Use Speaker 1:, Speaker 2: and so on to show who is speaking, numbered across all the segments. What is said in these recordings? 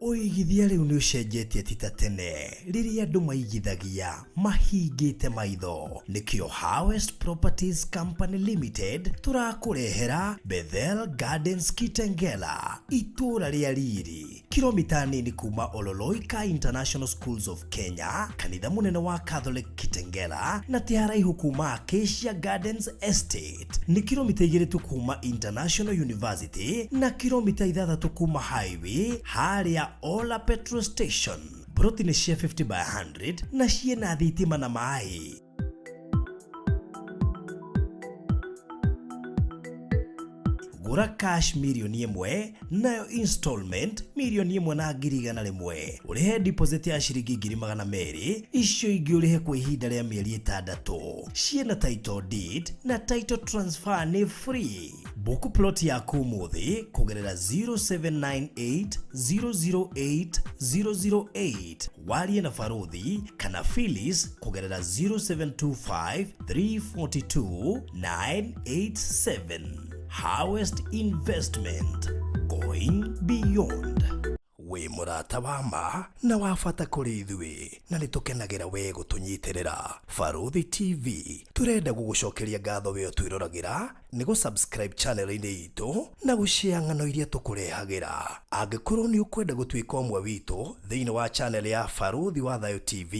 Speaker 1: Ũigithia rĩu nĩ ũcenjetie ti ta tene rĩrĩa andũ maigithagia mahingĩte maitho. Nĩkĩo Harvest Properties Company Limited tũrakũrehera Bethel Gardens Kitengela, itũũra rĩa riri, kilomita nini kuma Ololoika International Schools of Kenya, kanitha mũnene wa Catholic Kitengela, na ti haraihu kuma Acacia Gardens Estate. Nĩ kilomita 2 tu kuma International University na kilomita 6 kuma highway harĩa Ola Petrol Station. Broti nĩ cia 50 by 100 na ciĩna thitima na maĩ. Gũra cash 1 mirioni nayo installment 1,100,000, ũrĩhe deposit ya ciringi 200,000, icio ingĩ ũrĩhe kwa ihinda rĩa mĩeri 6. Ciĩna title deed na title transfer nĩ free. Book plot yaku ũmũthĩ kũgerera 0798 008 008, warie na Baruthi kana Phyllis kũgerera 0725 342 987. Harvest Investment, going beyond. Wĩ mũrata wa ma na wa bata kũrĩ ithuĩ na nĩ tũkenagĩra we gũtũnyitĩrĩra. Baruthi TV tũrenda gũgũcokeria ngatho we ũtwĩroragĩra nĩ gũ-subscribe channel-inĩ itũ na gũshare ng'ano iria tũkũrehagĩra. Angĩkorwo nĩ ũkwenda gũtuĩka ũmwe witũ thĩinĩ wa channel ya Baruthi wa Thayo TV,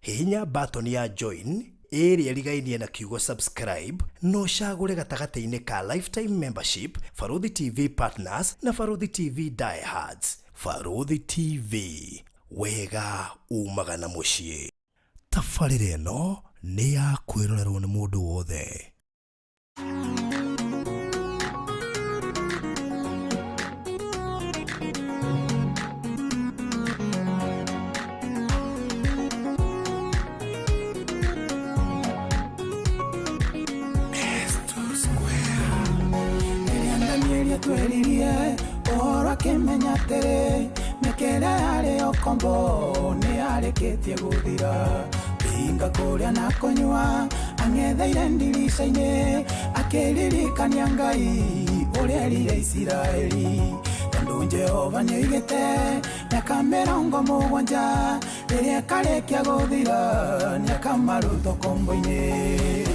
Speaker 1: hihinya button ya join ĩrĩa ĩrigainie na kiugo subscribe na ũcagũre gatagatĩ-inĩ ka lifetime membership, Baruthi TV Partners na Baruthi TV Diehards. Baruthi TV, wega umaga na mũciĩ. Tabarĩra ĩno nĩ ya kwĩrorerwo nĩ mũndũ wothe.
Speaker 2: Rĩrĩa Danieli atwĩririe ũhoro akĩmenya atĩrĩ, mĩaka ĩrĩa yarĩ ũkombo nĩ yarĩkĩtie gũthira. Kĩhinga kũrĩa na kũnyua ang'etheire ndirica-inĩ, akĩririkania Ngai ũrĩa erire Isiraeli, tondũ Jehova nĩoigĩte mĩaka 70 rĩrĩa ĩkarĩkia gũthira nĩakamaruta ũkombo-inĩ.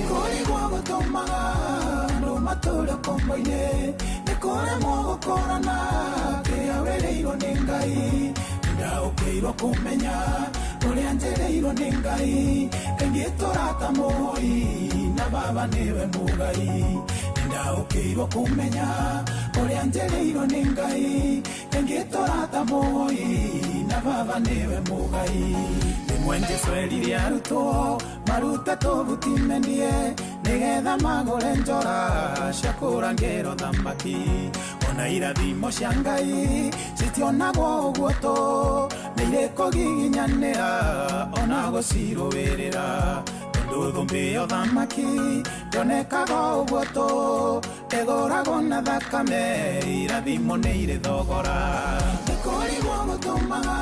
Speaker 2: Kũrigwo gũtũmaga andũ matũre ũkombo-inĩ nĩ kũremwo gũkũrana kĩrĩa wĩrĩirwo nĩ Ngai. Ndaũkĩirwo kũmenya ũrĩa njĩrĩirwo nĩ Ngai, kaingĩ tũrata mũhoi na baba nĩwe mũgai. Ndaũkĩirwo kũmenya ũrĩa njĩrĩirwo nĩ Ngai, kaingĩ tũrata mũhoi na baba nĩwe mũgai. Rĩmwe Jesũ erire arutwo marute tũbuti mendie nĩgetha magũre njora cia kũrangĩrwo thamaki. Ona irathimo cia Ngai citionagwo ũguo tũ, nĩ irĩ kũgiginyanĩra ona gũcirũĩrĩra, tondũ thũmbĩ ya ũthamaki ndĩonekaga ũguo tũ, ĩgũragwo na thakame, irathimo nĩ irĩ thogora. Nĩ kũrigwo gũtũmaga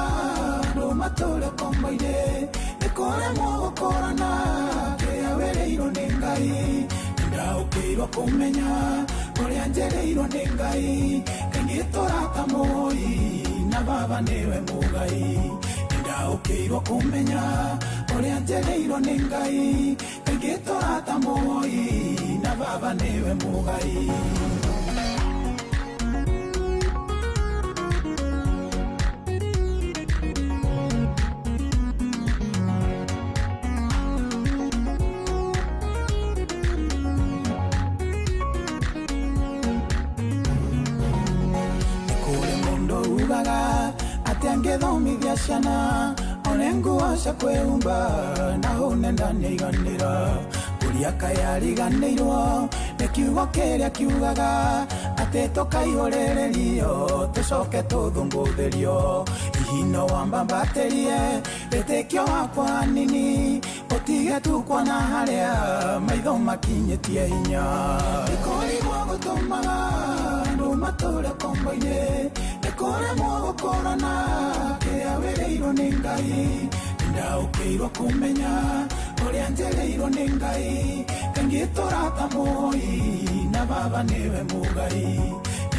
Speaker 2: andũ matũre ũkombo-inĩ nĩ kũremwo gũkũrana kĩrĩa wĩrĩirwo nĩ Ngai. Ndaũkĩirwo kũmenya ũrĩa njĩrĩirwo nĩ Ngai, kaingĩ tũrata mũhoi na baba nĩwe mũgai. Ndaũkĩirwo kũmenya ũrĩa njĩrĩirwo nĩ Ngai, kaingĩ tũrata mũhoi na baba nĩwe mũgai. Kũrĩ mũndũ ugaga atĩ angĩthomithia ciana one nguo cia kwĩhumba na hũne ndanĩiganĩra. Kũria kayariganĩirwo nĩ kiugo kĩrĩa kiugaga atĩ tũkaihũrĩrĩrio tũcoke tũthũngũthĩrio. Hihi no wambambatĩrie wĩtĩkio wakwa hanini, ũtige tu kuona harĩa maitho makinyĩtie hinya. Nĩ kũrigwo gũtũmaga andũ matũre ũkombo-inĩ nĩ kũremwo gũkũrana kĩrĩa wĩrĩirwo nĩ Ngai. Ndaũkĩirwo kũmenya ũrĩa njĩrĩirwo nĩ Ngai, kaingĩ tũrata mũhoi na baba nĩwe mũgai.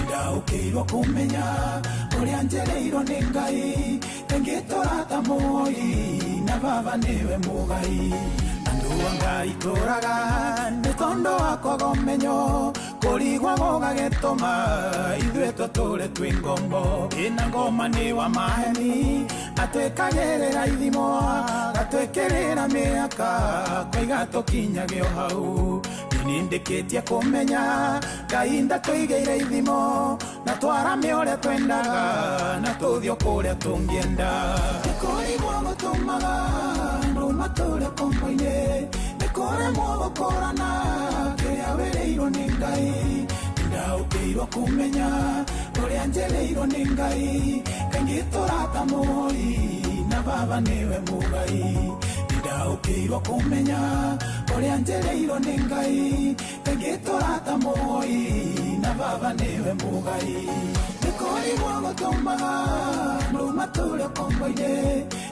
Speaker 2: Ndaũkĩirwo kũmenya Ũrĩa njereirwo nĩ Ngai Ngĩtũra ta moi na baba nĩwe mũgai. Andũ a Ngai tũraga nĩ tondũ wa kwaga ũmenyo kũrigwo gũgagĩtũma ithuĩ tũtũre twĩ ngombo. Ĩna ngoma nĩ wa maheni atwĩkagĩrĩra ithimo agatwĩkĩrĩra mĩaka kwaiga tũkinyage o hau. Nĩndĩkĩtie kũmenya Ngai ndatũigĩire ithimo na twarame ũrĩa twendaga na tũthiĩ o kũrĩa tũngĩenda. Nĩ kũrigwo gũtũmaga andũ matũre kombo-inĩ, nĩ kũremwo gũkũrana kĩrĩa wĩrĩirwo nĩ Ngai. Nĩndaũkĩirwo kũmenya ũrĩa njereirwo nĩ Ngai, kaingĩ tũrata moi na baba nĩwe mũgai. Nĩndaũkĩirwo kũmenya ũrĩa njereirwo nĩ Ngai, kaingĩ tũrata moi na baba nĩwe mũgai. Nĩ kũrigwo gũtũmaga andũ matũre kombo-inĩ,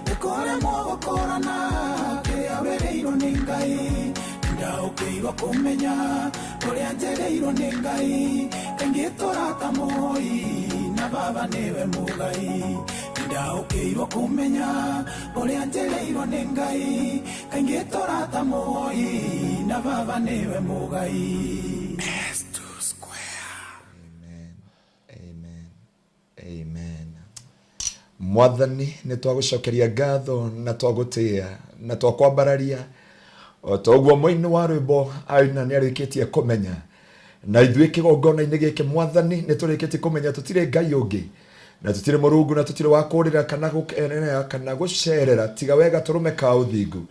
Speaker 2: nĩ kũremwo gũkũrana kĩrĩa wĩrĩirwo nĩ Ngai. Nĩndaũkĩirwo kũmenya ũrĩa njereirwo nĩ Ngai, kaingĩ tũrata moi na baba nĩwe mũgai. Nĩndaũkĩirwo kũmenya ũrĩa njereirwo nĩ Ngai, kaingĩ tũrata moi na baba nĩwe mũgai. S2 Square.
Speaker 3: Amen. Amen. Amen. Mwathani nĩ twagũcokeria ngatho na twagũtĩĩa na twakwambararia o ta ũguo mũini wa rwĩmbo aina nĩ arĩkĩtie kũmenya na ithuĩ kĩgongona-inĩ gĩkĩ mwathani nĩ tũrĩkĩtie kũmenya tũtirĩ Ngai ũngĩ na tũtirĩ mũrungu na tũtirĩ wa kũrĩra kana gũkenerera kana gũcerera tiga wega tũrũme ka ũthingu.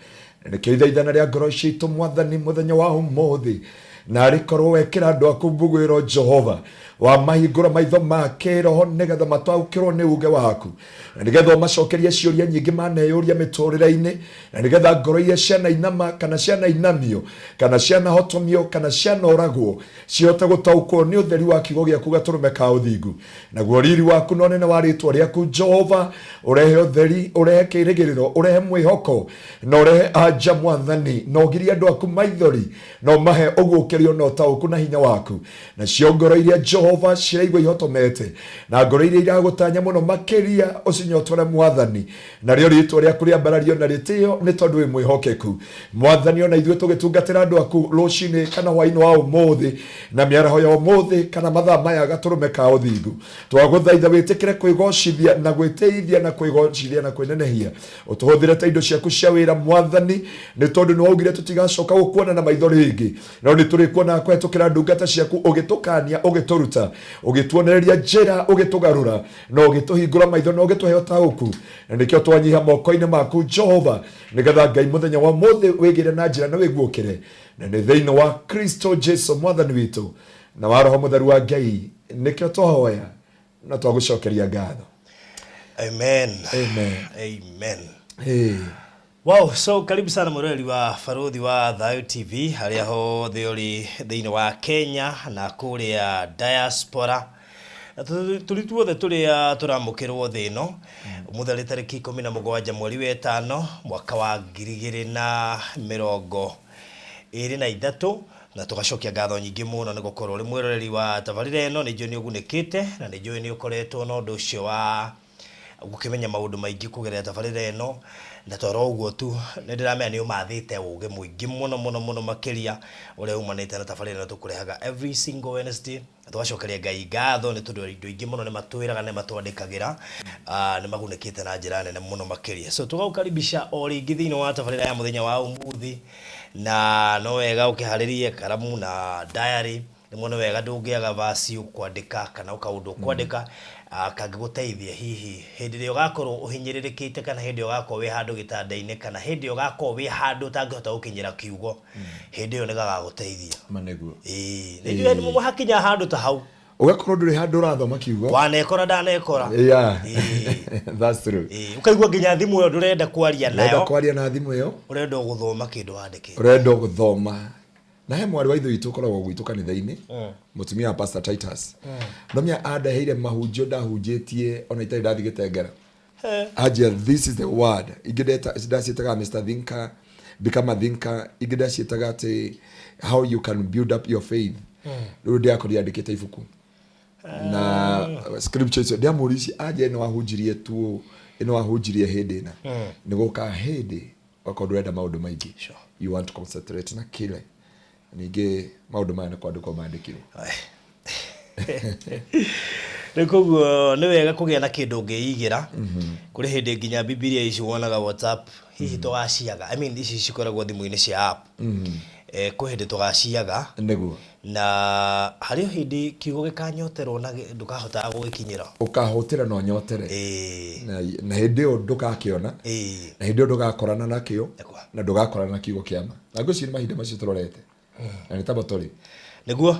Speaker 3: Na nĩkĩo ithaithana rĩa ngoro citũ mwathani mũthenya wa ũmũthĩ na arĩkorwo wekĩra andũ aku mbuguĩro Jehova wamahingũra maitho ma kĩroho nĩgetha mataũkĩrwo nĩ uge waku na nĩgetha ũmacokerie ciũria nyingĩ maneyũria mĩtũrĩre-inĩ na nĩgetha ngoro iria cianainama kana cianainamio kana cianahotomio kana cianoragwo cihote gũtaũkwo nĩ ũtheri wa kiugo gĩaku gatũrũme ka ũthingu. Naguo riri waku na ũnene wa rĩtwa rĩaku Jehova ũrehe ũtheri, ũrehe kĩrĩgĩrĩro, ũrehe mwĩhoko na ũrehe anja mwathani, na ũgirie andũ aku maithori na ũmahe ũguũkĩrio na ũtaũku na hinya waku. Nacio ngoro iria Jehova ciraigua ihotomete na ngoro iria iragũtanya mũno makĩria ũcinyotore mwathani, narĩo rĩtwa rĩaku rĩambarario na rĩtĩo nĩ tondũ wĩ mwĩhokeku mwathani. Ona ithuĩ tũgĩtungatĩra andũ aku rũcinĩ kana hwaĩ-inĩ wa ũmũthĩ na mĩaraho ya ũmũthĩ kana mathaa maya gatũrũme ka ũthingu, twagũthaitha wĩtĩkĩre kwĩgocithia na gwĩtĩithia na kwĩgocithia na kwĩnenehia, ũtũhũthĩre ta indo ciaku cia wĩra mwathani, nĩ tondũ nĩ waugire tũtigacoka gũkuona na maitho rĩngĩ, no nĩ tũrĩkuonaga kũhetũkĩra ndungata ciaku ũgĩtũkania, ũgĩtũruta, ũgĩtuonereria njĩra, ũgĩtũgarũra na ũgĩtũhingũra maitho na ũgĩtũhe ũtaũku. Na nĩkĩo twanyiha moko-inĩ maku Jehova, nĩgetha Ngai mũthenya wa ũmũthĩ wĩgĩre na njĩra na wĩguũkĩre, na nĩ thĩinĩ wa Kristo Jesu mwathani witũ na wa Roho Mũtheru wa Ngai nĩkĩo twahoya na twagũcokeria ngatho.
Speaker 1: Amen.
Speaker 3: Amen.
Speaker 1: Amen.
Speaker 3: Hey.
Speaker 1: Wow, so karibu sana mwĩroreri wa Barũthi wa Thayo TV harĩa hothe ũrĩ thĩinĩ wa Kenya na kũrĩa diaspora. Na tũrĩ tuothe tũrĩa tũramũkĩrwo thĩ ĩno ũmũthĩ arĩ tarĩki 17 mweri wa ĩtano mwaka wa 2023, na tũgacokia ngatho nyingĩ mũno nĩ gũkorwo ũrĩ mwĩroreri wa tabarĩra ĩno. Nĩ njũĩ nĩ ũgunĩkĩte na nĩ njũĩ nĩ ũkoretwo na ũndũ ũcio wa gũkĩmenya maũndũ maingĩ kũgerera tabarĩra ĩno. Na toro ũguo tu, nĩ ndĩramenya nĩ ũmathĩte ũgĩ mũingĩ mũno mũno mũno makĩria ũrĩa umanĩte na tabarĩra ĩno tũkũrehaga every single Wednesday. Na tũgacokeria Ngai ngatho nĩ tondũ indo ingĩ mũno nĩ matwĩraga, nĩ matwandĩkagĩra, nĩ magunĩkĩte na njĩra nene mũno makĩria. So tũgagũkaribisha o rĩngĩ thĩinĩ wa tabarĩra ya mũthenya wa ũmũthĩ, na no wega ũkĩharĩrie karamu na diary. Rĩmwe nĩ wega ndũngĩaga verse ũkwandĩka kana kaũndũ ũkwandĩka kangĩgũteithia hihi hĩndĩ ĩrĩa ũgakorwo ũhinyĩrĩrĩkĩte, kana hĩndĩ ĩrĩa ũgakorwo wĩ handũ gĩtanda-inĩ, kana hĩndĩ ĩrĩa ũgakorwo wĩ handũ ũtangĩhota gũkinyĩra kiugo, hĩndĩ ĩyo nĩ gagagũteithia.
Speaker 3: Ma nĩguo.
Speaker 1: Ĩĩ, nĩ njũĩ nĩ hakinya handũ ta hau
Speaker 3: ũgakorwo ndũrĩ handũ ũrathoma kiugo,
Speaker 1: wanekora ndanekora.
Speaker 3: Yeah.
Speaker 1: Ĩĩ.
Speaker 3: That's true.
Speaker 1: Ĩĩ, ũkaigua nginya thimũ ĩyo ndũrenda kwaria
Speaker 3: ũrenda
Speaker 1: nayo,
Speaker 3: kwaria na thimũ ĩyo,
Speaker 1: ũrenda o gũthoma kĩndũ wandĩkĩte,
Speaker 3: ũrenda gũthoma. Na he mwarĩ wa ithe witũ ũkoragwo gwitũ kanitha-inĩ, mũtumia wa Pastor Titus, nomia andeheire mahunjio ndahunjĩtie ona itarĩ ndathiĩ gĩtengera. Anjia, "This is the word." Ingĩ ndaciĩtaga Mr Thinker, Become a Thinker, ingĩ ndaciĩtaga atĩ How You Can Build Up Your Faith. Rĩu ndĩrakorire andĩkĩte ibuku. Na scripture icio ndiamũricie anje ĩno wahunjirie tu, ĩno wahunjirie hĩndĩ ĩna nĩ gũka hĩndĩ wakorwo ndũrenda maũndũ maingĩ. You want to concentrate na kile ningĩ maũndũ maya nĩ kwandĩkwo mandĩkirwo.
Speaker 1: Rĩu koguo nĩ wega kũgĩa na kĩndũ ũngĩigĩra. Kũrĩ hĩndĩ nginya Bibilia ici wonaga WhatsApp hihi tũgaciaga, I mean, ici cikoragwo thimũ-inĩ cia app. Kwĩ hĩndĩ tũgaciaga. Na harĩ o hĩndĩ kiugo gĩkanyoterwo na ndũkahotaga gũgĩkinyĩra.
Speaker 3: Ũkahũtĩra na ũnyotere. Na hĩndĩ ĩyo ndũgakĩona. Na hĩndĩ ĩyo ndũgakorana nakĩo. Na ndũgakorana na kiugo kĩa ma. Na ngwĩciria nĩ mahinda macio tũrorete. Na nĩ tamo tũrĩ.
Speaker 1: Nĩguo.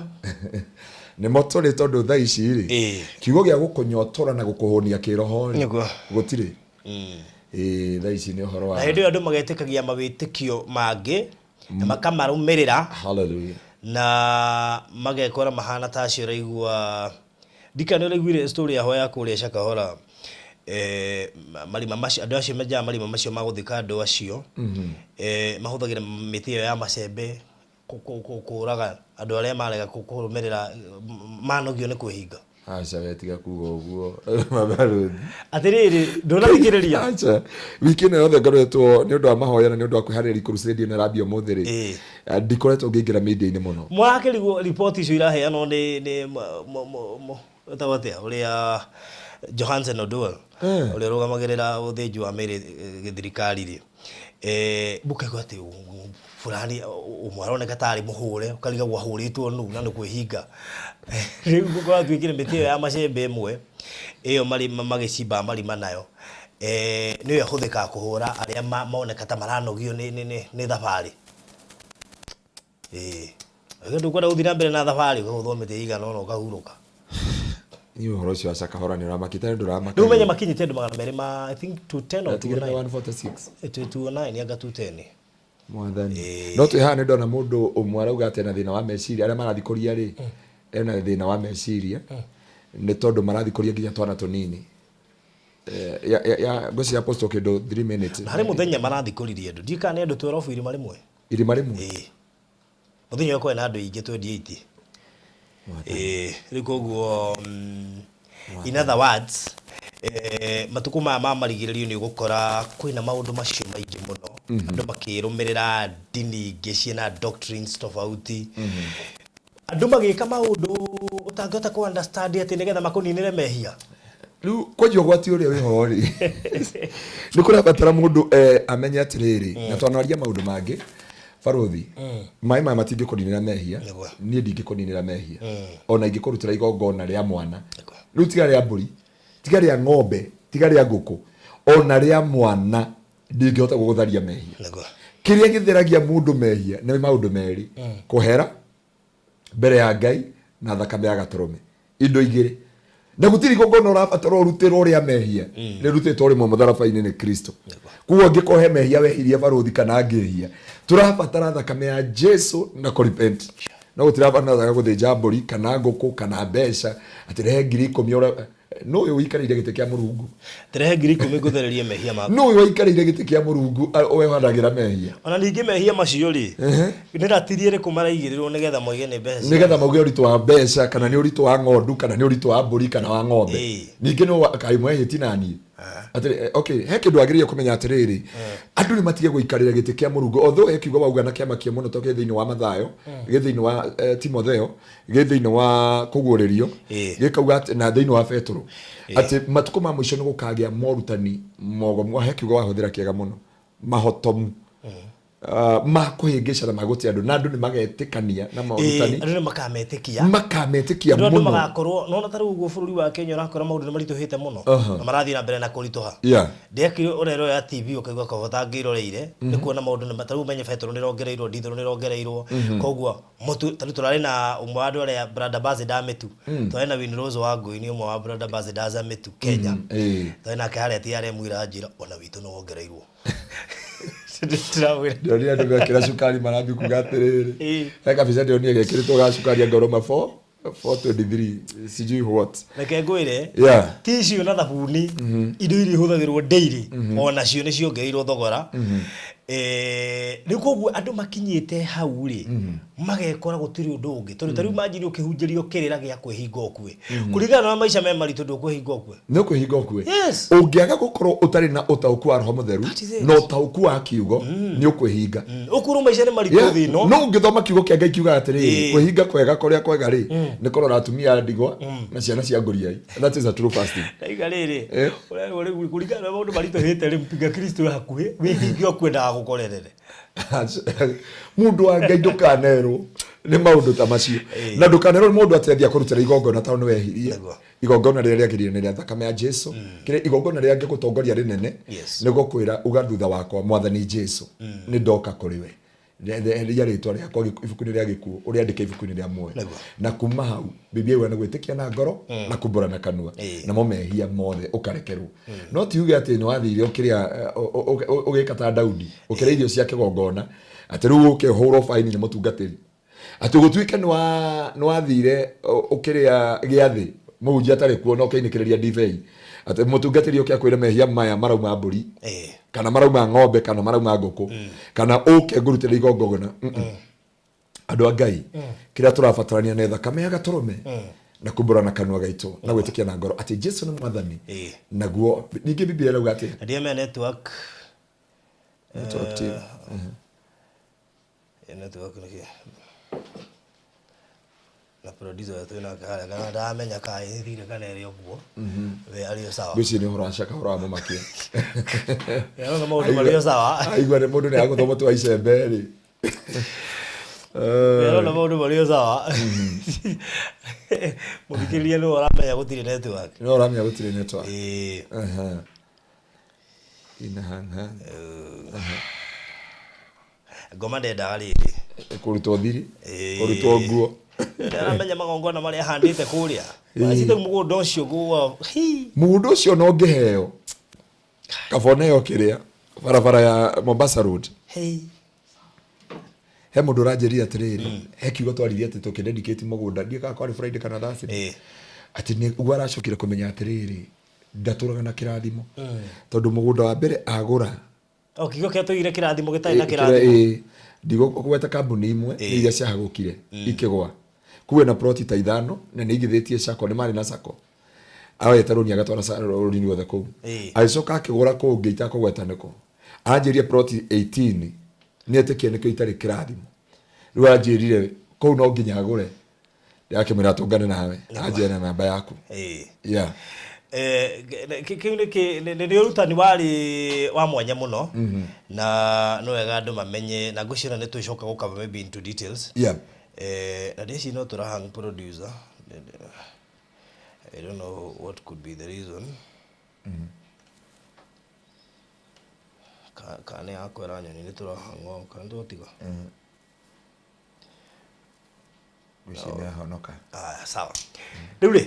Speaker 3: Nĩmo tũrĩ tondũ thaa ici rĩ, kiugo gĩa gũkũnyotora na gũkũhũnia kĩroho rĩ, gũtirĩ. Ĩĩ, thaa ici nĩ ũhoro wa
Speaker 1: Na hĩndĩ ĩyo andũ magetĩkagia mawĩtĩkio mangĩ na makamarũmĩrĩra.
Speaker 3: Hallelujah.
Speaker 1: Na magekora mahana ta acio ũraigua, ndikana nĩ ũraiguire story yaho ya kũrĩa Shakahola, marima macio, andũ acio menjaga marima macio ma gũthika andũ acio, mahũthagĩra mĩtĩ ĩyo ya macembe kũraga andũ arĩa marega kũrũmĩrĩra, manogio nĩ kwĩhinga.
Speaker 3: Aca, we tiga kuga ũguo, mabarũthi.
Speaker 1: Atĩrĩrĩ, ndũnathikĩrĩria?
Speaker 3: Aca, wiki ĩno yothe ngoretwo nĩ ũndũ wa mahoya na nĩ ũndũ wa kwĩharĩrĩria crusade ĩno ĩrambia ũmũthĩ rĩ, ndikoretwo ngĩingĩra media-inĩ mũno.
Speaker 1: Mũrakĩrigwo riboti icio iraheanwo nĩ wĩtagwo atĩa ũrĩa Johansen Oduor, ũrĩa ũrũgamagĩrĩra ũthĩnji wa mĩĩrĩ gĩthirikari rĩ, mũkaigua atĩ fulani ũmwe aroneka tarĩ mũhũre, ũkarigagwo ahũrĩtwo nũ na nĩ kwĩhinga. Rĩu kũratuĩkire mĩtĩ ĩyo ya macembe ĩmwe ĩyo magĩcimbaga marima nayo, nĩyo ĩhũthĩkaga kũhũra arĩa moneka ta maranogio nĩ thabarĩ. Ĩĩ. Ndũkwenda gũthiĩ na mbere na thabarĩ, ũkagũthwo mĩtĩ ĩigana ũna ũkahurũka.
Speaker 3: Niĩ ũhoro ũcio wa Shakahola nĩ ũramakĩte, nĩ ndũramakania.
Speaker 1: Rĩu ũmenye makinyĩte andũ 200 ma, I think 210 or
Speaker 3: 209.
Speaker 1: 146. 209 anga 210.
Speaker 3: Mwathani. No twĩ haha nĩ ndona mũndũ ũmwe arauga atĩ ena thĩna wa meciria, arĩa marathikũria rĩ, ena thĩna wa meciria, nĩ tondũ marathikũria nginya twana tũnini. Ya ngwĩciria Apostle kĩndũ 3 minutes.
Speaker 1: Na harĩ mũthenya marathikũririe andũ, ndiũĩ kana nĩ andũ 12 irima rĩmwe.
Speaker 3: Irima rĩmwe?
Speaker 1: Ĩĩ. Mũthenya ũyũ kwarĩ na andũ aingĩ 28. Ĩĩ, rĩu koguo, in other words, matukũ maya ma marigĩrĩrio nĩ ũgũkora kwĩna maũndũ macio maingĩ mũno, andũ makĩrũmĩrĩra ndini ingĩ ciĩna doctrines tofauti, andũ magĩka maũndũ ũtangĩhota kũ understand atĩ nĩgetha makũninĩre mehia.
Speaker 3: Rĩu kwanjia ũgwati ũrĩa wĩho rĩ, nĩ kũrabatara mũndũ amenye atĩrĩrĩ, na twanaria maũndũ mangĩ, Barũthi, maĩ maya matingĩkũninĩra mehia, niĩ ndingĩkũninĩra mehia, ona ingĩkũrutĩra igongona rĩa mwana, rĩu tiga rĩa mbũri, tiga rĩa ng'ombe, tiga rĩa ngũkũ, ona rĩa mwana ndingĩhota gũgũtharia mehia. Kĩrĩa gĩtheragia mũndũ mehia nĩ maũndũ merĩ, kũhera mbere ya Ngai na thakame ya gatũrũme, indo igĩrĩ. Na gũtirĩ igongona ũrabatara ũrutĩrwo rĩa mehia, rĩrutĩtwo rĩmwe mũtharaba-inĩ nĩ Kristo. Koguo angĩkorwo he mehia wehirie barũthi kana ngĩhia, tũrabatara thakame ya Jesu na kũrepent. No gũtirabatara gũthĩnja mbũri kana ngũkũ kana mbeca atĩ rehe 10,000 ũrĩa no ũyũ ũikarĩire gĩtĩ kĩa Mũrungu.
Speaker 1: Rehe 10,000 ngũthererie mehia maku.
Speaker 3: No ũyũ waikarĩire gĩtĩ kĩa Mũrungu wehanagĩra mehia.
Speaker 1: Ona ningĩ mehia macio rĩ, nĩ ratiri ĩrĩkũ maraigĩrĩrwo nĩgetha moige nĩ mbeca cia
Speaker 3: Nĩgetha mauge ũritũ wa mbeca kana nĩ ũritũ wa ng'ondu kana nĩ ũritũ wa mbũri kana wa ng'ombe. Ningĩ no kaĩ mwehĩti na niĩ. Atĩrĩ, okay, he kĩndũ wagĩrĩire kũmenya atĩrĩrĩ, andũ nĩ matige gũikarĩra gĩtĩ kĩa Mũrungu. Although he kiugo wauga na kĩamakia mũno tondũ kĩ thĩinĩ wa Mathayo, gĩ thĩinĩ wa Timotheo, gĩ thĩinĩ wa Kũguũrĩrio, gĩkauga atĩ, na thĩinĩ wa Petũrũ, atĩ matukũ ma mũico nĩ gũkagĩa morutani mogomu. He kiugo wahũthĩra kĩega mũno, mahotomu. Ma kũhĩngĩca na ma gũte andũ, na andũ nĩ magetĩkania na morutani.
Speaker 1: Andũ nĩ makametĩkia.
Speaker 3: Makametĩkia
Speaker 1: Andũ
Speaker 3: mũno.
Speaker 1: magakorwo, nona ta rĩu ũguo bũrũri wa Kenya ũrakora maũndũ nĩ maritũhĩte mũno. Na marathiĩ na mbere na kũritũha. Ndekire ũrero ya TV ũkaigua kaba ũtangĩroreire, nĩ kuona maũndũ nĩ ta rĩu ũmenye betũrũ nĩ ĩrongereirwo, ndithũrũ nĩ ĩrongereirwo. Koguo mũtu, ta rĩu tũrarĩ na ũmwe wa andũ arĩa brand ambassador a mĩtu. Twarĩ na Winrose Wangũi nĩ ũmwe wa brand ambassadors a mĩtu Kenya. Twarĩ nake harĩa TRM iranjĩra ona witũ nĩ wongereirwo. Ndĩramwĩra.
Speaker 3: Ndĩronire andũ mekĩra cukari marambi kuga atĩrĩrĩ. He kabica ndĩronire gekĩrĩtwo ga cukari anga ũrauma 423 sijui what.
Speaker 1: Reke ngwĩre, ti icio na thabuni, indo iria ihũthagĩrwo daily, ona cio nĩ ciongereirwo thogora. Rĩu koguo andũ makinyĩte hau rĩ, magekora gũtirĩ ũndũ ũngĩ, tondũ ta rĩu manjiri ũkĩhunjĩrio kĩrĩra gĩa kwĩhinga ũkue, kũringana na maica me maritũ, ndũkwĩhinga ũkue.
Speaker 3: Nĩ ũkwĩhinga ũkue.
Speaker 1: Yes.
Speaker 3: Ũngĩaga gũkorwo ũtarĩ na ũtaũku wa Roho Mũtheru
Speaker 1: That is it.
Speaker 3: na ũtaũku wa kiugo, nĩ ũkwĩhinga.
Speaker 1: Ũkwĩrwo maica nĩ maritũ thĩ ĩno.
Speaker 3: No ũngĩthoma kiugo kĩa Ngai kiugaga atĩrĩrĩ, kwĩhinga kwega kũrĩa kwega rĩ, nĩ kũrora atumia a ndigwa na ciana cia ngũriai. That is a true fasting.
Speaker 1: Ndaiga rĩrĩ, ũrerwo rĩu kũringana na maũndũ maritũhĩte rĩ, mpinga Kristo e hakuhĩ, wĩhinge ũkue ndagagũkorerere.
Speaker 3: Mũndũ wa Ngai, ndũkanerwo nĩ maũndũ ta macio, na ndũkanerwo nĩ mũndũ atĩ athiĩ akũrutĩra igongona tondũ nĩ wehirie. Igongona rĩrĩa rĩagĩrĩire nĩ rĩa thakame ya Jesu. Kĩrĩa igongona rĩrĩa angĩgũtongoria rĩnene nĩ gũkwĩra uga thutha wakwa, "Mwathani Jesu, nĩ ndoka kũrĩ we, ria rĩtwa rĩakwa ibuku-inĩ rĩa gĩkuũ, ũrĩandĩke ibuku-inĩ rĩa muoyo." Na kuma hau Biblia yugaga nĩ gwĩtĩkia na ngoro na kumbũra na kanua, namo mehia mothe ũkarekerwo. No ti uge atĩ nĩ wathire ũkĩrĩa ũgĩka ta Daudi, ũkĩrĩa irio cia kĩgongona, atĩ rĩu ũke ũhũrwo baini nĩ mũtungatĩri, atĩ gũtuĩke nĩ wathire ũkĩrĩa gĩathĩ mũhunjia atarĩ kuo na ũkĩinĩkĩrĩria ndibei, atĩ mũtungatĩri ũke akwĩre mehia maya marauma mbũri kana marauma ng'ombe kana marauma ngũkũ kana ũke ngũrutĩre igongona. Andũ a Ngai, kĩrĩa tũrabatarania nĩ thakame ya gatũrũme na kumbũra na kanua gaitũ na gwĩtĩkia na ngoro atĩ Jesu nĩ Mwathani. Naguo ningĩ Biblia ĩrauga atĩ
Speaker 1: Na ndiamenya network.
Speaker 3: Network team.
Speaker 1: Network nĩkĩ na producer ũrĩa twĩ nake harĩa, kana ndamenya kana ĩthire kana ĩrĩ ũguo, we arĩ o sawa.
Speaker 3: Ngwĩciria nĩ ũhoro wa caka, ũhoro wa mũmakia.
Speaker 1: Arona maũndũ marĩ o sawa.
Speaker 3: Aigua nĩ mũndũ nĩ agũthwo mũtĩ wa icembe rĩ.
Speaker 1: We arona maũndũ marĩ o sawa. Mũthikĩrĩria nĩwe ũramenya gũtirĩ network.
Speaker 3: No ũramenya gũtirĩ network.
Speaker 1: Ĩĩ.
Speaker 3: Aha. Ina hang hang.
Speaker 1: Ngoma ndendaga rĩrĩ.
Speaker 3: Kũrutwo thiri, kũrutwo nguo.
Speaker 1: Aramenya magongona marĩa ahandĩte kũrĩa acite mũgũnda ũcio gũa hi.
Speaker 3: Mũgũnda ũcio no ngĩheo kaba oneo kĩrĩa barabara ya Mombasa Road.
Speaker 1: Hey.
Speaker 3: He mũndũ ũranjĩrire atĩrĩrĩ, he kiugo twaririe atĩ tũkĩdedicate mũgũnda, ndiĩ kana kwarĩ Friday kana Thursday, atĩ nĩguo aracokire kũmenya atĩrĩrĩ, ndatũraga na kĩrathimo, tondũ mũgũnda wa mbere agũra
Speaker 1: O kiugo kĩa tũigire kĩrathimo gĩtarĩ na
Speaker 3: kĩrĩa
Speaker 1: kĩrathimo.
Speaker 3: Ndigũgweta kambuni imwe, nĩ iria ciahagũkire ikĩgwa kuwe na ploti ta ithano na nĩ igithĩtie sacco, nĩ marĩ na sacco, aoete rũni agatwara rũni ruothe kũu. Agĩcoka akĩgũra kũngĩ itakũgweta nĩkũ, anjĩrie ploti 18, nĩ etĩkia nĩkĩo itarĩ kĩrathimo. Rĩu anjĩrire kũu no nginya agũre, ndĩrakĩmwĩra tũngane nawe, anjĩre na namba yaku. Yeah.
Speaker 1: Kĩu nĩ ũrutani warĩ wa mwanya mũno, na nĩ wega andũ mamenye, na ngwĩciria nĩ twĩcoka gũcover maybe into details. Na ndĩci no tũrahang producer. I don't know what could be the reason. Kana nĩ yakwĩra nyoni nĩ tũrahangwo kana nĩ tũgũtiga.
Speaker 3: Ngwĩciria nĩ ahonoka.
Speaker 1: Aya, sawa. Rĩu rĩ,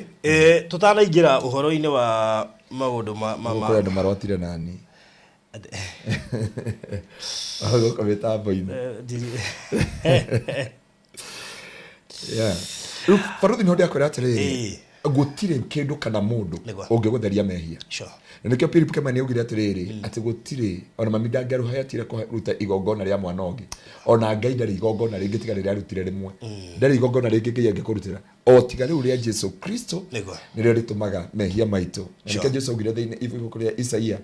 Speaker 1: tũtanaingĩra ũhoro-inĩ wa maũndũ ma
Speaker 3: Kũrĩ andũ marotire nani gũkũ mĩtambo-inĩ. Yeah. Rĩu baruthi nĩho ndĩrakwĩra atĩrĩrĩ, gũtirĩ kĩndũ kana mũndũ ũngĩgũtheria mehia. Na nĩkĩo Philip Kimani augire atĩrĩrĩ, atĩ gũtirĩ ona mami ndangĩaruhayatire kũruta igongona rĩa mwana ũngĩ, ona Ngai ndarĩ igongona rĩngĩ tiga rĩrĩa arutire rĩmwe. Ndarĩ igongona rĩngĩ Ngai angĩkũrutĩra o tiga rĩu rĩa Jesu Kristo. Nĩrĩo rĩtũmaga mehia maitũ, na nĩkĩo Jesu augire thĩinĩ ibuku rĩa Isaia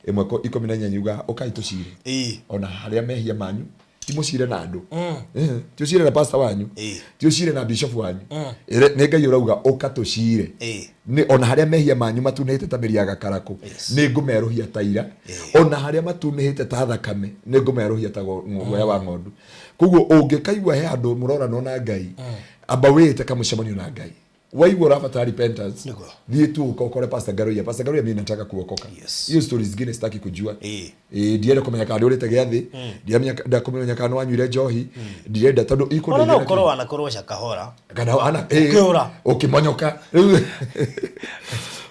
Speaker 3: 1:14 yugaga, "Ũkai tũcire ona harĩa mehia manyu." Ti mũcire na andũ, ti ũcire na pastor wanyu, ti ũcire na bishop wanyu. Nĩ Ngai ũrauga, "Ũka tũcire." Nĩ ona harĩa mehia manyu matunĩhĩte ta mĩri ya gakarakũ, nĩ ngũmerũhia ta ira. Ona harĩa matunĩhĩte ta thakame, nĩ ngũmerũhia ta guoya wa ng'ondu. Koguo ũngĩkaigua he handũ mũroranwo na Ngai, amba wĩĩte kamũcemanio na Ngai. Waigua ũrabatara repentance, thiĩ tu ũka ũkore Pastor Ngaruiya. "Pastor Ngaruiya, mimi nataka kuokoka." Hiyo stories zingine sitaki kujua. Ndienda kũmenya kana nĩ ũrĩte gĩathĩ, ndiramenya kũmenya kana nĩ wanyuire njohi, ndirenda tondũ
Speaker 1: Ona no
Speaker 3: ikũndeithia na
Speaker 1: ũkorwo wanakorwo cakahora.
Speaker 3: Kana ana
Speaker 1: Ũkĩũra.
Speaker 3: Ũkĩmonyoka. Rĩu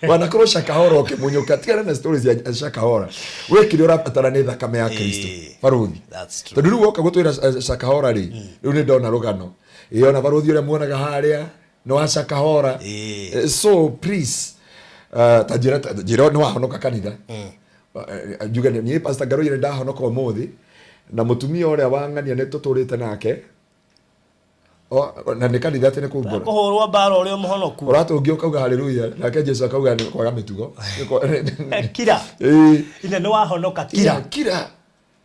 Speaker 3: wanakorwo cakahora ũkĩmunyũka, tigana na stories ya cakahora. We kĩrĩa ũrabatara nĩ thakame ya Kristo, baruthi.
Speaker 1: That's true.
Speaker 3: Tondũ rĩu woka gũtwĩra cakahora rĩ, rĩu nĩ ndona rũgano ĩ ona baruthi ũrĩa muonaga harĩa nĩ wa cakahora. So please, ta njĩra nĩ wahonoka kanitha. Njuge niĩ Pastor Ngaruiya nĩ ndahonoka ũmũthĩ. Na mũtumia ũrĩa wang'ania nĩ tũtũrĩte nake. O, na nĩ kanitha atĩ nĩ kumbũra.
Speaker 1: Kũhũrwo mbara ũrĩa mũhonoku.
Speaker 3: Ũratũngio ũkauga haleluya, nake Jesu akauga nĩ kwaga mĩtugo.
Speaker 1: Kira.
Speaker 3: Ĩĩ.
Speaker 1: Ine nĩ wahonoka kira.
Speaker 3: Kira, kira.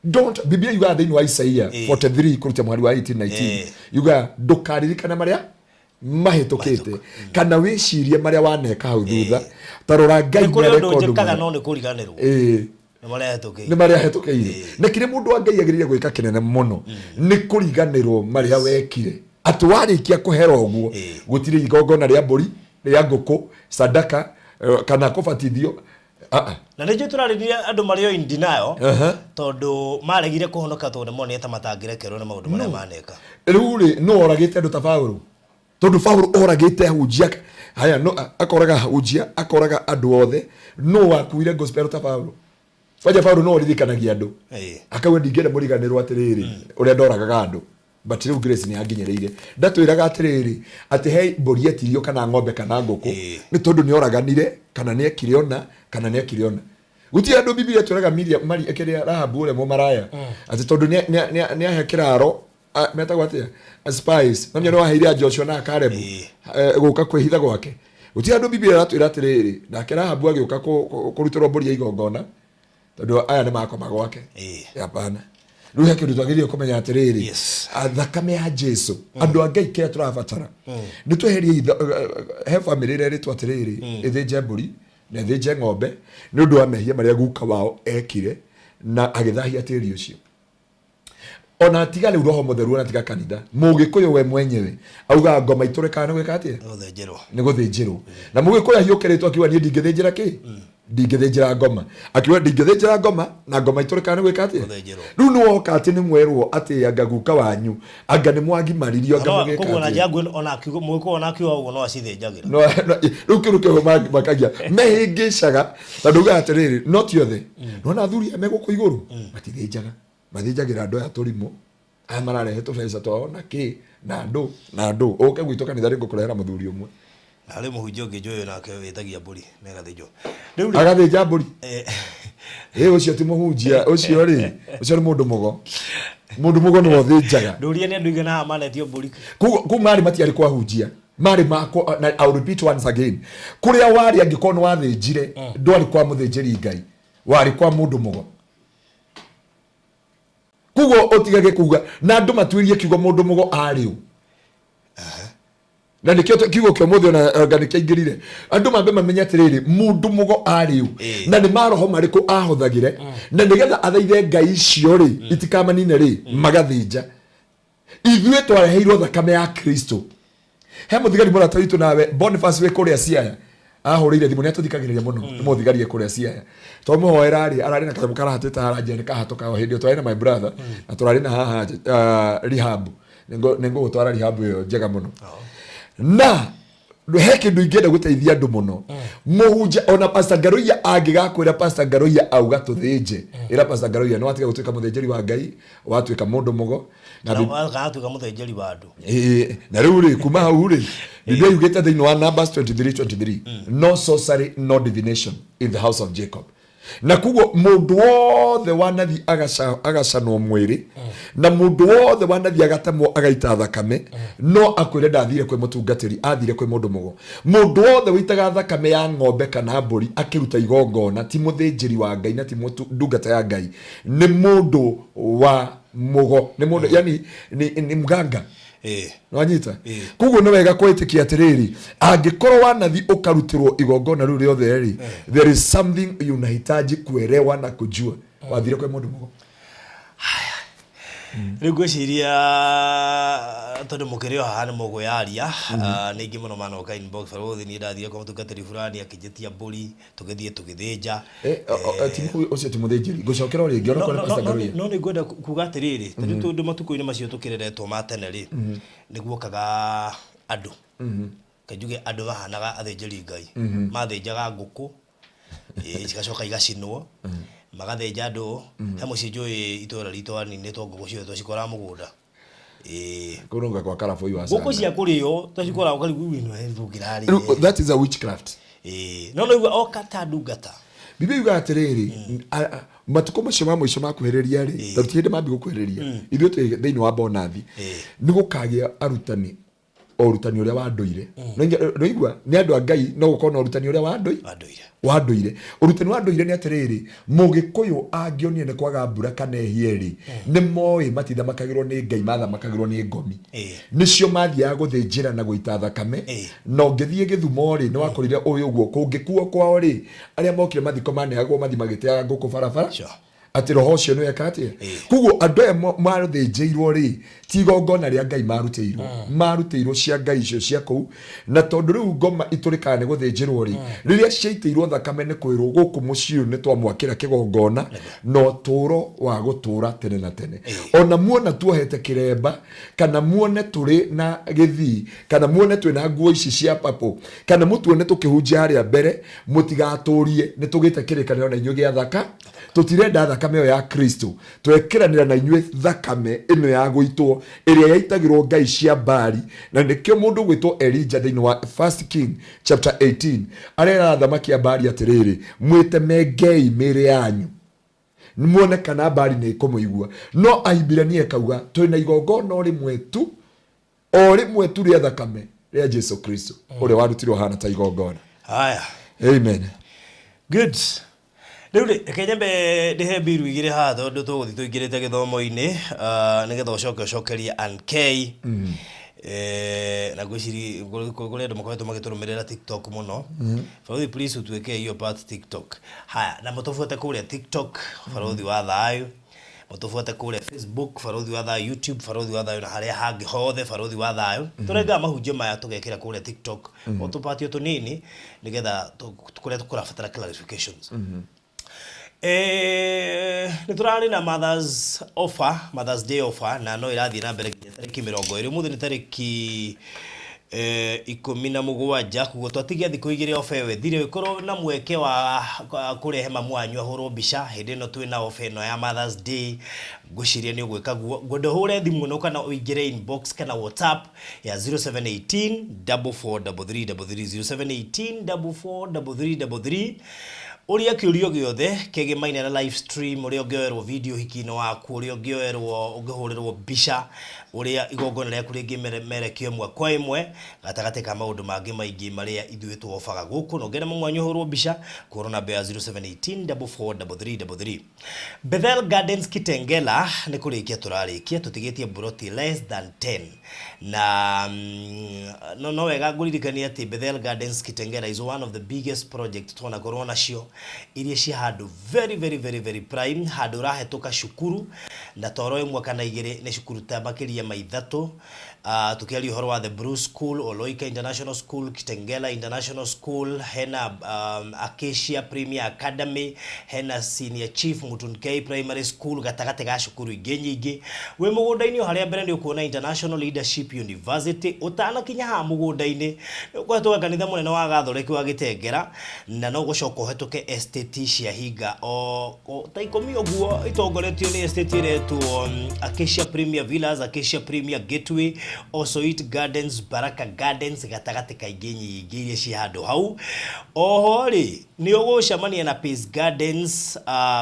Speaker 3: Don't Biblia yugaga thĩinĩ wa Isaia 43 kũruta mweri wa 18 19 yugaga ndũkaririkana marĩa mahĩtũkĩte kana wĩcirie marĩa waneka hau thutha, ta rora Ngai
Speaker 1: Nĩ kũrĩ
Speaker 3: nĩareka
Speaker 1: ũndũ
Speaker 3: ũndũ
Speaker 1: njĩkaga
Speaker 3: mwega.
Speaker 1: no nĩ kũriganĩrwo.
Speaker 3: Ĩĩ.
Speaker 1: Nĩ marĩa hetũkĩire.
Speaker 3: Nĩ marĩa hetũkĩire. Na kĩrĩa mũndũ wa Ngai agĩrĩire gwĩka kĩnene mũno nĩ kũriganĩrwo marĩa wekire, atĩ warĩkia kũhera ũguo gũtirĩ igongona rĩa mbũri, rĩa ngũkũ, sadaka, kana kũbatithio. Ah, ah.
Speaker 1: Na nĩ njũĩ tũrarĩrĩria andũ marĩ o in denial tondũ maregire kũhonoka tondũ nĩ monire ta matangĩrekerwo nĩ maũndũ marĩa maneka.
Speaker 3: Rĩu rĩ, no oragĩte andũ ta Paũlũ, tondũ Paũlũ oragĩte ahunjia haya, no akoraga ahunjia, akoraga andũ othe. No wakuire gospel ta Paũlũ? Kwanja Paũlũ no oririkanagia andũ akauga ndingĩenda mũriganĩrwo atĩrĩrĩ ũrĩa ndoragaga andũ, but rĩu grace nĩ yanginyĩrĩire. Ndatwĩraga atĩrĩrĩ atĩ he mbũri etirio kana ng'ombe kana ngũkũ nĩ tondũ nĩ oraganire kana nĩ ekire ona kana nĩ ekire ona. Gũtirĩ andũ Biblia ĩtwĩraga Miriam Mari kĩrĩa Rahabu ũrĩa mũmaraya atĩ tondũ nĩ ahe kĩraro, metagwo atĩa, spies, no nĩ waheire Joshua na Caleb gũka kwĩhitha gwake. Gũtirĩ andũ Biblia ĩratwĩra atĩrĩrĩ nake Rahabu agĩũka kũrutĩrwo mbũri ya igongona tondũ aya nĩ makoma gwake. Hapana. Rĩu he kĩndũ twagĩrĩire kũmenya atĩrĩrĩ, thakame ya Jesu, andũ a Ngai, kĩrĩa tũrabatara nĩ tweherie he bamĩrĩ ĩrerĩtwo atĩrĩrĩ ĩthĩnje mbũri na ĩthĩnje ng'ombe nĩ ũndũ wa mehia marĩa guka wao ekire na agĩthahia tĩri ũcio. Ona tiga rĩu roho mũtheru, ona tiga kanitha, mũgĩkũyũ we mwenyewe augaga ngoma itũrĩkaga nĩ gwĩka atĩa?
Speaker 1: Gũthĩnjĩrwo.
Speaker 3: Nĩ gũthĩnjĩrwo. Na mũgĩkũyũ ahiũkĩrĩtwo akiuga niĩ ndingĩthĩnjĩra kĩ, ndingĩthĩnjĩra ngoma. Akiuga ndingĩthĩnjĩra ngoma na ngoma itũrĩkaga nĩ gwĩka atĩa?
Speaker 1: Gũthĩnjĩrwo.
Speaker 3: Rĩu nĩ woka atĩ nĩ mwerwo atĩ anga guka wanyu, anga nĩ mwagimaririo, anga mũgĩka
Speaker 1: Koguo na
Speaker 3: atĩa.
Speaker 1: njangwe ona akiuga mũgĩkũyũ ona akiuga ũguo no acithĩnjagĩra.
Speaker 3: No, rĩu kĩndũ kĩu makagia mehĩngĩcaga tondũ ugaga atĩrĩrĩ, no ti othe. Nona athuri aya me gũkũ igũrũ matithĩnjaga, mathĩnjagĩra andũ aya tũrimũ aya mararehe tũbeca twao na kĩ na andũ na andũ. Ũke gwitũ kanitha nĩngũkũrehera mũthuri ũmwe.
Speaker 1: Na harĩ mũhunjia ũngĩ njũĩ nake wĩtagia mbũri na ĩgathĩnjwo. Rĩu rĩ
Speaker 3: Agathĩnja mbũri? Ĩ ũcio ti mũhunjia ũcio rĩ, ũcio nĩ mũndũ mũgo. Mũndũ mũgo nĩwe ũthĩnjaga.
Speaker 1: Ndũria nĩ andũ aigana haha manetio mbũri.
Speaker 3: Kũu marĩ matiarĩ kwahunjia, marĩ makwa. Na I'll repeat once again, kũrĩa warĩ angĩkorwo nĩ wathĩnjire, ndwarĩ kwa mũthĩnjĩri Ngai, warĩ kwa mũndũ mũgo. Koguo ũtigage kuga na andũ matuĩrie kiugo mũndũ mũgo arĩ ũ. Na nĩkĩo kiugo kĩa ũmũthĩ ona anga nĩkĩaingĩrire andũ mambe mamenye atĩrĩrĩ, mũndũ mũgo arĩ ũ na nĩ maroho marĩkũ ahũthagĩre, na nĩgetha athaithe ngai icio rĩ itikamanine rĩ magathĩnja. Ithuĩ twareheirwo thakame ya Kristo. He mũthigari mũrata witũ nawe Boniface wĩ kũrĩa Siaya ahũrĩire thimũ, nĩ atũthikagĩrĩria mũno, nĩ mũthigari e kũrĩa Siaya. Twamũhoera rĩ, ararĩ na kanyamũ karahatĩte haranjia nĩ kahatũka o hĩndĩ ĩyo twarĩ na my brother na tũrarĩ na haha rehab. Nĩ ngũgũtwara rehab ĩyo njega mũno. Na he kĩndũ ingĩenda gũteithia andũ mũno. Mũhunjia ona Pastor Ngaruiya angĩgakwĩra Pastor Ngaruiya auga tũthĩnje, ĩra Pastor Ngaruiya nĩ watiga gũtuĩka mũthĩnjĩri wa Ngai, watuĩka mũndũ mũgo. Na
Speaker 1: Kana atuĩka mũthĩnjĩri wa andũ.
Speaker 3: Ĩĩ, na rĩu rĩ, kuma hau rĩ, Biblia yugĩte thĩinĩ wa Numbers 23:23, no sorcery, no divination in the house of Jacob. Na koguo mũndũ wothe wanathi agacanwo mwĩrĩ, na mũndũ wothe wanathi agatemwo agaita thakame, no akwĩre ndathire kwĩ mũtungatĩri, athire kwĩ mũndũ mũgo. Mũndũ wothe wĩitaga thakame ya ng'ombe kana mbũri akĩruta igongona ti mũthĩnjĩri wa Ngai na ti ndungata ya Ngai, nĩ mũndũ wa mũgo, nĩ mũndũ yani ni mganga. Nwanyita? Koguo nĩ wega kwĩtĩkia atĩrĩrĩ, angĩkorwo wanathi ũkarutĩrwo igongona rĩu rĩothe rĩ, there is something unahitaji kuelewa na kujua wathire kwĩ mũndũ mũgo.
Speaker 1: Rĩu ngwĩciria tondũ mũkĩrĩ o haha nĩ mũkwĩyaria, nĩ aingĩ mũno manoka inbox, barũthi niĩ ndathire kwa mũtungatĩri fulani akĩnjĩtia mbũri, tũgĩthiĩ tũgĩthĩnja.
Speaker 3: Ũcio ti mũthĩnjĩri, ngũcokera o rĩngĩ onokorwo nĩ Pastor Ngaruiya.
Speaker 1: No nĩ ngwenda kuga atĩrĩrĩ, ta rĩu tondũ matukũ-inĩ macio tũkĩreretwo ma tene rĩ, nĩ guokaga andũ, reke njuge andũ mahanaga athĩnjĩri Ngai, mathĩnjaga ngũkũ, cigacoka igacinwo, magathĩnja andũ. He mũciĩ njũĩ itũra ritũ waninĩtwo ngũkũ ciothe twacikoraga mũgũnda.
Speaker 3: Kũrũnga kwa karabũi wa
Speaker 1: Ngũkũ cia kũrĩo twacikoraga ũkarigwo ĩno tũngĩrarĩa.
Speaker 3: Rĩu, that is a witchcraft.
Speaker 1: No naigua oka ta ndungata.
Speaker 3: Biblia yugaga atĩrĩrĩ, Matukũ macio ma mũico makuhĩrĩria rĩ, tondũ ti hĩndĩ mambi gũkuhĩrĩria, ithuĩ twĩ thĩinĩ wa bonathi, nĩ gũkagĩa arutani o ũrutani ũrĩa wa ndũire. Nĩwaigua nĩ andũ a Ngai, no gũkorwo na ũrutani ũrĩa wa ndũire.
Speaker 1: Wa ndũire.
Speaker 3: Wa ndũire. Ũrutani wa ndũire nĩ atĩrĩrĩ, mũgĩkũyũ angĩonire nĩ kwaga mbura kana ehie rĩ, nĩ moĩ matithamakagĩrwo nĩ Ngai, mathamakagĩrwo nĩ ngomi. Nĩcio mathiaga gũthĩnjĩra na gũita thakame. Na ũngĩthiĩ Gĩthumo rĩ, nĩ wakorire ũyũ ũguo, kũngĩkuo kwao rĩ, arĩa mokire mathiko maneagwo mathi magĩteaga ngũkũ barabara. Atĩ roho ũcio nĩ weka atĩa? Koguo andũ aya mathĩnjĩirwo rĩ, ti igongona rĩa Ngai marutĩirwo, marutĩirwo cia ngai icio cia kũu. Na tondũ rĩu ngoma itũrĩkaga nĩ gũthĩnjĩrwo rĩ, rĩrĩa ciaitĩirwo thakame nĩ kwĩrwo gũkũ mũciĩ ũyũ nĩ twamwakĩra kĩgongona na ũtũũro wa gũtũũra tene na tene. Ona muona tuohete kĩremba, kana muone tũrĩ na gĩthii, kana muone twĩ na nguo ici cia papũ, kana mũtuone tũkĩhunjia harĩa mbere, mũtigatũrie nĩ tũgĩte kĩrĩkanĩro na inyuĩ gĩa thaka. Tũtirenda thakame ĩyo ya Kristo, twekiranĩra na inyuĩ thakame ĩno ya gũitwo ĩrĩa yaitagĩrwo ngai cia Baali. Na nĩkĩo mũndũ ũgwĩtwo Elija thĩinĩ wa First King chapter 18 arera athamaki a Baali atĩrĩrĩ, mwĩtemengei mĩĩrĩ yanyu muone kana Baali nĩ ĩkũmũigua. No Ahibirania ĩkauga twĩna igongona o rĩmwe tu, o rĩmwe tu rĩa thakame rĩa Jesu Kristo, ũrĩa warutirwo hana ta igongona.
Speaker 1: Haya.
Speaker 3: Amen.
Speaker 1: Good. Rĩu rĩ, reke nyambe ndĩhe mbiru igĩrĩ haha tondũ tũgũthiĩ tũingĩrĩte gĩthomo-inĩ, nĩgetha ũcoke ũcokerie Ann K. Na ngwĩciria kũrĩ andũ makoretwo magĩtũrũmĩrĩra TikTok mũno. Baruthi, please ũtuĩke hiyo part TikTok. Haya, na mũtũbuate kũrĩa TikTok, Baruthi wa Thayũ. Mũtũbuate kũrĩa Facebook, Baruthi wa Thayũ, YouTube, Baruthi wa Thayũ, na harĩa hangĩ hothe Baruthi wa Thayũ. Tũrengaga mahunjio maya tũgekĩra kũrĩa TikTok, o tũpatio tũnini nĩgetha kũrĩa kũrabatara clarifications. Nĩ tũrarĩ na Mother's offer, Mother's Day offer, na no ĩrathiĩ na mbere nginya tarĩki 20. Ũmũthĩ nĩ tarĩki 17, koguo twatigia thikũ igĩrĩ offer ĩyo ĩthire. Ũngĩkorwo na mweke wa kũrehe mamu wanyu ahũrwo mbica hĩndĩ ĩno twĩna offer ĩno ya Mother's Day, ngwĩciria nĩ ũgwĩka guo. Ngwenda ũhũre thimũ ĩno kana ũingĩre inbox kana WhatsApp ya 0718 44 33 33, 0718 44 33 33, ũria kĩũrio gĩothe kĩgĩmaine na live stream, ũrĩa ũngĩoerwo video hiki-inĩ waku, ũrĩa ũngĩoerwo, ũngĩhũrĩrwo mbica, ũrĩa igongona rĩaku rĩngĩmerekio ĩmwe kwa ĩmwe, gatagatĩ ka maũndũ mangĩ maingĩ marĩa ithuĩ twobaga gũkũ. Na ũngĩenda mamu wanyu ahũrwo mbica, kũhũra namba ya 0718 44 33 33. Bethel Gardens Kitengela nĩ kũrĩkia tũrarĩkia, tũtigĩtie mburoti less than 10. Na no wega ngũririkanie atĩ Bethel Gardens Kitengela is one of the biggest project twanakorwo nacio, iria ci handũ very very very very prime, handũ ũrahetũka cukuru na toro ĩmwe kana igĩrĩ, nĩ cukuru ta makĩria ma ithatũ. Tũkĩaria ũhoro wa The Blue School, Oloika International School, Kitengela International School, hena Acacia Premier Academy, hena Senior Chief Mutunkei Primary School, gatagatĩ ga cukuru ingĩ nyingĩ. Wĩ mũgũnda-inĩ o harĩa mbere nĩ ũkuona International Leadership University. Ũtanakinya haha mũgũnda-inĩ nĩ ũkũhetũka kanitha mũnene wa Gathoreki wa Gĩtengera, na no gũcoka ũhetũke estate cia hinga o ta 10 ũguo, itongoretio nĩ estate ĩretwo Acacia Premier Villas, Acacia Premier Gateway, Osoit Gardens, Baraka Gardens, gatagatĩ ka ingĩ nyingĩ iria ciĩ handũ hau. Oho rĩ, nĩ ũgũcemania na Pace Gardens,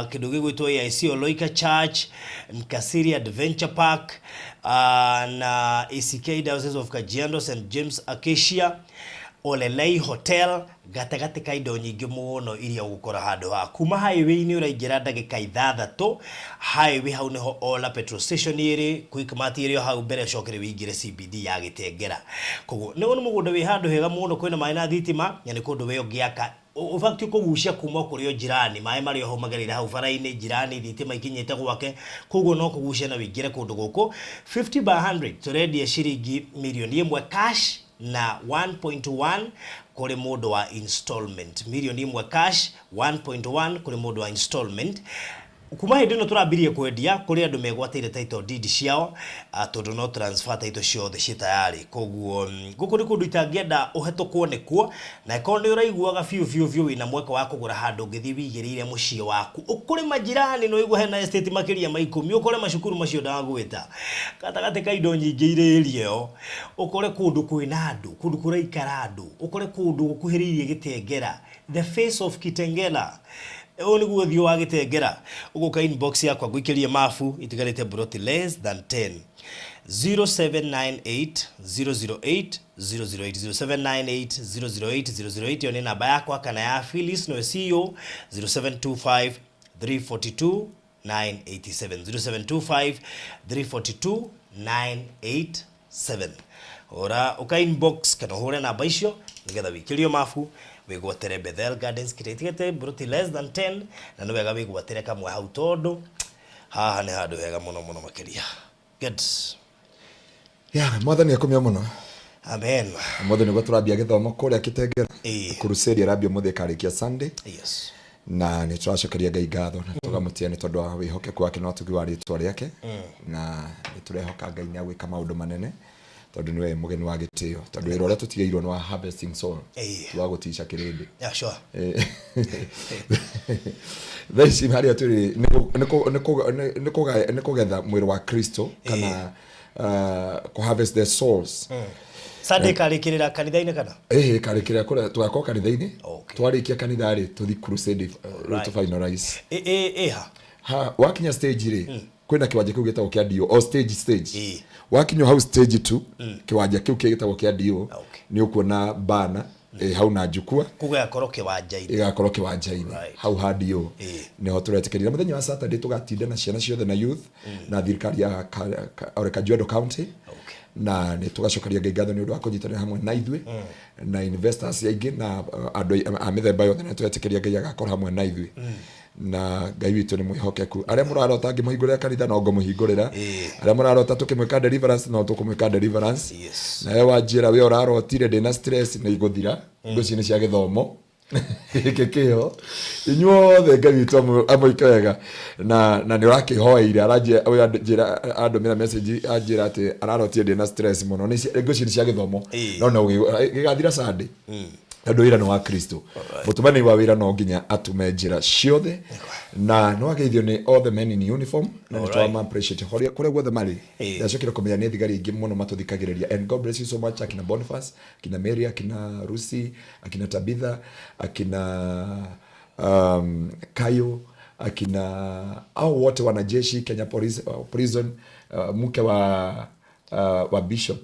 Speaker 1: kĩndũ gĩgwĩtwo AIC Oloika Church, Nkasiri Adventure Park, na ACK Diocese of Kajiado, St James Acacia, Olelei Hotel, gatagatĩ ka indo nyingĩ mũno iria ũgũkora handũ haha. Kuma highway-inĩ ũraingĩra ndagĩka 6 highway, hau nĩho Ola petrol station ĩrĩ, Quickmart ĩrĩ o hau mbere, ũcoke rĩu ũingĩre CBD ya Gĩtengera. Koguo nĩ mũgũnda wĩ handũ hega mũno, kwĩna maĩ na thitima, na nĩ kũndũ we ũngĩaka ũbatiĩ kũgucia kuma kũrĩ o jirani, maĩ marĩ o hau magereire hau bara-inĩ, jirani thitima ikinyĩte gwake, koguo no kũgucia na wĩingĩre kũndũ gũkũ. 50 by 100 tũrendia ciringi 1 mirioni cash na 1.1 kũrĩ mũndũ wa installment. 1 mirioni cash, 1.1 kũrĩ mũndũ wa installment. Kuma hĩndĩ ĩno tũrambirie kwendia, kũrĩ andũ megwatĩire title deed ciao, tondũ no transfer title ciothe ciĩ tayarĩ. Koguo gũkũ nĩ kũndũ itangĩenda ũhetũkwo nĩkuo, na ĩkorwo nĩ ũraiguaga biũ biũ biũ wĩna mweke wa kũgũra handũ ũngĩthiĩ wĩigĩrĩire mũciĩ waku, ũkũrĩ majirani na ũigue hena estate makĩria ma 10, ũkore macukuru macio ndagwĩta, gatagatĩ ka indo nyingĩ irĩ area ĩyo, ũkore kũndũ kwĩna andũ, kũndũ kũraikara andũ, ũkore kũndũ gũkuhĩrĩirie Gĩtengera, the face of Kitengela. Ũyũ nĩguo ũthiũ wa Gĩtengera. Ũgũka inbox yakwa ngũikĩrie mabu itigarĩte mburoti less than 10. 0798 008 008 0798 008 008 ĩyo nĩ namba yakwa kana ya Phyllis nĩwe CEO 0725 342 987 0725 342 987 ora uka inbox kana uhure namba icio nigetha wikirio mabu wigwatere Bethel Gardens kĩrĩa mburoti less than 10 na nĩ wega wigwatĩre kamwe hau tondũ haha nĩ handũ hega mũno mũno makĩria. Good.
Speaker 3: Yeah, mwathani akumio mũno.
Speaker 1: Amen.
Speaker 3: Ũmũthĩ nĩguo tũrambia gĩthomo kũrĩa Kĩtengera.
Speaker 1: Ĩĩ.
Speaker 3: Crusade ĩrambia ũmũthĩ ĩkarĩkia Sunday.
Speaker 1: Yes.
Speaker 3: Na nĩ tũracokeria Ngai ngatho na tũkamũtĩa nĩ tondũ wa wĩhokeku wake na ũtugi wa rĩtwa rĩake. Na nĩ tũrehoka Ngai nĩ agwĩka maũndũ manene tondũ nĩwe mũgeni wa gĩtĩo, tondũ wĩra ũrĩa tũtigĩirwo nĩ wa harvesting soul.
Speaker 1: Ĩĩ.
Speaker 3: Ti wa gũtica kĩrĩndĩ.
Speaker 1: Yeah, sure.
Speaker 3: Thaa ici harĩa tũrĩ nĩ kũgetha mwĩrĩ wa Kristo kana kũ harvest the souls.
Speaker 1: Sunday karĩkĩrĩra kanitha-inĩ kana?
Speaker 3: Ĩĩ, karĩkĩrĩra kũrĩa tũgakorwo kanitha-inĩ.
Speaker 1: Okay.
Speaker 3: Twarĩkia kanitha rĩ, tũthi crusade, rĩu tũ finalize.
Speaker 1: Ĩ ĩ ĩ ha?
Speaker 3: Ha wakinya stage rĩ, kwĩna kĩwanja kĩu gĩtagwo kĩa DO, o stage stage.
Speaker 1: Ĩĩ.
Speaker 3: Wakinya hau stage 2, kĩwanja kĩu gĩtagwo kĩa DO,
Speaker 1: Okay.
Speaker 3: nĩ ũkuona bana hau na njukua.
Speaker 1: Koguo ĩgakorwo kĩwanja-inĩ.
Speaker 3: Ĩgakorwo kĩwanja-inĩ.
Speaker 1: Right.
Speaker 3: Hau ha DO.
Speaker 1: Ĩĩ.
Speaker 3: Nĩho tũretĩkĩria. Mũthenya wa Saturday tũgatinda na ciana ciothe na youth na thirikari ya Ore Kajiado County.
Speaker 1: Okay.
Speaker 3: Na nĩ tũgacokeria Ngai ngatho nĩ ũndũ wa kũnyitanĩra hamwe na ithuĩ na investors aingĩ na andũ a mĩthemba yothe, na tũretĩkĩria Ngai agakorwo hamwe na ithuĩ. Na Ngai witũ nĩ mwĩhokeku. Arĩa mũrarota ngĩmũhingũrĩra kanitha no ngũmũhingũrĩra.
Speaker 1: Ĩĩ.
Speaker 3: Arĩa mũrarota tũkĩmwĩka deliverance no tũkũmwĩka deliverance.
Speaker 1: Yes.
Speaker 3: Nawe wanjĩra we ũrarotire ndĩna stress nĩ igũthira. Ngũci nĩ cia gĩthomo. Gĩkĩ kĩho. Inyuothe Ngai witũ amũike wega. Na nĩ ũrakĩhoeire aranjĩra ũyũ anjĩra andũmĩra message anjĩra atĩ ararotire ndĩna stress mũno. Nĩ ngũci nĩ cia gĩthomo.
Speaker 1: Ĩĩ.
Speaker 3: No no gĩgathira Sunday. Tondũ wĩra nĩ wa Kristo. Mũtũmani wa wĩra no nginya atume njĩra ciothe. Na nĩ wageithio nĩ all the men in uniform. Na nĩ
Speaker 1: Alright.
Speaker 3: twama appreciate kũrĩa guothe marĩ.
Speaker 1: Ĩĩ.
Speaker 3: Ndacokire kũmenya nĩ thigari aingĩ mũno matũthikagĩrĩria. And God bless you so much akina Boniface, akina Mary, akina Rusi, akina Tabitha, akina Kayo, akina au wote wanajeshi Kenya Police, prison, mke wa bishop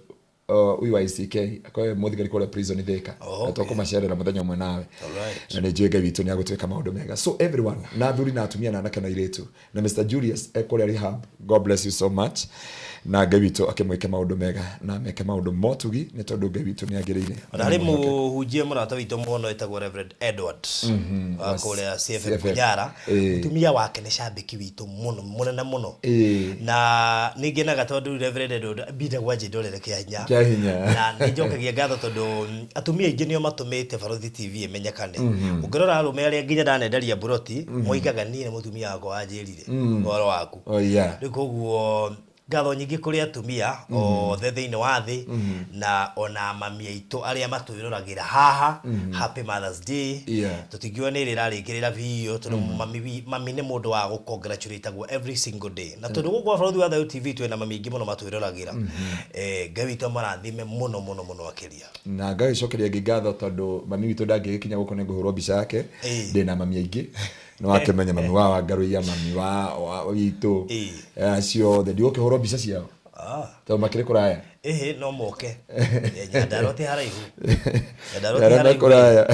Speaker 3: huyu wa ICK akoe muthigari kũrĩa prison Thika.
Speaker 1: Oh, okay.
Speaker 3: Tũkũmacerera mũthenya ũmwe nawe.
Speaker 1: Alright.
Speaker 3: Na nĩ njũĩ Ngai witũ nĩ agũtwĩka maũndũ mega. So everyone, na athuri na atumia na anake na airĩtu, na Mr Julius ekũrĩa rehab, God bless you so much. Na Ngai witũ akĩmwĩke maũndũ mega na ameke maũndũ motugi nĩ tondũ Ngai witũ nĩ agĩrĩire.
Speaker 1: Ona harĩ mũhunjia mũrata witũ mũno wĩtagwo Reverend Edward wa kũrĩa CFM
Speaker 3: CFM.
Speaker 1: Kũnyara.
Speaker 3: Ĩĩ.
Speaker 1: Mũtumia wake nĩ cambĩki witũ mũno mũnene mũno.
Speaker 3: Ĩĩ.
Speaker 1: Na nĩ ngenaga tondũ Reverend Edward mbinda gwa njĩndorere kĩa hinya.
Speaker 3: Kĩa hinya.
Speaker 1: Na nĩ njokagia ngatho tondũ atumia aingĩ nĩo matũmĩte Barothi TV ĩmenyekane. Ũngĩrora arũme arĩa nginya ndanenderia mburoti, moigaga niĩ nĩ mũtumia wakwa wanjĩrire ũhoro waku.
Speaker 3: Oh, yeah.
Speaker 1: Rĩu koguo ngatho nyingĩ kũrĩ atumia othe thĩinĩ wa thĩ na ona mami aitũ arĩa matwĩroragĩra haha. Happy Mother's Day.
Speaker 3: Yeah.
Speaker 1: Tũtingiuga nĩ rĩrarĩkĩrĩra biũ tondũ mami nĩ mũndũ wa gũcongratulate-agwo every single day. Na tondũ gũkũ Barothi wa Thayũ TV twĩna mami aingĩ mũno matwĩroragĩra. Ngai witũ amarathime mũno mũno mũno makĩria.
Speaker 3: Na ngagĩcokeria Ngai ngatho tondũ mami witũ ndangĩgĩkinya gũkũ nĩ ngũhũrwo mbica yake.
Speaker 1: Ĩĩ.
Speaker 3: Ndĩna mami aingĩ. Nĩ wakĩmenya mami wa Wangarũiya, mami wa witũ.
Speaker 1: Ĩĩ.
Speaker 3: Acio othe ndigũkĩhũrwo mbica ciao. Tondũ makĩrĩ kũraya.
Speaker 1: Ĩhĩ, no moke. Nyandarua ti haraihu. Nyandarua ti
Speaker 3: Nyandarua
Speaker 1: haraihu.
Speaker 3: kũraya.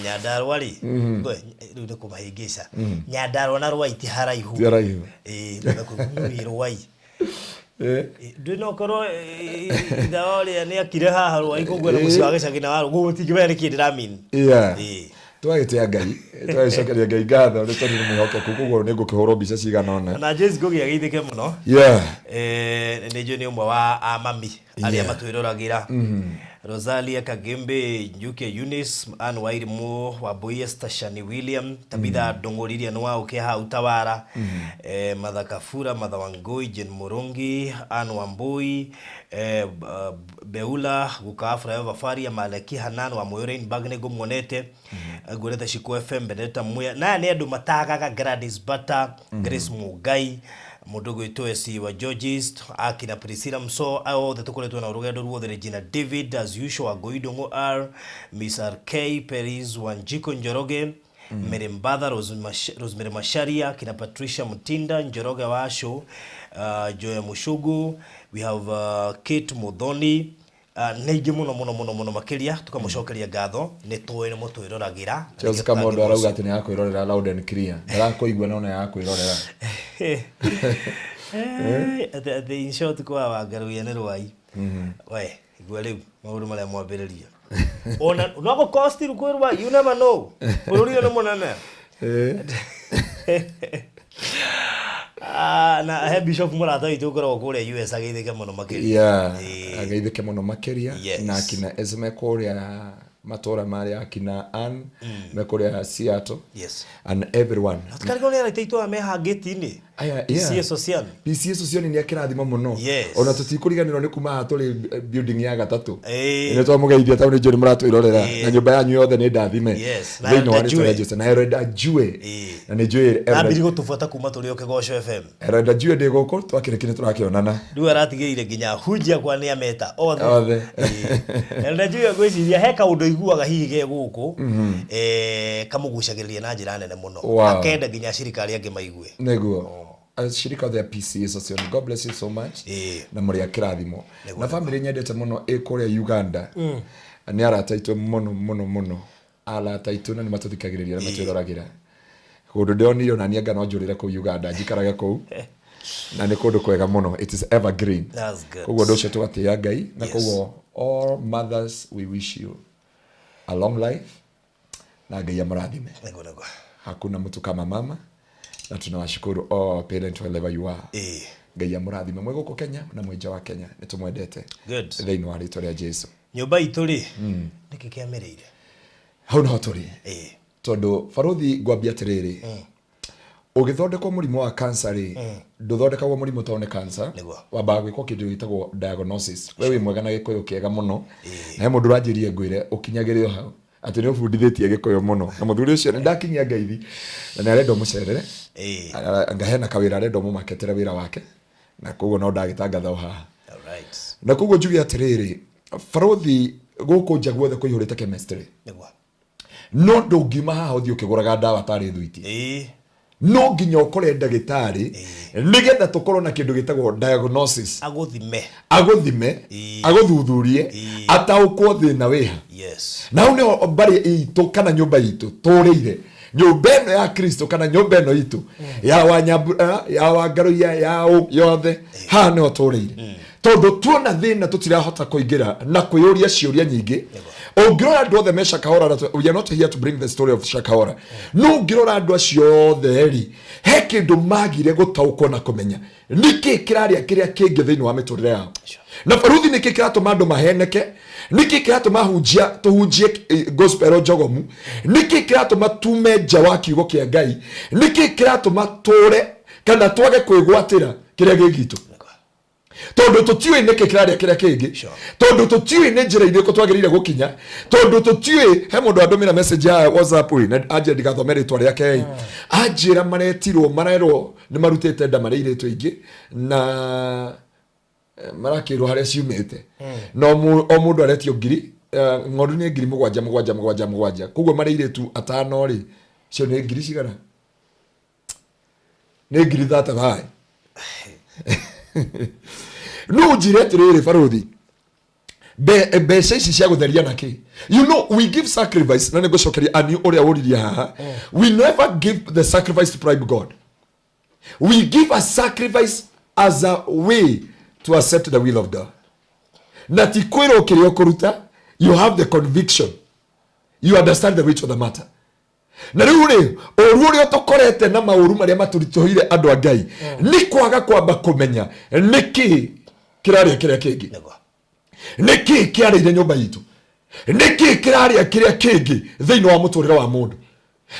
Speaker 1: Nyandarua rĩ, rĩu nĩ kũmahĩngĩca. Nyandarua na Rwai ti haraihu.
Speaker 3: Ti haraihu.
Speaker 1: Ĩĩ, nĩ Rwai. Ndwĩ no korwo ithe wa ũrĩa nĩ akire haha Rwai koguo na mũciĩ wa gĩcagi na wa rũgũ gũtingĩmenya nĩkĩ ndĩramini.
Speaker 3: Yeah.
Speaker 1: Ĩĩ.
Speaker 3: Twagĩtĩa Ngai, twagĩcokeria Ngai ngatho nĩ tondũ nĩ mwĩhokeku, koguo nĩ ngũkĩhũrwo mbica cigana ũna.
Speaker 1: Na James Ngugi ageithĩke mũno.
Speaker 3: Yeah.
Speaker 1: Nĩ njũĩ nĩ ũmwe wa amami arĩa
Speaker 3: Yeah.
Speaker 1: matwĩroragĩra. Rosalia Kagembe, Njuke Eunice, Anne Wairimu, Wambui Esther Shani William, Tabitha Ndũng'ũriria nĩ wa ũke hau Tawara, Martha Kafura, Martha Wangui, Jane Mũrũngi, Anne Wambui, Beula Guka Flyover Faria, Malaki Hanan wa Moyo Rainbag nĩ ngũmuonete, nguonete Shiko FM, Benedetta Muya. Na aya nĩ andũ matagaga Gladys Bata, Grace Mugai, mũndũ gwĩtwo SC wa Georges, akina Priscilla Mso, aya othe tũkoretwo na rũgendo ruothe, Regina David as usual, Wangui Ndũng'ũ R, Miss RK, Peris Wanjiko Njoroge, Mary Mbatha, Rosemary Macharia, kina Patricia Mutinda, Njoroge Washo, Joya Mushugu, we have Kate Muthoni, nä ingä må no må no må no må no makä ria tå kamå cokeria ngatho nä tå nä må twä roragä ra.
Speaker 3: Charles Kamondo arauga atĩ nĩ akwĩrorera loud and clear. Ndarakũigua no nĩ akwĩrorera.
Speaker 1: Atĩ in short kwa wangaruia nĩ rwai we igua rĩu maũndũ marĩa mwambĩrĩria ona no gũkorwo still kwĩ rwai, you never know, bũrũri ũyũ nĩ mũnene. Ah, na he bishop mũrata witũ ũkoragwo kũrĩa US ageithĩke mũno makĩria.
Speaker 3: Yeah,
Speaker 1: Ĩĩ.
Speaker 3: Ageithĩke mũno makĩria. Na akina Esme kũrĩa matũra marĩa, akina Ann me kũrĩa Seattle and everyone.
Speaker 1: Tũkarigwo nĩ arata aitũ aya me hangĩti-inĩ.
Speaker 3: Aya, yeah.
Speaker 1: PCA Sosian.
Speaker 3: PCA Sosiani nĩ akĩrathima mũno. Ona tũtikũriganĩrwo nĩ kuma haha tũrĩ building ya gatatũ. Nĩ twamũgeithia tondũ nĩ njũĩ nĩ mũratwĩrorera. Na nyũmba yanyu yothe nĩ ndathime.
Speaker 1: Na
Speaker 3: Thĩinĩ wa
Speaker 1: Elder
Speaker 3: rĩtwa rĩa
Speaker 1: Jue.
Speaker 3: Jesu. Na Elder Jue. Na nĩ njũĩ Elder-
Speaker 1: Ambiri gũtũbuata kuma tũrĩ o Kĩgoco FM.
Speaker 3: Elder Jue ndĩ gũkũ twakĩrĩkia nĩ tũrakĩonana.
Speaker 1: Rĩu aratigĩire nginya hunjia kwa nĩ ameta othe.
Speaker 3: Othe.
Speaker 1: Elder Jue ngwĩciria he kaũndũ iguaga hihi ge gũkũ kamũgucagĩrĩria na njĩra nene mũno. Akenda nginya acirika arĩa angĩ maigue.
Speaker 3: Nĩguo. Ashirika othe a PCA Sosiani, God bless you so much. Na mũrĩ a kĩrathimo. Na family nyendete mũno ĩ kũrĩa Uganda. Nĩ arata aitũ mũno mũno mũno. Arata aitũ na nĩ matũthikagĩrĩria na matwĩroragĩra. Kũndũ ndĩronire ona niĩ anga no njũrĩre kũu Uganda njikarage kũu. Na nĩ kũndũ kwega mũno. It is evergreen.
Speaker 1: That's good.
Speaker 3: Koguo ũndũ ũcio tũgatĩĩa Ngai na koguo all mothers, we wish you a long life na Ngai amũrathime.
Speaker 1: Nĩguo nĩguo.
Speaker 3: Hakuna mtu kama mama na tunawashukuru all parents wherever you are. Ngai amũrathime mwĩ gũkũ Kenya na mwĩ nja wa Kenya, nĩ tũmwendete.
Speaker 1: Good.
Speaker 3: Thĩinĩ wa rĩtwa rĩa Jesu.
Speaker 1: Nyũmba itũ rĩ, nĩkĩ kĩamĩrĩire?
Speaker 3: Hau noho tũrĩ. Tondũ barothi ngwambia atĩrĩrĩ, ũgĩthondekwo mũrimũ wa cancer rĩ, ndũthondekagwo mũrimũ tondũ nĩ cancer. Wambaga gwĩkwo kĩndũ gĩtagwo diagnosis. We wĩ mwega na gĩkũyũ kĩega mũno. Na he mũndũ ũranjĩrire ngwĩre ũkinyagĩre o hau atĩ nĩ ũbundithĩtie gĩkũyũ mũno. Na mũthuri ũcio nĩ ndakinyia ngeithi na nĩ arenda ũmũcerere. Ngahena kawĩra arenda ũmũmaketera wĩra wake na koguo no ndagĩtangatha o haha. Na koguo njuge atĩrĩrĩ, barothi gũkũ nja guothe kũihũrĩte chemistry. No ndũngiuma haha ũthiĩ ũkĩgũraga ndawa tarĩ thwiti. No nginya ũkore ndagĩtarĩ nĩgetha tũkorwo na kĩndũ gĩtagwo diagnosis.
Speaker 1: Agũthime.
Speaker 3: Agũthime, agũthuthurie, ataũkwo thĩna wĩha. Na hau nĩho mbarĩ itũ kana nyũmba itũ tũrĩire. Nyũmba ĩno ya Kristo kana nyũmba ĩno itũ ya Wanyambura, ya Wangaruiya, ya yothe, haha nĩho tũrĩire. Tondũ tuona thĩna tũtirahota kũingĩra na kwĩyũria ciũria nyingĩ. Ũngĩrora andũ othe me Shakahola, na we are not here to bring the story of Shakahola. No ũngĩrora andũ acio othe rĩ, he kĩndũ magire gũtaũkwo na kũmenya. Nĩkĩ kĩrarĩa kĩrĩa kĩngĩ thĩinĩ wa mĩtũrĩre yao? Na baruthi nĩkĩ kĩratũma andũ maheneke? Nĩkĩ kĩratũma tũhunjie gospel njogomu? Nĩkĩ kĩratũma tume nja wa kiugo kĩa Ngai? Nĩkĩ kĩratũma tũre kana twage kwĩgwatĩra kĩrĩa gĩ gitũ? Tondũ tũtiũĩ nĩkĩ kĩrarĩa kĩrĩa kĩngĩ. Tondũ tũtiũĩ nĩ njĩra irĩkũ twagĩrĩire gũkinya. Tondũ tũtiũĩ, he mũndũ andũmĩra message ya WhatsApp ĩ, na anjĩra ndigathome rĩtwa rĩake ĩ. Anjĩra maretirwo, marerwo nĩ marutĩte nda marĩ airĩtu aingĩ na marakĩrwo harĩa ciumĩte. Na o mũndũ aretio ngiri, ng'ondu nĩ ngiri mũgwanja, mũgwanja, mũgwanja, mũgwanja. Koguo marĩ airĩtu atano rĩ, cio nĩ ngiri cigana? Nĩ ngiri thate bae. No njĩre atĩrĩrĩ barothi, mbeca ici cia gũtheria na kĩ? You know, we give sacrifice, na nĩngũcokeria ani ũrĩa ũririe haha. We never give the sacrifice to bribe God. We give a sacrifice as a way to accept the will of God. Na ti kwĩrwo kĩrĩa ũkũruta, you have the conviction. You understand the weight of the matter. Na rĩu rĩ, ũru ũrĩa ũtũkorete na maũru marĩa matũritũhĩire andũ a Ngai, nĩ kwaga kwamba kũmenya nĩkĩ kĩrarĩa kĩrĩa kĩngĩ. Nĩkĩ kĩarĩire nyũmba itũ? Nĩkĩ kĩrarĩa kĩrĩa kĩngĩ thĩinĩ wa mũtũrĩre wa mũndũ?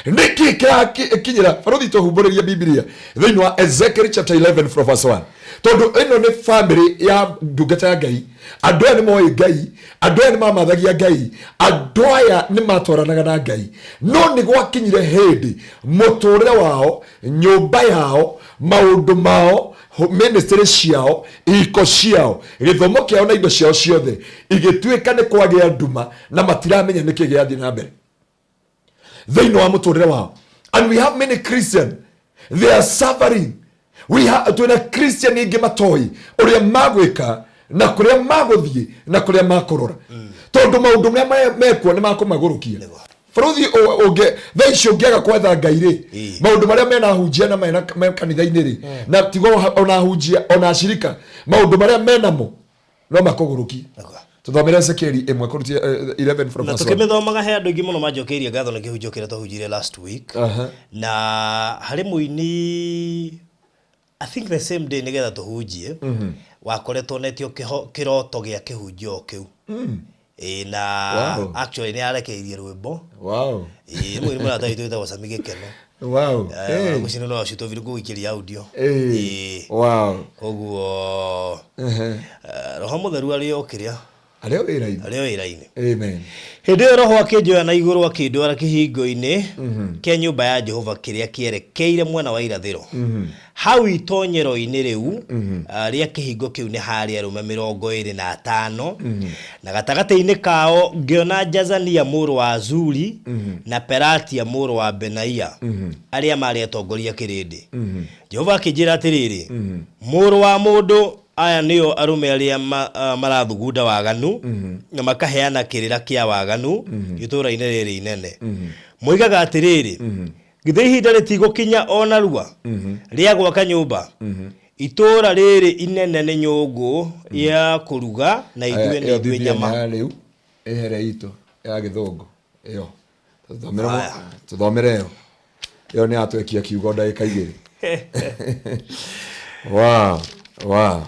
Speaker 3: Nĩkĩ kĩrakinyĩra? Barothi tũhumbũrĩrie Bibilia thĩinĩ wa Ezekiel chapter 11 from verse 1. Tondũ ĩno nĩ family ya ndungata ya Ngai. Andũ aya nĩ moĩ Ngai, andũ aya nĩ mamathagia Ngai, andũ aya nĩ matwaranaga na Ngai. No nĩ gwakinyire hĩndĩ mũtũrĩre wao, nyũmba yao, maũndũ mao, ministry ciao, ihiko ciao, gĩthomo kĩao na indo ciao ciothe igĩtuĩka nĩ kwagĩa nduma na matiramenya nĩkĩ gĩathiĩ na mbere. Thĩinĩ wa mũtũrĩre wao. And we have many Christian, they are suffering. We have twĩna Christian ingĩ matoĩ ũrĩa magwĩka na kũrĩa magũthiĩ na kũrĩa makũrora, tondũ maũndũ marĩa mekuo nĩ makũmagũrũkia. Bũrũthi ũngĩ thaa ici ũngĩaga kwetha Ngai rĩ, maũndũ marĩa mena hunjia na mena me kanitha-inĩ rĩ, na tigo ona hunjia ona ashirika, maũndũ marĩa menamo no makũgũrũkie. Tũthomere Ezekieli 1 kũrutia 11 from
Speaker 1: na
Speaker 3: verse 1.
Speaker 1: Tũkĩmĩthomaga, he andũ aingĩ mũno manjokeirie ngatho nĩ kĩhunjio kĩrĩa twahunjirie last week. Na harĩ mũini, I think the same day nĩgetha tũhunjie, wakoretwo netio kĩroto gĩa kĩhunjio o kĩu. Ĩĩ, na actually nĩ arekeirie rwĩmbo. Ĩĩ, mũini mũrata witũ wĩtagwo Sami Gĩkeno. Ngwĩciria no acio tũbiri gũgũikĩria audio. Ĩĩ. Koguo Roho Mũtheru arĩ o kĩrĩa
Speaker 3: arĩ o wĩra-inĩ.
Speaker 1: Arĩ o wĩra-inĩ.
Speaker 3: Amen.
Speaker 1: Hĩndĩ ĩyo Roho akĩnjoya na igũrũ akĩndwara kĩhingo-inĩ kĩa nyũmba ya Jehova kĩrĩa kĩerekeire mwena wa irathĩro. Hau itonyero-inĩ rĩu rĩa kĩhingo kĩu nĩ haarĩ arũme 25, na gatagatĩ-inĩ kao ngĩona Jazania mũrũ wa Azuri na Pelatia mũrũ wa Benaia, arĩa maarĩ atongoria kĩrĩndĩ. Jehova akĩnjĩra atĩrĩrĩ, "Mũrũ wa mũndũ, aya nĩo arũme arĩa marathugunda waganu na makaheana kĩrĩra kĩa waganu itũũra-inĩ rĩrĩ inene. Moigaga atĩrĩrĩ, 'Githĩ ihinda rĩtigũkinya o narua rĩa gwaka nyũmba? Itũũra rĩrĩ inene nĩ nyũngũ ya kũruga na ithuĩ nĩ
Speaker 3: Ĩyo
Speaker 1: ithuĩ
Speaker 3: Biblia
Speaker 1: nyama."
Speaker 3: nĩ ya rĩu ĩhere itũ ya gĩthũngũ ĩyo. Tũthomere.
Speaker 1: Haya.
Speaker 3: Tũthomere ĩyo. Ĩyo nĩ yatwekia kiugo ndagĩka 2. Wow.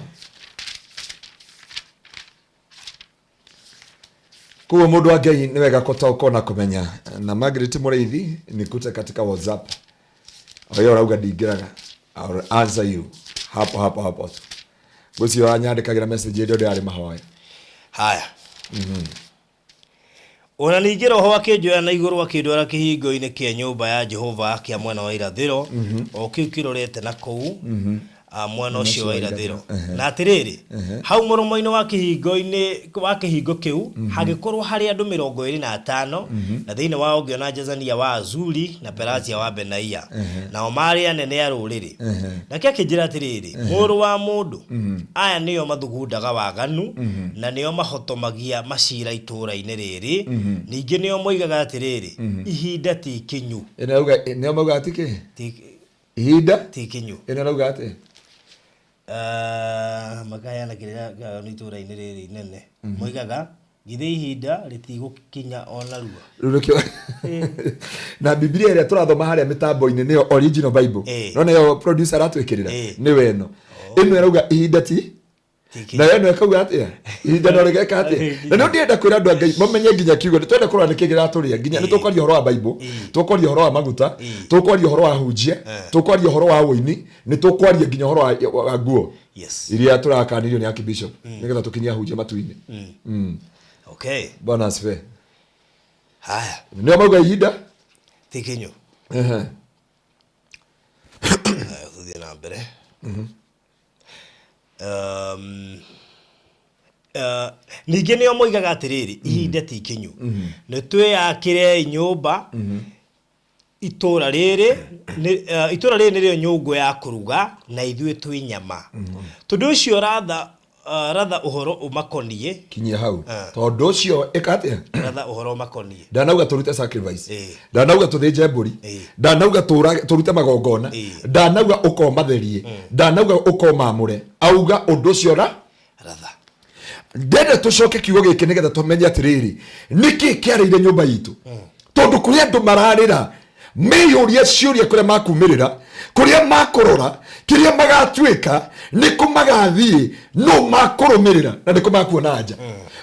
Speaker 3: Koguo mũndũ wa Ngai, nĩ wega kũtaũkwo na kũmenya. Na Margaret Mũrĩithi, nikute katika WhatsApp o ĩyo ũrauga ndingĩraga. I'll answer you hapo hapo hapo tu. Ngwĩciria wanyandĩkagĩra message ĩrĩa ndĩrarĩ mahoya.
Speaker 1: Haya. Ona ningĩ Roho akĩnjoya na igũrũ akĩndwara kĩhingo-inĩ kĩa nyũmba ya Jehova kĩa mwena wa irathĩro, o kĩu kĩrorete na kũu mwena ũcio wa irathĩro. Na atĩrĩrĩ, hau mũromo-inĩ wa kĩhingo-inĩ wa kĩhingo kĩu hagĩkorwo harĩ andũ 25, na thĩinĩ wao ngĩona Jezania wa Azuri na Pelatia wa Benaia, nao maarĩ anene a rũrĩrĩ. Nake akĩnjĩra atĩrĩrĩ, "Mũrũ wa mũndũ, aya nĩo mathugundaga waganu na nĩo mahotomagia macira itũũra-inĩ rĩrĩ, ningĩ nĩo moigaga atĩrĩrĩ, 'Ihinda ti ikinyu.'
Speaker 3: Ĩno yauga nĩo mauga atĩ kĩ?
Speaker 1: Ti
Speaker 3: Ihinda
Speaker 1: ti ikinyu.
Speaker 3: Ĩno ĩrauga atĩ
Speaker 1: Makaheana kĩrĩra kĩa waganu itũũra-inĩ rĩrĩ inene, moigaga, 'Githĩ ihinda rĩtigũkinya o narua?'
Speaker 3: Rĩu nĩkĩo na Bibilia ĩrĩa tũrathoma harĩa mĩtambo-inĩ nĩyo original Bible. No nĩyo producer aratwĩkĩrĩra. Nĩwe ĩno. Ĩno ĩrauga ihinda ti
Speaker 1: Ti ikinyu.
Speaker 3: Nayo ĩno ĩkauga atĩa? Ihinda no rĩgeka atĩa? Na nĩo ndĩrenda kwĩra andũ a Ngai mamenye nginya kiugo nĩ twenda kũrora nĩkĩ kĩratũrĩa. Nginya nĩ tũkwaria ũhoro wa Bible, tũkwaria ũhoro wa maguta, tũkwaria ũhoro wa hunjia, tũkwaria ũhoro wa ũini, nĩ tũkwaria nginya ũhoro wa nguo iria tũrakanirio nĩ Archbishop nĩgetha tũkinyie ahunjia matu-inĩ. Bwana asifiwe.
Speaker 1: Haya.
Speaker 3: Nĩo mauga ihinda
Speaker 1: ti ikinyu. Haya, tũthiĩ na mbere. Ningĩ nĩo moigaga atĩrĩrĩ, 'Ihinda ti ikinyu, nĩ twĩyakĩrei nyũmba. Itũũra rĩrĩ nĩrĩo nyũngũ ya kũruga na ithuĩ twĩ nyama. Tondũ ũcio ratha ũhoro ũmakoniĩ.'
Speaker 3: Kinyia hau. Tondũ ũcio ĩka atĩa?
Speaker 1: Ratha ũhoro ũmakoniĩ.
Speaker 3: Ndanauga tũrute sacrifice, ndanauga tũthĩnje mbũri, ndanauga tũrute magongona, ndanauga ũkomatherie, ndanauga ũkomamũre. Auga ũndũ ũcio ra
Speaker 1: Ratha.
Speaker 3: Ndenda tũcoke kiugo gĩkĩ nĩgetha tũmenye atĩrĩrĩ, nĩkĩ kĩarĩire nyũmba itũ, tondũ kũrĩ andũ mararĩra meyũria ciũria kũrĩa makumĩrĩra, kũrĩa makũrora, kĩrĩa magatuĩka, nĩkũ magathiĩ, no makũrũmĩrĩra na nĩkũ makuona nja.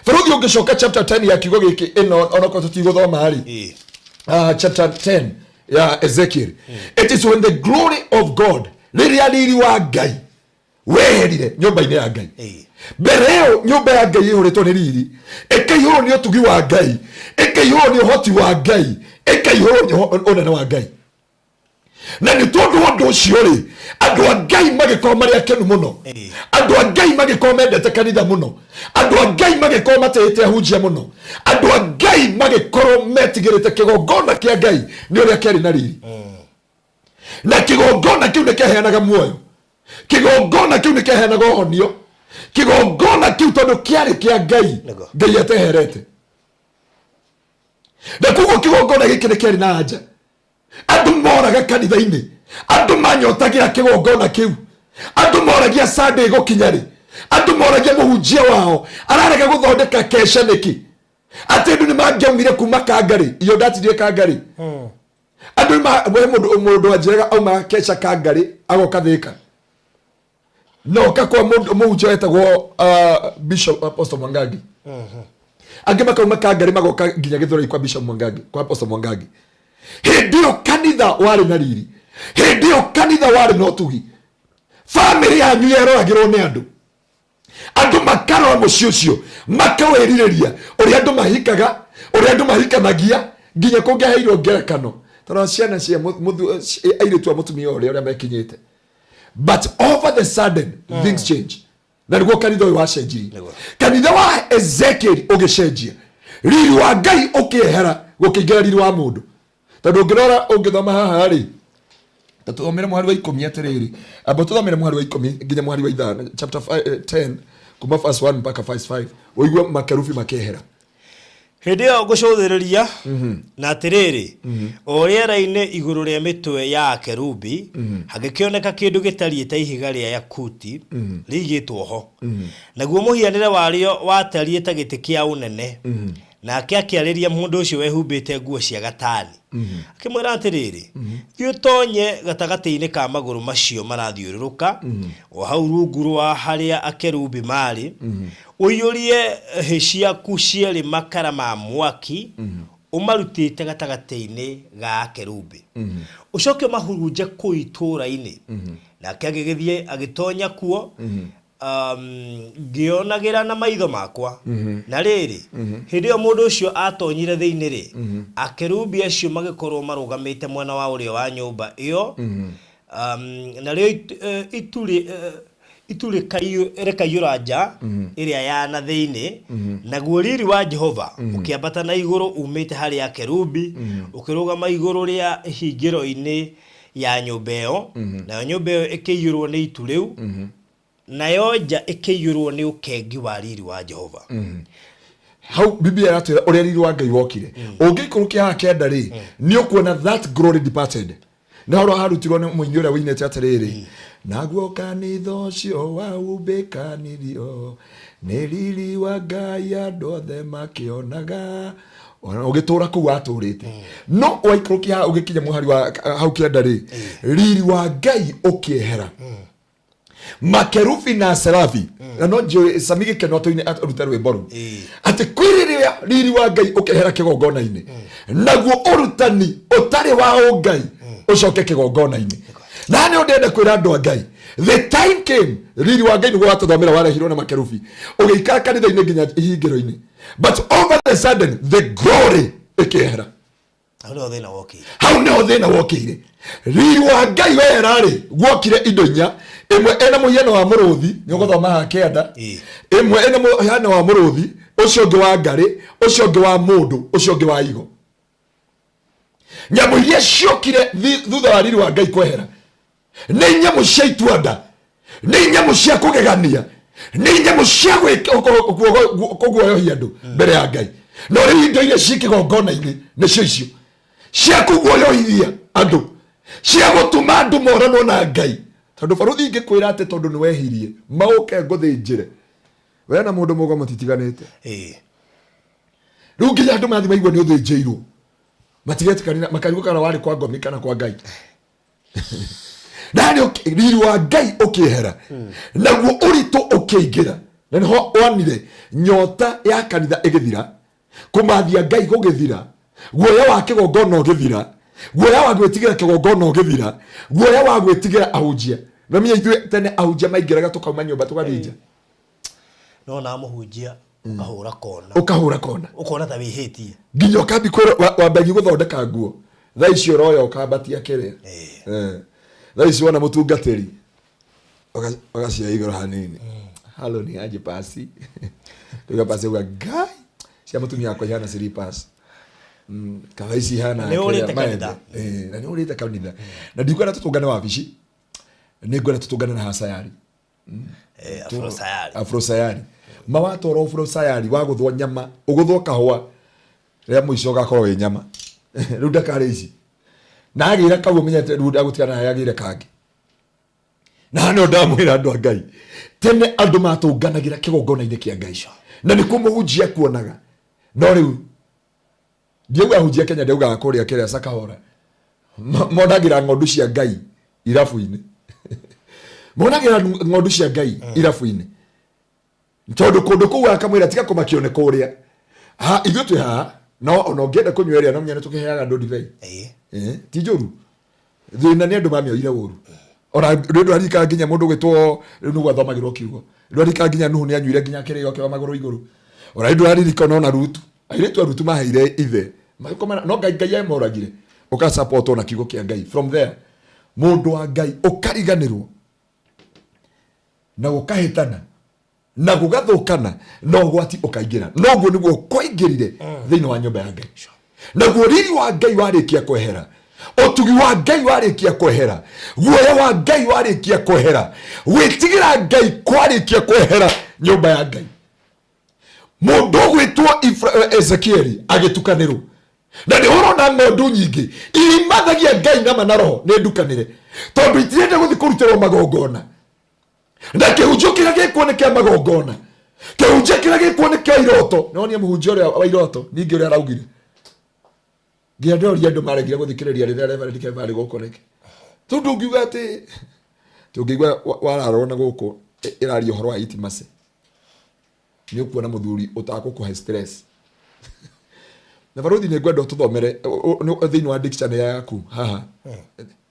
Speaker 3: Bũrũthi ũngĩcoka chapter 10 ya kiugo gĩkĩ ĩno, onokorwo tũtigũthoma rĩ, chapter 10 ya Ezekiel, it is when the glory of God, rĩrĩa riri wa Ngai weherire nyũmba-inĩ ya Ngai. Mbere ĩyo nyũmba ya Ngai ĩihũrĩtwo nĩ riri, ĩkaihũrwo nĩ ũtugi wa Ngai, ĩkaihũrwo nĩ ũhoti wa Ngai, ĩkaihũrwo nĩ ũnene wa Ngai. Na nĩ tondũ wa ũndũ ũcio rĩ, andũ a Ngai magĩkorwo marĩ akenu mũno. Andũ a Ngai magĩkorwo mendete kanitha mũno. Andũ a Ngai magĩkorwo matĩĩte ahunjia mũno. Andũ a Ngai magĩkorwo metigĩrĩte kĩgongona kĩa Ngai nĩ ũrĩa kĩarĩ na riri. Na kĩgongona kĩu nĩ kĩaheanaga muoyo, kĩgongona kĩu nĩ kĩaheanaga ũhonio, kĩgongona kĩu tondũ kĩarĩ kĩa Ngai. Ngai ateherete. Na koguo kĩgongona gĩkĩ nĩ kĩarĩ na anja. Andũ moraga kanitha-inĩ, andũ manyotagĩra kĩgongona kĩu, andũ moragia Sunday gũkinya rĩ, andũ moragia mũhunjia wao ararega gũthondeka kesha nĩkĩ, atĩ andũ nĩ mangĩaumire kuma Kangarĩ, iyo ndatindire Kangarĩ. Andũ we mũndũ wanjĩraga auma kesha Kangarĩ agoka Thĩka, no oka kwa mũndũ mũhunjia wetagwo Bishop Apostle Mwangangi. Angĩ makauma Kangarĩ magoka nginya Gĩthũrai kwa Bishop Mwangangi, kwa Apostle Mwangangi. Hĩndĩ ĩyo kanitha warĩ na riri, hĩndĩ ĩyo kanitha warĩ na ũtugi, bamĩrĩ yanyu yeroragĩrwo nĩ andũ, andũ makarora mũciĩ ũcio makawĩrirĩria, ũrĩa andũ mahikaga, ũrĩa andũ mahikanagia, nginya kũngĩaheirwo ngerekano tondũ ciana cia airĩtu a mũtumia ũrĩa ũrĩa mekinyĩte. But over the sudden things change, na nĩguo kanitha ũyũ wacenjirie. Kanitha wa Ezekiel ũgĩcenjia, riri wa Ngai ũkĩehera, gũkĩingĩra riri wa mũndũ. Tondũ ũngĩrora, ũngĩthoma haha rĩ, ta tũthomere mũhari wa 10 atĩrĩrĩ, amba tũthomere mũhari wa 10 nginya mũhari wa 5, chapter 10 kuma verse 1 mpaka verse 5, ũigue makerubi makehera.
Speaker 1: Hĩndĩ ĩyo ngũcũthĩrĩria, na atĩrĩrĩ, o rĩera-inĩ igũrũ rĩa mĩtwe ya akerubi hagĩkĩoneka kĩndũ gĩtariĩ ta ihiga rĩa yakuti rĩigĩtwo ho, naguo mũhianĩre warĩo watariĩ ta gĩtĩ kĩa ũnene. Nake akĩarĩria mũndũ ũcio wehumbĩte nguo cia gatani, akĩmwĩra atĩrĩrĩ, "Thiĩ ũtonye gatagatĩ-inĩ ka magũrũ macio marathiũrũrũka, o hau rungu rwa harĩa akerubi marĩ, ũiyũrie hĩ ciaku cierĩ makara ma mwaki ũmarutĩte gatagatĩ-inĩ ga akerubi, ũcoke ũmahurunje kũu itũũra-inĩ." Nake agĩgĩthiĩ agĩtonya kuo, ngĩonagĩra na maitho makwa. Na rĩrĩ, hĩndĩ ĩyo mũndũ ũcio aatonyire thĩinĩ-rĩ, akerubi acio magĩkorũo marũgamĩte mwena wa ũrĩo wa nyũmba ĩyo, narĩo itu rĩkaiyũra nja ĩrĩa ya na thĩinĩ, naguo riri wa Jehova ũkĩambata na igũrũ uumĩte harĩ akerubi, ũkĩrũgama igũrũ rĩa hingĩro-inĩ ya nyũmba ĩyo, nayo nyũmba ĩyo ĩkĩiyũrũo nĩ itu rĩu, nayo nja ĩkĩiyũrũo nĩ ũkengi wa riri wa Jehova.
Speaker 3: Hau Biblia ĩratwĩra ũrĩa riri wa Ngai wokire. Ũngĩikũrũkia haha kenda rĩ, nĩ ũkuona that glory departed, na ũrĩa harutirwo nĩ mũini ũrĩa wĩinĩte atĩrĩrĩ, "Naguo kanitha ũcio waumbĩkanirio nĩ riri wa Ngai, andũ othe makĩonaga." Ona ũgĩtũra kũu watũrĩte, no waikũrũkia haha ũgĩkinya mũhari wa hau kenda rĩ, riri wa Ngai ũkĩehera, makerubi na serafi. Na no njũĩ Sami Gĩkeno atũine arute rwĩmbo rũu atĩ kwĩ rĩrĩa riri wa Ngai ũkehera kĩgongona-inĩ, naguo ũrutani ũtarĩ wa ũngai ũcoke kĩgongona-inĩ. Na nĩ ndĩrenda kwĩra andũ a Ngai, the time came riri wa Ngai nĩguo watũthomera warehirwo na makerubi, ũgĩikara kanitha-inĩ nginya ihingĩro-inĩ, but over the sudden the glory ĩkĩehera.
Speaker 1: Hau nĩho thĩna wokĩire.
Speaker 3: Hau nĩho thĩna wokĩire. Riri wa Ngai wehera rĩ, guokire indo inya, ĩmwe ĩna mũhiano wa mũrũthi, nĩ ũgũthoma haha kĩanda. Ĩmwe ĩna mũhiano wa mũrũthi, ũcio ũngĩ wa ngarĩ, ũcio ũngĩ wa mũndũ, ũcio ũngĩ wa igo. Nyamũ iria ciokire thutha wa riri wa Ngai kwehera nĩ nyamũ cia ituanda, nĩ nyamũ cia kũgegania, nĩ nyamũ cia kũguoyohia andũ mbere ya Ngai. No rĩu indo iria ciĩ kĩgongona-inĩ nĩcio icio cia kũguoyohithia andũ, cia gũtũma andũ moranwo na Ngai. Tondũ barũthi ingĩkwĩra atĩ tondũ nĩ wehirie maũke ngũthĩnjĩre, we na mũndũ mũgo mũtitiganĩte. Rĩu nginya andũ mathiĩ maigua nĩ ũthĩnjĩirwo, matigetĩkanĩra, makarigwo kana warĩ kwa ngomi kana kwa Ngai. Na nĩ riri wa Ngai ũkĩehera, naguo ũritũ ũkĩingĩra, na nĩho wonire nyota ya kanitha ĩgĩthira, kũmathia Ngai gũgĩthira, guoya wa kĩgongona ũgĩthira, guoya wa gwĩtigĩra kĩgongona ũgĩthira, guoya wa gwĩtigĩra ahunjia. Na menya ithuĩ tene ahunjia maingĩraga tũkauma nyũmba tũgathiĩ nja.
Speaker 1: No na mũhunjia ũkahũra kona.
Speaker 3: Ũkahũra kona.
Speaker 1: Ũkona ta wĩhĩtie.
Speaker 3: Nginya ũkambi kwĩra wambagia gũthondeka nguo. Thaa ici ũroya ũkambatia kĩrĩa. Eh. Thaa ici wona mũtungatĩri ũgacioya igũrũ hanini. Halo ni aje pasi. Rĩu pasi uga ngai cia mũtumia wakwa ihana slippers. Kaba ici ihana
Speaker 1: Nĩ ũrĩte
Speaker 3: kĩrĩa,
Speaker 1: kanitha.
Speaker 3: maembe. Eh, na nĩ ũrĩte kanitha. Na ndikwenda tũtũngane wabici. Nĩ ngwenda tũtũngane na hasayari.
Speaker 1: Afrosayari.
Speaker 3: Afrosayari. Mawatwara afrosayari wagũthwo nyama, ũgũthwo kahũa rĩa mũico ũgakorwo wĩ nyama. Rĩu ndakarĩ ici. Na agĩra kau ũmenyete rĩu ndagũtigana naye agĩre kangĩ. Na nĩo ndamwĩra andũ a Ngai. Tene andũ matũnganagĩra kĩgongona-inĩ kĩa Ngai. Na nĩkuo mũhunjia kuonaga. No rĩu ndiauga ahunjia Kenya, ndiaugaga kũrĩa kĩrĩa Sakahora. Monagĩra ng'ondu cia Ngai irabu-inĩ. Monagĩra ng'ondu cia Ngai irabu-inĩ. Tondũ kũndũ kũu akamwĩra tiga kũmakio nĩ kũrĩa. Ha, ithuĩ twĩ haha, no ona ũngĩenda kũnyua ĩrĩa no nginya nĩtũkĩheaga andũ ndibei. Ti njũru. Thĩna nĩ andũ mamĩoire ũru. Ona rĩu ndwaririkana nginya mũndũ ũgwĩtwo, rĩu nĩguo athomagĩrwo kiugo. Ndwaririkana nginya Nuhu nĩanyuire nginya kĩrĩo kĩo magũrũ igũrũ. Ona rĩu ndwaririkana ona Rutu. Airĩtu a Rutu maheire ithe. Magĩkomana, no Ngai Ngai emoragire. Ũkasapotwo na kiugo kĩa Ngai. From there, mũndũ wa Ngai ũkariganĩrwo na gũkahĩtana na gũgathũkana na ũgwati ũkaingĩra. Noguo nĩguo kwaingĩrire thĩinĩ wa nyũmba ya Ngai. Naguo riri wa Ngai warĩkia kwehera, ũtugi wa Ngai warĩkia kwehera, guoya wa Ngai warĩkia kwehera, gwĩtigĩra Ngai kwarĩkia kwehera nyũmba ya Ngai. Mũndũ ũgwĩtwo Ezekieli agĩtukanĩrwo. Na nĩ ũrona ng'ondu nyingĩ imathagia Ngai nama na roho nĩ ndukanĩre, tondũ itirenda gũthiĩ kũrutĩrwo magongona. Na kĩhunjio kĩrĩa gĩkuo nĩ kĩa magongona, kĩhunjio kĩrĩa gĩkuo nĩ kĩa iroto. No nĩ mũhunjia ũrĩa wa iroto ningĩ ũrĩa araugire. Nginya ndĩroria andũ maregire gũthikĩrĩria rĩrĩa Reverend Kemba arĩ gũkũ nĩkĩ. Tondũ ndũngiuga atĩ tũngĩigua wararwo na gũkũ ĩraria ũhoro wa intimacy. Nĩ ũkuona mũthuri ũtakũkũhe stress. Na barothi nĩ ngwenda ũtũthomere thĩinĩ wa dictionary yaku haha.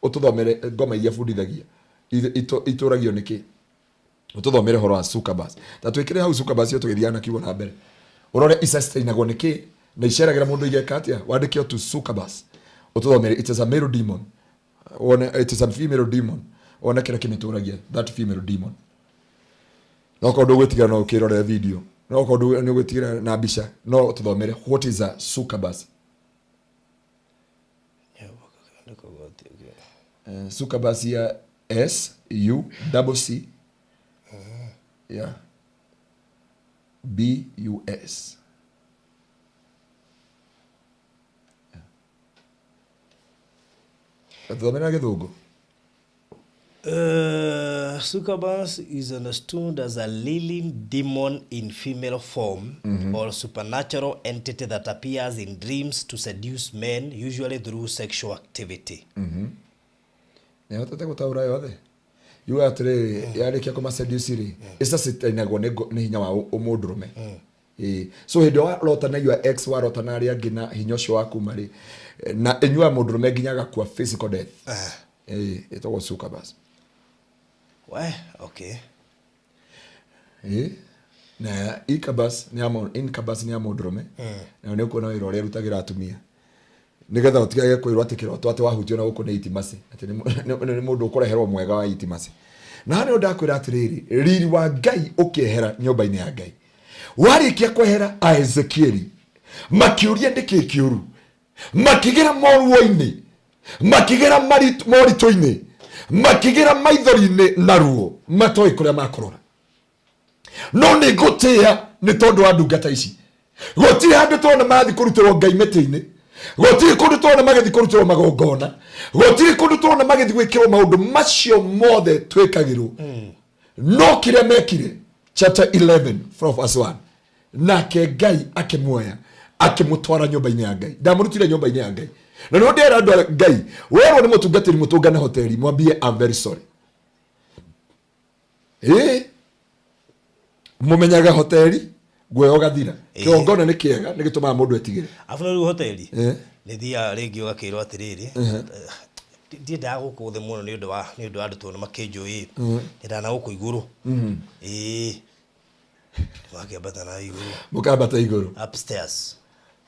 Speaker 3: Ũtũthomere ngoma iria bundithagia. Itũragio nĩkĩ? Ũtũthomere ũhoro wa succubus. Ta twĩkĩre hau succubus ĩyo tũgĩthiaga na kiugo na mbere. Ũrore isustainagwo nĩkĩ? Na iceragĩra mũndũ igeka atĩa? Wandĩke tu succubus. Ũtũthomere it is a male demon. Wone it is a female demon. Wone kĩrĩa kĩmĩtũragia that female demon. No korwo ndũgwĩtigĩra no ũkĩrorere video. No korwo nĩ ũgwĩtigĩra na mbica no tũthomere what is a succubus. Succubus ya S U double C yeah B U S. Thomera gĩthũngũ.
Speaker 1: Succubus is understood as a living demon in female form or supernatural entity that appears in dreams to seduce men, usually through sexual activity.
Speaker 3: Nĩahotete gũtaũra yothe. Yuga atĩrĩrĩ, yarĩkia kũmaseduce rĩ, ĩcacitainagwo nĩ hinya wa ũmũndũrũme. So hĩndĩ ĩyo warota na your ex, warota na arĩa angĩ na hinya ũcio wa kuma rĩ, na ĩnyuaga mũndũrũme nginya agakua physical death. Ĩtagwo succubus.
Speaker 1: We, okay.
Speaker 3: Na incubus nĩ ya incubus nĩ ya mũndũrũme. Na nĩ ũkuona wĩra ũrĩa ĩrutagĩra atumia. Nĩgetha ũtigage kwĩrwo atĩ kĩroto atĩ wahutio na gũkũ nĩ intimacy. Atĩ nĩ mũndũ ũkũreherwo mwega wa intimacy. Na haha nĩho ndakwĩra atĩrĩrĩ, riri wa Ngai ũkĩehera nyũmba-inĩ ya Ngai. Warĩkia kwehera a Ezekieli, makĩũria nĩkĩ kĩũru, makĩgera moruo-inĩ, makĩgera moritũ-inĩ, makĩgera maithori-inĩ na ruo, matoĩ kũrĩa makũrora. No nĩ ngũtĩĩa nĩ tondũ wa ndungata ici. Gũtirĩ handũ tũrona marathiĩ kũrutĩrwo Ngai mĩtĩ-inĩ, gũtirĩ kũndũ tũrona magĩthiĩ kũrutĩrwo magongona, gũtirĩ kũndũ tũrona magĩthiĩ gwĩkĩrwo maũndũ macio mothe twĩkagĩrwo. No kĩrĩa mekire, chapter 11 from verse 1, nake Ngai akĩmuoya akĩmũtwara nyũmba-inĩ ya Ngai. Ndamũrutire nyũmba-inĩ ya Ngai. Na nĩho ndĩrera andũ a Ngai, werwo nĩ mũtungatĩri mũtũngane hoteli, mwambie I'm very sorry. Mũmenyaga hoteli guoya ũgathira. Kĩgongona nĩ kĩega, nĩ gĩtũmaga mũndũ etigĩre.
Speaker 1: Afu rĩu hoteli nĩ thiaga rĩngĩ ũgakĩrwo atĩrĩrĩ, ndiendaga gũkũ thĩ mũno nĩ ũndũ wa andũ tondũ makĩnjũĩ, nyendaga na gũkũ igũrũ. Wakĩambata na igũrũ.
Speaker 3: Mũkambata igũrũ.
Speaker 1: Upstairs.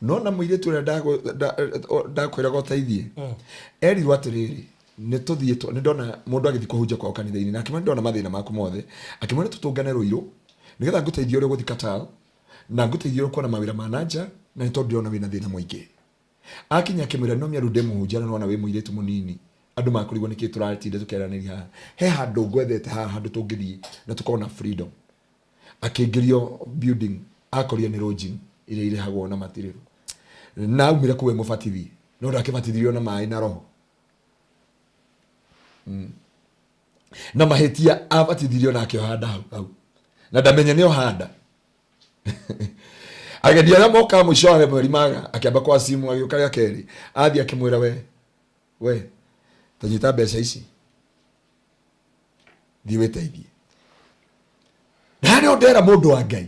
Speaker 3: Nona mũirĩtu ũrĩa ndakwĩraga ũteithie erirwo atĩrĩrĩ, nĩ tũthiĩ nĩ ndona mũndũ agĩthiĩ kũhunjia kwao kanitha-inĩ, na akĩmwĩra ndona mathĩna maku mothe, akĩmwĩra tũtũngane Rũirũ nĩgetha ngũteithie ũrĩa ũgũthiĩ Qatar na ngũteithie ũrĩa ũkuona mawĩra ma nanja, na nĩ tondũ ndĩrona wĩna thĩna mũingĩ. Akinya akĩmwĩra, no mĩaru ndĩ mũhunjia na nĩwona wĩ mũirĩtu mũnini, andũ makũrigwo nĩkĩ tũratinda tũkĩaranĩria haha, he handũ ngwethete haha, handũ tũngĩthiĩ na tũkorwo na freedom. Akĩingĩrio building, akorire nĩ lodging iria irĩhagwo na matirĩrũ, na aumire kũu e mũbatithie, no ndakĩbatithirio na maĩ na roho na mahĩtia. Abatithirio na akĩoha nda hau hau na ndamenye nĩ oha nda. Ageni arĩa mokaga mũico wa mweri maga, akĩamba kwa simu, agĩũka rĩa kerĩ, athiĩ akĩmwĩra, We tanyita mbeca ici, thiĩ wĩteithie." Na nĩ ndera mũndũ wa Ngai,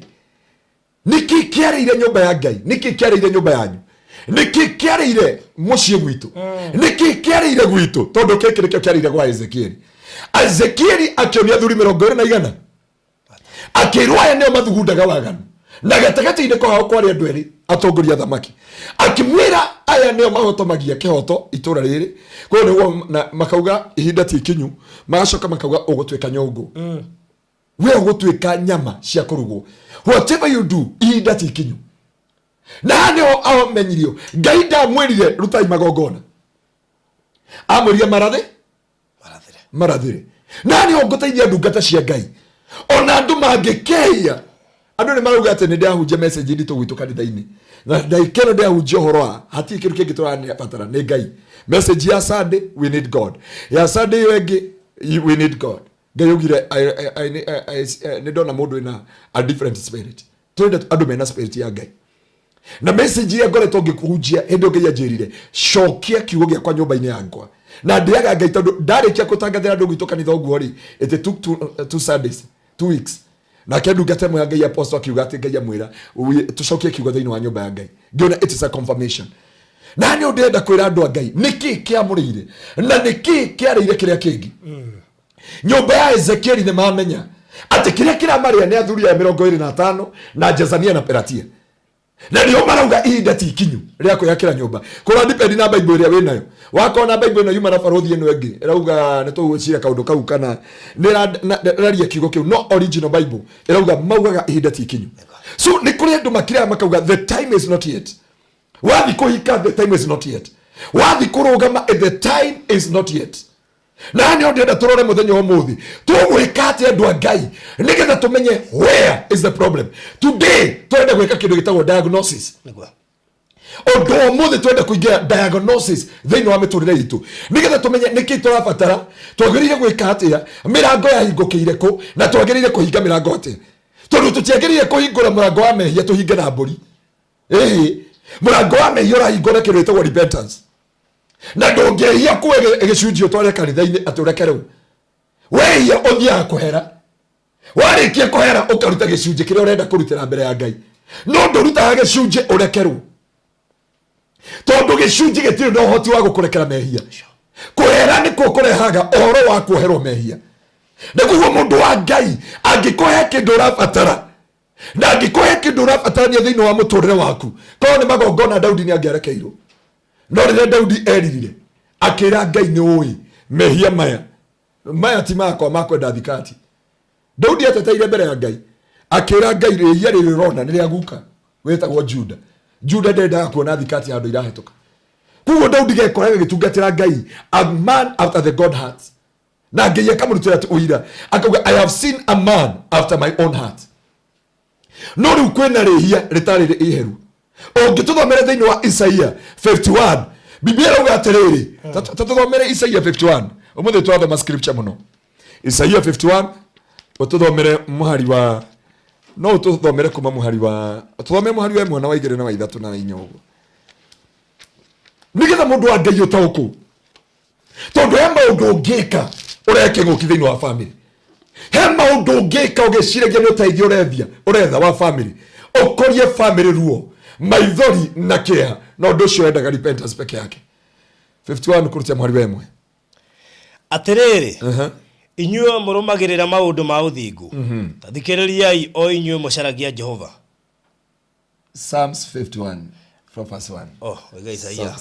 Speaker 3: nĩkĩ kĩarĩire nyũmba ya Ngai? Nĩkĩ kĩarĩire nyũmba yanyu? Nĩkĩ kĩarĩire mũciĩ gwitũ? Nĩkĩ kĩarĩire gwitũ? Tondũ gĩkĩ nĩkĩo kĩarĩire gwa Ezekieli. Ezekieli akĩonia athuri 200, akĩrwo aya nĩo mathugundaga waganu, na gatagatĩ-inĩ kwao kwarĩ andũ erĩ atongoria thamaki. Akĩmwĩra aya nĩo mahotomagia kĩhoto itũra rĩrĩ. Koguo nĩguo na makauga ihinda ti ikinyu, magacoka makauga ũgũtuĩka nyũngũ, we ũgũtuĩka nyama cia kũrugwo. Whatever you do, ihinda ti ikinyu. Na haha nĩho amenyirio Ngai ndamwĩrire rutai magongona, amwĩrire marathĩ.
Speaker 1: Marathire.
Speaker 3: Marathire. Na nĩho ngũteithia ndungata cia Ngai, ona andũ mangĩkehia. Andũ nĩ marauga atĩ nĩ ndĩrahunjia message nditũ gwitũ kanitha-inĩ, na ndagĩka ĩno ndĩrahunjia ũhoro wa hatirĩ kĩndũ kĩngĩ tũrabatara nĩ Ngai. Message ya Sunday, we need God. Ya Sunday ĩyo ĩngĩ, we need God. Ngai augire nĩ ndona mũndũ wĩna a different spirit. Tũrenda andũ mena spirit ya Ngai. Na message ĩrĩa ngoretwo ngĩkũhunjia, hĩndĩ ĩyo Ngai anjĩrire cokia kiugo gĩakwa nyũmba-inĩ yakwa, na ndĩaga Ngai tondũ ndarĩkia kũtangathĩra andũ gwitũ kanitha ũguo rĩ, it took two Sundays, 2 weeks, nake ndungata ĩmwe ya Ngai, apostle, akiuga atĩ Ngai amwĩra tũcokie kiugo thĩinĩ wa nyũmba ya Ngai. Ngĩona it is a confirmation. Na nĩ ndĩrenda kwĩra andũ a Ngai, nĩkĩ kĩamũrĩire na nĩkĩ kĩarĩire kĩrĩa kĩngĩ nyũmba ya Ezekieli? Nĩ mamenya atĩ kĩrĩa kĩramarĩa nĩ athuri aya 25 na Jezania na Pelatia, na nĩo marauga ihinda ti ikinyu rĩa kwĩyakĩra nyũmba. Kũra depend na Bible ĩrĩa wĩnayo. Wakorwo na Bible ĩno yuma na barũthi ĩno ĩngĩ ĩrauga nĩ tũgwĩciria kaũndũ kau kana nĩ ĩraria kiugo kĩu, no original Bible ĩrauga maugaga ihinda ti ikinyu. So nĩ kũrĩ andũ makĩrĩa makauga the time is not yet. Wathi kũhika, the time is not yet. Wathi kũrũgama, the time is not yet. Na nĩ ndĩrenda tũrore mũthenya wa ũmũthĩ tũgwĩka atĩa, andũ a Ngai, nĩgetha tũmenye where is the problem today. Tũrenda gwĩka kĩndũ gĩtagwo diagnosis. Ũndũ wa ũmũthĩ, twenda kũingĩra diagnosis thĩinĩ wa mĩtũrĩre itũ nĩgetha tũmenye nĩkĩ tũrabatara, twagĩrĩire gwĩka atĩa, mĩrango yahingũkĩire kũ, na twagĩrĩire kũhinga mĩrango atĩa, tondũ tũtiagĩrĩire kũhingũra mũrango wa mehia tũhinge na mbũri. Ĩhĩ, mũrango wa mehia ũrahingwo na kĩndũ gĩtagwo repentance, na ndũngĩhia kuwe gĩcunjĩ ũtware kanitha-inĩ atĩ ũrekerwo. Wehia ũthiaga kũhera, warĩkia kũhera ũkaruta gĩcunjĩ kĩrĩa ũrenda kũrutĩra mbere ya Ngai, no ndũrutaga gĩcunjĩ ũrekerwo, tondũ gĩcunjĩ gĩtirĩ na ũhoti wa gũkũrekera mehia. Kũhera nĩkuo kũrehaga ũhoro wa kuoherwo mehia. Na koguo mũndũ wa Ngai, angĩkũhe kĩndũ ũrabatara na angĩkũhe kĩndũ ũrabatarania thĩinĩ wa mũtũrĩre waku, korwo nĩ magongona, Daudi nĩ angĩarekeirwo. No rĩrĩa Daudi eririre akĩra Ngai, nĩ ũĩ mehia maya, maya ti makwa makwenda thikati. Daudi ateteire mbere ya Ngai, akĩra Ngai, rĩhia rĩrĩ ũrona nĩ rĩa guka wĩtagwo Juda. Juda ndendaga kuona thikati handũ irahĩtũka. Koguo Daudi gekoraga gĩtungatĩra Ngai, a man after the God heart, na Ngai akamũrutĩra ũira akauga, "I have seen a man after my own heart." No rĩu kwĩna rĩhia rĩtarĩ iheru. Ũngĩtũthomere thĩinĩ wa Isaia 51, Biblia ĩrauga atĩrĩrĩ. Ta tũthomere Isaia 51. Ũmũthĩ twathoma scripture mũno. Isaia 51, ũtũthomere mũhari wa, no ũtũthomere kuma mũhari wa, tũthomere mũhari wa 1 na wa 2 na wa 3 na wa 4 ũguo, nĩgetha mũndũ wa Ngai ũtaũkũ, tondũ he maũndũ ũngĩka ũrehe kĩng'ũki thĩinĩ wa family, he maũndũ ũngĩka ũgĩciragia nĩ ũteithio ũrethia ũretha wa family, ũkorie family ruo, maithori na kĩeha, na ũndũ ũcio wendaga repentance peke yake. 51 kũrutia mũhari wa 1.
Speaker 1: Atĩrĩrĩ, inyuĩ mũrũmagĩrĩra maũndũ ma ũthingu, ta thikĩrĩriai, o inyuĩ mũcaragia Jehova.
Speaker 3: Psalms 51. 4 verse 1.
Speaker 1: Oh, wega Isaia.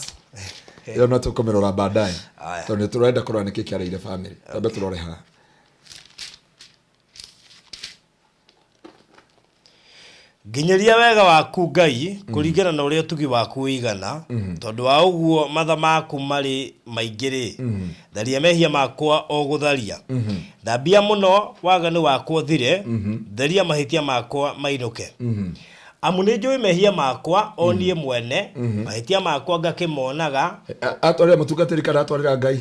Speaker 3: Ĩyo no tũkũmĩrora baadaye.
Speaker 1: Aya.
Speaker 3: Tondũ nĩ tũrenda kũrora nĩkĩ kĩarĩire family. Twambe tũrore haha.
Speaker 1: Nginyĩria wega waku Ngai kũringana na ũrĩa ũtugi waku ũigana, tondũ wa ũguo matha maku marĩ maingĩ rĩ, tharia mehia makwa o gũtharia. Thambia mũno waganu wakwa ũthire, theria mahĩtia makwa mainũke. Amu nĩ njũĩ mehia makwa o niĩ mwene, mahĩtia makwa ngakĩmonaga.
Speaker 3: Atwarĩra mũtungatĩri kana atwarĩra Ngai?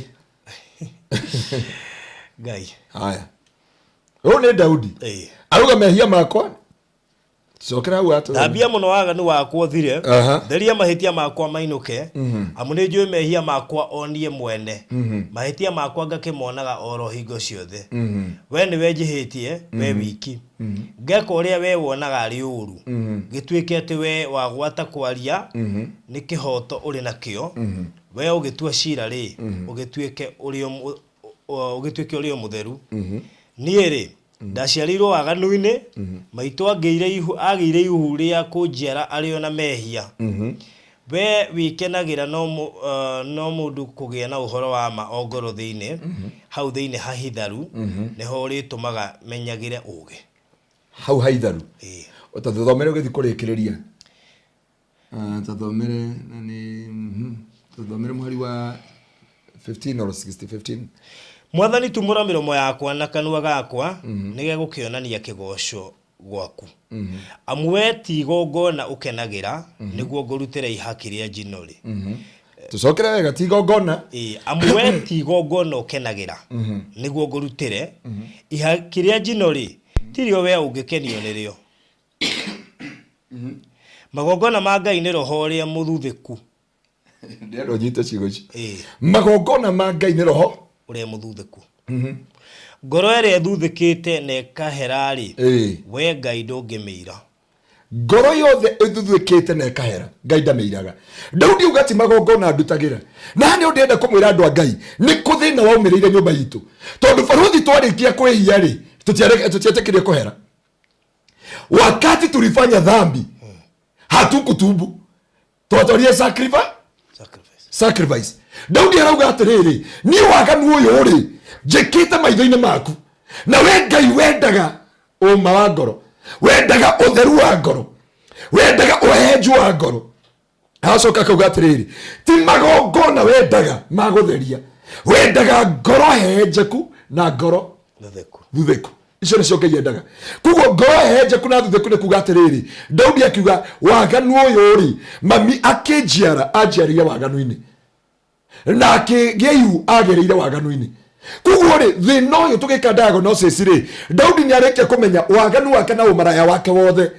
Speaker 1: Ngai.
Speaker 3: Haya. Ũyũ nĩ Daudi.
Speaker 1: Ĩĩ.
Speaker 3: Arauga mehia makwa. Cokera hau atũ.
Speaker 1: Thambia mũno waganu wakwa ũthire,
Speaker 3: Aha.
Speaker 1: theria mahĩtia makwa mainũke, amu nĩ njũĩ mehia makwa o niĩ mwene, mahĩtia makwa ngakĩmonaga oro hingo ciothe. We nĩwe njĩhĩtie, we wiki, ngeka ũrĩa we wonaga arĩ ũũru, gĩtuĩke atĩ we wagwata kwaria nĩ kĩhooto ũrĩ nakĩo, we ũgĩtua cira rĩ, ũgĩtuĩke ũrĩ o mũtheru. Niĩ rĩ, ndaciarĩirwo waganu-inĩ, maitũ agĩire ihu rĩa kũnjiara arĩ o na mehia. We wĩkenagĩra no mũndũ kũgĩa na ũhoro wa ma o ngoro thĩinĩ, hau thĩinĩ hahitharu, nĩho ũrĩtũmaga menyagĩre ũũgĩ.
Speaker 3: Hau haitharu.
Speaker 1: Ĩĩ.
Speaker 3: Ũtathomere ũgĩthiĩ kũrĩkĩrĩria. Tathomere na nĩ tathomere mũhari wa 15 or 60 15.
Speaker 1: Mwathani tumũra mĩromo yakwa na kanua gakwa, nĩgegũkĩonania kĩgooco gwaku. Amu we ti igongona ũkenagĩra, nĩguo ngũrutĩre ihaki rĩa njino rĩ.
Speaker 3: Tũcokere wega, ti igongona.
Speaker 1: Ĩĩ, amu we ti igongona ũkenagĩra, nĩguo ngũrutĩre ihaki rĩa njino rĩ, tirĩo we ũngĩkenio nĩrĩo. Magongona ma Ngai nĩ roho ũrĩa mũthuthĩku.
Speaker 3: Ndĩrenda ũnyite ciugo ici.
Speaker 1: Ĩĩ.
Speaker 3: Magongona ma Ngai nĩ roho
Speaker 1: ũrĩa mũthuthĩku. Ngoro ĩrĩa ĩthuthĩkĩte na ĩkahera rĩ,
Speaker 3: Ĩĩ.
Speaker 1: we Ngai ndũngĩmĩira.
Speaker 3: Ngoro yothe ĩthuthĩkĩte na ĩkahera, Ngai ndamĩiraga. Daudi auga ti magongona ndutagĩra. Na nĩ ndĩrenda kũmwĩra andũ a Ngai, nĩ kũ thĩna waumĩrĩire nyũmba itũ. Tondũ barũthi twarĩkia kwĩhia rĩ, tũtietĩkĩrie kũhera. Wakati tulifanya dhambi, hatukutubu. Twatwarire sacrifice.
Speaker 1: Sacrifice.
Speaker 3: Sacrifice. Daudi arauga atĩrĩrĩ, niĩ waganu ũyũ rĩ, njĩkĩte maitho-inĩ maku. Na we Ngai wendaga ũma wa ngoro, wendaga ũtheru wa ngoro, wendaga ũhenju wa ngoro. Acoka akauga atĩrĩrĩ, ti magongona wendaga ma gũtheria, wendaga ngoro hehenjeku na ngoro
Speaker 1: Thuthĩku.
Speaker 3: thuthĩku. Icio nĩcio Ngai endaga. Koguo ngoro hehenjeku na thuthĩku nĩ kuga atĩrĩrĩ, Daudi akiuga waganu ũyũ rĩ, mami akĩnjiara anjiarĩire waganu-inĩ, na akĩgĩa ihu agereire waganu-inĩ. Koguo rĩ, thĩna ũyũ tũgĩka diagnosis rĩ, Daudi nĩ arĩkia kũmenya waganu wake na ũmaraya wake wothe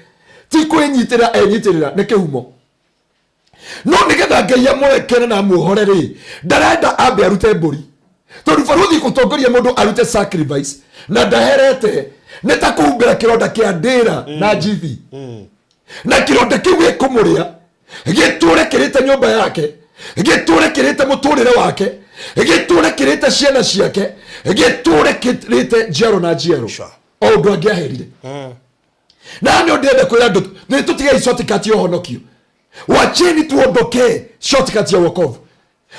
Speaker 3: ti kwĩnyitĩrĩra enyitĩrĩra nĩ kĩhumo. No nĩgetha Ngai amũrekere na amuohore rĩ, ndarenda ambe arute mbũri. Tondũ barũthi gũtongoria mũndũ arute sacrifice na ndaherete nĩ ta kũhumbĩra kĩronda kĩa ndĩra na njithi. Na kĩronda kĩu gĩkũmũrĩa, gĩtũre kĩrĩte nyũmba yake, gĩtũre kĩrĩte mũtũrĩre wake, gĩtũre kĩrĩte ciana ciake, gĩtũre kĩrĩte njiaro na njiaro.
Speaker 1: Sure.
Speaker 3: O ũndũ angĩaherire. Na nĩ ndĩrenda kwĩra andũ, nĩ tũtigei shortcut ya ũhonokio. Wacheni tuondokee shortcut ya wokovu.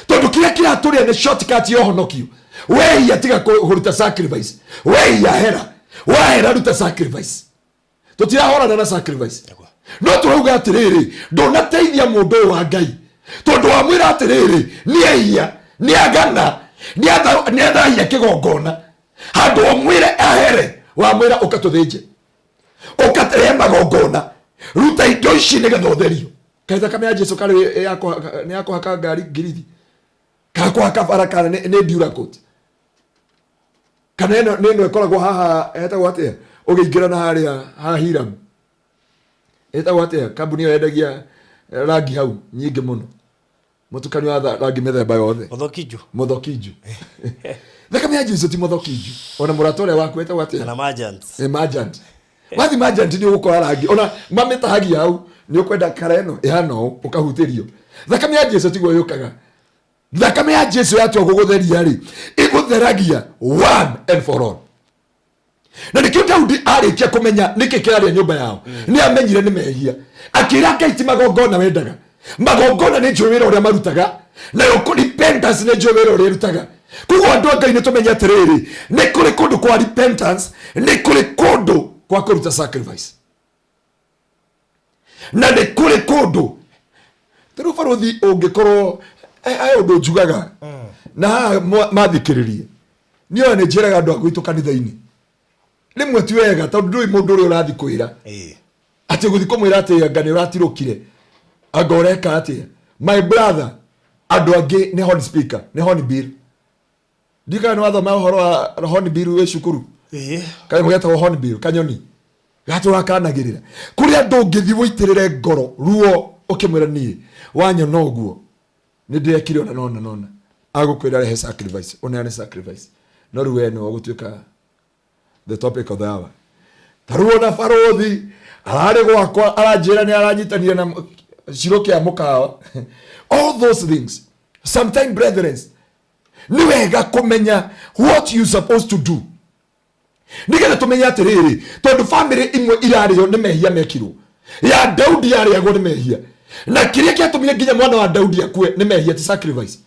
Speaker 3: Tondũ kĩrĩa kĩratũrĩa nĩ shortcut ya ũhonokio. Wehia tiga kũruta sacrifice. Wehia hera. Wahera ruta sacrifice. Tũtirahorana na sacrifice. No tũrauga atĩrĩrĩ, ndũnateithia mũndũ ũyũ wa Ngai. Tondũ wamwĩra atĩrĩrĩ, nĩ ehia, nĩ agana, nĩ athahia kĩgongona. Handũ ũmwĩre ahere, wamwĩra ũka tũthĩnje. Ũka tũrehe magongona. Ruta indo ici nĩgetha ũtherio. Kaĩ thakame ya Jesu karĩ nĩ ya kũhaka ngari ngirithi? Kana kũhaka bara kana nĩ Duracoat? Kana ĩno nĩ ĩno ĩkoragwo haha ĩtagwo atĩa? Ũgĩingĩra na harĩa ha Hiram. Ĩtagwo atĩa? Kambuni ĩyo yendagia rangi hau nyingĩ mũno. Mũtukanio wa rangi mĩthemba yothe.
Speaker 1: Mũthokiju.
Speaker 3: Mũthokiju. Thakame ya Jesu ti mũthokiju. Ona mũrata ũrĩa waku ĩtagwo atĩa?
Speaker 1: Kana Majant.
Speaker 3: Majant. Wathi Majant nĩ ũgũkora rangi. Ona mamĩtahagia hau nĩ ũkwenda kara ĩno ĩhana ũũ ũkahutĩrio. Thakame ya Jesu tiguo yũkaga. Thakame ya Jesu yatua gũgũtheria rĩ, ĩgũtheragia one and for all. Na nĩkĩo Daudi arĩkia kũmenya nĩkĩ kĩrarĩa nyũmba yao, nĩ amenyire nĩ mehia. Akĩra Ngai ti magongona wendaga. Magongona nĩ njũĩ wĩra ũrĩa marutaga, nayo repentance nĩ njũĩ wĩra ũrĩa ĩrutaga. Koguo andũ a Ngai nĩ tũmenye atĩrĩrĩ, nĩ kũrĩ kũndũ kwa repentance, nĩ kũrĩ kũndũ kwa kũruta sacrifice, na nĩ kũrĩ kũndũ tarĩu barũthi ũngĩkorwo he ũndũ njugaga na haha mathikĩrĩrie niĩ ona nĩ njĩraga andũ a gwitũ kanitha-inĩ rĩmwe ti wega tondũ ndũĩ mũndũ ũrĩa ũrathiĩ kwĩra atĩ gũthiĩ kũmwĩra atĩ anga nĩ ũratirũkire, anga ũreka atĩa. My brother, andũ angĩ nĩ horn speaker, nĩ horn bill. Ndikana nĩ wathoma ũhoro wa horn bill wĩ cukuru? Kanyamũ getagwo horn bill, kanyoni gatũra kanagĩrĩra kũrĩ andũ ũngĩthiĩ wũitĩrĩre ngoro ruo ũkĩmwĩra niĩ wanyona ũguo nĩ ndĩrekire ona nona nona, agũkwĩra rehe sacrifice, ũneane sacrifice, no rĩu we nĩwe ũgũtuĩka the topic of the hour. Ta rĩu ona barũthi ararĩ gwakwa aranjĩra nĩ aranyitanire na ciro kĩa mũkawa. All those things, sometime, brethren, nĩ wega kũmenya what you supposed to do nĩgetha tũmenye atĩrĩrĩ, tondũ famĩlĩ imwe irarĩo nĩ mehia mekirwo. Ya Daudi yarĩagwo nĩ mehia, na kĩrĩa kĩatũmire nginya mwana wa Daudi akue nĩ mehia, ti sacrifice.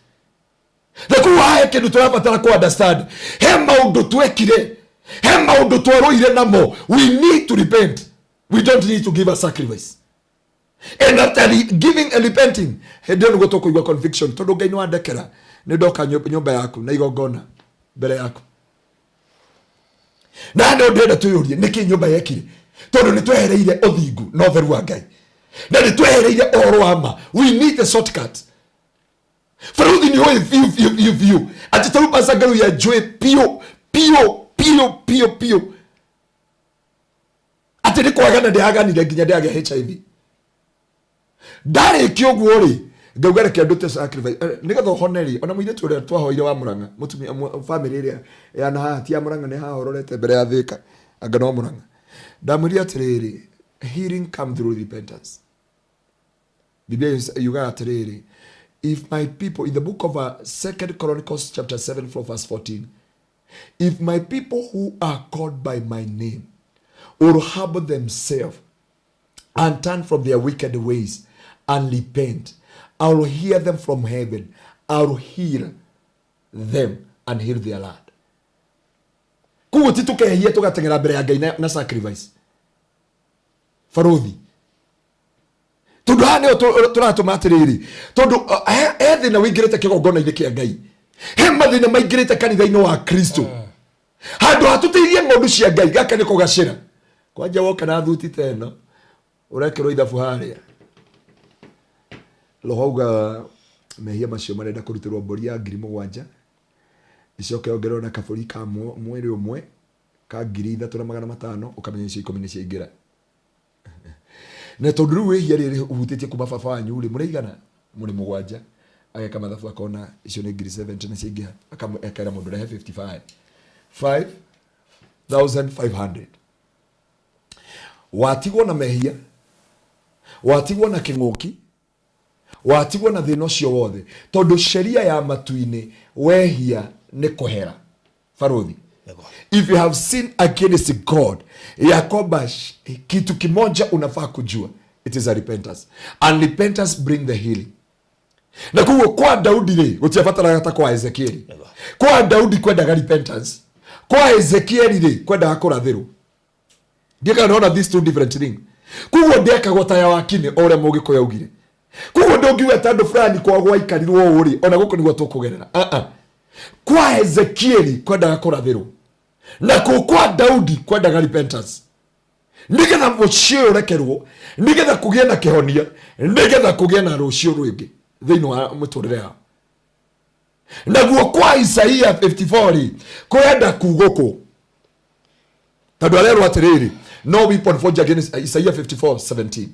Speaker 3: Na koguo hahe kĩndũ tũrabatara kũ understand, he maũndũ twekire, he maũndũ twarũire namo. We need to repent, we don't need to give a sacrifice. And after giving and repenting, hĩndĩ ĩyo nĩguo tũkũigua conviction, tondũ Ngai nĩ wandekera, nĩ ndoka nyũmba yaku na igongona mbere yaku. Na nĩ ndĩrenda twĩyũrie nĩkĩ nyũmba yekire, tondũ nĩ twehereire ũthingu na ũtheru wa Ngai na nĩ twehereire ũhoro wa ma. We need the shortcut. Baruthi nĩ ũĩ biũ biũ biũ biũ atĩ tarĩu Pastor Ngaruiya njũĩ biũ biũ biũ biũ biũ atĩ nĩ kwagana ndĩaganire nginya ndĩagĩa HIV. Ndarĩkia ũguo rĩ, ngauga reke ndute sacrifice nĩgetha ũhone rĩ. Ona mũirĩtu ũrĩa twahoire wa Mũrang'a, mũtumia famĩlĩ ĩrĩa ya na haha ti ya Mũrang'a, nĩ haha ũrorete mbere ya Thĩka, anga no Mũrang'a, ndamwĩrire atĩrĩrĩ, healing come through repentance. Biblia yugaga atĩrĩrĩ, if my people, in the book of Second Chronicles chapter 7 from verse 14, "If my people who are called by my name will humble themselves and turn from their wicked ways and repent, I will hear them from heaven. I will heal them and heal their land." Koguo ti tũkehia tũgateng'era mbere ya Ngai na sacrifice, barũthi, tondũ haha nĩho tũratũma atĩrĩrĩ, tondũ he thĩna wĩingĩrĩte kĩgongona-inĩ kĩa Ngai, he mathĩna maingĩrĩte kanitha-inĩ wa Kristo. Handũ ha tũteithie ng'ondu cia Ngai, gaka nĩko gacĩra kwanja. Woka na thuti ta ĩno, ũrekĩrwo ithabu harĩa roho auga mehia macio marenda kũrutĩrwo mbũri ya 7,000, icoke ongererwo na kabũri ka mwĩrĩ ũmwe ka 3,500, ũkamenya icio 10 nĩ ciaingĩra. Na tondũ rĩu wĩhia rĩrĩ ũhutĩtie kuma baba wanyu rĩ, mũraigana mũrĩ mũgwanja, ageka mathabu akona icio nĩ 70,000 nĩ ciaingĩha, akera mũndũ rehe 55 5500. Watigwo na mehia, watigwo na kĩng'ũki, watigwo na thĩna ũcio wothe, tondũ sheria ya matu-inĩ wehia nĩ kũhera, barũthi. If you have sinned against God, ya kwamba kitu kimoja unafaa kujua, it is a repentance, and repentance bring the healing. Na koguo kwa Daudi rĩ, gũtiabataraga ta kwa Ezekieli. Kwa Daudi kwendaga repentance, kwa Ezekieli rĩ, kwendaga kũrathĩrwo. Ndiĩ kana these two different things. Koguo ndĩakagwo ta ya wakini o ũrĩa Mũgĩkũyũ augire. Koguo ndũngiuga ta andũ fulani kwa gwaikarirwo ũũ rĩ, ona gũkũ nĩguo tũkũgerera. Ah, ah. Kwa Ezekieli kwendaga kũrathĩrwo, na kũu kwa Daudi kwendaga repentance, nĩgetha mũciĩ ũyũ ũrekerwo, nĩgetha kũgĩe na kĩhonia, nĩgetha kũgĩe na rũciũ rwĩngĩ thĩinĩ wa mũtũrĩre yao. Naguo kwa Isaia 54 rĩ, kũrenda kugũkũ tondũ arerwo atĩrĩrĩ, "No weapon forged against." Isaia 54:17.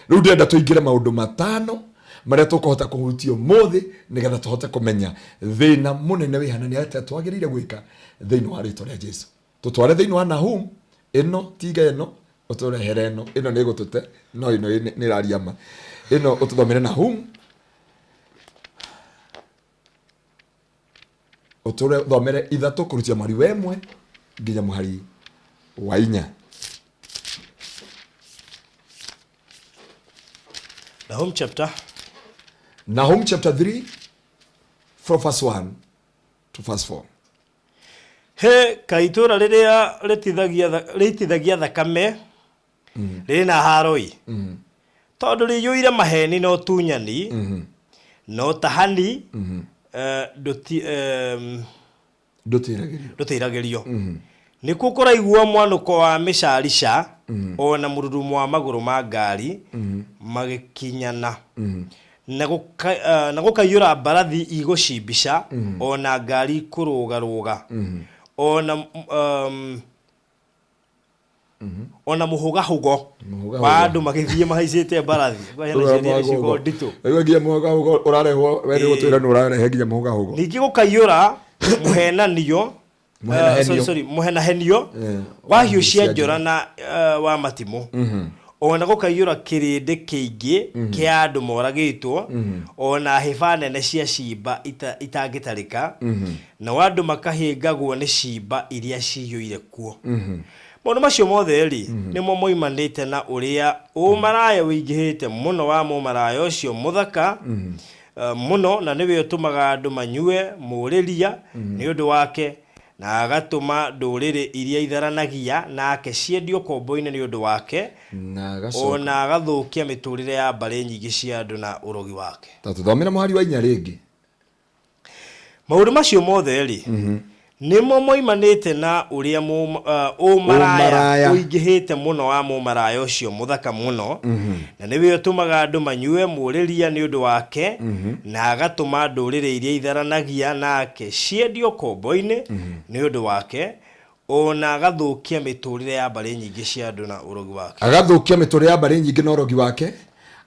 Speaker 3: Rĩu ndĩrenda tũingĩre maũndũ matano marĩa tũkũhota kũhutia ũmũthĩ, nĩgetha tũhote kũmenya thĩna mũnene wĩ hana, nĩ atĩa twagĩrĩire gwĩka thĩinĩ wa rĩtwa rĩa Jesu. Tũtware thĩinĩ wa Nahum ĩno, tiga ĩno, ũtũrehere ĩno. Ĩno nĩ ĩgũtũte, no ĩno nĩ ĩraria ma. Ĩno ũtũthomere Nahum, ũtũthomere 3 kũrutia mweri wa 1 nginya mũhari wa 4.
Speaker 1: Nahum chapter
Speaker 3: Nahum chapter 3 from verse 1 to verse 4.
Speaker 1: He kaĩ itũũra rĩrĩa rĩitithagia thakame rĩrĩ na haroi, tondũ rĩiyũire maheni na ũtunyani na ũtahani,
Speaker 3: Ndũtĩragĩrio.
Speaker 1: Ndũtĩragĩrio. Nĩkuo kũraiguo mwanũko wa mĩcarica ona mũrurumo wa magũrũ ma ngari magĩkinyana, na gũkaiyũra mbarathi igũcimbica ona ngari kũrũgarũga, ona mũhũgahũgo
Speaker 3: Mũhũgahũgo.
Speaker 1: Wa andũ magĩthiĩ mahaicĩte mbarathi. Ngwaria ciugo nditũ.
Speaker 3: Rĩu nginya mũhũgahũgo ũrarehwo, we nĩ gũtwĩra nĩ ũrarehe nginya mũhũgahũgo.
Speaker 1: Ningĩ gũkaiyũra mũhenanio.
Speaker 3: Mũhenahenio.
Speaker 1: Sorry, sorry, mũhenahenio wa hiũ cia njora na wa matimũ, ona gũkaiyũra kĩrĩndĩ kĩingĩ kĩa andũ moragĩtwo, ona hĩba nene cia cimba itangĩtarĩka, nao andũ makahĩngagwo nĩ cimba iria ciyũire kuo. Maũndũ macio mothe rĩ, nĩmo moimanĩte na ũrĩa ũmaraya ũingĩhĩte mũno wa mũmaraya ũcio mũthaka mũno, na nĩwe ũtũmaga andũ manyue mũrĩria nĩ ũndũ wake, na agatũma ndũrĩrĩ iria itharanagia nake ciendio kombo-inĩ nĩ ũndũ wake,
Speaker 3: Na agacoka.
Speaker 1: Ona agathũkia mĩtũrĩre ya mbarĩ nyingĩ cia andũ na ũrogi wake.
Speaker 3: Ta tũthomere mũhari wa 4 rĩngĩ.
Speaker 1: Maũndũ macio mothe rĩ, nĩmo moimanĩte na ũrĩa ũmaraya
Speaker 3: Ũmaraya.
Speaker 1: ũingĩhĩte mũno wa mũmaraya ũcio mũthaka mũno, na nĩwe ũtũmaga andũ manyue mũrĩria nĩ ũndũ wake, na agatũma ndũrĩrĩ iria itharanagia nake ciendio kombo-inĩ nĩ ũndũ wake, ona agathũkia mĩtũrĩre ya mbarĩ nyingĩ cia andũ na ũrogi wake.
Speaker 3: Agathũkia mĩtũrĩre ya mbarĩ nyingĩ na ũrogi wake,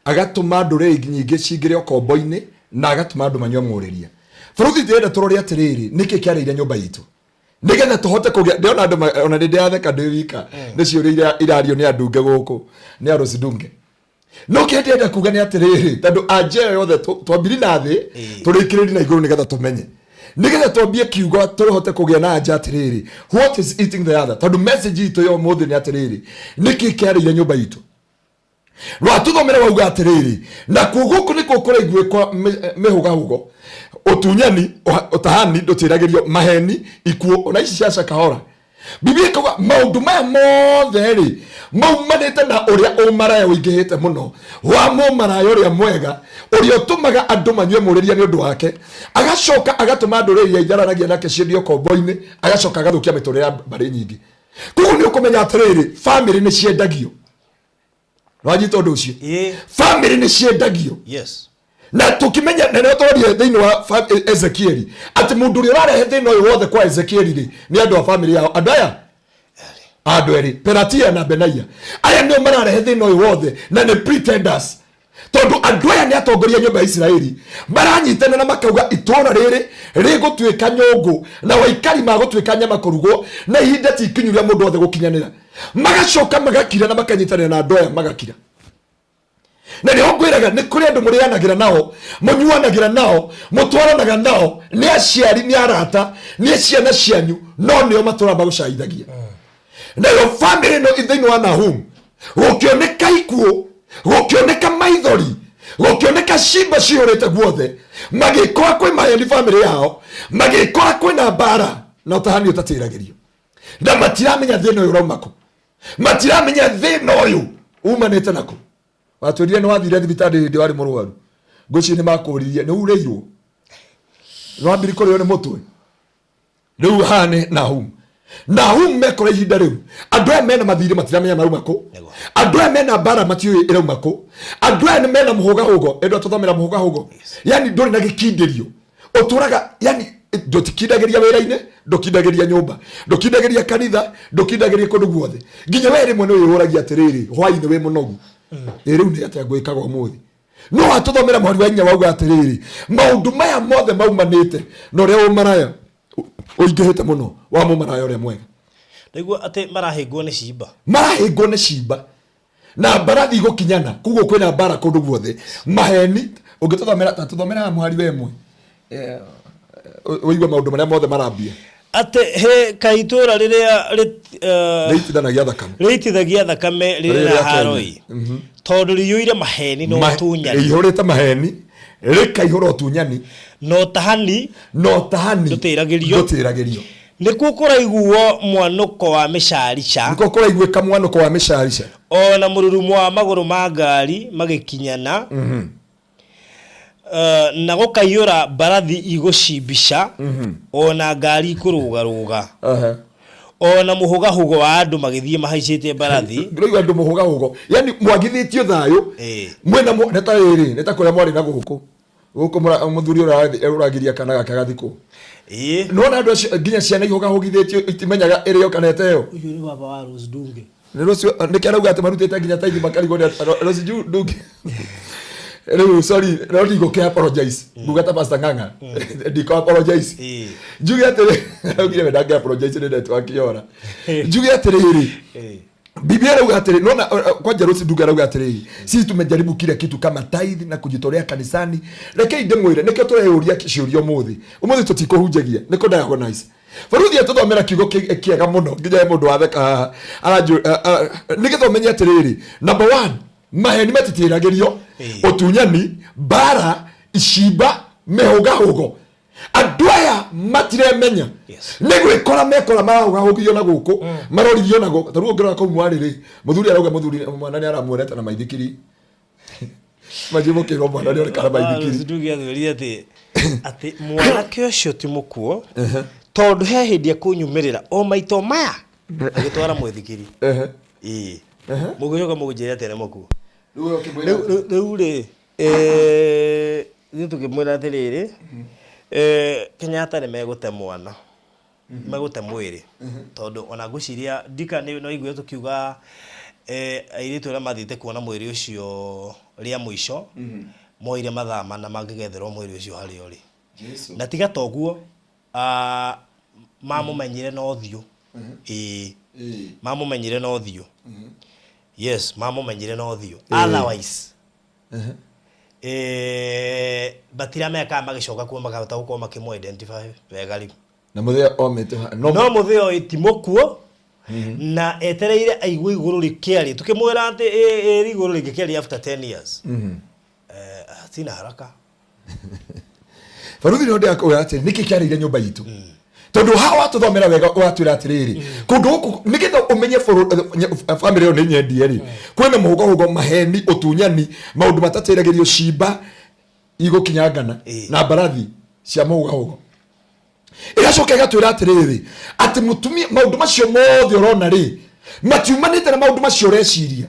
Speaker 3: agatũma ndũrĩrĩ nyingĩ cingĩre ũkombo-inĩ, na agatũma andũ manyue mũrĩria. Bũrũri ndĩrenda tũrore atĩrĩrĩ, nĩkĩ kĩarĩire nyũmba itũ nĩgetha tũhote kũgĩa. Ndĩrona andũ ona nĩ ndĩratheka ndĩ wika nĩ ciũria iria irario nĩ andunge gũkũ, nĩ arũci ndunge. No kĩrĩa ndĩrenda kuga nĩ atĩrĩrĩ, tondũ anja ĩyo yothe twambiri na thĩ, tũrĩkĩrĩrie na igũrũ nĩgetha tũmenye, nĩgetha twambie kiugo tũhote kũgĩa na anja atĩrĩrĩ, what is eating the other? Tondũ message itũ ya ũmũthĩ nĩ atĩrĩrĩ, nĩkĩ kĩarĩire nyũmba itũ? Rwatũthomere wauga atĩrĩrĩ, nakuo gũkũ nĩkuo kũraiguĩkwa mĩhũgahũgo, ũtunyani, ũtahani ndũtĩragĩrio, maheni, ikuũ, ona ici cia Shakahola. Biblia ĩkauga maũndũ maya mothe rĩ, maumanĩte na ũrĩa ũmaraya ũingĩhĩte mũno wa mũmaraya ũrĩa mwega, ũrĩa ũtũmaga andũ manyue mũrĩria nĩ ũndũ wake, agacoka agatũma ndũrĩrĩ iria itharanagia nake ciendio kombo-inĩ, agacoka agathũkia mĩtũrĩre ya mbarĩ nyingĩ. Koguo nĩ ũkũmenya atĩrĩrĩ, bamĩrĩ nĩ ciendagio. Wanyita ũndũ ũcio? Bamĩrĩ nĩ ciendagio. Na tukimenya na nĩo twarie thĩinĩ wa Ezekieli atĩ mũndũ ũrĩa ũrarehe thĩna ũyũ wothe kwa Ezekieli rĩ, nĩ andũ a bamĩrĩ yao, andũ aya andũ erĩ, Pelatia na Benaia. Aya nĩo mararehe thĩna ũyũ wothe na nĩ pretenders, tondũ andũ aya nĩ atongoria a nyũmba ya Isiraeli, maranyitana na makauga itũũra rĩrĩ rĩgũtuĩka nyũngũ na waikari magũtuĩka nyama kũrugwo, na ihinda ti ikinyu rĩa mũndũ wothe gũkinyanĩra. Magacoka magakira na makanyitanĩra na andũ aya magakira. Na nĩho ngwĩraga nĩ kũrĩ andũ mũrĩanagĩra nao, mũnyuanagĩra nao, mũtwaranaga nao, nĩ aciari, nĩ arata, nĩ ciana cianyu, no nĩo matũraga magũcaithagia. Nayo bamĩrĩ ĩno thĩinĩ wa Nahum gũkĩoneka ikuũ, gũkĩoneka maithori, gũkĩoneka cimba cihũrĩte guothe, magĩkora kwĩ maheni bamĩrĩ yao, magĩkora kwĩna mbara na ũtahani ũtatĩragĩrio, na matiramenya thĩna ũyũ ũrauma kũ, matiramenya thĩna ũyũ umanĩte nakũ. Watwĩrire nĩ wathire thibitarĩ hĩndĩ warĩ mũrwaru, ngwĩciria nĩ makũririe nĩ urĩirwo, nĩ wambiri kũrĩo nĩ mũtwe. Rĩu haha nĩ Nahum. Nahum mekora ihinda rĩu andũ aya mena mathirĩ matiramenya marauma kũ, andũ aya mena mbara matiũĩ ĩrauma kũ, andũ aya nĩ mena mũhũgahũgo. Ĩndũ atũthomera mũhũgahũgo, yani ndũrĩ na gĩkindĩrio, ũtũraga yani ndũtikindagĩria wĩra-inĩ, ndũkindagĩria nyũmba, ndũkindagĩria kanitha, ndũkindagĩria kũndũ guothe. Nginya we rĩmwe nĩ wĩyũragia atĩrĩrĩ, hwaĩ-inĩ wĩ mũnogu, ĩ rĩu nĩ atĩa ngwĩkaga ũmũthĩ? No atũthomera mũhari wa 4 wauga atĩrĩrĩ, maũndũ maya mothe maumanĩte na ũrĩa ũmaraya ũingĩhĩte mũno wa mũmaraya ũrĩa mwega.
Speaker 1: Nĩguo atĩ marahĩngwo nĩ cimba.
Speaker 3: Marahĩngwo nĩ cimba na mbarathi igũkinyana, koguo kwĩna mbara kũndũ guothe, maheni. Ũngĩtũthomera, ta tũthomera haha mũhari wa 1, ũigue maũndũ marĩa mothe marambia.
Speaker 1: Atĩ he kaĩ itũũra rĩrĩa
Speaker 3: rĩitithanagia thakame,
Speaker 1: rĩitithagia thakame rĩrĩ
Speaker 3: Rĩrĩ
Speaker 1: na
Speaker 3: rĩa Kenya.
Speaker 1: haroi, Tondũ rĩiyũire maheni na ũtunyani.
Speaker 3: Rĩihũrĩte maheni, rĩkaihũra ũtunyani.
Speaker 1: Na ũtahani.
Speaker 3: Na ũtahani.
Speaker 1: Ndũtĩragĩrio.
Speaker 3: Ndũtĩragĩrio.
Speaker 1: Nĩkuo kũraiguo mwanũko wa mĩcarica.
Speaker 3: Nĩkuo kũraiguĩka mwanũko wa mĩcarica.
Speaker 1: O na mũrurumo wa magũrũ ma ngaari magĩkinyana. Na gũkaiyũra mbarathi igũcimbica, o na ngaari ikũrũgarũga. O na mũhũgahũgo wa andũ magĩthiĩ mahaicĩte mbarathi.
Speaker 3: Ndĩraigua andũ mũhũgahũgo, yani mwagithĩtio thayũ. Mwĩna nĩ ta rĩrĩ, nĩ ta kũrĩa mwarĩ na gũkũ gũkũ mũthuri ũrĩa ũragiria kana gake gathikwo. Nĩwona andũ acio nginya ciana ihũgahũgithĩtio itimenyaga ĩrĩo kana ĩteo.
Speaker 1: Ũcio nĩ baba wa Rose Ndunge.
Speaker 3: Nĩ rũcio nĩkĩo arauga atĩ marutĩte nginya taithi makarigwo nĩ Rose Ndunge. Rĩu sorry, no ndigũkĩ apologize. Nguga ta Pastor Ng'ang'a. Ndikũ apologize. Njuge atĩrĩ, araugire we ndangĩ apologize nĩ network yora. Njuge atĩrĩrĩ, Biblia arauga atĩrĩ, nona kwanja Rose Ndunge arauga atĩrĩrĩ, sisi tumejaribu kila kitu kama tithe na kujitolea kanisani. Rekei ndĩmwĩre, nĩkĩo tũreyũria ciũria ũmũthĩ. Ũmũthĩ tũtikũhunjagia, nĩ kũ diagnose. Baruthi atũthomera kiugo kĩega mũno nginya he mũndũ watheka haha. Nĩgetha ũmenye atĩrĩrĩ, number one, maheni matitĩragĩrio, ũtunyani, mbara, icimba, mĩhũgahũgo. Andũ aya matiremenya. Nĩ gwĩkora mekora marahũgahũgio na gũkũ, marorithio na gũkũ. Ta rĩu ũngĩrora kũu mwarĩ rĩ, mũthuri arauga mũthuri mwana nĩ aramuonete na maithikiri. Manjie mũkĩrwo mwana nĩ onekana maithikiri.
Speaker 1: Nduge athwĩrire atĩ mwanake ũcio ti mũkuo, tondũ he hĩndĩ ekũnyumĩrĩra o maito maya agĩtwara mwĩthikiri. Ĩĩ. Mũgĩcoka mũgĩnjĩra atĩ nĩ mũkuo.
Speaker 3: Rĩu we ũkĩmwĩra atĩa?
Speaker 1: Rĩu rĩ, ithuĩ tũkĩmwĩra atĩrĩrĩ, Kenyatta nĩ megũte mwana, megũte mwĩrĩ, tondũ ona ngwĩciria ndika nĩ no iguire tũkiuga airĩtu arĩa mathiĩte kuona mwĩrĩ ũcio rĩa mũico, moire mathaa mana mangĩgetherwo mwĩrĩ ũcio harĩa ũrĩ. Na tiga ta ũguo, mamũmenyire na ũthiũ. Ĩĩ. Mamũmenyire na ũthiũ. Yes, mamũmenyire na ũthiũ. Otherwise, batiramenya kana magĩcoka kuo makahota gũkorwo makĩmũ identify wega rĩu.
Speaker 3: Na mũthĩa omĩte ha- no
Speaker 1: No mũthĩa ũyũ ti mũkuo, na etereire aigue igũrũ rĩkĩaria. Tũkĩmwĩra atĩ ĩrĩ igũrũ rĩngĩkĩaria after 10 years. Hatina haraka.
Speaker 3: Baruthi no ndĩrakwĩra atĩ nĩkĩ kĩarĩire nyũmba itũ, tondũ haha watũthomera wega watwĩra atĩrĩrĩ, kũndũ gũkũ nĩgetha ũmenye bamĩrĩ ĩyo nĩ nyendie rĩ, kwĩna mũhũgahũgo, maheni, ũtunyani, maũndũ matatĩragĩrio, cimba igũkinyangana na mbarathi cia mũhũgahũgo. Ĩgacoka ĩgatwĩra atĩrĩrĩ, atĩ mũtumia maũndũ macio mothe ũrona rĩ, matiumanĩte na maũndũ macio ũreciria,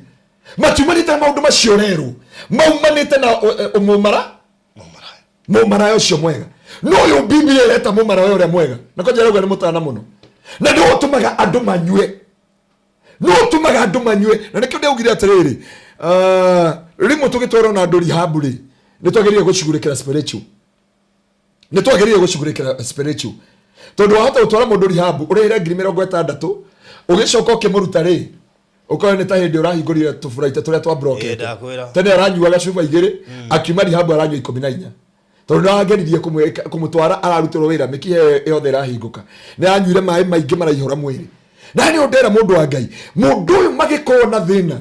Speaker 3: matiumanĩte na maũndũ macio ũrerwo, maumanĩte na mũmara, mũmaraya ũcio mwega. No ũyũ Biblia ĩreta mũmaraya ũrĩa mwega, na kwanja ĩrauga nĩ mũtana mũno, na nĩ ũtũmaga andũ manyue, nĩ ũtũmaga andũ manyue. Na nĩkĩo ndĩaugire atĩrĩrĩ, rĩmwe tũgĩtwarwo na andũ rehab rĩ, nĩ twagĩrĩire gũcugurĩkĩra spiritual, nĩ twagĩrĩire gũcugurĩkĩra spiritual, tondũ wahota gũtwara mũndũ rehab ũrĩhĩre ngiri mĩrongo ĩtandatũ, ũgĩcoka ũkĩmũruta rĩ, ũkorwo nĩ ta hĩndĩ ũrahingũrire tũburaita tũrĩa twa brokete.
Speaker 1: Ndakwĩra.
Speaker 3: Tene aranyuaga cuba igĩrĩ, akiuma rehab aranyua 14, tondũ nĩ arageririe kũmũtwara ararutĩrwo wĩra, mĩkiha ĩyo yothe ĩrahingũka, nĩ aranyuire maĩ maingĩ maraihũra mwĩrĩ. Na nĩ ũndera mũndũ wa Ngai, mũndũ ũyũ magĩkorwo na thĩna,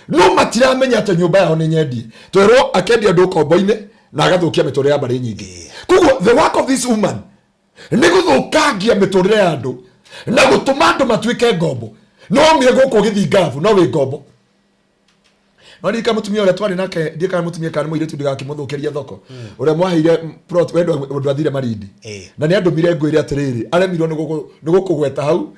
Speaker 3: no matiramenya atĩ nyũmba yao nĩ nyendie. Twerwo akendia andũ ũkombo-inĩ na agathũkia mĩtũrĩre ya mbarĩ nyingĩ. Koguo the work of this woman nĩ gũthũkangia mĩtũrĩre ya andũ na gũtũma andũ matuĩke ngombo. No ũmire gũkũ gĩthingabu, no wĩ ngombo. No ndirikana mũtumia ũrĩa twarĩ nake, ndiũĩ kana mũtumia kana mũirĩtu, ndigakĩmũthũkĩrie thoko, ũrĩa mwaheire plot, we ndwathire Malindi. Na nĩ andũmire ngwĩre atĩrĩrĩ, aremirwo nĩ gũkũgweta hau.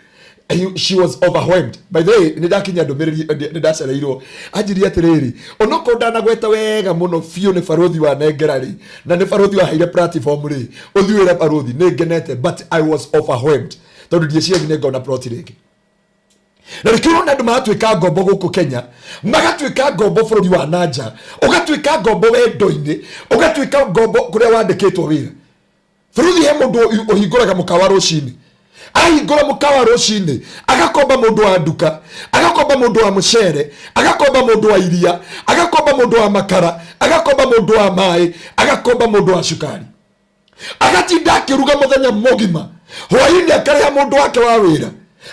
Speaker 3: She was overwhelmed. By the way, nĩ ndakinyia ndũmĩrĩri, nĩ ndacereirwo. Anjĩrire atĩrĩrĩ, onokorwo ndanagweta wega mũno biũ nĩ barũthi wa nengera rĩ, na nĩ barũthi waheire platform rĩ, ũthiĩ wĩre barũthi nĩ ngenete, but I was overwhelmed tondũ ndieciragia nĩ ngona plot rĩngĩ. Na nĩkĩo ũrona andũ maratuĩka ngombo gũkũ Kenya, magatuĩka ngombo bũrũri wa nanja, ũgatuĩka ngombo wendo-inĩ, ũgatuĩka ngombo kũrĩa wandĩkĩtwo wĩra. Bũrũri he mũndũ ũhingũraga mũkawa rũcinĩ, ahingũra mũkawa rũcinĩ agakomba mũndũ wa nduka, agakomba mũndũ wa mũcere, agakomba mũndũ wa iria, agakomba mũndũ wa makara, agakomba mũndũ wa maĩ, agakomba mũndũ wa cukari, agatinda akĩruga mũthenya mũgima, hwainĩ akarĩha mũndũ wake wa wĩra,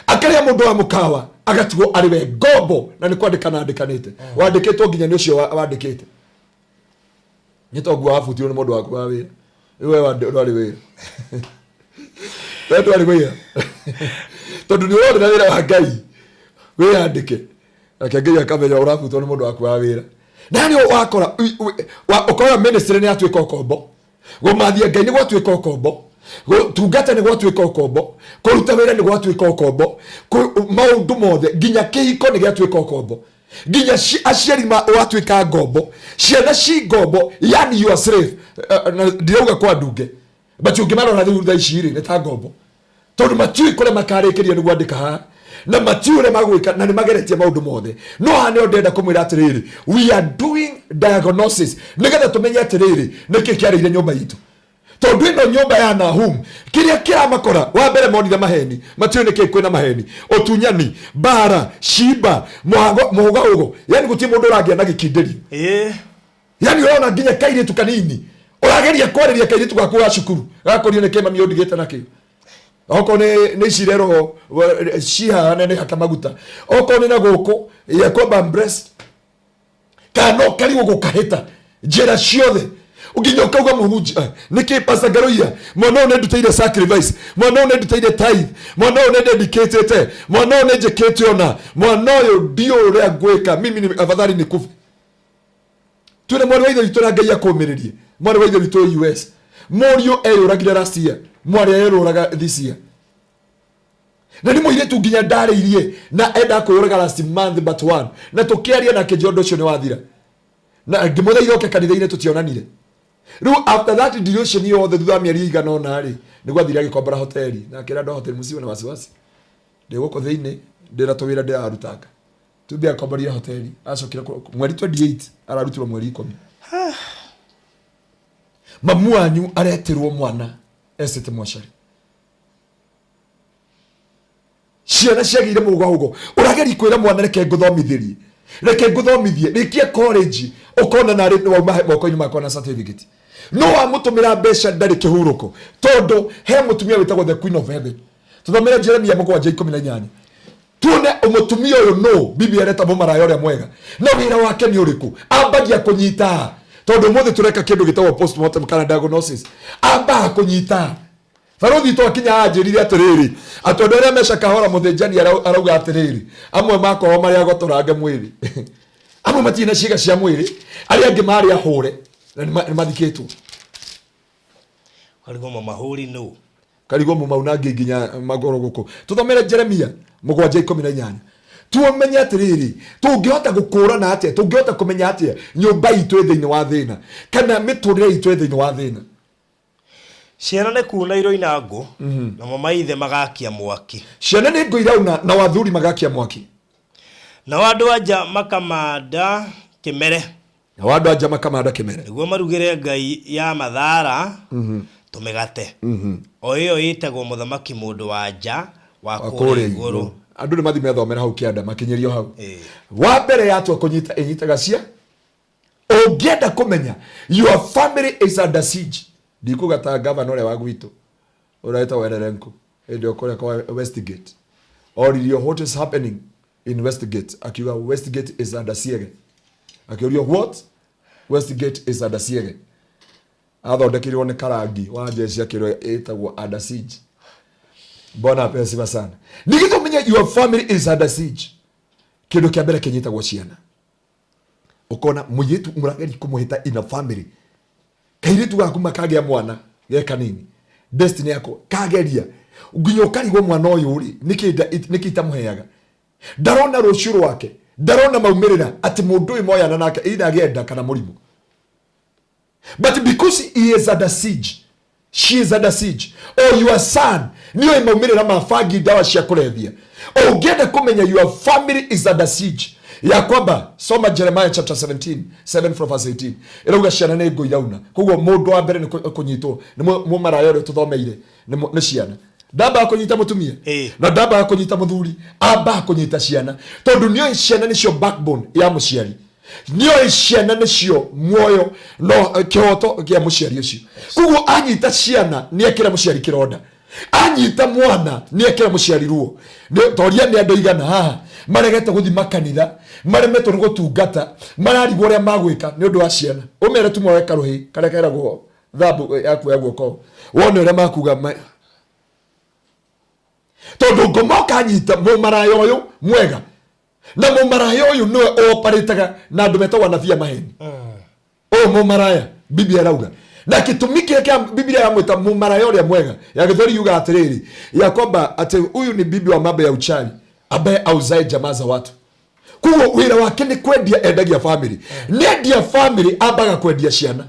Speaker 3: akarĩha mũndũ wa mũkawa. Agatigwo arĩ we ngombo na nĩ kwandĩkana andĩkanĩte. Wandĩkĩtwo nginya nĩ ũcio wandĩkĩte. Nĩ toguo wabutirwo nĩ mũndũ waku wa wĩra. Rĩu we ndwarĩ wĩra. We ndwarĩ wĩra. Tondũ nĩ ũrorera wĩra wa Ngai. Wĩyandĩke. Nake Ngai akamenya ũrabutwo nĩ mũndũ waku wa wĩra. Na nĩ wakora ũkora ministry nĩ yatuĩka ũkombo. Gũmathia Ngai nĩ gwatuĩka ũkombo. Gũtungata nĩ gwatuĩka ũkombo. Kũruta wĩra nĩ gwatuĩka ũkombo. Maũndũ mothe nginya kĩhiko nĩ gĩatuĩka ũkombo. Nginya aciari watuĩka ngombo. Ciana ci ngombo, yani you are slave. Na ndirauga kwa ndunge. But ũngĩmarora rĩu thaa ici rĩ, nĩ ta ngombo. Tondũ matiũĩ kũrĩa makarĩkĩria nĩ gwandĩka haha. Na matiũĩ ũrĩa magwĩka na nĩ mageretie maũndũ mothe. No haha nĩho ndĩrenda kũmwĩra atĩrĩrĩ, we are doing diagnosis nĩgetha tũmenye atĩrĩrĩ, nĩkĩ kĩarĩire nyũmba itũ. Tondũ ĩno nyũmba ya Nahum, kĩrĩa kĩramakora, wa mbere monire maheni, matiũĩ nĩkĩ kwĩna maheni, ũtunyani, mbara, cimba, mũhũgahũgo, yani gũtirĩ mũndũ ũragĩa na gĩkindĩrio. Yani ũrona nginya kairĩtu kanini ũrageria kwarĩria kairĩtu gaku ga cukuru gakũrio nĩkĩ mami ũndigĩte nakĩo. Okorwo nĩ ici irerwo cihana nĩ haka maguta, okorwo nĩ na gũkũ ya kwamba breast, kana no karigwo gũkahĩta njĩra ciothe nginya ũkauga mũhunjia, nĩkĩ Pastor Ngaruiya, mwana ũyũ nĩndutĩire sacrifice, mwana ũyũ nĩndutĩire tithe, mwana ũyũ nĩndedicatĩte, mwana ũyũ nĩnjĩkĩte ona, mwana ũyũ ndiũĩ ũrĩa ngwĩka, mimi ni afadhali nikufe. Twĩna mwarĩ wa ithe witũ na Ngai akũmĩrĩrie, mwarĩ wa ithe witũ US, mũriũ eyũragire last year, mwarĩ eyũraga this year. Na nĩ mũirĩtu nginya ndarĩirie na enda kwĩyũraga last month but one, na tũkĩaria nake njĩra ũndũ ũcio nĩ wathira, na ngĩmũthaitha oke kanitha-inĩ tũtionanire. Rĩu after that duration yothe thutha wa mĩeri ĩigana ũna rĩ, nĩguo athire agĩkombora hoteli, na akĩra andũ a hoteli mũciwe na wasiwasi, ndĩ gũkũ thĩinĩ ndĩna tũwĩra ndĩrarutanga. Tumbe akomborire hoteli, acokire mweri 28 ararutirwo mweri 10. Mamu wanyu aretirwo mwana esete mocarĩ. Ciana ciagĩire mũgahũgo. Ũrageria kwĩra mwana reke ngũthomithĩrie, reke ngũthomithie, rĩkia college, ũkona narĩ wauma moko-inĩ makwa na certificate. No wamũtũmĩra mbeca ndarĩ kĩhurũko, tondũ he mũtumia wĩtagwo the Queen of Heaven. Tũthomere Jeremia mũgwanja ikũmi na inyanya. Tuone mũtumia ũyũ nũ, Biblia ĩreta mũmaraya ũrĩa mwega, na wĩra wake nĩ ũrĩkũ. Ambagia kũnyita, tondũ ũmũthĩ tũreka kĩndũ gĩtagwo postmortem kana diagnosis. Ambaga kũnyita. Barothi twakinya anjĩrire atĩrĩrĩ, atĩ andũ arĩa meca kahora mũthĩnjani arauga atĩrĩrĩ, amwe makorwo marĩ agotorange mwĩrĩ, amwe matirĩ na ciĩga cia mwĩrĩ, arĩa angĩ marĩ ahũre na nĩ mathikĩtwo.
Speaker 1: Karigwo mamahũri nũ?
Speaker 3: Karigwo mũmaunangi nginya magũrũ gũkũ. Tũthomere Jeremia mũgwanja ikũmi na inyanya. Tumenye atĩrĩrĩ, tũngĩhota gũkũrana atĩa, tũngĩhota kũmenya atĩa nyũmba itũ ĩ thĩinĩ wa thĩna, kana mĩtũrĩre itũ ĩ thĩinĩ wa thĩna.
Speaker 1: Ciana nĩ kuna iroina ngũ, namo maithe magakia mwaki.
Speaker 3: Ciana nĩ ngũ irauna, nao athuri magakia mwaki.
Speaker 1: Nao andũ a nja makamanda kĩmere.
Speaker 3: Nao andũ a nja makamanda kĩmere.
Speaker 1: Nĩguo marugĩre ngai ya mathara tũmĩgate. O ĩyo ĩtagwo mũthamaki mũndũ wa nja wa
Speaker 3: Wa
Speaker 1: kũrĩa
Speaker 3: kũrĩa
Speaker 1: igũrũ.
Speaker 3: igũrũ. Andũ nĩ mathiĩ methomera hau kĩanda, makinyĩrio hau. Wa mbere yatua kũnyita, ĩnyitaga cia. Ũngĩenda kũmenya your family is under siege, ndikuga ta gavana ũrĩa wa gwitũ ũrĩa wĩtagwo Ererenko hĩndĩ ĩyo kũrĩa kwa Westgate, oririo what is happening in Westgate, akiuga Westgate is under siege. Akĩũrio what? Westgate is under siege. Athondekeirwo nĩ karangi wa jeshi akĩrwo ĩtagwo under siege. Bwana apewe sifa sana. Ningĩ tũmenye your family is under siege, kĩndũ kĩa mbere kĩnyitagwo ciana. Ũkona mũirĩtu mũrageria kũmũhĩta in a family, kairĩtu gaku makagĩa mwana ge kanini, destiny yako kageria nginya ũkarigwo mwana ũyũ rĩ, nĩkĩ itamũheaga, ndarona rũciũ rwake, ndarona maumĩrĩra atĩ mũndũ ũyũ moyana nake either agĩe nda kana mũrimũ. But because he is under siege, she is under siege, or your son nĩoĩ maumĩrĩra ma bangi, ndawa cia kũrebia. Ũngĩenda kũmenya your family is under siege, ya kwamba soma Jeremiah chapter 17 7 from verse 18, ĩrauga ciana nĩ ngũ irauna. Koguo mũndũ wa mbere nĩ kũnyitwo nĩ mũmaraya ũrĩa tũthomeire nĩ ciana. Ndambaga kũnyita mũtumia na ndambaga kũnyita mũthuri, ambaga kũnyita ciana, tondũ nĩoĩ ciana nĩcio backbone ya mũciari, nĩoĩ ciana nĩcio muoyo no kĩhoto kĩa mũciari ũcio. Koguo anyita ciana nĩ ekĩra mũciari kĩronda. Anyita mwana nĩ ekĩra mũciari ruo. Toria nĩ andũ aigana haha maregete gũthiĩ makanitha, maremetwo nĩ gũtungata, mararigwo ũrĩa magwĩka nĩ ũndũ wa ciana. Ũmere tu moe karũhĩ karĩa keragwo thambu yaku ya guoko, wone ũrĩa makuga tondũ ngoma ũkanyita mũmaraya ũyũ mwega, na mũmaraya ũyũ nĩwe ũoparĩtaga na andũ metagwo anabii a maheni. Ũyũ mũmaraya Biblia ĩrauga, na gĩtũmi kĩrĩa kĩa Biblia yamwĩta mũmaraya ũrĩa mwega ya Gĩthweri yuga atĩrĩrĩ, ya kwamba atĩ huyu ni bibi wa mambo ya uchawi ambaye auzae jamaa za watu. Koguo wĩra wake nĩ kwendia, endagia family, nĩ endia family, ambaga kwendia ciana.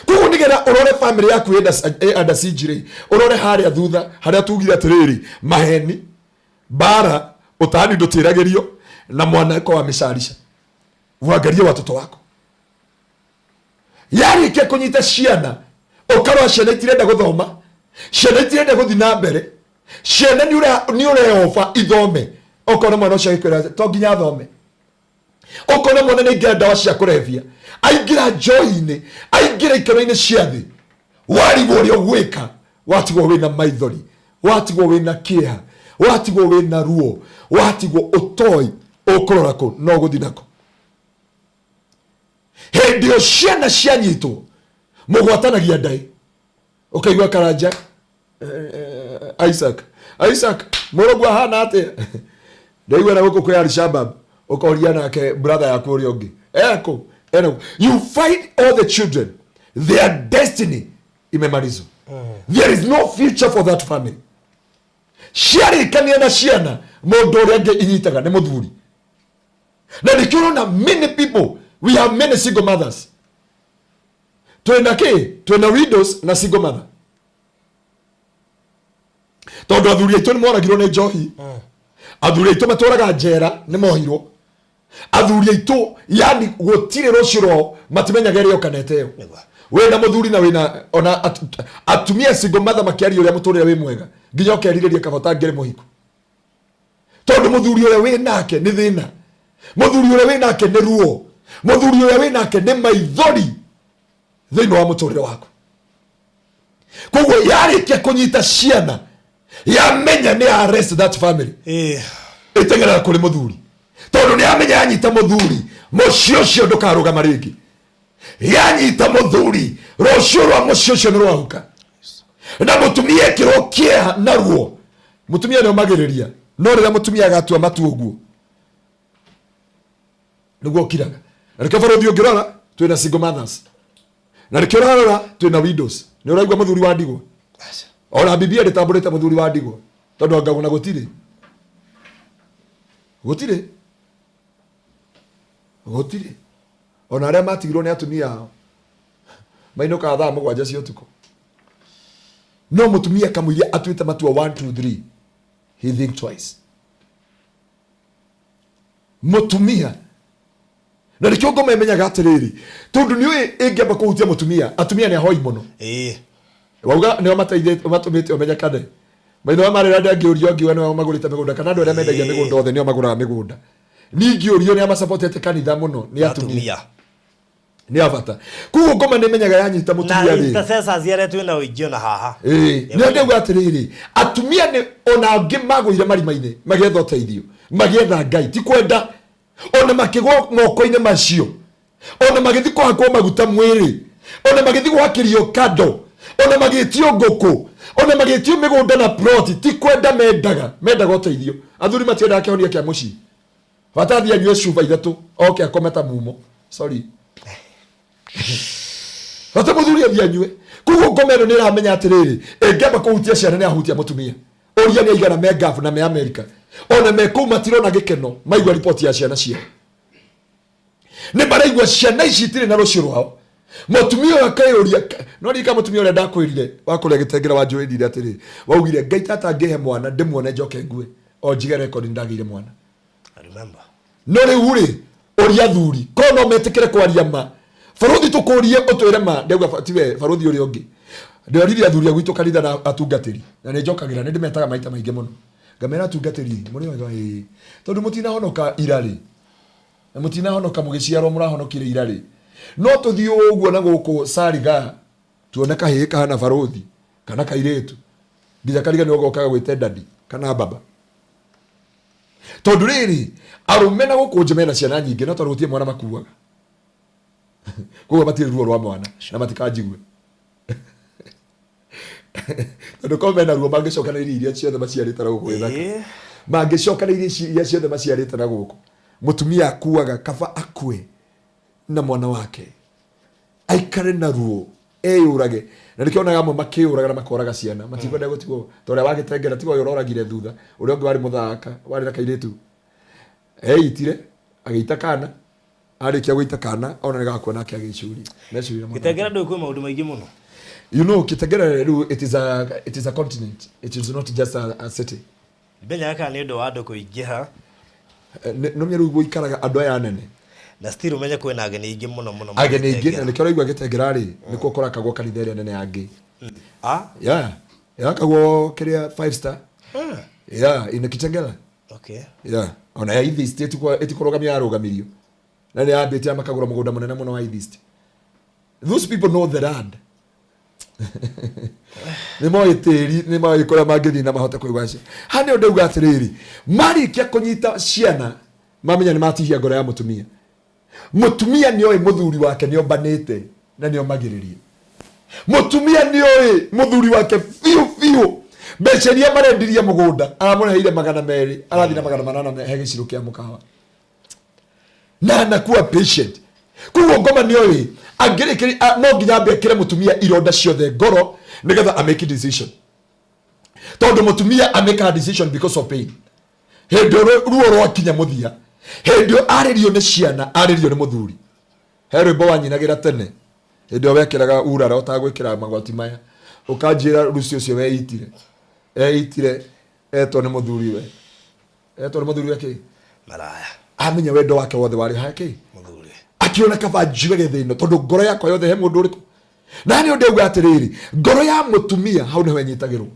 Speaker 3: Koguo nĩgetha ũrore family yaku ĩ under siege rĩ, ũrore harĩa thutha harĩa tugire atĩrĩrĩ, maheni, mbara, ũtani ndũtĩragĩrio, na mwanako wa mĩcarica. Uangalie watoto wako. Yarĩkia kũnyita ciana, ũkarora ciana itirenda gũthoma, ciana itirenda gũthiĩ na mbere, ciana nĩ ũreoba ithome. Ũkona mwana ũcio agĩkwĩra to nginya athome. Ũkona mwana nĩ aingĩra ndawa cia kũrebia, aingĩra njohi-inĩ, aingĩra ikeno-inĩ cia thĩ. Warigwo ũrĩa ũgwĩka, watigwo wĩna maithori, watigwo wĩna kĩeha, watigwo wĩna ruo, watigwo ũtoi ũkũrora kũ no gũthiĩ nako. Hĩndĩ ĩyo ciana cianyitwo mũgwatanagia ndaĩ, ũkaigua Karanja, Isaac, Isaac mũrũguo ahana atĩa? Ndaigua na gũkũ kwĩ Alshabab, ũkoria nake brother yaku ũrĩa ũngĩ eko ena. You find all the children, their destiny imemalizwa. There is no future for that family. Ciarĩkania na ciana, mũndũ ũrĩa angĩ inyitaga nĩ mũthuri. Na nĩkĩo ũrona many people, we have many single mothers. Twĩna kĩ? Twĩna widows na single mother, tondũ athuri aitũ nĩ moragirwo nĩ njohi, athuri aitũ matũraga njera nĩ mohirwo, athuri aitũ yani gũtirĩ rũciũ rwao, matimenyaga ĩrĩa kana ĩteo. Wĩna mũthuri na wĩna ona atumia single mother makĩaria ũrĩa mũtũrĩre wĩ mwega, nginya ũkerirĩria kaba ũtangĩrĩ mũhiku, tondũ mũthuri ũrĩa wĩ nake nĩ thĩna, mũthuri ũrĩa wĩ nake nĩ ruo, mũthuri ũrĩa wĩ nake nĩ maithori thĩinĩ wa mũtũrĩre waku. Koguo yarĩkia kũnyita ciana, yamenya nĩ arrest that family, ĩteng'eraga kũrĩ mũthuri, tondũ nĩ yamenya yanyita mũthuri, mũciĩ ũcio ndũkarũgama rĩngĩ. Yanyita mũthuri, rũciũ rwa mũciĩ ũcio nĩ rwahuka, na mũtumia ekĩrwo kĩeha na ruo. Mũtumia nĩ omagĩrĩria, no rĩrĩa mũtumia agatua matua ũguo nĩguo ũkiraga. Na nĩkĩo barũthi ũngĩrora twĩna single mothers, na nĩkĩo ũrarora twĩna widows. Nĩ ũraigua mũthuri wa ndigwa? Ona Biblia ndĩtambũrĩte mũthuri wa ndigwa, tondũ anga ona gũtirĩ, gũtirĩ, gũtirĩ. Ona arĩa matigirwo nĩ atumia ao mainũkaga thaa 7 cia ũtukũ. No mũtumia kamũiria atuĩte matua 1 2 3, he think twice. Mũtumia na nĩkĩo ngoma ĩmenyaga atĩrĩrĩ, tondũ nĩ ũĩ ĩngĩamba kũhutia mũtumia, atumia nĩ ahoi mũno. Wauga nĩo mateithĩtie, matũmĩte ũmenyekane. Maitho marĩ randa ngĩũrio, ngiuga nĩo magũrĩte mĩgũnda, kana andũ arĩa mendagia mĩgũnda othe nĩo magũraga mĩgũnda. Ningĩ ũrio nĩ amacapotete kanitha mũno nĩ atumia. Atumia. Nĩ a bata. Koguo ngoma nĩ menyaga yanyita
Speaker 1: na
Speaker 3: mũtumia rĩ,
Speaker 1: intercessors arĩa twĩna ũingĩ ona haha.
Speaker 3: Ĩĩ, nĩ ndauga atĩrĩrĩ, atumia nĩ ona angĩ magũire marima-inĩ magĩetha ũteithio, magĩetha Ngai, ti kwenda ona makĩgwa moko-inĩ macio, ona magĩthiĩ kũhakwo maguta mwĩrĩ, ona magĩthiĩ gwakĩrio kando, ona magĩtio ngũkũ, ona magĩtio mĩgũnda na ploti, ti kwenda mendaga, mendaga ũteithio. Athuri matiendaga kĩhonia kĩa mũciĩ, bata athiĩ anyue cuba ithatũ oke akome ta mumo. Sorry, bata mũthuri athiĩ anyue. Koguo ngoma ĩno nĩ ĩramenya atĩrĩrĩ, ĩngĩamba kũhutia ciana nĩ ahutia mũtumia. Ũria nĩ aigana me Gulf na me America, ona me kũu matirona gĩkeno maigua riboti ya ciana ciao. Nĩ maraigua ciana ici itirĩ na rũciũ rwao. Mũtumia ũyũ akeyũria, no ririkana mũtumia ũrĩa ndakwĩrire wa kũrĩa Gĩtengera, wanjũrĩrire atĩrĩ, waugire Ngai tata ngĩhe mwana ndĩmuone njoke ngue, o njige record nĩ ndagĩire mwana.
Speaker 1: I remember.
Speaker 3: No rĩu rĩ, ũria athuri korwo no metĩkĩre kwaria ma. Barũthi, tũkũrie ũtwĩre ma. Ndauga tiwe barũthi ũrĩa ũngĩ. Ndĩoririe athuri a gwitũ kanitha na atungatĩri, na nĩ njokagĩra, nĩ ndĩmetaga maita maingĩ mũno, ngamera, atungatĩri mũrĩ wega? Ĩĩ. Tondũ mũtinahonoka ira rĩ, na mũtinahonoka mũgĩciarwo, mũrahonokire ira rĩ, no tũthiĩ ũguo na gũkũ Sariga tuone kahĩĩ kahana barũthi kana kairĩtu. Nginya kariganĩrwo gokaga gwĩte dadi kana baba. Tondũ rĩrĩ, arũme na gũkũ nja mena ciana nyingĩ, no tondũ gũtirĩ mwana makuaga. Koguo matirĩ ruo rwa mwana na matikanjigue. Tondũ korwo mena ruo mangĩcokanĩrĩria iria ciothe maciarĩte na gũkũ gĩthaka. Mangĩcokanĩrĩria iria ciothe maciarĩte na gũkũ. Mũtumia akuaga kaba akue na mwana wake. Aikare na ruo eyũrage. Na nĩkĩo onaga amwe makĩyũraga na makoraga ciana. Matikwenda gũtigwo ta ũrĩa wagĩtengera tiga ũyũ ũroragire thutha. Ũrĩa ũngĩ warĩ mũthaka, warĩ na kairĩtu. Eitire, agĩita kana, arĩkia gũita kana, ona nĩ gakua nake agĩcuria. Mecuria na mwana
Speaker 1: Gĩtengera
Speaker 3: wake.
Speaker 1: ndũĩ kwĩ maũndũ maingĩ mũno.
Speaker 3: You know, Kitengela rĩu it is a continent. It is not just a city.
Speaker 1: Ndimenyaga kana nĩ ũndũ wa andũ kũingĩha.
Speaker 3: Nĩ rĩu gũikaraga andũ aya anene.
Speaker 1: Na still ũmenye kwĩna ageni aingĩ mũno mũno
Speaker 3: Ageni aingĩ,
Speaker 1: Gĩtengera.
Speaker 3: na nĩkĩo ũraigua Gĩtengera rĩ, nĩkuo kũrakagwo kanitha ĩrĩa nene ya ngĩ.
Speaker 1: Ah?
Speaker 3: Yeah. Ĩrakagwo kĩrĩa 5 star. Yeah, ina Kitengela.
Speaker 1: Okay.
Speaker 3: Yeah. Ona ya East ĩtikũrũgamio yarũgamirio. Na nĩ yambĩtie makagũra mũgũnda mũnene mũno wa East. Those people know the land. Nĩ moĩ tĩri, nĩ moĩ kũrĩa mangĩthiĩ na mahote kwĩgwacia. Haha nĩho ndauga atĩrĩrĩ, marĩkia kũnyita ciana, mamenya nĩ matihia ngoro ya mũtumia. Mũtumia nĩ oĩ mũthuri wake nĩ ombanĩte na nĩ omagĩrĩria. Mũtumia nĩ oĩ mũthuri wake biũ biũ. Mbeca iria marendirie mũgũnda, aramũreheire magana merĩ, arathiĩ na magana manana he gĩcirũ kĩa mũkawa. Na anakuwa patient. Koguo ngoma nĩ oĩ, angĩrĩkĩria, no nginya ambe ekĩre mũtumia ironda ciothe ngoro, nĩgetha a make decision. Tondũ mũtumia amekaga decision because of pain. Hĩndĩ ĩyo ruo rwakinya mũthia, hĩndĩ ĩyo arĩrio nĩ ciana, arĩrio nĩ mũthuri. He rwĩmbo wanyinagĩra tene, hĩndĩ ĩyo wekĩraga urara ũtagwĩkĩra magoti maya, ũkanjĩra Lucy ũcio weitire. Eitire, etwo nĩ mũthuri we. Etwo nĩ mũthuri we kĩ?
Speaker 1: Maraya.
Speaker 3: Amenya wendo wake wothe warĩ ha kĩ?
Speaker 1: Mũthuri.
Speaker 3: Akiona kaba njiwe gĩthĩno, tondũ ngoro yakwa yothe he mũndũ ũrĩkũ. Na nĩ ũndũ auga atĩrĩrĩ, ngoro ya mũtumia hau nĩho ĩnyitagĩrwo.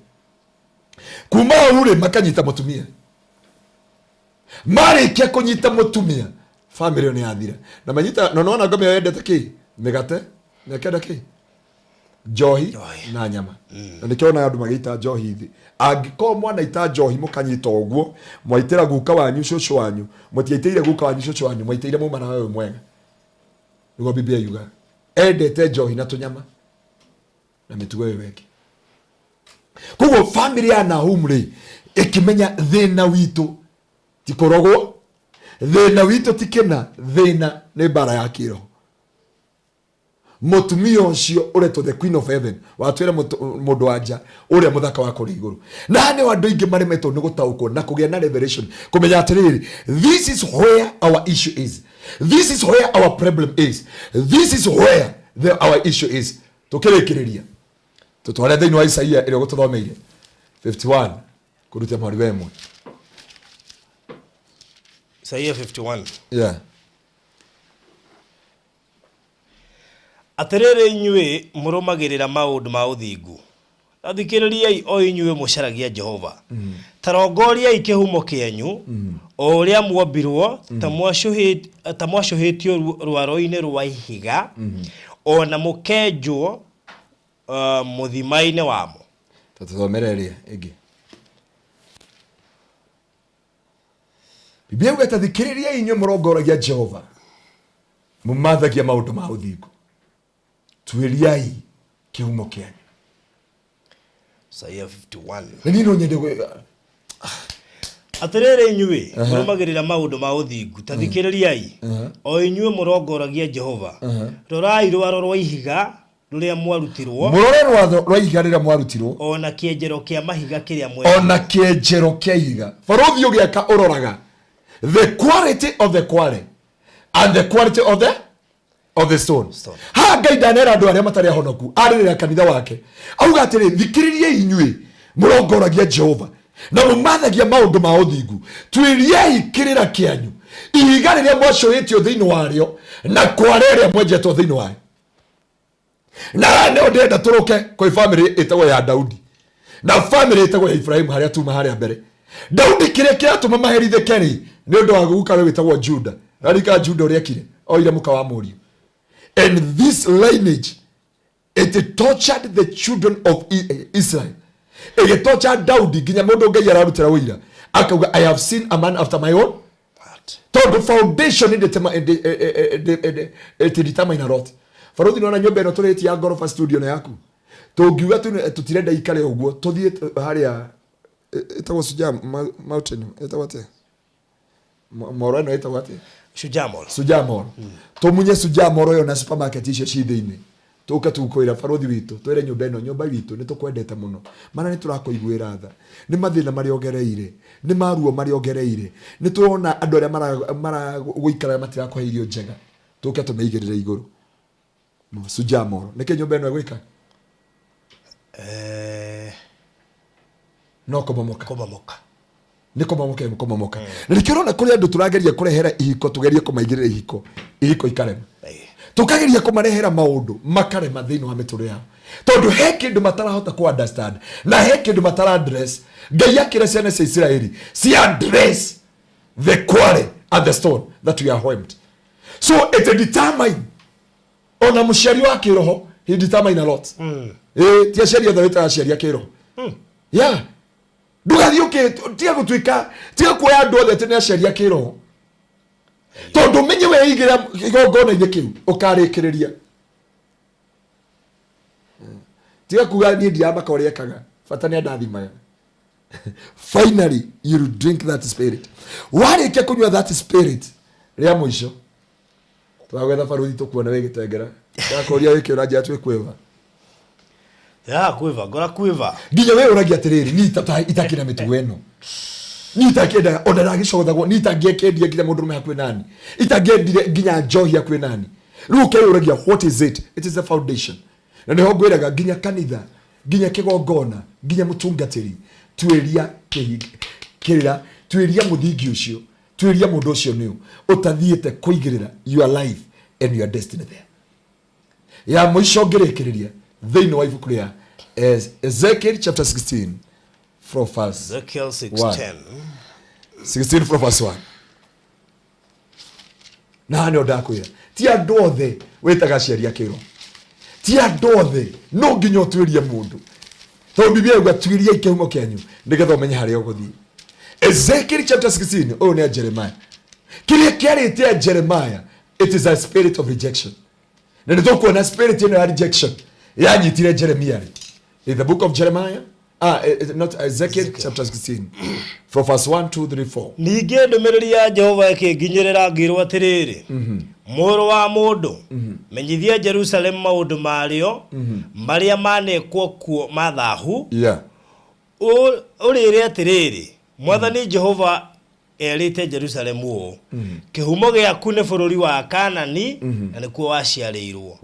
Speaker 3: Kuma hau rĩ, makanyita mũtumia. Marĩkia kũnyita mũtumia, family ĩyo nĩ yathira. Na manyita, na nĩwona ngoma ĩyo yendete kĩ? Mĩgate, na ĩkenda kĩ? Njohi
Speaker 1: Njohi.
Speaker 3: na nyama. Na nĩkĩo onaga andũ magĩita njohi thĩ. Angĩkorwo mwanaita njohi mũkanyita ũguo, mwaitĩra guka wanyu, cũcũ wanyu, mũtiaitĩire guka wanyu, cũcũ wanyu, mwaitĩire mũmara ũyũ mwega. Nĩguo Biblia yugaga. Endete njohi na tũnyama na mĩtugo ĩyo ĩngĩ. Koguo family ya Nahum rĩ, ĩkĩmenya thĩna witũ ti kũrogwo, thĩna witũ ti kĩna, thĩna nĩ mbara ya kĩroho. Mũtumia ũcio ũretwo the Queen of Heaven, watwĩra mũndũ wa nja ũrĩa mũthaka wa kũrĩa igũrũ. Na haha nĩho andũ aingĩ maremetwo nĩ gũtaũkwo na kũgĩa na revelation, kũmenya atĩrĩrĩ, this is where our issue is, this is where our problem is, this is where our issue is. Tũkĩrĩkĩrĩria tũtware thĩinĩ wa Isaia ĩrĩa ũgũtũthomeire 51 kũruta mweri wa ĩmwe.
Speaker 1: Isaia 51.
Speaker 3: Yeah.
Speaker 1: Atĩrĩrĩ inyuĩ mũrũmagĩrĩra maũndũ ma ũthingu, ta thikĩrĩriai o inyuĩ mũcaragia Jehova. Ta rongoriai kĩhumo kĩanyu, o ũrĩa mwombirwo, ta mwacũhĩtio rwaro-inĩ rwa ihiga, o na mũkenjwo mũthima-inĩ wamo.
Speaker 3: Ta tũthomere ĩrĩa ĩngĩ. Biblia yuga ta thikĩrĩriai inyuĩ mũrongoragia Jehova, mũmathagia maũndũ ma ũthingu, tuĩriai kĩhumo kĩanyu.
Speaker 1: Isaia 51.
Speaker 3: Na niĩ no nyende gwĩ-
Speaker 1: Atĩrĩrĩ inyuĩ mũrũmagĩrĩra maũndũ ma ũthingu, ta thikĩrĩriai o inyuĩ mũrongoragia Jehova, rorai rwaro rwa ihiga rũrĩa mwarutirwo,
Speaker 3: Mũrore rwaro rwa ihiga rĩrĩa mwarutirwo,
Speaker 1: o na kĩenjero kĩa mahiga kĩrĩa mwenjirwo.
Speaker 3: O na kĩenjero kĩa ihiga. Barũthi ũgĩaka ũroraga the quality of the quarry and the quality of the stone.
Speaker 1: Stone.
Speaker 3: Ha Ngai ndanera andũ arĩa matarĩ ahonoku, arĩrĩra kanitha wake. Auga atĩrĩ, thikĩrĩriai inyuĩ mũrongoragia Jehova na mũmathagia maũndũ ma ũthingu, tuĩriai kĩrĩra kĩanyu, ihiga rĩrĩa mwacũhĩtio thĩinĩ warĩo na kware ĩrĩa mwenjetwo thĩinĩ wayo. Na haha nĩho ndĩrenda tũrũke kwĩ family ĩtagwo ya Daudi na family ĩtagwo ya Ibrahimu, harĩa tuma harĩa mbere. Daudi kĩrĩa kĩratũma maherithĩke rĩ, nĩ ũndũ wa guka we wĩtagwo Juda. Rarika Juda ũrĩa ekire, oire mũka wa mũriũ. And this lineage, it tortured the children of Israel. Ĩgĩtocha Daudi nginya mũndũ Ngai ararutĩra ũira akauga, "I have seen a man after my own
Speaker 1: heart."
Speaker 3: Tondũ foundation it determine a lot. Barothi, nĩwona nyũmba ĩno tũrĩtie ya ngoroba, studio nĩ yaku, tũngiuga tũtirenda ikare ũguo, tũthiĩ harĩa ĩtagwo Shujaa Mountain, ĩtagwo atĩa? Moro ĩno ĩtagwo atĩa?
Speaker 1: Shujaa Mall.
Speaker 3: Shujaa Mall. Tũmunye Shujaa Mall ĩyo na supermarket icio ci thĩinĩ, tũke tukwĩra barothi witũ, twĩre nyũmba ĩno, nyũmba witũ, nĩ tũkwendete mũno, mana nĩ tũrakũiguĩra tha nĩ mathĩna marĩa ũgereire, nĩ maruo marĩa ũgereire. Nĩ tũrona andũ arĩa maragũikara matirakũhe irio njega. Tũke tũmĩigĩrĩre igũrũ Shujaa Mall. Nĩkĩ nyũmba ĩno ĩgwĩka? No kũmomoka.
Speaker 1: Kũmomoka.
Speaker 3: Nĩ kũmomoka, ĩkũmomoka. Na nĩkĩo ũrona kũrĩ andũ tũrageria kũrehera ihiko, tũgerie kũmaigĩrĩra ihiko, ihiko ikarema. Tũkageria kũmarehera maũndũ, makarema thĩinĩ wa mĩtũrĩre yao, tondũ he kĩndũ matarahota kũ understand na he kĩndũ matara address. Ngai akĩra ciana cia Isiraeli ci address the quarry and the stone that we are whelmed. So it determine ona mũciari wa kĩroho, he determine a lot. Ĩ ti aciari othe wĩtaga aciari a kĩroho. Yeah, ndũgathiĩ ũkĩ tiga gũtuĩka, tiga kuoya andũ othe atĩ nĩ aciari a kĩroho, tondũ ũmenye weigĩra igongona-inĩ kĩu ũkarĩkĩrĩria. Tiga kuga niĩ ndiramaka ũrĩa ekaga, bata nĩ andathimaga. Finally you will drink that spirit. Warĩkia kũnyua that spirit rĩa mũico, twagwetha baruthi, tũkuona wĩ gĩtengera, ndakũria wĩke ũranjĩra twĩ kwĩva.
Speaker 1: Ya kwĩva ngora kwĩva.
Speaker 3: Nginya we ũragia atĩrĩrĩ, niĩ itakĩra mĩtugo ĩno, niĩ itakĩendaga ona ndagĩcothagwo, niĩ itangĩakĩendia nginya mũndũ ũrũme hakuhĩ nani, itangĩendire nginya njohi hakuhĩ nani. Rĩu ũkeyũragia, what is it? It is the foundation. Na nĩho ngwĩraga nginya kanitha, nginya kĩgongona, nginya mũtungatĩri, tuĩria kĩrĩra, tuĩria mũthingi ũcio, tuĩria mũndũ ũcio nĩũ ũtathiĩte kũigĩrĩra your life and your destiny there. Ya mũico ngĩrĩkĩrĩria, thĩinĩ wa ibuku rĩa Ezekiel chapter 16 from verse
Speaker 1: Ezekiel 6:10.
Speaker 3: 16 from verse 1. Na haha nĩho ndakwĩra, ti andũ othe wĩtaga aciari a kĩro, ti andũ othe. No nginya ũtuĩrie mũndũ, tondũ Biblia yuga tuĩriai kĩhumo kĩanyu nĩgetha ũmenye harĩa ũgũthiĩ. Ezekiel chapter 16, ũyũ nĩ a Jeremiah. Kĩrĩa kĩarĩte a Jeremiah, it is a spirit of rejection. Na nĩ tũkuona spirit ĩno ya rejection yanyitire Jeremiah rĩ. In the book of Jeremiah, not Ezekiel, chapter 16 from verse 1, 2, 3, 4.
Speaker 1: Ningĩ ndũmĩrĩri ya Jehova ĩkĩnginyĩrĩra ngĩrwo atĩrĩrĩ, mũrũ wa mũndũ, menyithia Jerusalemu maũndũ marĩo marĩa manekwo kuo ma thahu. Ũrĩre atĩrĩrĩ, Mwathani Jehova erĩte Jerusalemu ũũ, kĩhumo gĩaku nĩ bũrũri wa Kanani, na nĩkuo waciarĩirwo.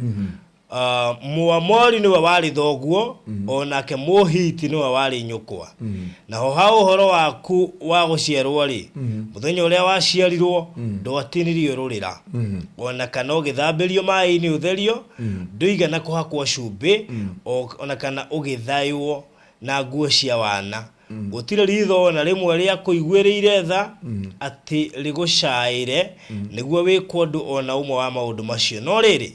Speaker 1: Mũamori nĩwe warĩ thoguo, o nake Mũhiti nĩwe warĩ nyũkwa. Naho ha ũhoro waku wa gũciarwo-rĩ, mũthenya ũrĩa waciarirwo ndwatinirio rũrĩra, o na kana ũgĩthambĩrio maĩ-inĩ ũtherio, ndũigana kũhakwo cumbĩ, o na kana ũgĩthaywo na nguo cia wana. Gũtirĩ ritho o na rĩmwe rĩa kũiguĩrĩire tha atĩ rĩgũcaĩre nĩguo wĩkwo ũndũ o na ũmwe wa maũndũ macio. No rĩrĩ,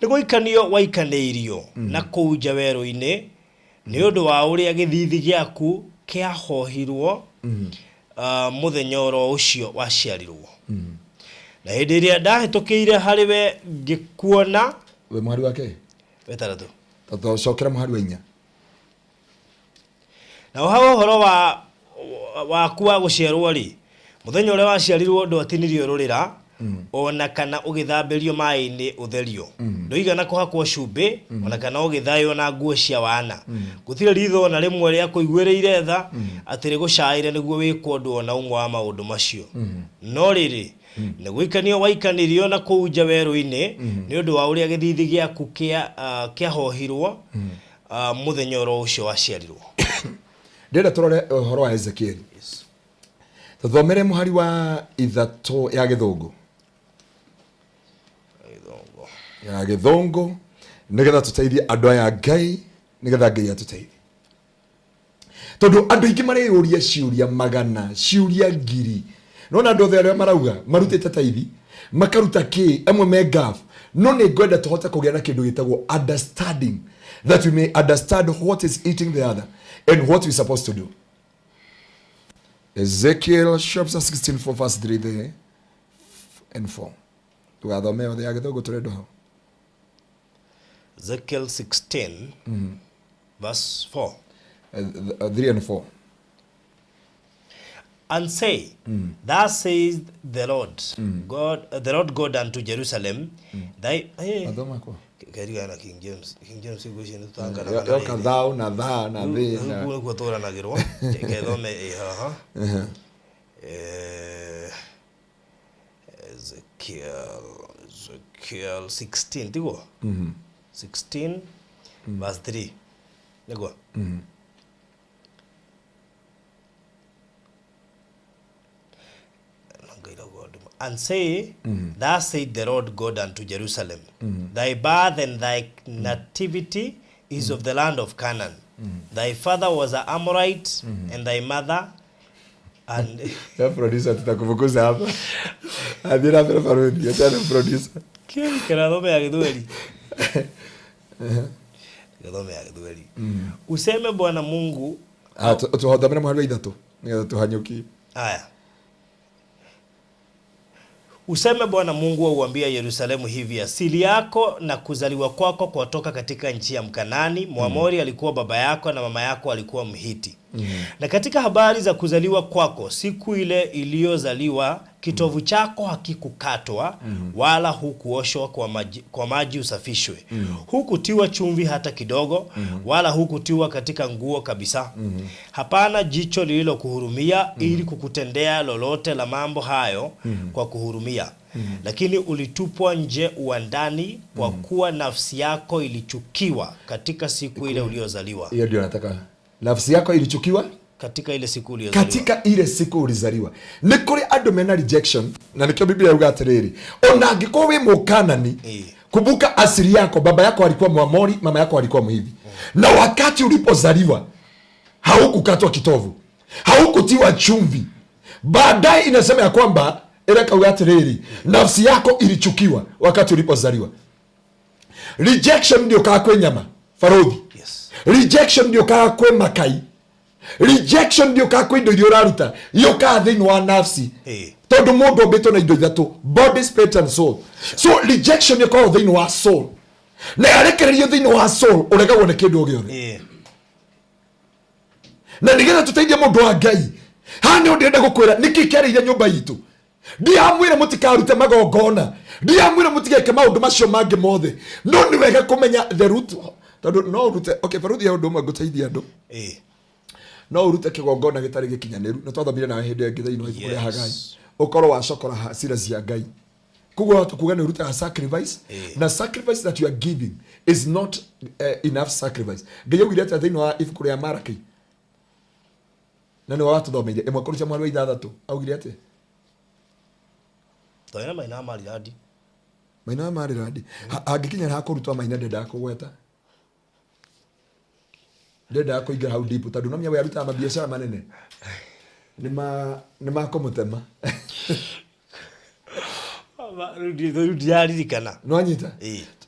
Speaker 1: nĩ gũikanio waikanĩirio na kũu nja werũ-inĩ nĩ ũndũ wa ũrĩa gĩthiithi gĩaku kĩahohirwo mũthenya oro ũcio waciarirwo. Na hĩndĩ ĩrĩa ndahĩtũkĩire harĩ we ngĩkuona.
Speaker 3: We mũhari wake?
Speaker 1: Wetandatũ.
Speaker 3: Tũcokera mũhari wa 4.
Speaker 1: Naho ha ũhoro wa waku wa gũciarwo-rĩ, mũthenya ũrĩa waciarirwo ndwatinirio rũrĩra, o na kana ũgĩthambĩrio maĩ-inĩ ũtherio. Ndũigana kũhakwo cumbĩ, o na kana ũgĩthaywo na nguo cia wana. Gũtirĩ ritho o na rĩmwe rĩa kũiguĩrĩire tha atĩ rĩgũcaĩre nĩguo wĩkwo ũndũ o na ũmwe wa maũndũ macio. No rĩrĩ, nĩ gũikanio waikanirio na kũu nja werũ-inĩ nĩ ũndũ wa ũrĩa gĩthiithi gĩaku kĩahohirwo mũthenya oro ũcio waciarirwo.
Speaker 3: Ndĩrenda tũrore ũhoro wa Ezekieli. Tũthomere mũhari wa 3 ya gĩthũngũ. Ya gĩthũngũ, nĩgetha tũteithie andũ aya Ngai, nĩgetha Ngai atũteithie, tondũ andũ aingĩ mareyũria ciũria magana, ciũria ngiri. Nona andũ othe arĩa marauga marutĩte taithi, makaruta kĩ, amwe me gaf. No nĩ ngwenda tũhote kũgĩa na kĩndũ gĩtagwo understanding, that we may understand what is eating the other. And what we supposed to do. Ezekiel chapter 16 from verse 3 there and 4. Tũgathome yothe ya gĩthũngũ tũrendwo hau.
Speaker 1: Ezekiel 16 verse 4.
Speaker 3: 3 and 4.
Speaker 1: And say, Thus says the Lord God, the Lord God unto Jerusalem, thy
Speaker 3: Mathoma kwa.
Speaker 1: kerigana na King James. King James igucio nĩ tũtanganaga na
Speaker 3: Yoka
Speaker 1: rĩrĩ.
Speaker 3: thou na tha na thĩ na
Speaker 1: Rĩu nĩkuo tũranagĩrwo. Kethome ĩ haha. Ezekiel 16 tiguo? 16 verse 3 nĩguo? And say, Thus said the Lord God unto Jerusalem, Thy birth and thy nativity is of the land of Canaan. Thy father was an Amorite, and thy mother and
Speaker 3: Ya producer tutakufukuza hapa. Athiĩ na mbere baruthi, achana producer.
Speaker 1: Kĩrathome ya Gĩthweri. Gĩthome ya Gĩthweri. Useme Bwana Mungu.
Speaker 3: Ah, tuhothomere mũhari wa ithatũ nĩgetha tũhanyũkie.
Speaker 1: Haya. Useme Bwana Mungu auambia Yerusalemu hivi, asili yako na kuzaliwa kwako kwatoka katika nchi ya Mkanani. Mwamori alikuwa baba yako na mama yako alikuwa Mhiti. Na katika habari za kuzaliwa kwako, siku ile iliyozaliwa, kitovu chako hakikukatwa wala hukuoshwa kwa maji usafishwe. Hukutiwa chumvi hata kidogo, wala hukutiwa katika nguo kabisa. Hapana jicho lililokuhurumia ili kukutendea lolote la mambo hayo kwa kuhurumia. Lakini ulitupwa nje uwandani, kwa kuwa nafsi yako ilichukiwa katika siku ile uliozaliwa.
Speaker 3: Hiyo ndio nataka. Nafsi yako ilichukiwa
Speaker 1: Katika ile siku uliozaliwa.
Speaker 3: Katika ile siku ulizaliwa. Nĩ kũrĩ andũ mena rejection na nĩkĩo Biblia yuga atĩrĩrĩ, ona angĩkorwo wĩ mũkanani, kumbuka asili yako, baba yako alikuwa Mwamori, mama yako alikuwa Mhivi. Na wakati ulipozaliwa haukukatwa kitovu, haukutiwa chumvi. Baadaye inasema ya kwamba ĩreka kauga atĩrĩrĩ, nafsi yako ilichukiwa wakati ulipozaliwa. Rejection ndio kaa kwĩ nyama baruthi. Rejection ndio kaa kwĩ makai. Rejection ndio kaa kwĩ indo iria ũraruta, yũkaga thĩinĩ wa nafsi. Tondũ mũndũ ombĩtwo na indo ithatũ, body, spirit and soul. So rejection ĩkoragwo thĩinĩ wa soul, na yarekererio thĩinĩ wa soul ũregagwo nĩ kĩndũ o gĩothe. Na nĩgetha tũteithie mũndũ wa Ngai, haha nĩho ndĩrenda gũkwĩra nĩkĩ kĩarĩire nyũmba itũ. Ndiamwĩra mũtikarute magongona, ndiamwĩra mũtigeke maũndũ macio mangĩ mothe, no nĩ wega kũmenya the root, tondũ no ũrute, okay, baruthi ya ũndũ ũmwe ngũteithia andũ. No ũrute kĩgongona gĩtarĩ gĩkinyanĩru, nĩ twathomire nawe hĩndĩ ĩngĩ thĩinĩ wa ibuku rĩa Hagai. Ũkorwo wacokora hasira cia Ngai. Koguo wahota kuga nĩ ũrutaga sacrifice, na sacrifice that you are giving is not enough sacrifice. Ngai augire atĩa thĩinĩ wa ibuku rĩa Maraki? Na nĩwe watũthomeire ĩmwe kũruta mweri wa ithathatũ, augire atĩa?
Speaker 1: Twaina maina mariradi.
Speaker 3: Maina mariradi. Hangĩkinya ha kũrutwo maina ndendaga kũgweta. Ndendaga kũingĩra hau deep tondũ no menya we arutaga mabiacara manene. Nĩ makũmũtema.
Speaker 1: Rĩu ndiraririkana.
Speaker 3: No anyita?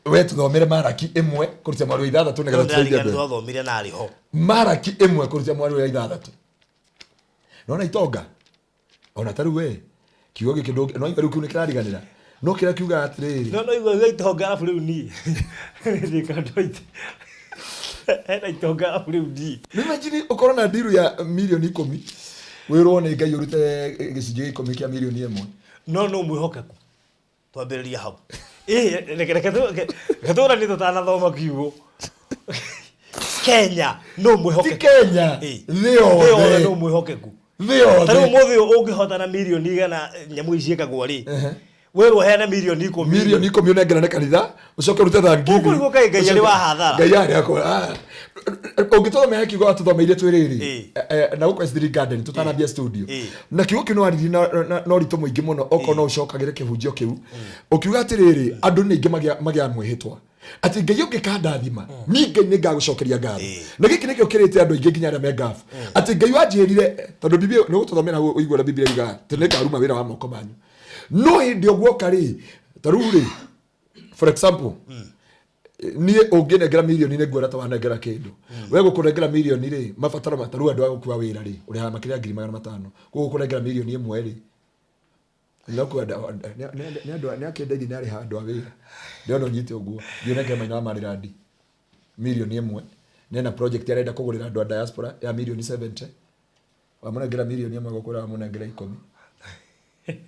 Speaker 3: We tũthomere Maraki ĩmwe kũruta mweri wa ithathatũ nĩgetha
Speaker 1: Rĩu ndiraririkana
Speaker 3: tũteithie andũ.
Speaker 1: Twathomire na arĩ ho.
Speaker 3: Maraki ĩmwe kũruta mweri wa ithathatũ. Nona itonga? Ona ta rĩu we, kiugo gĩkĩ ndũngĩ, no igua rĩu kĩu nĩ kĩrariganĩra. No kĩrĩa kiugaga atĩrĩrĩ.
Speaker 1: No, no igua igua itonga arabu rĩu niĩ. Ndĩkandoite. Hena itonga arabu rĩu niĩ.
Speaker 3: Nĩ imagine ũkorwo na ndiru ya mirioni ikũmi, wĩrwo nĩ Ngai ũrute gĩcunjĩ gĩa ikũmi kĩa mirioni ĩmwe.
Speaker 1: No, no mwĩhokeku. Twambĩrĩrie hau. Reke tũranie tũtanathoma kiugo. Kenya, no mwĩhokeku.
Speaker 3: Ti Kenya, thĩ yothe.
Speaker 1: Thĩ yothe no mwĩhokeku.
Speaker 3: Thĩ yothe.
Speaker 1: Ta rĩu ũmũthĩ ũyũ ũngĩhotana mirioni igana nyamũ ici ciĩkagwo rĩ, wĩrwo ũheane mirioni ikũmi.
Speaker 3: Mirioni ikũmi ũnengerane kanitha, ũcoke ũrute thanksgiving.
Speaker 1: Ũkũrigwo kaĩ Ngai arĩ wa hathara.
Speaker 3: Ngai arĩ akwa, Ũngĩtũthomera kiugo watũthomeire twĩ rĩrĩ, na gũkũ S3 Garden, tũtanambia studio. Na kiugo kĩu nĩ waririe na ũritũ mũingĩ mũno, okorwo no ũcokagĩre kĩhunjio kĩu. Ũkiuga atĩrĩrĩ, andũ nĩ aingĩ magĩaga mwĩhĩtwa. Atĩ Ngai ũngĩkandathima, niĩ Ngai nĩ ngagũcokeria ngatho. Na gĩkĩ nĩkĩo kĩrĩte andũ aingĩ nginya arĩa me ngabu. Atĩ Ngai wanjĩrire, tondũ Biblia, nĩ ũgũtũthomera hau ũigue ũrĩa Biblia yugaga, atĩ nĩ ngaruma wĩra wa moko manyu. No hĩndĩ ĩyo guoka rĩ, ta rĩu rĩ, for example, Niĩ ũngĩnengera mirioni nĩ nguona ta wanengera kĩndũ. We gũkũnengera mirioni rĩ, mabataro mataru andũ a gũkua wĩra rĩ, ũrĩhaga makĩria ya 500,000. Koguo gũkũnengera mirioni ĩmwe rĩ, nĩ akĩndeithia nĩ arĩha andũ a wĩra. Ndĩrona ũnyite ũguo. Thiĩ ũnengere Maina wa Marirandi mirioni ĩmwe. Nena project arenda kũgũrĩra andũ a diaspora ya mirioni 70. Wamũnengera mirioni ĩmwe, gũkũra wamũnengera 10.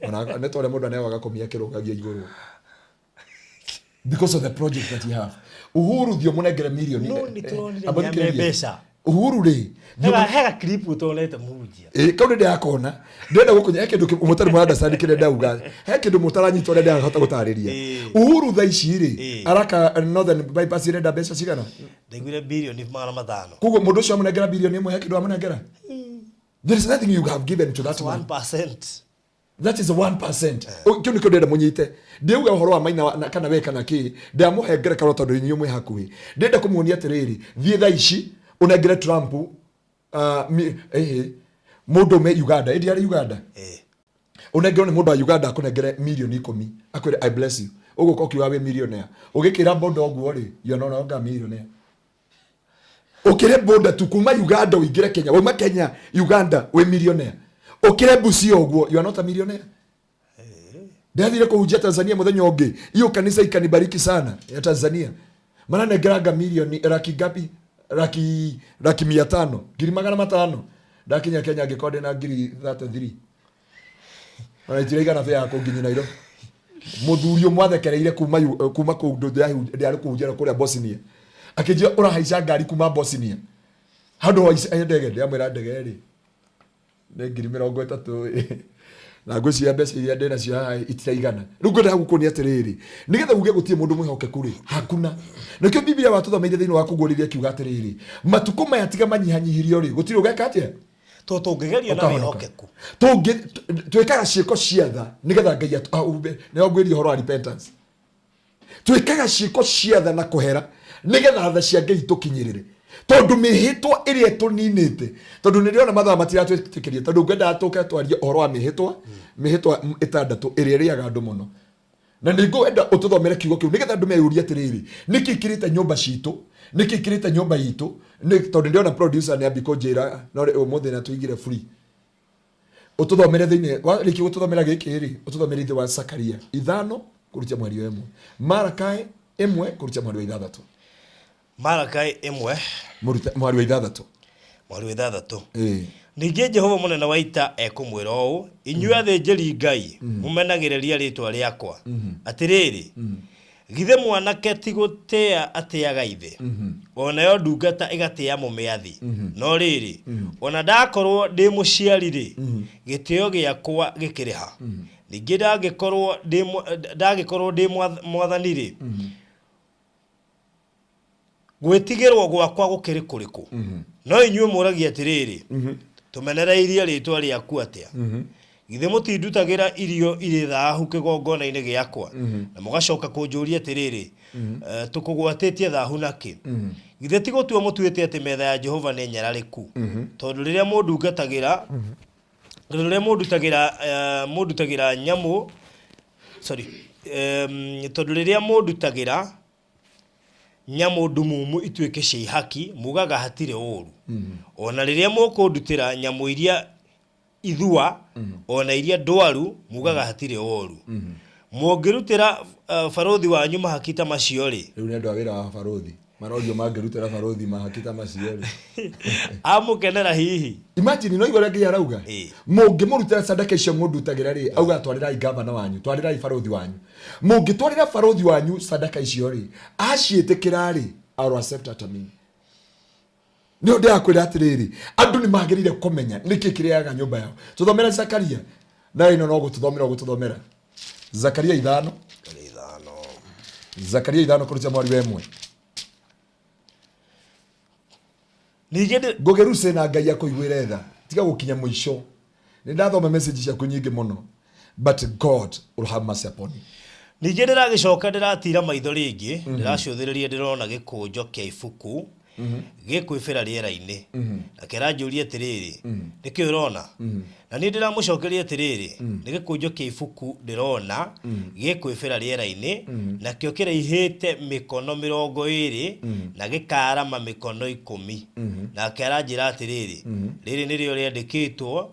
Speaker 3: Ona nĩ ta ũrĩa mũndũ aneagwo agakomia akĩrũgagia igũrũ because of the project that you have. Uhuru, thiĩ ũmũnengere mirioni.
Speaker 1: No nĩ tũronire
Speaker 3: Amba
Speaker 1: nĩ
Speaker 3: thikĩrĩria.
Speaker 1: mbeca.
Speaker 3: Uhuru rĩ, thiĩ
Speaker 1: Hega clip ũtonete mũhunjia.
Speaker 3: Ĩ, kau nĩ ndĩrakona ndĩrenda gũkũnya he kĩndũ mũtarĩ mũra understand kĩrĩa ndauga, he kĩndũ mũtaranyita ũrĩa ndĩrahota gũtarĩria. Uhuru thaa ici rĩ, araka Northern Bypass, ĩrenda mbeca cigana?
Speaker 1: Ndaiguire birioni 500.
Speaker 3: Koguo mũndũ ũcio amũnengera birioni 1, he kĩndũ amũnengera? There is nothing you have given to that man.
Speaker 1: 1%.
Speaker 3: That is 1%. Kĩu nĩkĩo ndĩrenda mũnyite. Ndiauga ũhoro wa Maina kana we kana kĩ, ndamũhe ngerekano tondũ inyuĩ mwĩ hakuhĩ. Ndĩrenda kũmuonia atĩrĩrĩ, thiĩ thaa ici ũnengere Trump, mũndũ ume Uganda, ĩndĩ arĩ Uganda, ũnengerwo nĩ mũndũ wa Uganda, akũnengere mirioni 10, akwĩre, "I bless you." Ũgũka ũkiuga wĩ millionaire, ũgĩkĩra boda ũguo rĩ, you are no longer a millionaire. Ũkĩre boda tu kuma Uganda ũingĩre Kenya, wauma Kenya Uganda, wĩ millionaire. Ũkĩre Busia ũguo, you are not a millionaire. Ndathire kũhunjia Tanzania mũthenya ũngĩ, hiyo kanisa ikanibariki sana ya Tanzania, maranengeranga milioni laki ngapi, laki 500, 500,000. Ndakinya Kenya ngĩkorwo ndĩna 33,000, ona itiraigana bĩa ya kũnginyia Nairobi. Mũthuri ũmwe athekereire kuma kũu ndĩarĩ kũhunjia kũrĩa Bosnia, akĩnjĩra, "Ũrahaica ngari kuma Bosnia handũ haica ndege?" Ndĩramwĩra, "Ndege rĩ, nĩ 30,000, na ngwĩciria mbeca iria ndĩ nacio haha itiraigana." Rĩu ngwenda gũkuonia atĩrĩrĩ, nĩgetha uge gũtirĩ mũndũ mwĩhokeku rĩ, hakuna. Nĩkĩo Biblia watũthomeire thĩinĩ wa Kũguũrĩria kiuga atĩrĩrĩ, matukũ maya tiga manyihanyihirio rĩ, gũtirĩ ũgeka atĩa?
Speaker 1: To tũngĩgerio na
Speaker 3: Ũkahonoka.
Speaker 1: wĩhokeku.
Speaker 3: Twĩkaga ciĩko cia tha nĩgetha Ngai ahumbe. Nĩyo ngwĩria ũhoro wa repentance. Twĩkaga ciĩko cia tha na kũhera nĩgetha tha cia Ngai tũkinyĩrĩre, tondũ mĩhĩtwa ĩrĩa tũninĩte, tondũ nĩ ndĩrona mathaa matiratwĩtĩkĩria, tondũ ngwendaga tũke twarie ũhoro wa mĩhĩtwa 6 ĩrĩa ĩrĩaga andũ mũno, na nĩ ngwenda ũtũthomere kiugo kĩu nĩgetha andũ meyũrie atĩrĩrĩ, nĩkĩ kĩrĩte nyũmba citũ, nĩkĩ kĩrĩte nyũmba itũ? Tondũ ndĩrona producer nĩ ambi kũnjĩra no ũmũthĩ na tũigire free. Ũtũthomere thĩinĩ warĩkia gũtũthomera gĩkĩ rĩ, ũtũthomere ithe wa Zakaria 5 kũrutia mweri wa 1, Marakai 1 kũrutia mweri wa 6.
Speaker 1: Marakai 1.
Speaker 3: Mweri wa 6.
Speaker 1: Mweri wa 6.
Speaker 3: Ĩĩ.
Speaker 1: Ningĩ Jehova mũnene wa ita ekũmwĩra ũũ, inyuĩ athĩnjĩri Ngai mũmenagĩrĩria rĩtwa rĩakwa, atĩrĩrĩ, githĩ mwanake ti gũtĩa atĩaga ithe, o nayo ndungata ĩgatĩa mũmĩathi? No rĩrĩ, ona ndakorwo ndĩ mũciari rĩ, gĩtĩo gĩakwa gĩkĩrĩ ha? Ningĩ ndangĩkorwo ndĩ mwathani rĩ, gwĩtigĩrwo gwakwa gũkĩrĩ kũrĩkũ? No inyuĩ mũragia atĩrĩrĩ, 'Tũmenereirie rĩtwa rĩaku atĩa?' Githĩ mũtindutagĩra irio irĩ thaahu kĩgongona-inĩ gĩakwa? Na mũgacoka kũnjũria atĩrĩrĩ, 'Tũkũgwatĩtie thaahu nakĩ?' Githĩ ti gũtua mũtuĩte atĩ metha ya Jehova nĩ nyararĩku? Tondũ rĩrĩa mũndungatagĩra, tondũ rĩrĩa mũndutagĩra, mũndutagĩra nyamũ, sorry, tondũ rĩrĩa mũndutagĩra nyamũ ndumumu ituĩke cia ihaki, mugaga hatirĩ ũũru. Ona rĩrĩa mũkũndutĩra nyamũ iria ithua ona iria ndwaru, mugaga hatirĩ ũũru. Mũngĩrutĩra barũthi wanyu mahaki ta macio rĩ,
Speaker 3: Rĩu nĩ andũ a wĩra wa barũthi marorio, mangĩrutĩra barũthi mahaki ta macio rĩ,
Speaker 1: amũkenera hihi?
Speaker 3: Imagine, no igua ũrĩa Ngai arauga. Mũngĩmũrutĩra sadaka icio mũndutagĩra rĩ, auga, "Twarĩrai gavana wanyu, twarĩrai barũthi wanyu." Mũngĩtwarĩra barũthi wanyu sadaka icio rĩ, aciĩtĩkĩra rĩ, I'll accept at me. Nĩ ndĩrakwĩra atĩrĩrĩ, andũ nĩ magĩrĩire kũmenya nĩkĩ kĩrĩaga nyũmba yao. Tũthomere Zakaria na ĩno no gũtũthomera, ũgũtũthomera Zakaria 5.
Speaker 1: 5.
Speaker 3: Zakaria 5 kũruta mweri wa 1.
Speaker 1: Ningĩ
Speaker 3: Ngũgĩruce na Ngai akũiguĩre tha, tiga gũkinya mũico. Nĩ ndathoma message ciaku nyingĩ mũno, but God will have mercy upon you.
Speaker 1: Ningĩ ndĩragĩcoka ndĩratira maitho rĩngĩ, ndĩracũthĩrĩria, ndĩrona gĩkũnjo kĩa ibuku. Gĩkwĩbĩra rĩera-inĩ. Nake aranjũria atĩrĩrĩ, nĩkĩ ũrona? Na niĩ ndĩramũcokeria atĩrĩrĩ, nĩ gĩkũnjo kĩa ibuku ndĩrona gĩkwĩbĩra rĩera-inĩ, nakĩo kĩraihĩte mĩkono 20 na gĩkaarama mĩkono 10. Nake aranjĩra atĩrĩrĩ, rĩrĩ nĩrĩo rĩandĩkĩtwo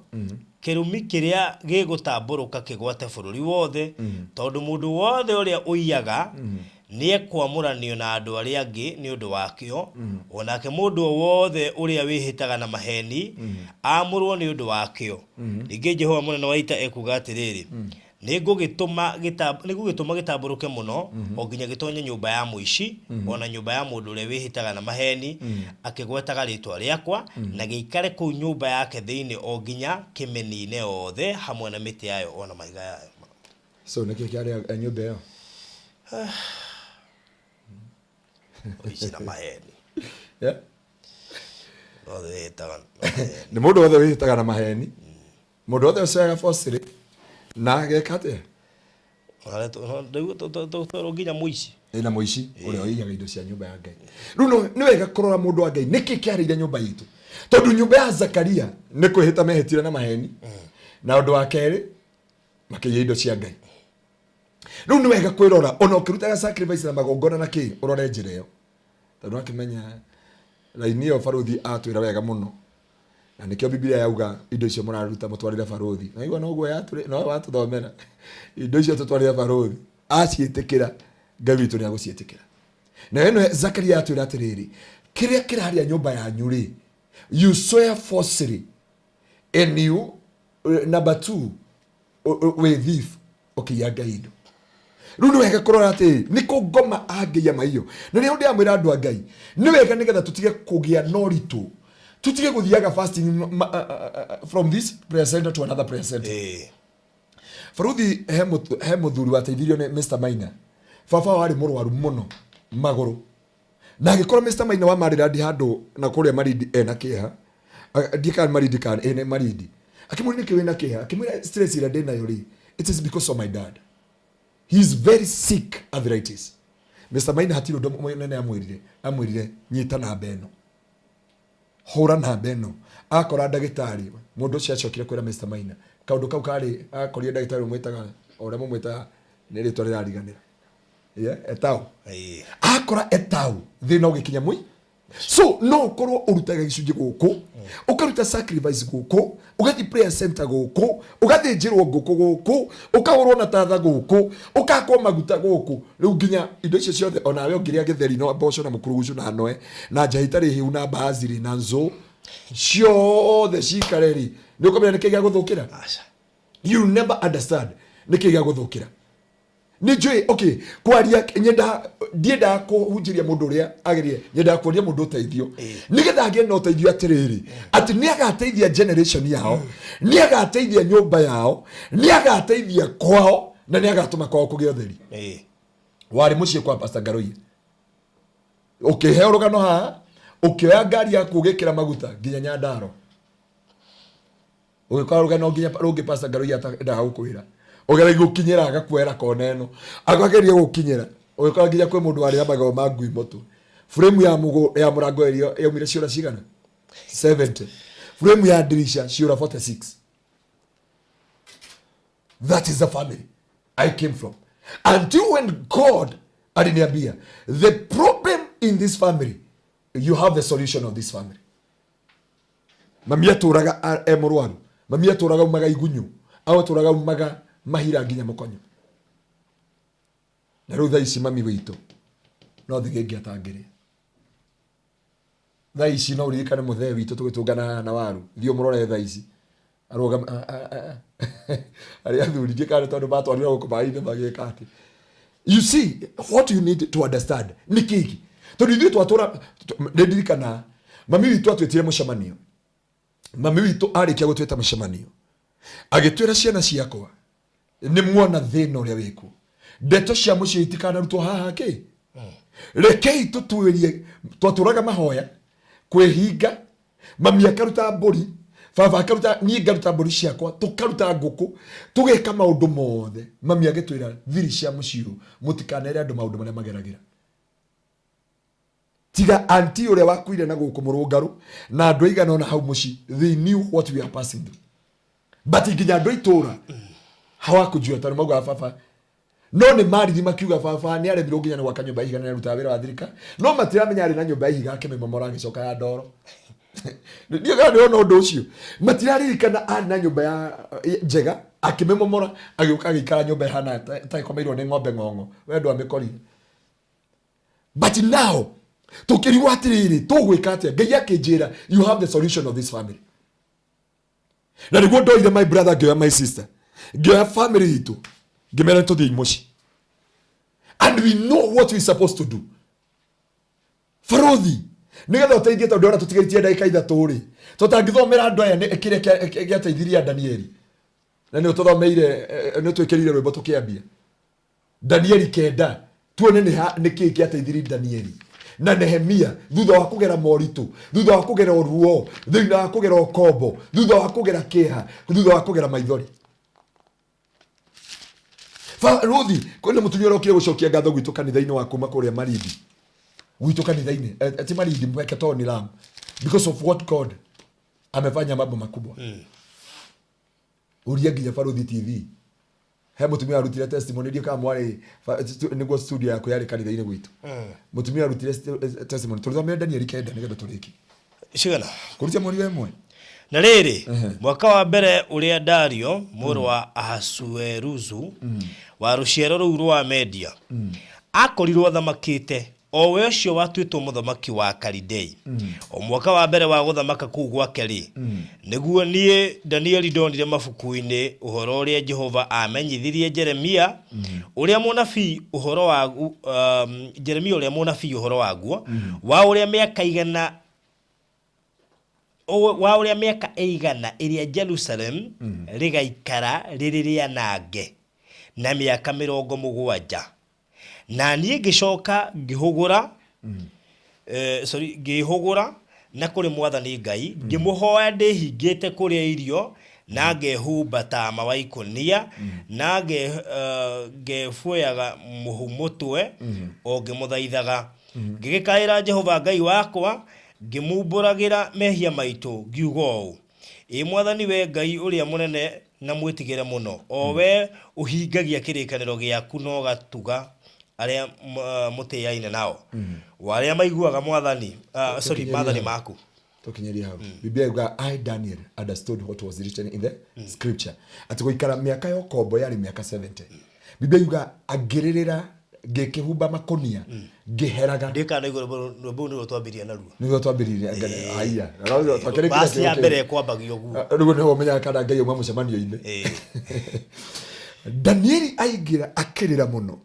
Speaker 1: kĩrumi kĩrĩa gĩgũtambũrũka kĩgwate bũrũri wothe, tondũ mũndũ wothe ũrĩa ũiyaga nĩekwamũranio na andũ arĩa angĩ nĩ ũndũ wakĩo, o nake mũndũ o wothe ũrĩa wĩhĩtaga na maheni aamũrwo nĩ ũndũ wakĩo. Ningĩ Jehova mũnene wa ita ekuuga atĩrĩrĩ, nĩngũgĩtũma gĩtambũrũke mũno o nginya gĩtonye nyũmba ya mũici, o na nyũmba ya mũndũ ũrĩa wĩhĩtaga na maheni akĩgwetaga rĩĩtwa rĩakwa, na gĩikare kũu nyũmba yake thĩinĩ o nginya kĩmĩniine othe hamwe na mĩtĩ yayo o na mahiga yayo.
Speaker 3: So nĩkĩ kĩarĩ nyũmba ĩyo?
Speaker 1: Ũici na maheni.
Speaker 3: Yeah.
Speaker 1: Othe wĩhĩtaga na maheni.
Speaker 3: Nĩ mũndũ wothe wĩhĩtaga na maheni, mũndũ wothe ũcoyaga bocirĩ na ageka atĩa?
Speaker 1: Rĩu nginya mũici.
Speaker 3: Ĩna mũici ũrĩa ũiyaga indo cia nyũmba ya Ngai. Rĩu nĩ wega kũrora mũndũ wa Ngai nĩkĩ kĩarĩire nyũmba itũ, tondũ nyũmba ya Zakaria nĩ kwĩhĩta mehĩtire na maheni, na ũndũ wa kerĩ makĩiya indo cia Ngai. Rĩu nĩ wega kwĩrora ona ũkĩrutaga sacrifice na magongona na kĩ, ũrore njĩra ĩyo, tondũ akĩmenya raini ĩyo baruthi atwĩra wega mũno, na nĩkĩo Biblia yauga indo icio mũraruta mũtwarĩre baruthi. Na igua noguo yatũrĩ no watũthomera indo icio tũtwarĩre baruthi, aciĩtĩkĩra Ngai witũ nĩ agũciĩtĩkĩra. Na ĩno Zakaria atwĩra atĩrĩrĩ, kĩrĩa kĩrarĩa nyũmba yanyu rĩ, you swear falsely and you number 2 wĩ thief ũkĩiya Ngai indo. Rĩu nĩ wega kũrora atĩrĩrĩ, nĩ kũ ngoma angĩiya maiyo. Na rĩrĩa ndĩramwĩra andũ a Ngai, nĩ wega nĩgetha tũtige kũgĩa na ũritũ, tũtige gũthiaga fasting from this prayer center to another prayer center. Baruthi he mũthuri wateithirio nĩ Mr. Maina. Baba warĩ mũrwaru mũno magũrũ, na agĩkorwo Mr. Maina wa Maryland handũ na kũrĩa Malindi ena kĩeha. Ndiĩ kana Malindi kana ĩ nĩ Malindi. Akĩmwĩra nĩkĩ wĩna kĩeha, akĩmwĩra stress ĩrĩa ndĩnayo rĩ, it is because of my dad, he is very sick arthritis. Mr. Maina hatirĩ ũndũ mũnene amwĩrire, amwĩrire nyita namba ĩno, hũra namba ĩno. Akora ndagĩtarĩ, mũndũ ũcio acokire kwĩra Mr. Maina kaũndũ kau karĩ, akorire ndagĩtarĩ ũmwĩtaga o ũrĩa mũmwĩtaga nĩ rĩtwa rĩrariganĩra. Yeah, etau. Akora etau thĩna ũgĩkinya mũi. So no ũkorwo ũrutaga gĩcunjĩ gũkũ, ũkaruta sacrifice gũkũ, ũgathiĩ prayer center gũkũ, ũgathĩnjĩrwo ngũkũ gũkũ, ũkahũrwo na tatha gũkũ, ũkahakwo maguta gũkũ. Rĩu nginya indo icio ciothe onawe ũngĩrĩa gĩtheri no mboco na mũkurugucu na noe na njahĩ itarĩ hĩu na mbaazi na nzũ ciothe cikare rĩ, nĩ ũkũmenya nĩkĩ gĩa gũthũkĩra. You never understand nĩkĩ gĩa gũthũkĩra. Nĩ njũĩ, okay, kwaria nyenda, ndiendaga kũhunjĩria mũndũ ũrĩa agerie, nyendaga kuonia mũndũ ũteithio nĩgetha agĩe na ũteithio atĩrĩrĩ, atĩ nĩ agateithia generation yao, nĩ agateithia nyũmba yao, nĩ agateithia kwao, na nĩ agatũma kwao kũgĩe ũtheri. Warĩ mũciĩ kwa Pastor Ngaruiya, ũkĩheo rũgano haha, ũkĩoya ngari yaku ũgĩkĩra maguta nginya Nyandarua, ũgĩkora rũgano nginya rũngĩ Pastor Ngaruiya atendaga gũkwĩra, ũgeragia gũkinyĩra agakuoera kona ĩno, akageria gũkinyĩra, ũgĩkora nginya kwĩ mũndũ warĩ na magego ma ngui mũtwe. Frame ya mũgũ, ya mũrango ĩrĩa yaumire ciũra cigana? 70. Frame ya ndirisha ciũra 46. That is the family I came from. Until when God aliniambia, the problem in this family, you have the solution of this family. Mami atũraga e mũrwaru, mami atũraga umaga igunyu, au atũraga umaga mahira nginya mũkonyo. Na rĩu thaa ici mami witũ no thigĩ ĩngĩ atangĩrĩa. Thaa ici no ũririkane mũthee witũ tũgĩtũngana haha na waru, thiĩ ũmũrore thaa ici arũgama arĩa athuri, ndiĩ kana nĩ tondũ matwarirwo gũkũ maĩ-inĩ magĩka atĩ. You see what you need to understand nĩ kĩĩ, tondũ ithuĩ twatũra, nĩ ndirikana mami witũ atwĩtire mũcemanio. Mami witũ arĩkia gũtwĩta mũcemanio agĩtwĩra, ciana ciakwa, nĩ muona thĩna ũrĩa wĩkuo, ndeto cia mũciĩ itikanarutwo haha kĩ, rekei tũtuĩrie. Twatũraga mahoya kwĩhinga, mami akaruta mbũri, baba akaruta, niĩ ngaruta mbũri ciakwa, tũkaruta ngũkũ, tũgeka maũndũ mothe. Mami agĩtwĩra thiri cia mũciĩ ũyũ, mũtikanere andũ maũndũ marĩa mageragĩra. Tiga anti ũrĩa wakuire na gũkũ mũrũngarũ na andũ aigana ona hau mũciĩ, they knew what we are passing through, but nginya andũ a itũũra hawakujua, tondũ maugaga baba no nĩ mariri makiuga baba nĩ aremirwo nginya nĩ gwaka nyũmba ya ihiga na nĩarutaga wĩra wa thirikari, no matiramenya arĩ na nyũmba ya ihiga akĩmĩmomora agĩcoka ya ndoro. Ndiũ kana nĩwona ũndũ ũcio, matiraririkana arĩ na nyũmba ya njega akĩmĩmomora agĩũka agĩikara nyũmba ĩhana ta ĩkomeirwo nĩ ng'ombe ng'ong'o. We ndwamĩkorire. But now tũkĩrigwo atĩrĩrĩ, tũgwĩka atĩa? Ngai akĩnjĩra, "You have the solution of this family." Na nĩguo ndoire my brother, ngĩoya my sister, ngĩoya family itũ, ngĩmera tũthiĩ mũciĩ, and we know what we supposed to do. Barothi, nĩgetha ũteithie, tondũ ndĩrona tũtigaitie ndagĩka 3 rĩ, tũtangĩthomera andũ aya nĩ kĩrĩa gĩateithirie Danieli, na nĩ ũtũthomeire, nĩ ũtwĩkĩrire rwĩmbo tũkĩambia Danieli 9, tuone nĩ kĩĩ gĩateithirie Danieli na Nehemia thutha wa kũgera moritũ, thutha wa kũgera ruo, thutha wa kũgera ũkombo, thutha wa kũgera kĩeha, thutha wa kũgera maithori. Ruthi, kwĩna mũtumia ũrokire gũcokia ngatho gwitũ kanitha-inĩ wa kuma kũrĩa Malindi, gwitũ kanitha-inĩ, ti Malindi, Mpeketoni, Lamu, because of what God amefanya, mambo makubwa. Uria nginya Baruthi TV, he mũtumia warutire testimony, ndiũ kana mwarĩ nĩguo studio yaku yarĩ kanitha-inĩ gwitũ. Mũtumia warutire testimony. Tũthomere Danieli 9 nĩgetha tũrĩkie.
Speaker 1: Cigana?
Speaker 3: Kũrutia mweri wa ĩmwe.
Speaker 1: Na rĩrĩ, mwaka wa mbere ũrĩa Dario mũrũ wa Ahasuerusu wa rũciaro rũu rwa Media akorirwo athamakĩte, o we ũcio watuĩtwo mũthamaki wa Kalidei, o mwaka wa mbere wa gũthamaka kũu gwake-rĩ, nĩguo niĩ Danieli ndonire mabuku-inĩ ũhoro ũrĩa Jehova aamenyithirie Jeremia ũrĩa mũnabii ũhoro wa Jeremia ũrĩa mũnabii ũhoro waguo wa ũrĩa mĩaka igana wa ũrĩa mĩaka ĩigana ĩrĩa Jerusalem rĩgaikara rĩrĩ rĩanange, na mĩaka 70. Na niĩ ngĩcoka ngĩhũgũra, sorry, ngĩhũgũra na kũrĩ Mwathani Ngai, ngĩmũhoya ndĩhingĩte kũrĩa irio na ngehumba tama wa ikũnia na ngebuoyaga mũhu mũtwe o ngĩmũthaithaga. Ngĩgĩkaĩra Jehova Ngai wakwa, ngĩmumbũragĩra mehia maitũ, ngiuga ũũ: Ĩ Mwathani, we Ngai ũrĩa mũnene na mwĩtigĩre mũno, o we ũhingagia kĩrĩkanĩro gĩaku na ũgatuga arĩa mũtĩaine nao, o arĩa maiguaga mwathani, sorry, maathani maku.
Speaker 3: Tũkinyerie hau. Biblia yuga, "I Daniel understood what was written in the scripture," atĩ gũikara mĩaka ya ũkombo yarĩ mĩaka 70. Biblia yuga angĩrĩrĩra, ngĩkĩhumba makũnia, ngĩheraga.
Speaker 1: Ndikana igũrũ rwĩmbo rũu nĩruo twambirie naruo.
Speaker 3: Nĩguo twambĩrĩirie aya.
Speaker 1: Basi ya mbere ĩkwambagio ũguo.
Speaker 3: Rĩu nĩho ũmenyaga kana Ngai auma mũcemanio-inĩ. Danieli aingĩra akĩrĩra mũno,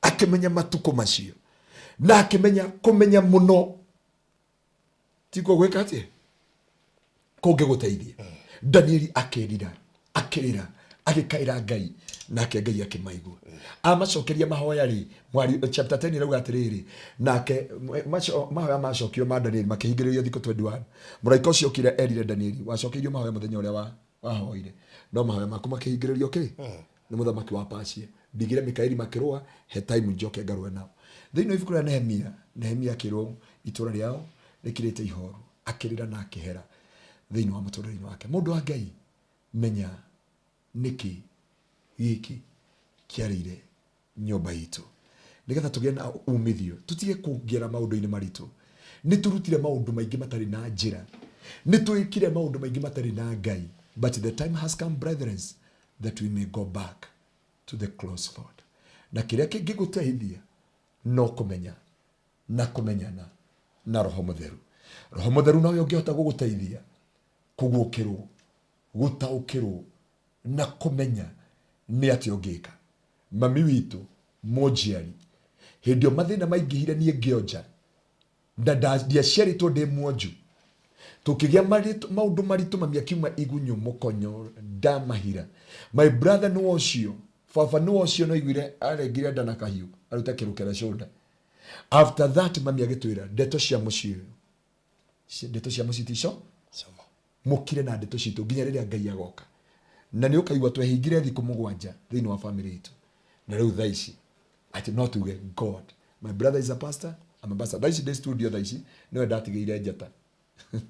Speaker 3: akĩmenya matukũ macio na akĩmenya kũmenya mũno tikuo gwĩka atĩa kũngĩgũteithia. Danieli akĩrira, akĩrĩra, agĩkaĩra Ngai, nake Ngai akĩmaigua, amacokeria mahoya rĩ. Mwari chapter 10 ĩrauga atĩrĩrĩ, nake mahoya macokio ma Danieli makĩhingĩrĩrio thikũ 21. Mũraika ũcio okire erire Danieli, wacokeirio mahoya mũthenya ũrĩa wahoire, no mahoya maku makĩhingĩrĩrio kĩ nĩ mũthamaki wa Pacia. Ndigire Mikaeli makĩrũa, he time njoke ngarũe nao. Thĩinĩ wa ibuku rĩa Nehemia, Nehemia akĩrwo itũra rĩao rĩkirĩte ihoru, akĩrĩra na akĩhera thĩinĩ wa mũtũrĩre-inĩ wake. Mũndũ wa Ngai, menya nĩkĩ gĩkĩ kĩarĩire nyũmba itũ, nĩgetha tũgĩe na umithio, tũtige kũngĩra maũndũ-inĩ maritũ. Nĩ tũrutire maũndũ maingĩ matarĩ na njĩra, nĩ twĩkire maũndũ maingĩ matarĩ na Ngai, but the time has come, brethren, that we may go back to the close Lord. Na kĩrĩa kĩngĩgũteithia no kũmenya na kũmenyana na Roho Mũtheru. Roho Mũtheru nowe ũngĩhota gũgũteithia kũguũkĩrwo, gũtaũkĩrwo na kũmenya nĩ atĩa ũngĩka. Mami witũ mũnjiari, hĩndĩ ĩyo mathĩna maingĩhire, niĩ ngĩonja na ndiaciarĩtwo ndĩ mwonju, tũkĩgĩa maũndũ maritũ. Mami akiuma igunyũ mũkonyo ndamahira. My brother nĩ ũcio, baba nĩ ũcio, no iguire arengire nda na kahiũ arute kĩrũkere shoulder. After that mami agĩtwĩra ndeto cia mũciĩ ũyũ, ndeto cia mũciĩ tico mũkire na ndeto citũ nginya rĩrĩa Ngai agoka. Na nĩ ũkaigua twehingire thikũ 7 thĩinĩ wa family itũ, na rĩu thaa ici atĩ no tuge God. My brother is a pastor. Ambassador thaa ici ndĩ studio thaa ici nĩwe ndatigĩire njata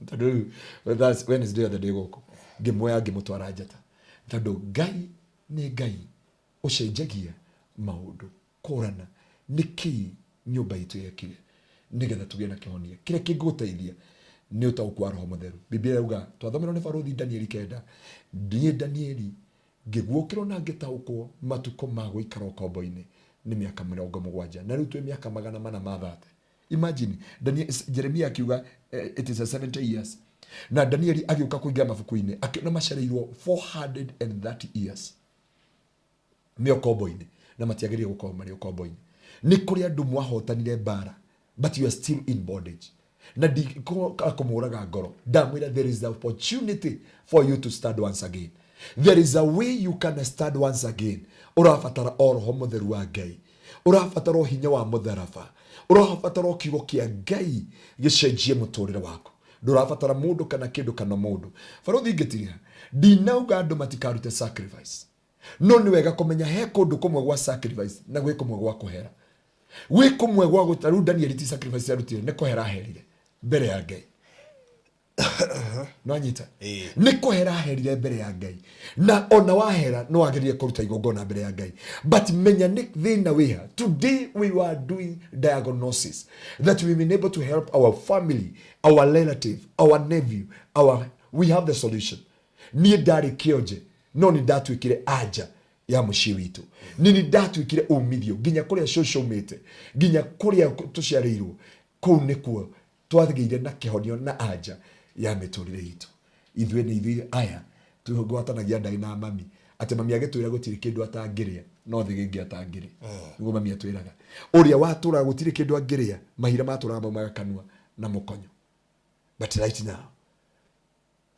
Speaker 3: tondũ rĩu Wednesday yothe ndĩ gũkũ ngĩmuoya ngĩmũtwara njata tondũ Ngai nĩ Ngai ũcenjagia maũndũ kũrana nĩkĩ nyũmba itũ yekire nĩgetha tũgĩe na kĩhonia kĩrĩa kĩngĩgũteithia nĩ ũtaũku wa roho mũtheru. Biblia yauga twathomerwo nĩ barũthi Danieli kenda, niĩ Danieli ngĩguũkĩrwo na ngĩtaũkwo matukũ ma gũikara ũkombo-inĩ nĩ mĩaka 70 na rĩu twĩ mĩaka 430. Imagine Daniel, Jeremia akiuga it is a 70 years na Danieli agĩũka kũingĩra mabuku-inĩ akĩona macereirwo 430 years me ũkombo-inĩ na matiagĩrĩire gũkorwo marĩ ũkombo-inĩ. Nĩ kũrĩ andũ mwahotanire mbara but you are still in bondage na ndikũmũraga ngoro ndamwĩra there is the opportunity for you to stand once again, there is a way you can stand once again. Ũrabatara o roho mũtheru wa Ngai, ũrabatara o hinya wa mũtharaba, ũrabatara o kiugo kĩa Ngai gĩcenjie mũtũrĩre waku. Ndũrabatara mũndũ kana kĩndũ kana mũndũ. Barũthi ngĩtiria ndinauga andũ matikarute sacrifice, no nĩ wega kũmenya he kũndũ kũmwe gwa sacrifice na gwĩ kũmwe gwa kũhera, gwĩ kũmwe gwa gũta. Rĩu Danieli ti sacrifice arutire, nĩ kũhera aherire mbere ya Ngai. No anyita nĩ kũhera aherire mbere ya Ngai, na ona wahera no wagĩrĩire kũruta igongona mbere ya Ngai, but menya nĩ thĩna wĩha. Today we were doing diagnosis that we been able to help our family, our relative, our nephew, our we have the solution. Niĩ ndarĩ kĩonje no nĩ ndatuĩkire anja ya mũciĩ witũ, nĩ nĩ ndatuĩkire umithio nginya kũrĩa cũcũ umĩte, nginya kũrĩa tũciarĩirwo, kũu nĩkuo twagĩire na kĩhonio na anja ya mĩtũrĩre itũ. Ithuĩ nĩ ithuĩ aya tũgwatanagia ndaĩ na mami atĩ mami agĩtwĩra gũtirĩ kĩndũ atangĩrĩa no thĩgĩngĩ atangĩrĩa, nĩguo mami atwĩraga ũrĩa watũraga gũtirĩ kĩndũ angĩrĩa, mahira matũraga maumaga kanua na mũkonyo. But right now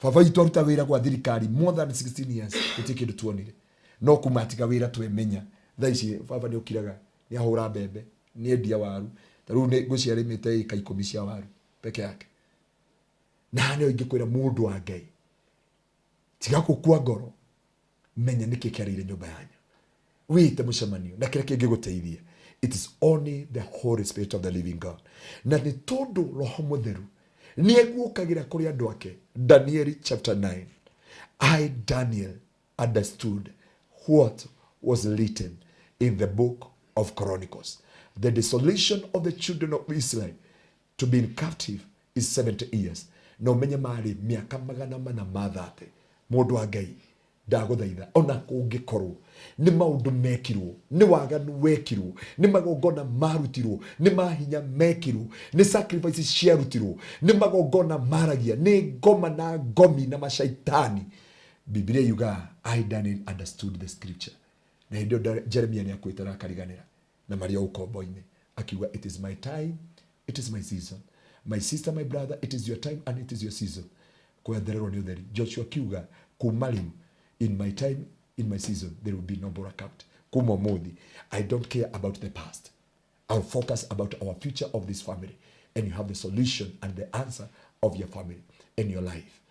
Speaker 3: baba witũ aruta wĩra gwa thirikari more than 16 years, gũtirĩ kĩndũ tuonire, no kuma atiga wĩra twemenya thaa ici baba nĩ ũkiraga, nĩ ahũra mbembe, nĩ endia waru, ta rĩu nĩ ngwĩciria arĩmĩte ĩka 10 cia waru peke yake. Na haha nĩho ingĩkwĩra mũndũ wa Ngai, tiga gũkua ngoro, menya nĩkĩ kĩarĩire nyũmba yanyu, wĩte mũcemanio na kĩrĩa kĩngĩgũteithia, it is only the Holy Spirit of the living God. Na nĩ tondũ roho mũtheru nĩ eguũkagĩra kũrĩ andũ ake. Danieli chapter 9, I Daniel understood what was written in the book of Chronicles, the desolation of the children of Israel to be in captive is 70 years. Na ũmenye marĩ mĩaka 430. Mũndũ wa Ngai, ndagũthaitha, ona kũngĩkorwo nĩ maũndũ mekirwo, nĩ waganu wekirwo, nĩ magongona marutirwo, nĩ mahinya mekirwo, nĩ sacrifice ciarutirwo, nĩ magongona maragia, nĩ ngoma na ngomi na macaitani, Biblia yuga I Daniel understood the scripture. Na hĩndĩ ĩyo Jeremia nĩ akuĩte na akariganĩra na marĩ o ũkombo-inĩ, akiuga it is my time, it is my season. My sister, my brother, it is your time and it is your season kwethererwo nĩ ũtheri. Joshua akiuga kuma rĩu, in my time, in my season, there will be no blackout. Kuma ũmũthĩ I don't care about the past, I'll focus about our future of this family. And you have the solution and the answer of your family, and your life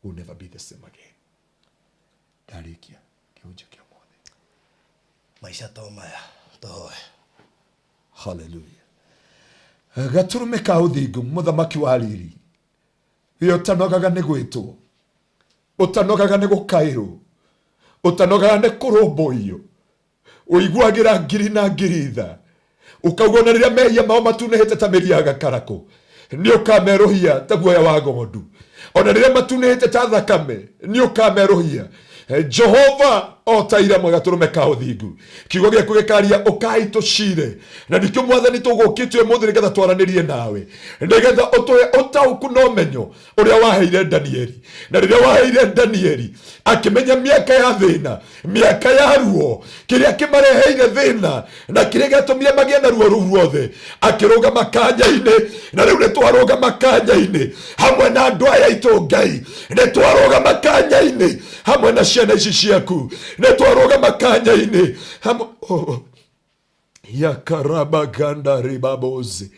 Speaker 3: will never be the same again. Ndarĩkia kĩhunjio kĩa ũmũthĩ.
Speaker 1: Maica to maya tũhoe.
Speaker 3: Haleluya. Gaturume ka ũthingu, mũthamaki wa riri, we ũtanogaga nĩ gwĩtwo, ũtanogaga nĩ gũkaĩrwo, ũtanogaga nĩ kũrũmbũiyo, ũiguagĩra ngiri na ngiri tha, ũkauga ona rĩrĩa mehia mao matunĩhĩte ta mĩri ya gakarakũ nĩ ũkamerũhia ta guoya wa ng'ondu, ona rĩrĩa matunĩhĩte ta thakame nĩ ũkamerũhia. Jehova, o ta ira gatũrũme ka ũthingu, kiugo gĩaku gĩkaria ũkai tũcire, na nikĩo Mwathani tũgũkĩte ũmũthĩ nĩgetha twaranĩrie nawe, nĩgetha ũtũhe ũtaũku na ũmenyo ũrĩa waheire Danieli. Na rĩrĩa waheire Danieli akĩmenya mĩaka ya thĩna, mĩaka ya ruo, kĩrĩa kĩmareheire thĩna na kĩrĩa gĩatũmire magĩe na ruo rũu ruothe, akĩrũgama kanya-inĩ. Na rĩu nĩ twarũgama kanya-inĩ hamwe na andũ aya aitũ. Ngai, nĩ twarũgama kanya-inĩ hamwe na ciana ici ciaku, nĩ twarũgama kanya-inĩ hamwe, oh. Yakarabaganda ribabozi.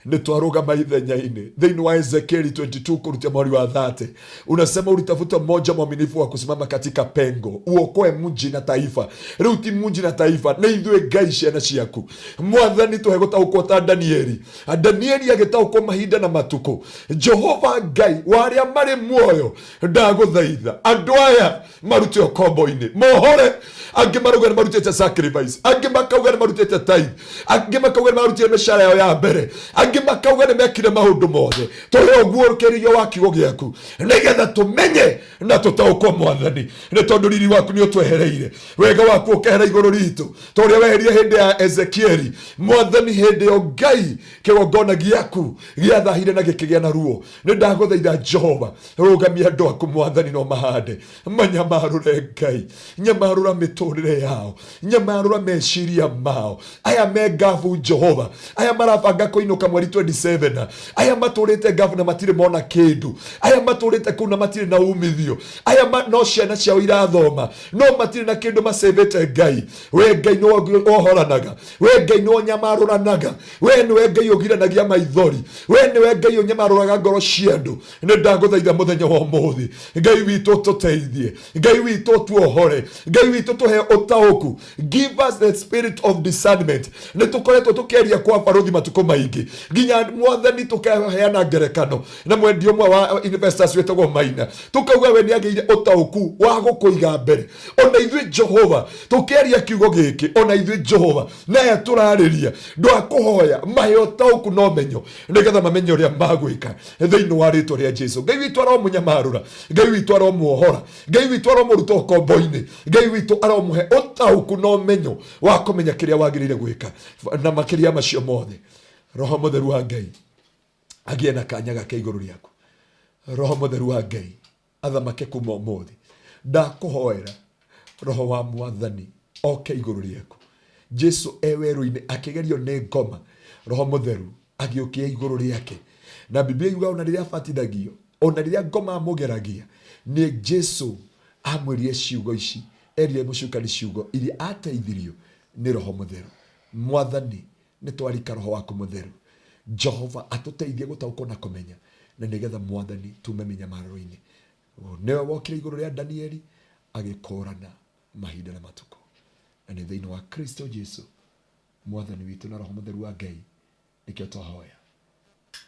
Speaker 3: Nĩ twarũgama ithenya-inĩ thĩinĩ wa Ezekieli 22 kurutia mweri wa 30. Unasema ulitafuta mmoja mwaminifu wa kusimama katika pengo uokoe mji na taifa. Rĩu ti mji na taifa, nĩ ithuĩ Ngai ciana ciaku. Mwathani tũhe gũtaũkwo ta Danieli. Danieli agĩtaũkwo mahinda na matukũ. Jehova Ngai wa arĩa marĩ muoyo, ndagũthaitha andũ aya marute ũkombo-inĩ, mohore. Angĩ marauga nĩ marutĩte sacrifice, angĩ makauga nĩ marutĩte tithe, angĩ makauga nĩ marutire mĩcara yao ya mbere, angĩ makauga nĩ mekire maũndũ mothe. Tũhe ũguũrũkĩrio wa kiugo gĩaku nĩgetha tũmenye na tũtaũkwo Mwathani, nĩ tondũ riri waku nĩ ũtwehereire, wega waku ũkehera igũrũ ritũ ta ũrĩa weherie hĩndĩ ya Ezekieli. Mwathani, hĩndĩ ĩyo Ngai kĩgongona gĩaku gĩathahire na gĩkĩgĩa na ruo. Nĩ ndagũthaitha Jehova, rũgamia andũ aku Mwathani, no mahande manyamarũre Ngai, nyamarũra mĩtũrĩre yao, nyamarũra meciria mao. Aya me ngabu Jehova, aya marabanga kũinũka mweri 27, aya matũrĩte ngabu na matirĩ mona kĩndũ, aya matũrĩte kũu na matirĩ na umithio, aya no ciana ciao irathoma no matirĩ na kĩndũ macevete. Ngai, we Ngai nĩwe wohoranaga, we Ngai nĩwe ũnyamarũranaga, we nĩwe Ngai ũgiranagia maithori, we nĩwe Ngai ũnyamarũraga ngoro cia andũ. Nĩ ndagũthaitha mũthenya wa ũmũthĩ, Ngai witũ tũteithie, Ngai witũ tuohore, Ngai witũ tũhe ũtaũku. Give us the spirit of discernment. Nĩ tũkoretwo tũkĩaria kwa barũthi matukũ maingĩ, nginya Mwathani tũkaheana ngerekano na mwendia ũmwe wa investors wĩtagwo Maina, tũkauga we nĩ agĩire ũtaũku wa gũkũiga mbere. Ona ithuĩ Jehova tũkĩaria kiugo gĩkĩ, ona ithuĩ Jehova naya tũrarĩria, ndwakũhoya mahe ũtaũku na ũmenyo nĩgetha mamenye ũrĩa magwĩka thĩinĩ wa rĩtwa rĩa Jesu. Ngai witũ aromũnyamarũra, Ngai witũ aromuohora, Ngai witũ aromũruta ũkombo-inĩ, Ngai witũ aromũhe ũtaũku na ũmenyo wa kũmenya kĩrĩa wagĩrĩire gwĩka. Na makĩria macio mothe, Roho Mũtheru wa Ngai agĩe na kanya gake igũrũ rĩaku. Roho Mũtheru wa Ngai athamake kuma ũmũthĩ. Ndakũhoera Roho wa Mwathani oke igũrũ rĩaku. Jesu e werũ-inĩ akĩgerio nĩ ngoma, Roho Mũtheru agĩũkia igũrũ rĩake, na Biblia yuga ona rĩrĩa abatithagio, ona rĩrĩa ngoma amũgeragia, nĩ Jesu amwĩrire ciugo ici, erire mũcukani ciugo iria ateithirio nĩ Roho Mũtheru. Mwathani, nĩ twarika Roho waku Mũtheru Jehova atũteithie gũtaũkwo na kũmenya, na nĩgetha Mwathani tume mĩnyamararo-inĩ. Nĩwe wokire igũrũ rĩa Danieli agĩkũrana mahinda na matukũ, na nĩ thĩinĩ wa Kristo Jesu Mwathani witũ na Roho Mũtheru wa Ngai nĩkĩo twahoya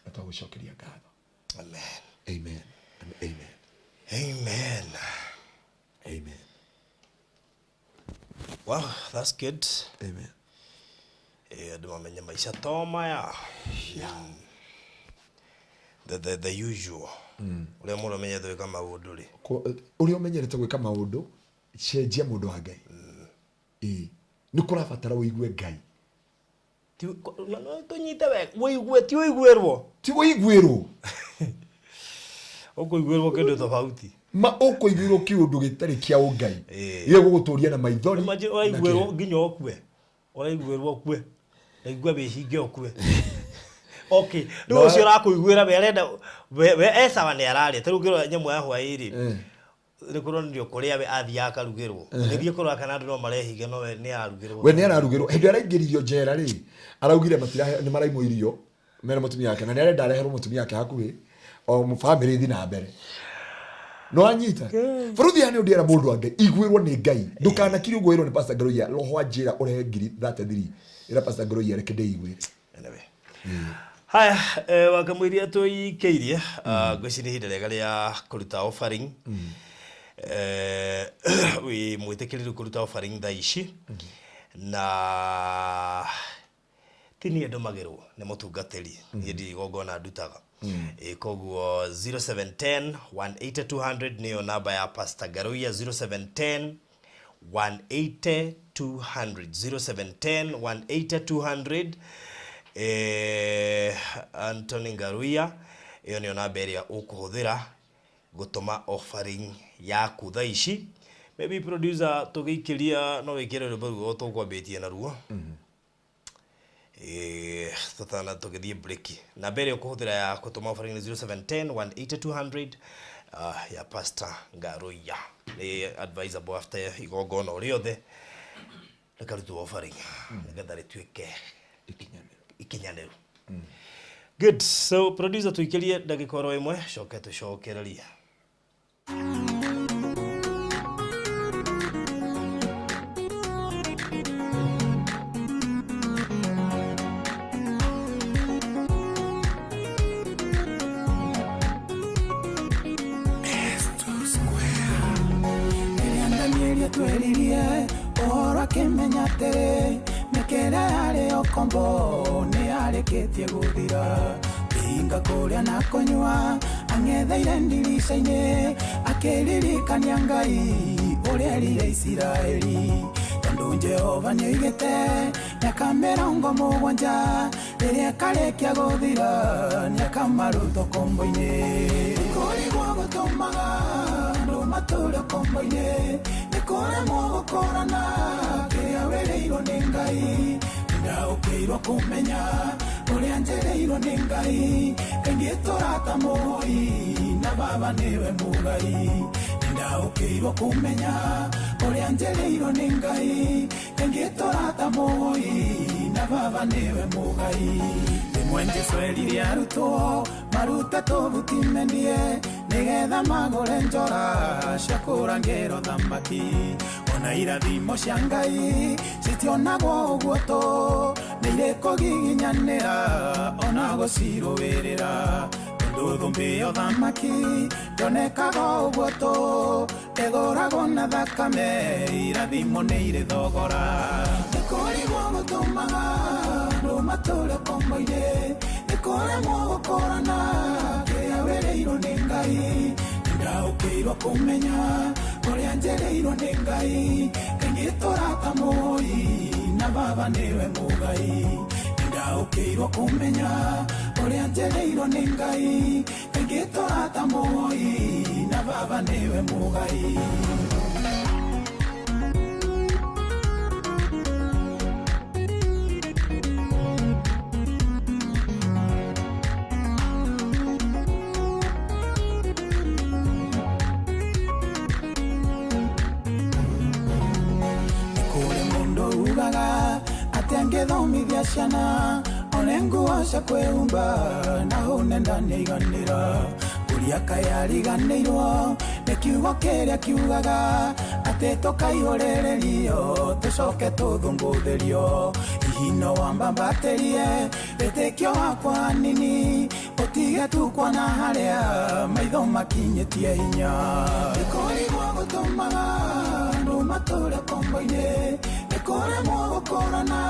Speaker 3: na twagũcokeria ngatho.
Speaker 1: Amen.
Speaker 3: Amen and amen.
Speaker 1: Amen.
Speaker 3: Amen.
Speaker 1: Wow, that's good.
Speaker 3: Amen.
Speaker 1: Andũ mamenye maica to maya. The usual. Ũrĩa mũndũ amenyete gwĩka maũndũ rĩ.
Speaker 3: Ũrĩa ũmenyerete gwĩka maũndũ, cenjia mũndũ wa Ngai. Ĩĩ, nĩ kũrabatara ũigue Ngai.
Speaker 1: Tũnyite wega, ũigue ti ũiguĩrwo.
Speaker 3: Ti ũiguĩrwo.
Speaker 1: Ũkũiguĩrwo kĩndũ tofauti.
Speaker 3: Ma ũkũiguĩrwo kĩũndũ gĩtarĩ kĩa ũngai. Gĩgũgũtũria na maithori.
Speaker 1: Imagine ũraiguĩrwo nginya ũkue. Ũraiguĩrwo ũkue. Ndaigua wĩhinge ũkue. Okay, rĩu ũcio ũrakũiguĩra we arenda we ecawa nĩ ararĩa. Ta rĩu ũngĩrora nyamũ ya hwaĩ-rĩ, nĩ kũronanio kũrĩa we athiaga akarugĩrwo. Gĩthiĩ kũrora kana andũ no marehinga, no we nĩ ararugĩrwo.
Speaker 3: We nĩ ararugĩrwo. Hĩndĩ ĩrĩa araingĩririo njera rĩ, araugire nĩ maraimwo irio mena mũtumia wake, na nĩ arenda areherwo mũtumia wake hakuhĩ, o bamĩrĩ ĩthiĩ na mbere. No anyita bũrũthi ya nĩ ũndĩera mũndũ wa Ngai, iguĩrwo nĩ Ngai. Ndũkanakire ũguo wĩrwo nĩ Pastor Ngaruiya, roho anjĩra ũrehe ngiri 33, ĩra Pastor Ngaruiya reke ndĩiguĩre.
Speaker 1: Anyway. Haya, wakamũiria tũikĩirie, ngwĩciria nĩ ihinda rĩega rĩa kũruta offering. Wĩ mwĩtĩkĩrĩru kũruta offering thaa ici, na ti niĩ ndũmagĩrwo nĩ mũtungatĩri, niĩ ndirĩ igongona ndutaga. Koguo 0710 180 200 nĩyo namba ya Pastor Ngaruiya, 0710 180 200, 0710 180 200. Anthony Ngaruiya, ĩyo nĩyo namba ĩrĩa ũkũhũthĩra gũtũma offering yaku thaa ici. Maybe producer tũgĩikĩria no wĩkĩre rwĩmbo ruo tũkwambĩtie naruo. Tũtana tũgĩthiĩ break. Namba ĩrĩa ũkũhũthĩra ya gũtũma offering nĩ 0710 180 200, ya Pastor Ngaruiya. Nĩ advisable after igongona o rĩothe rĩkarutwo offering nĩgetha rĩtuĩke ikinyanĩru. Good. So producer tuikirie ndagika oro imwe coke tucokererie.
Speaker 2: Tweririe ũhoro akĩmenya atĩrĩ mĩaka ĩrĩa yarĩ ũkombo nĩ yarĩkĩtie gũthira kĩhinga kũrĩa na kũnyua ang'etheire ndirica-inĩ akĩririkania Ngai ũrĩa erire Isiraeli tondũ Jehova nĩoigĩte mĩaka 70 rĩrĩa ĩkarĩkia gũthira nĩakamaruta ũkombo-inĩ kũrigwo gũtũmaga andũ matũre ũkombo-inĩ kũremwo gũkũrana kĩrĩa wĩrĩirwo nĩ Ngai ndaũkĩirwo kũmenya ũrĩa njereirwo nĩ Ngai kaingĩ tũrata mũhoi na baba nĩwe mũgai ndaũkĩirwo kũmenya ũrĩa njereirwo nĩ Ngai kaingĩ tũrata mũhoi na baba nĩwe mũgai rĩmwe Jesũ erire arutwo marute tũbuti mendie nĩgetha magũre njora cia kũrangĩrwo thamaki ona irathimo cia Ngai citionagwo ũguo tũ nĩ irĩ kũgiginyanĩra ona gũcirũĩrĩra tondũ thũmbĩ ya ũthamaki ndĩonekaga ũguo tũ ĩgũragwo na thakame irathimo nĩ irĩ thogora nĩ kũrigwo gũtũmaga andũ matũre ũkombo-inĩ nĩ kũremwo gũkũrana kĩrĩa wĩrĩirwo nĩ Ngai ndaũkĩirwo kũmenya ũrĩa njereirwo nĩ Ngai kaingĩ tũrata mũhoi na baba nĩwe mũgai ndaũkĩirwo kũmenya ũrĩa njereirwo nĩ Ngai kaingĩ tũrata mũhoi na baba nĩwe mũgai. Angĩthomithia ciana one nguo cia kwĩhumba na hũne ndanĩiganĩra kũria kayariganĩirwo nĩ kiugo kĩrĩa kiugaga atĩ tũkaihũrĩrĩrio tũcoke tũthũngũthĩrio hihi no wambambatĩrie wĩtĩkio wakwa hanini ũtige tu kuona harĩa maitho makinyĩtie hinya nĩ kũrigwo gũtũmaga andũ matũre ũkombo-inĩ kũremwo gũkũrana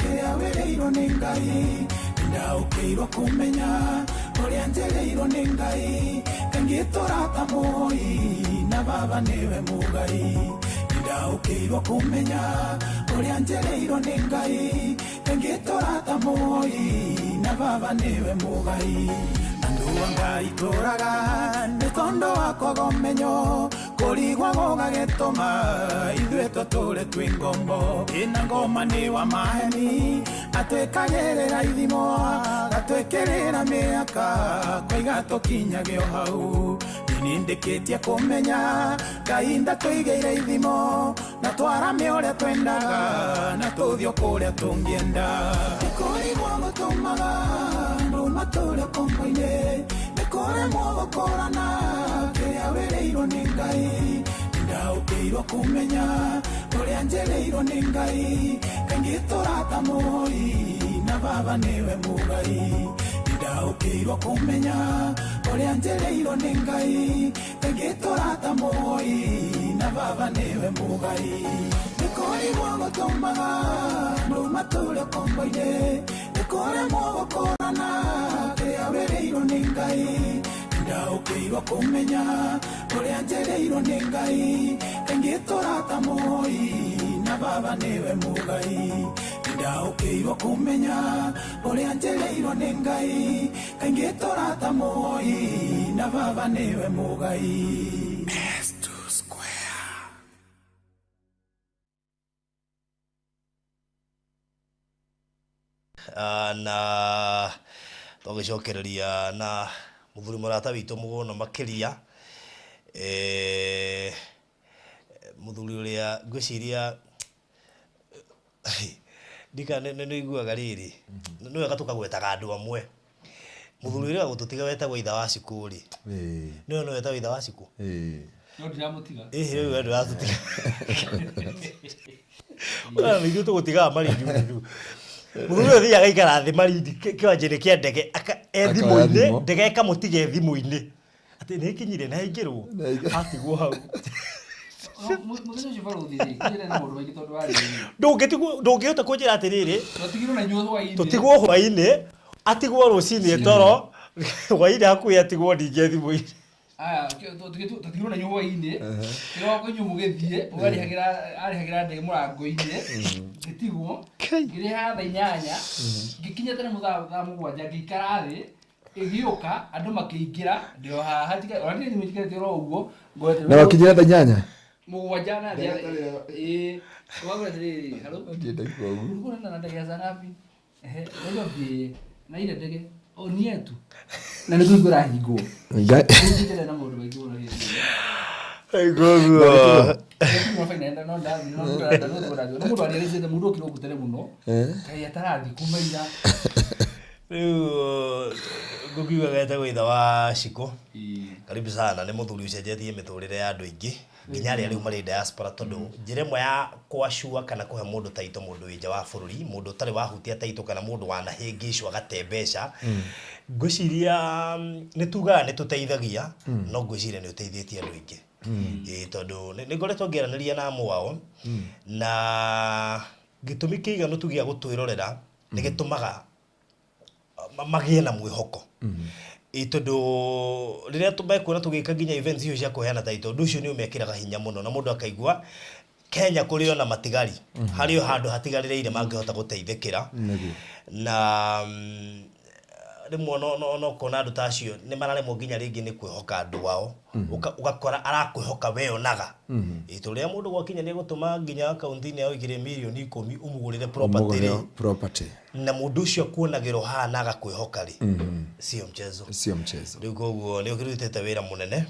Speaker 2: kĩrĩa wĩrĩirwo nĩ Ngai ndaũkĩirwo kũmenya ũrĩa njereirwo nĩ Ngai kaingĩ tũrata mũhoi na baba nĩwe mũgai ndaũkĩirwo kũmenya ũrĩa njereirwo nĩ Ngai kaingĩ tũrata mũhoi na baba nĩwe mũgai andũ a Ngai tũraga nĩ tondũ wa kwaga ũmenyo kũrigwo gũgagĩtũma ithuĩ tũtũre twĩ ngombo ĩna ngoma nĩ wa maheni atwĩkagĩrĩra ithimo agatwĩkĩrĩra mĩaka kwaiga tũkinyage o hau nĩndĩkĩtie kũmenya Ngai ndatũigĩire ithimo na twarame ũrĩa twendaga na tũthiĩ kũrĩa tũngĩenda nĩ kũrigwo gũtũmaga andũ matũre ũkombo-inĩ nĩ kũremwo gũkũrana kĩrĩa wĩrĩirwo nĩ Ngai ndaũkĩirwo kũmenya ũrĩa njereirwo nĩ Ngai kaingĩ tũrata mũhoi na baba nĩwe mũgai ndaũkĩirwo kũmenya ũrĩa njereirwo nĩ Ngai kaingĩ tũrata mũhoi na baba nĩwe mũgai nĩ kũrigwo gũtũmaga andũ matũre ũkombo-inĩ nĩ kũremwo gũkũrana kĩrĩa wĩrĩirwo nĩ Ngai ndaũkĩirwo kũmenya ũrĩa njereirwo nĩ Ngai kaingĩ tũrata mũhoi na baba nĩwe mũgai ndaũkĩirwo kũmenya ũrĩa njereirwo nĩ Ngai kaingĩ tũrata mũhoi na baba nĩwe mũgai. S2 Square.
Speaker 1: Na tũgĩcokereria na mũthuri mũrata witũ mũgũno makĩria mũthuri ũrĩa ngwĩciria ndika nĩ iguaga rĩrĩ nĩ wega tũkagwetaga andũ amwe Muthuri ũrĩa gũtũtiga wetagwo itha wa cikũ rĩ. Nĩwe no wetagwo itha wa cikũ.
Speaker 4: No ndiramũtiga.
Speaker 1: Ĩhĩ rĩu we ndũratũtiga. Ona ithuĩ tũgũtigaga Malindi rĩu. Mũthuri ũyũ athiaga aikara thĩ Malindi kĩwanja-inĩ kĩa ndege e
Speaker 3: Akoya
Speaker 1: thimũ-inĩ,
Speaker 3: thimũ.
Speaker 1: ndege ĩkamũtiga e thimũ-inĩ. Atĩ nĩ ĩkinyire na aingĩrwo. Atigwo hau.
Speaker 4: Mũthenya ũcio barũthi rĩ, kĩrĩ na maũndũ maingĩ tondũ warĩ rĩ.
Speaker 1: Ndũngĩtigwo ndũngĩhota kũnjĩra atĩrĩrĩ,
Speaker 4: Twatigirwo na inyuĩ hwaĩ-inĩ.
Speaker 1: tũtigwo hwaĩ-inĩ, atigwo rũcinĩ toro, hwaĩ-inĩ hakuhĩ atigwo ningĩ thimũ-inĩ.
Speaker 4: Aya, twatigirwo na inyuĩ hwaĩ-inĩ. Kĩroko inyuĩ mũgĩthiĩ, ũyũ arĩhagĩra ndege mũrango-inĩ. Ngĩtigwo, ngĩrĩha thaa 8, ngĩkinya tene thaa 7, ngĩikara thĩ. Ĩgĩũka, andũ makĩingĩra, ndĩ o haha, ona ndirĩ thimũ njikarĩte oro ũguo, ngwete
Speaker 3: Na wakinyire thaa 8?
Speaker 4: 7 na thĩ. Ĩĩ, ũgakora atĩrĩrĩ, hello?
Speaker 3: Ndiĩ ndaigua ũguo.
Speaker 4: Ulikuwa unaenda na ndege ya saa ngapi? Ehe, unajua bi na ile ndege oh ni yetu. Na nĩ kũhingũra rahingwo.
Speaker 3: Ngai.
Speaker 4: Nĩ na maũndũ maingĩ mũno hĩndĩ ĩyo.
Speaker 1: Aiguo.
Speaker 4: Lakini wafa inaenda no ndathi no ndathi no ndathi. No mũndũ arĩrĩcĩte mũndũ okire gũkũ tene mũno. Kaĩ atarathi kuma ira.
Speaker 1: Rĩu ngũkiuga getagwo itha wa cikũ. Karibu sana nĩ mũthuri ũcenjetie mĩtũrĩre ya andũ aingĩ nginya arĩa rĩu marĩ diaspora tondũ njĩra ĩmwe ya kwacua kana kũhe mũndũ taito mũndũ wĩ nja wa bũrũri mũndũ ũtarĩ wahutia taito kana mũndũ wanahĩngĩcwo agate mbeca ngwĩciria nĩ tugaga nĩ tũteithagia no ngwĩciria nĩ ũteithĩtie andũ aingĩ. Ĩĩ tondũ nĩ ngoretwo ngĩaranĩria na amwe ao na gĩtũmi kĩiganu tu gĩa gũtwĩrorera nĩ gĩtũmaga magĩe na mwĩhoko. Ĩ tondũ rĩrĩa mekuona tũgĩka nginya events icio cia kũheana title ũndũ ũcio nĩ ũmekĩraga hinya mũno na mũndũ akaigua Kenya kũrĩ ona matigari harĩ o handũ hatigarĩrĩire mangĩhota gũteithĩkĩra. Na rĩmwe no ũkona andũ ta acio nĩ mararemwo nginya rĩngĩ nĩ kwĩhoka andũ ao. Ũgakora arakwĩhoka we onaga. Ĩ tondũ rĩrĩa mũndũ gwakinya nĩ egũtũma nginya akaunti-inĩ yao igĩrĩ mirioni 10 ũmũgũrĩre property rĩ.
Speaker 3: Property.
Speaker 1: Na mũndũ ũcio akuonagĩra ũhana agakwĩhoka rĩ. Sio mchezo.
Speaker 3: Sio mchezo.
Speaker 1: Rĩu koguo nĩ ũkĩrutĩte wĩra mũnene.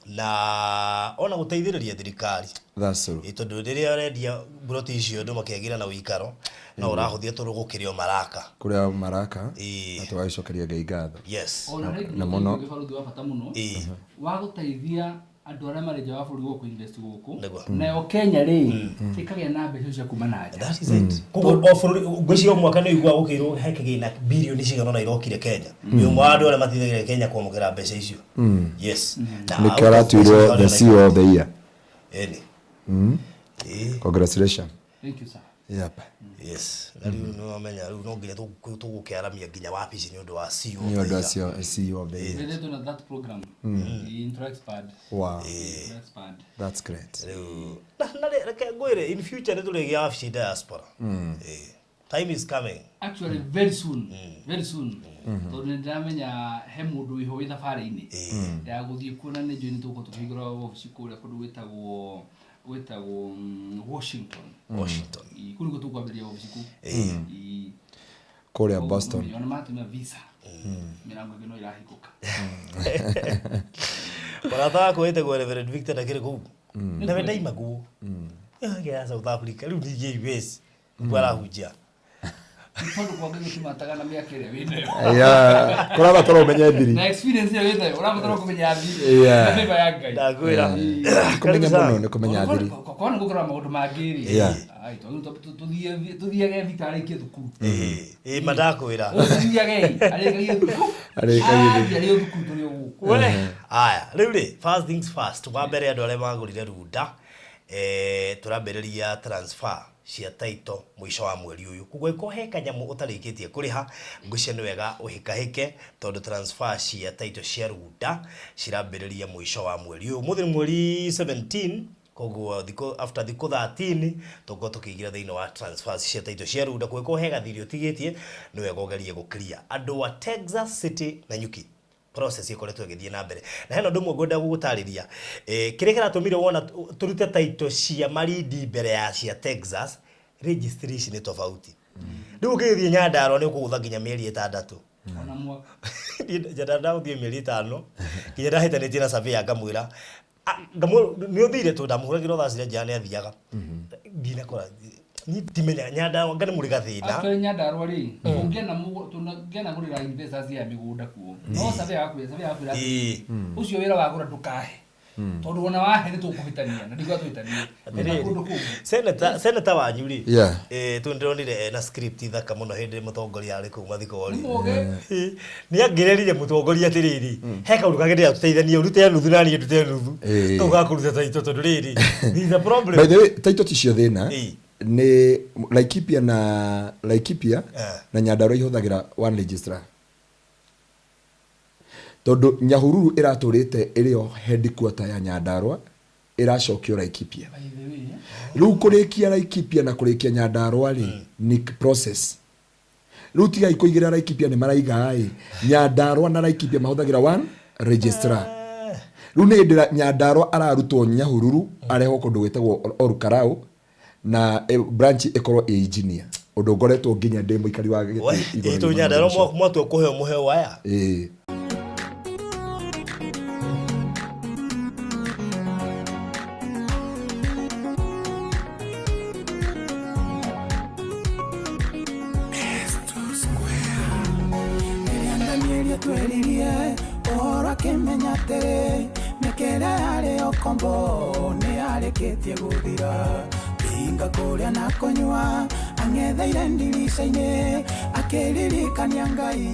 Speaker 1: Na ona gũteithĩrĩria thirikari.
Speaker 3: That's true.
Speaker 1: Ĩ tondũ rĩrĩa ũrendia mburoti icio andũ makĩagĩra na ũikaro no ũrahũthia tũrũgũ kĩrĩa o maraka.
Speaker 3: Kũrĩa maraka.
Speaker 1: Ĩĩ.
Speaker 3: Na tũgagĩcokeria Ngai ngatho.
Speaker 1: Yes.
Speaker 4: Ona rĩngĩ
Speaker 3: Na mũno.
Speaker 4: ũngĩ barũthi wa bata mũno.
Speaker 1: Ĩĩ.
Speaker 4: Wa gũteithia andũ arĩa marĩ nja wa bũrũri gũkũ invest gũkũ.
Speaker 1: Nĩguo.
Speaker 4: Nayo Kenya rĩ ĩkagĩa na mbeca cia kuma na nja.
Speaker 1: That is it. Koguo o bũrũri ngwĩciria o mwaka nĩ ũiguaga gũkĩrwo he kĩgĩna birioni cigana ũna irokire Kenya. Nĩ ũmwe wa andũ arĩa mateithagia Kenya kwamũkĩra mbeca icio. Yes. Na
Speaker 3: Nĩkĩo aratuirwo the CEO of the year.
Speaker 1: Ĩni. Ĩĩ.
Speaker 3: Congratulations.
Speaker 4: Thank you sir.
Speaker 3: Yep.
Speaker 1: Yes. Na rĩu nĩ wamenya rĩu no nginya tũgũkĩaramia nginya wabici nĩ ũndũ wa CEO.
Speaker 3: Nĩ ũndũ wa CEO of the year.
Speaker 4: Twendetwo na that program. Intro expand.
Speaker 3: Wow.
Speaker 4: Intro expand.
Speaker 3: That's great.
Speaker 1: Rĩu na reke ngwĩre in future nĩ tũrĩgĩa wabici diaspora. Ĩĩ. Time is coming.
Speaker 4: Actually very soon. Very soon. Tondũ nĩ ndĩramenya he mũndũ wĩho wĩ thabarĩ-inĩ ya gũthiĩ kuona nĩ njũĩ nĩ tũgũkorwo tũkĩhingũra wabici kũrĩa kũndũ gwĩtagwo Washington.
Speaker 1: Washington.
Speaker 4: Ĩĩ, kũu nĩkuo tũkwambĩrĩria wabici kũu. Ĩĩ.
Speaker 3: Kũrĩa Boston.
Speaker 4: Ona matũmia visa. Mĩrango ĩngĩ no ĩrahingũka.
Speaker 1: Mũrata wakwa wĩtagwo Reverend Victor ndakĩrĩ kũu. Nawe ndaimagwo. Ya South Africa rĩu ningĩ US. Nĩguo arahunjia.
Speaker 4: Tondũ kwa Ngai gũtimataga na mĩaka ĩrĩa wĩnayo.
Speaker 3: Yeah. Kũrabatara ũmenye thiri.
Speaker 4: Na experience ĩrĩa wĩnayo ũrabatara kũmenya thiri.
Speaker 3: Yeah.
Speaker 4: Na favor ya Ngai.
Speaker 1: Ndakwĩra.
Speaker 3: Kũmenya mũno nĩ kũmenya thiri.
Speaker 4: Korwo nĩ gũkorwo maũndũ mangĩ rĩ.
Speaker 3: Yeah.
Speaker 4: Ai, tũthiage Victor arĩkie thukuru.
Speaker 1: Ĩĩ ma ndakwĩra.
Speaker 4: Tũthiage arĩkagie thukuru.
Speaker 3: Arĩkagie
Speaker 4: Athiĩ arĩ o thukuru tũrĩ o gũkũ.
Speaker 1: We. Aya, rĩu rĩ, first things first, wa mbere andũ arĩa magũrire runda, tũrambĩrĩria transfer cia title mũico wa mweri ũyũ. Koguo ĩkorwo he kanyamũ ũtarĩkĩtie kũrĩha, ngwĩciria nĩ wega ũhĩkahĩke tondũ transfer cia title cia runda cirambĩrĩria mũico wa mweri ũyũ. Ũmũthĩ nĩ mweri 17, koguo thikũ after thikũ 13 tũgũkorwo tũkĩingĩra thĩinĩ wa transfers cia title cia runda. Koguo ĩkorwo he gathirĩ ũtigĩtie nĩ wega ũgerie gũ-clear. Andũ a Texas City na Nyuki process ĩkoretwo ĩgĩthiĩ na mbere. Na hena ũndũ ũmwe ngwenda gũgũtarĩria. Kĩrĩa kĩratũmire wona tũrute title cia Malindi mbere ya cia Texas, registration nĩ tofauti. Rĩu ũngĩgĩthiĩ Nyandarua nĩ ũkũgũtha nginya mĩeri 6.
Speaker 4: Ona mwaka.
Speaker 1: Nyandarua ndagũthiĩ mĩeri 5 nginya ndahĩtanĩtie na surveyor ngamwĩra nĩ ũthire tondũ ndamũhũragĩra thaa ciria njega nĩ athiaga. Ndinakora Niĩ ndimenya Nyandarua nga nĩ mũrĩ gathĩna.
Speaker 4: Actually Nyandarua rĩ, ũngĩana gũrĩra investors ya mĩgũnda kuo. No survey yakwĩra, survey yakwĩra
Speaker 1: Ĩĩ.
Speaker 4: ũcio wĩra wa gũra ndũkahe. Tondũ ona wahe nĩ tũkũhĩtania na ndikuga tũhĩtanie. Na kũndũ kũngĩ.
Speaker 1: Senator wanyu rĩ,
Speaker 3: Yeah.
Speaker 1: tu ndĩronire ena script thaka mũno hĩndĩ mũtongoria arĩ kũu mathiko rĩ.
Speaker 4: Nĩ mũũgĩ.
Speaker 1: Nĩ angĩrerire mũtongoria atĩrĩrĩ, he kaũndũ kangĩ ndĩrenda tũteithanie, ũrute nuthu na niĩ ndute nuthu.
Speaker 3: Ĩĩ.
Speaker 1: Kau gakũruta taito tondũ rĩrĩ, there is a problem.
Speaker 3: By the way, taito ticio thĩna.
Speaker 1: Ĩĩ.
Speaker 3: Nĩ Laikipia na Laikipia
Speaker 1: Eh.
Speaker 3: na Nyandarua ihũthagĩra one registrar. Tondũ Nyahururu ĩratũrĩte ĩrĩ o headquarter ya Nyandarua ĩracokio Laikipia.
Speaker 4: By the way,
Speaker 3: Rĩu kũrĩkia Laikipia na kũrĩkia Nyandarua rĩ nĩ process. Rĩu tigai kũigĩrĩra Laikipia nĩ maraiga ĩ Nyandarua na Laikipia mahũthagĩra one registrar. Rĩu nĩ hĩndĩ Nyandarua ararutwo Nyahururu arehwo kũndũ gwĩtagwo Orukarau na branch ĩkorwo ĩ engineer ũndũ ngoretwo nginya ndĩ mũikari wa gĩtĩ
Speaker 1: We,
Speaker 3: igũrũ
Speaker 1: ĩ tũ
Speaker 3: rĩa
Speaker 1: Nyandarua
Speaker 3: mũndũ ũcio.
Speaker 1: mwatua kũheo mũheo aya.
Speaker 3: Ĩĩ.
Speaker 2: Rĩrĩa Danieli tweririe ũhoro akĩmenya atĩrĩ mĩaka ĩrĩa yarĩ ũkombo nĩ yarĩkĩtie gũthira hinga kũrĩa na kũnyua ang'etheire ndirica-inĩ akĩririkania Ngai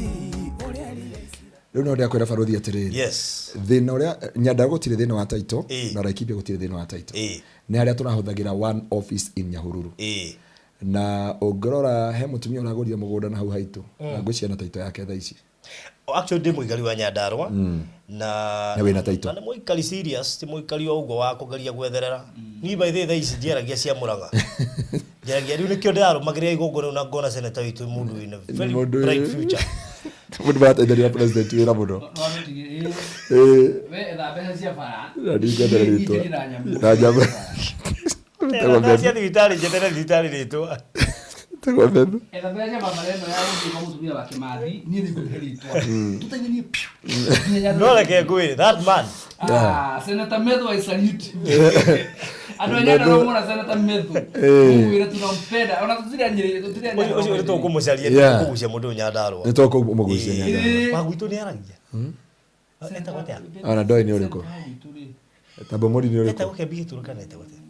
Speaker 2: ũrĩa erire Isiraeli.
Speaker 3: Rĩu no ndĩrakwĩra barothi atĩrĩrĩ
Speaker 1: Yes.
Speaker 3: thĩna ũrĩa Nyandarua gũtirĩ thĩna wa taito
Speaker 1: Ĩĩ.
Speaker 3: na Laikipia gũtirĩ thĩna wa taito
Speaker 1: Ĩĩ.
Speaker 3: nĩ harĩa tũrahũthagĩra one office in Nyahururu
Speaker 1: Ĩĩ.
Speaker 3: na ũngĩrora he mũtumia ũragũrire mũgũnda na hau haitũ na ngwĩciria na taito yake thaa ici.
Speaker 1: Actually ndĩ mũikari wa Nyandarua na
Speaker 3: Na wĩna title.
Speaker 1: na nĩ mũikari serious, ti mũikari o ũguo wa kũgeria gwetherera. Niĩ by the way thaa ici ndiaragia cia Mũrang'a. Njaragia rĩu nĩkĩo ndĩrarũmagĩrĩra igongona rĩu na ngona senator witũ nĩ mũndũ wĩna very
Speaker 3: Mũndũ
Speaker 1: bright future.
Speaker 3: Mũndũ marateithania na president wĩra mũno.
Speaker 4: no wamĩtigire, ĩĩ.
Speaker 3: Ĩĩ.
Speaker 4: We etha mbeca cia bara.
Speaker 3: Na ndingĩendera
Speaker 4: Niĩ
Speaker 3: rĩtwa.
Speaker 4: njĩrĩ na nyamũ.
Speaker 3: Na nyamũ.
Speaker 1: Tera thaa cia thibitarĩ njetere thibitarĩ rĩtwa.
Speaker 3: Tegwo mbembe.
Speaker 4: Etha mbeca cia barabara ĩno ya gũthiĩ kwa mũtumia wa Kĩmathi, niĩ nĩngũhe rĩtwa. Tũteithanie piũ. Nginya
Speaker 1: No reke ngwĩre that man.
Speaker 4: Ah, Senator Methu, I salute you. Andũ a Nyandarua mona Senator Methu.
Speaker 3: Eh.
Speaker 4: Mwĩre tunampenda. Ona tũtirĩ a Nyĩrĩ, tũtirĩ a
Speaker 1: Ũcio
Speaker 4: Nyandarua.
Speaker 1: ũcio nĩ tũkũmũcaria
Speaker 3: Yeah.
Speaker 1: tũkũgucia mũndũ ũyũ Nyandarua.
Speaker 3: Nĩ tũkũmũgucia Nyandarua.
Speaker 4: Ĩĩ.
Speaker 1: Wa gwitũ nĩ aragia. Etagwo atĩa?
Speaker 3: Ona ndoĩ nĩ ũrĩkũ.
Speaker 4: Senator witũ rĩ.
Speaker 3: Tambo mũri nĩ ũrĩkũ.
Speaker 1: Etagwo Kĩambi Gĩtũrũ kana etagwo atĩa?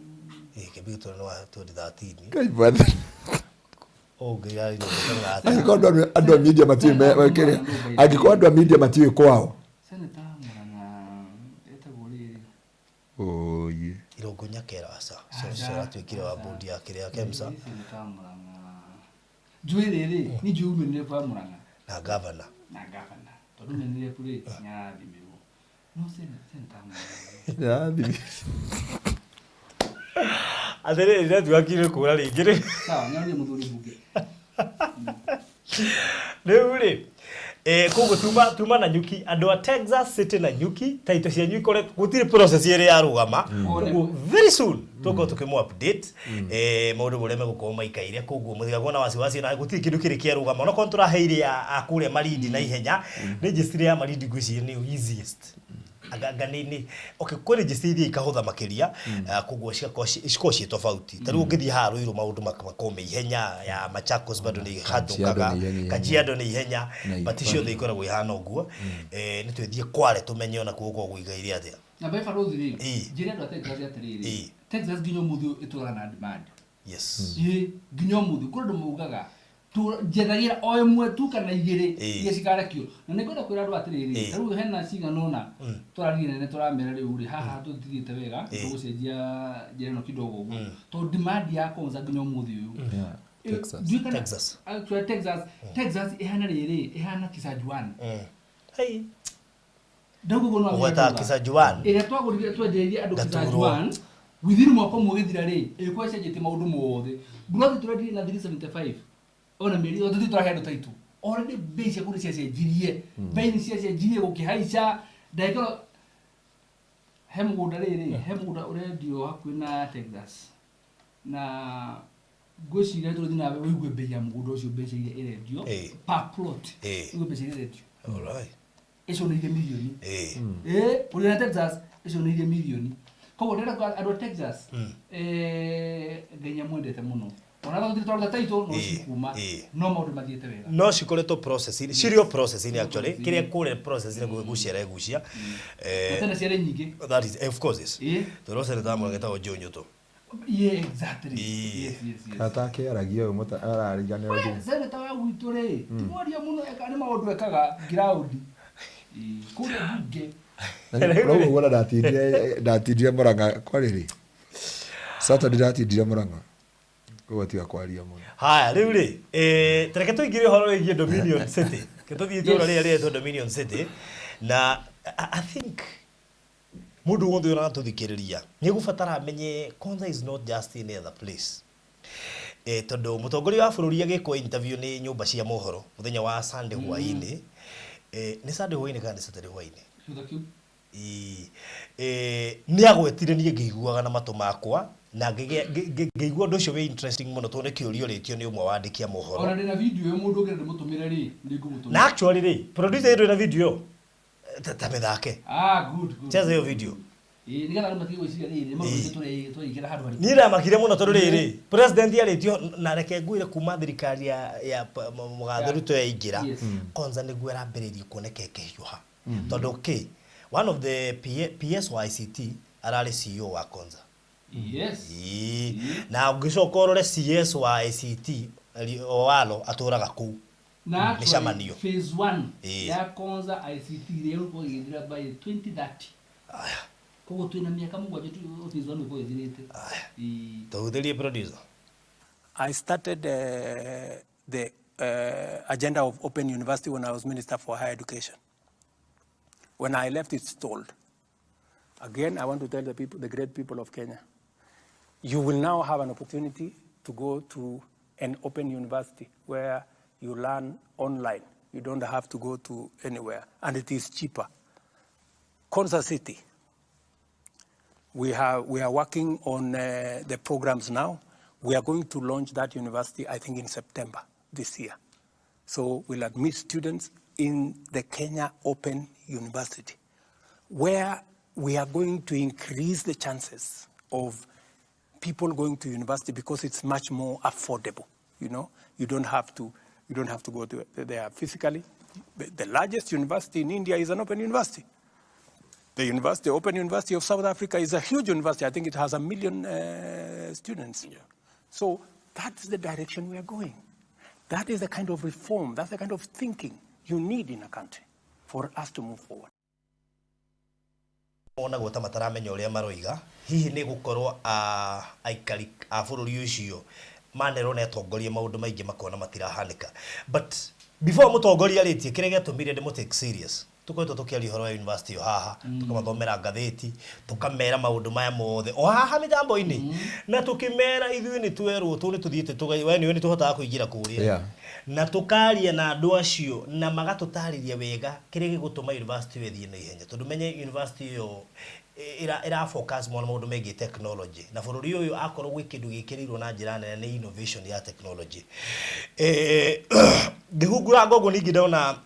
Speaker 1: Ĩĩ Kĩambi Gĩtũrũ nĩ wa 2013.
Speaker 3: Ngai mwathani.
Speaker 1: Ũngĩ yarĩ nyũmba kana
Speaker 3: Angĩkorwo andũ a media matiũĩ kĩrĩa. Angĩkorwo andũ a media matiũĩ kwao.
Speaker 4: Senator Murang'a etagwo rĩrĩ.
Speaker 3: Oye.
Speaker 1: Irũngũ Nyakera aca. Ũcio ũratuĩkire wa board ya kĩrĩa KEMSA
Speaker 4: Senator Murang'a. Njũĩ rĩrĩ, niĩ njũĩ umĩrĩre kwa Murang'a
Speaker 1: na governor.
Speaker 4: na gavana. Tondũ umĩrĩre kũrĩ nĩarathimirwo. No Senator Murang'a.
Speaker 3: Yathi.
Speaker 1: Atĩrĩrĩ nĩatuakire kũra rĩngĩ rĩ.
Speaker 4: Sawa, nĩaronire mũthuri mbunge.
Speaker 1: Rĩu rĩ koguo tuma na nyuki andũ a Texas City na nyuki taito cianyu ikore gũtirĩ process ĩrĩ yarũgama koguo very soon tũkorwo tũkĩmũ update maũndũ ũrĩa megũkorwo maikaire koguo mũtigakorwo na wasiwasi na gũtirĩ kĩndũ kĩrĩ kĩarũgama onokorwo tũraheire a kũrĩa Malindi na ihenya registry ya Malindi ngwĩciria nĩyo easiest anga nĩ okay kwĩ registry iria ikahũtha makĩria koguo cigakorwo cikorwo ciĩ tofauti ta rĩu ũngĩthiĩ haha Ruiru maũndũ makorwo me ihenya ya Machakos bado nĩ hatũkaga
Speaker 3: Kajiado nĩ ihenya ihenya.
Speaker 1: Kajiado nĩ ihenya
Speaker 3: Na
Speaker 1: but ciothe ikoragwo ihana ũguo nĩ twĩthiĩ Kwale tũmenye ona kuo gũkoragwo gũikaire atĩa
Speaker 4: Na by barothi rĩ,
Speaker 1: Ĩĩ.
Speaker 4: njĩre andũ a Texas atĩrĩrĩ,
Speaker 1: Ĩĩ.
Speaker 4: Texas nginya ũmũthĩ ĩtũraga na demand.
Speaker 1: yes
Speaker 4: Ĩĩ, nginya ũmũthĩ kũrĩ andũ maugaga njethagĩra o ĩmwe tu kana igĩrĩ
Speaker 1: Ĩĩ.
Speaker 4: iria cikarekio na nĩ ngwenda kwĩra andũ atĩrĩrĩ
Speaker 1: Ĩĩ.
Speaker 4: ta rĩu hena cigana ũna tũraririe nene tũramera rĩu rĩ haha tũtithiĩte wega
Speaker 1: Ĩĩ.
Speaker 4: tũgũcenjia njĩra ĩno kidogo ũguo tondũ demand ya konza nginya ũmũthĩ ũyũ
Speaker 3: Yeah. Texas.
Speaker 4: Ndiũĩ kana-
Speaker 1: Texas.
Speaker 4: Actually, Texas Texas ĩhana rĩrĩ ĩhana Kisajuan
Speaker 1: Hey.
Speaker 4: ndauga ũguo no
Speaker 1: Ũgwetaga Kisajuan
Speaker 4: ĩrĩa twagũrire twendereirie andũ
Speaker 1: Ngaturwo.
Speaker 4: Kisajuan within mwaka ũmwe ũgĩthira rĩ ĩgĩkorwo ĩcenjetie maũndũ mothe mburoti tũrendirie na 375 ona mĩeri tũthiĩ tũrahe andũ taitũ already bei cia kũu nĩ ciacenjirie bei nĩ ciacenjirie gũkĩhaica ndagĩka ĩno he mũgũnda rĩrĩ he mũgũnda ũrendio hakuhĩ na Texas na ngwĩciria tũrĩthiĩ nawe ũigue bei ya mũgũnda ũcio mbeca iria ĩrendio
Speaker 1: Ĩĩ.
Speaker 4: per plot
Speaker 1: Ĩĩ.
Speaker 4: ũigue mbeca iria ĩrendio
Speaker 1: Alright.
Speaker 4: ĩcũnĩire mirioni
Speaker 1: Ĩĩ.
Speaker 4: ĩĩ ũrĩ na Texas ĩcũnĩire mirioni koguo ndĩrenda kuga andũ a Texas Ngai nĩamwendete mũno Ona tondũ twaruta title no
Speaker 1: Ĩĩ,
Speaker 4: cikuma
Speaker 1: ĩĩ.
Speaker 4: no maũndũ mathiĩte wega.
Speaker 1: No cikoretwo process-inĩ, cirio process-inĩ actually.
Speaker 4: Process-inĩ.
Speaker 1: Kĩrĩa kũrĩa process-inĩ kwĩgucia regucia.
Speaker 4: Na
Speaker 1: Eh,
Speaker 4: tene ciarĩ nyingĩ.
Speaker 1: that is, of course, yes.
Speaker 4: Ĩĩ.
Speaker 1: Tondũ senator amwe getagwo Joe Nyoto.
Speaker 4: Yeah, exactly.
Speaker 1: Ĩĩ.
Speaker 4: Yes.
Speaker 3: Atakĩaragia ũyũ arariganĩrwo
Speaker 4: We, senator wa gwitũ rĩ, ti mwaria mũno eka nĩ maũndũ ekaga ground. Ĩĩ, kũrĩa mbunge.
Speaker 3: Rĩu ũguo ndatindire Murang'a kwarĩrĩ Saturday, ndatindire Murang'a, koguo tiga kwaria mũno.
Speaker 1: Haya, rĩu rĩ, tareke tũingĩre ũhoro wĩgiĩ Dominion City. Ke tũthiĩ itũũra rĩrĩa rĩretwo Dominion City, na I think mũndũ wothe ũratũthikĩrĩria nĩ egũbatara amenye Konza is not just any other place. Tondũ mũtongoria wa bũrũri agĩkwo interview nĩ nyũmba cia mohoro mũthenya wa Sunday hwaĩ-inĩ, nĩ Sunday hwaĩ-inĩ kana nĩ Saturday hwaĩ-inĩ?
Speaker 4: Thutha kĩu.
Speaker 1: Ĩĩ. Nĩ agwetire, niĩ ngĩiguaga na matũ makwa na ngĩigua ũndũ ũcio wĩ interesting mũno tondũ nĩ kĩũria ũrĩtio nĩ ũmwe wandĩki a mohoro.
Speaker 4: Ona ndĩna video ĩyo, mũndũ ũngĩenda ndĩmũtũmĩre rĩ, nĩ ngũmũtũmĩra.
Speaker 1: Na actually rĩ, producer ĩndũ na video ĩyo, ta mĩthake.
Speaker 4: Ah, good, good.
Speaker 1: Cheza hiyo video.
Speaker 4: Ĩĩ, nĩgetha andũ matige gwĩciria rĩrĩ nĩ maũndũ maingĩ tũreigĩra handũ harĩkũ.
Speaker 1: Niĩ ndamakire mũno tondũ rĩrĩ, president arĩtio, na reke ngwĩre kuma thirikari ya mũgathe Ruto yaingĩra, Konza nĩguo ĩrambĩrĩirie kuoneka ĩkĩhiũha, tondũ kĩ, one of the PS wa ICT ararĩ CEO wa Konza. Ĩĩ. Na ũngĩcoka ũrore CS wa ICT Owalo atũraga kũu.
Speaker 4: Na actually,
Speaker 1: Mĩcemanio.
Speaker 4: phase 1 ya Konza ICT ĩrĩa ĩgũkorwo ĩgĩthira by 2030.
Speaker 1: Aya.
Speaker 4: Koguo twĩna mĩaka 7 tu phase 1 ĩgũkorwo ĩthirĩte.
Speaker 1: Aya.
Speaker 4: Ĩĩ.
Speaker 1: Tũhutĩrie, producer.
Speaker 5: I started the agenda of Open University when I was Minister for Higher Education. When I left, it stalled. Again, I want to tell the people, the great people of Kenya, you will now have an opportunity to go to an open university where you learn online. You don't have to go to anywhere, and it is cheaper. Konza City. We are working on the programs now. We are going to launch that university, I think, in September this year. So we'll admit students in the Kenya Open University, where we are going to increase the chances of people going to university because it's much more affordable. You don't have to go to there physically. The largest university in India is an open university. The university, Open University of South Africa is a huge university. I think it has 1 million students. So that's the direction we are going. That is the kind of reform, that's the kind of thinking you need in a country for us to move forward.
Speaker 1: Monagwo ta mataramenya ũrĩa maroiga, hihi nĩ gũkorwo aikari a bũrũri ũcio manerwo nĩ atongoria maũndũ maingĩ makona matirahanĩka. But before mũtongoria arĩtie, kĩrĩa gĩatũmire ndĩmũ take serious, tũkoretwo tũkĩaria ũhoro wa university o haha, tũkamathomera ngathĩti, tũkamera maũndũ maya mothe o haha mĩtambo-inĩ, na tũkĩmera ithuĩ nĩ twerwo tũ nĩ tũthiĩte we nĩwe nĩ tũhotaga kũingĩra kũrĩa na tũkaria na andũ acio na magatũtarĩria wega kĩrĩa gĩgũtũma university ĩyo ĩthiĩ na ihenya, tondũ menye university ĩyo ĩra focus mũno maũndũ megiĩ technology, na bũrũri ũyũ akorwo gwĩ kĩndũ gĩkĩrĩirwo na njĩra nene nĩ innovation ya technology. Ngĩhungura ngoguo ningĩ ndona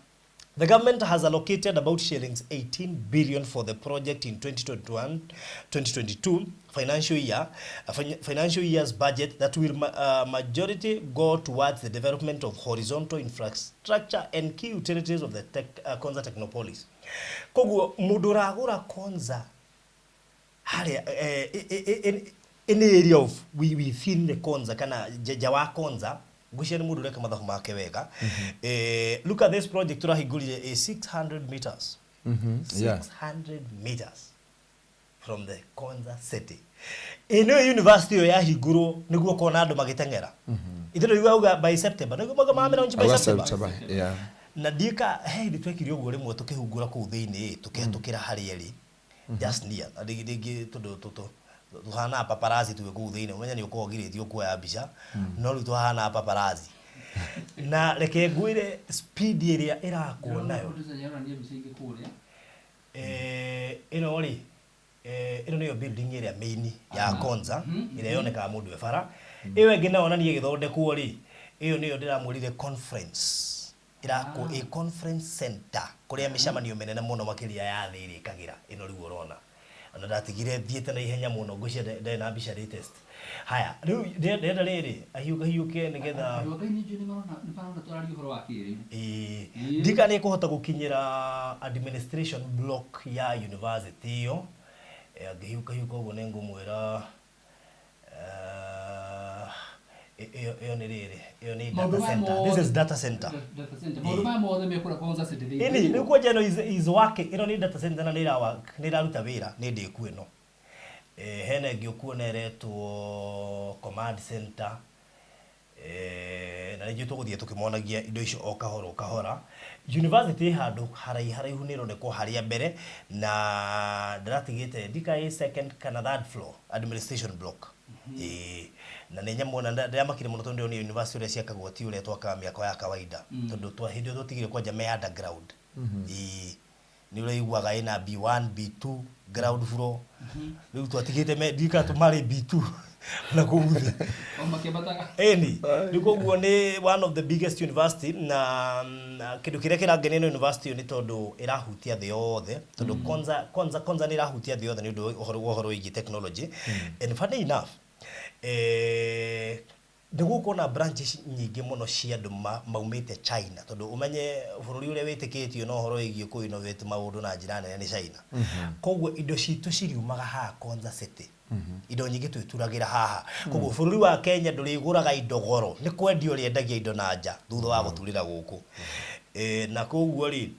Speaker 1: the government has allocated about shillings 18 billion for the project in 2021-2022 financial year, financial year's budget that will majority go towards the development of horizontal infrastructure and key utilities of the Konza Technopolis. Koguo mũndũ ũragũra Konza harĩa in the area of within the Konza kana nja wa Konza, ngwĩciria nĩ mũndũ ũreka mathabu make wega. Look at this project tũrahingũrire, is 600 meters, 600 meters from the Konza City. Ĩno university ĩyo yahingũrwo nĩguo kona andũ magĩteng'era. Ithe rĩu auga by September nĩguo mauga mamĩra by
Speaker 3: Auga
Speaker 1: September.
Speaker 3: September, yeah.
Speaker 1: Na ndiĩka he hĩndĩ twekire ũguo rĩmwe, tũkĩhungura kũu thĩinĩ, tũkĩhetũkĩra harĩa ĩrĩ just near, na rĩngĩ tondũ tũhanaga paparazzi twĩ kũu thĩinĩ, ũmenye nĩ ũkoragwo ũgirĩtio kuoya mbica, no rĩu tũhanaga paparazzi, na reke ngwĩre speed ĩrĩa ĩrakwo nayo.
Speaker 4: Producer nĩaronania mbica ingĩ kũrĩa.
Speaker 1: Ĩno rĩ, ĩno nĩyo building ĩrĩa main ya Konza ĩrĩa yonekaga mũndũ e bara. Ĩyo ĩngĩ nayo onania ĩgĩthondekwo rĩ, ĩyo nĩyo ndĩramwĩrire conference ĩrakwo, ĩ conference center kũrĩa mĩcemanio mĩnene mũno makĩria ya thĩ ĩrĩkagĩra. Ĩno rĩu ũrona Ona ndatigire thiĩte na ihenya mũno, ngwĩciria ndarĩ na mbica latest. Haya, rĩu ndĩrenda rĩrĩ ahiũkahiũke nĩgetha
Speaker 4: Andũ a Ngai ningĩ nĩ marona tũraria ũhoro wa kĩrĩu.
Speaker 1: Ĩĩ. Ndika nĩ kũhota gũkinyĩra administration block ya university ĩyo. Angĩhiũkahiũka ũguo nĩ ngũmwĩra ĩyo nĩ rĩrĩ, ĩyo nĩ
Speaker 4: Maũndũ
Speaker 1: data
Speaker 4: maya
Speaker 1: center. This is data center.
Speaker 4: Data center. Maũndũ maya mothe mekũrĩa Konza City thĩinĩ.
Speaker 1: Ĩni rĩu kwanja ĩno is working. Ĩno nĩ data center na nĩ ĩrawork, nĩ ĩraruta wĩra, nĩ ndĩku ĩno. Hena ĩngĩ ũkuona ĩretwo command center. Na nĩnjũĩ tũgũthiĩ tũkĩmonagia indo icio o kahora o kahora. University ĩ handũ haraihu haraihu, nĩ ĩronekwo harĩa mbere na ndĩratigĩte ndika ĩ second kana third floor administration block. Ĩĩ, na nĩ nyamũ na ndĩramakire mũno tondũ ndĩronire university ũrĩa ciakagwo ti ũrĩa twakaga mĩako ya kawaida, tondũ twa hĩndĩ ĩyo twatigire kwanja me underground. Ĩĩ, nĩ ũraiguaga ĩna B1, B2, ground floor. Rĩu twatigĩte me ndika tũmarĩ B2 na kũu thĩ.
Speaker 4: O makĩambataga.
Speaker 1: Ĩni rĩu koguo nĩ one of the biggest university na kĩndũ kĩrĩa kĩrangenia nĩ university ĩyo nĩ tondũ ĩrahutia thĩ yothe, tondũ Konza nĩ ĩrahutia thĩ yothe nĩ ũndũ wa ũhoro wĩgiĩ technology. And funny enough, nĩ gũkorwo na branches nyingĩ mũno cia andũ maumĩte China, tondũ ũmenye bũrũri ũrĩa wĩtĩkĩtio na ũhoro wĩgiĩ kũ innovate maũndũ na njĩra nene nĩ China. Koguo indo citũ ciriumaga haha Konza City. Indo nyingĩ twĩturagĩra haha, koguo bũrũri wa Kenya ndũrĩgũraga indo goro, nĩ kwendia ũrĩendagia indo na nja thutha wa gũturĩra gũkũ. Na koguo rĩ,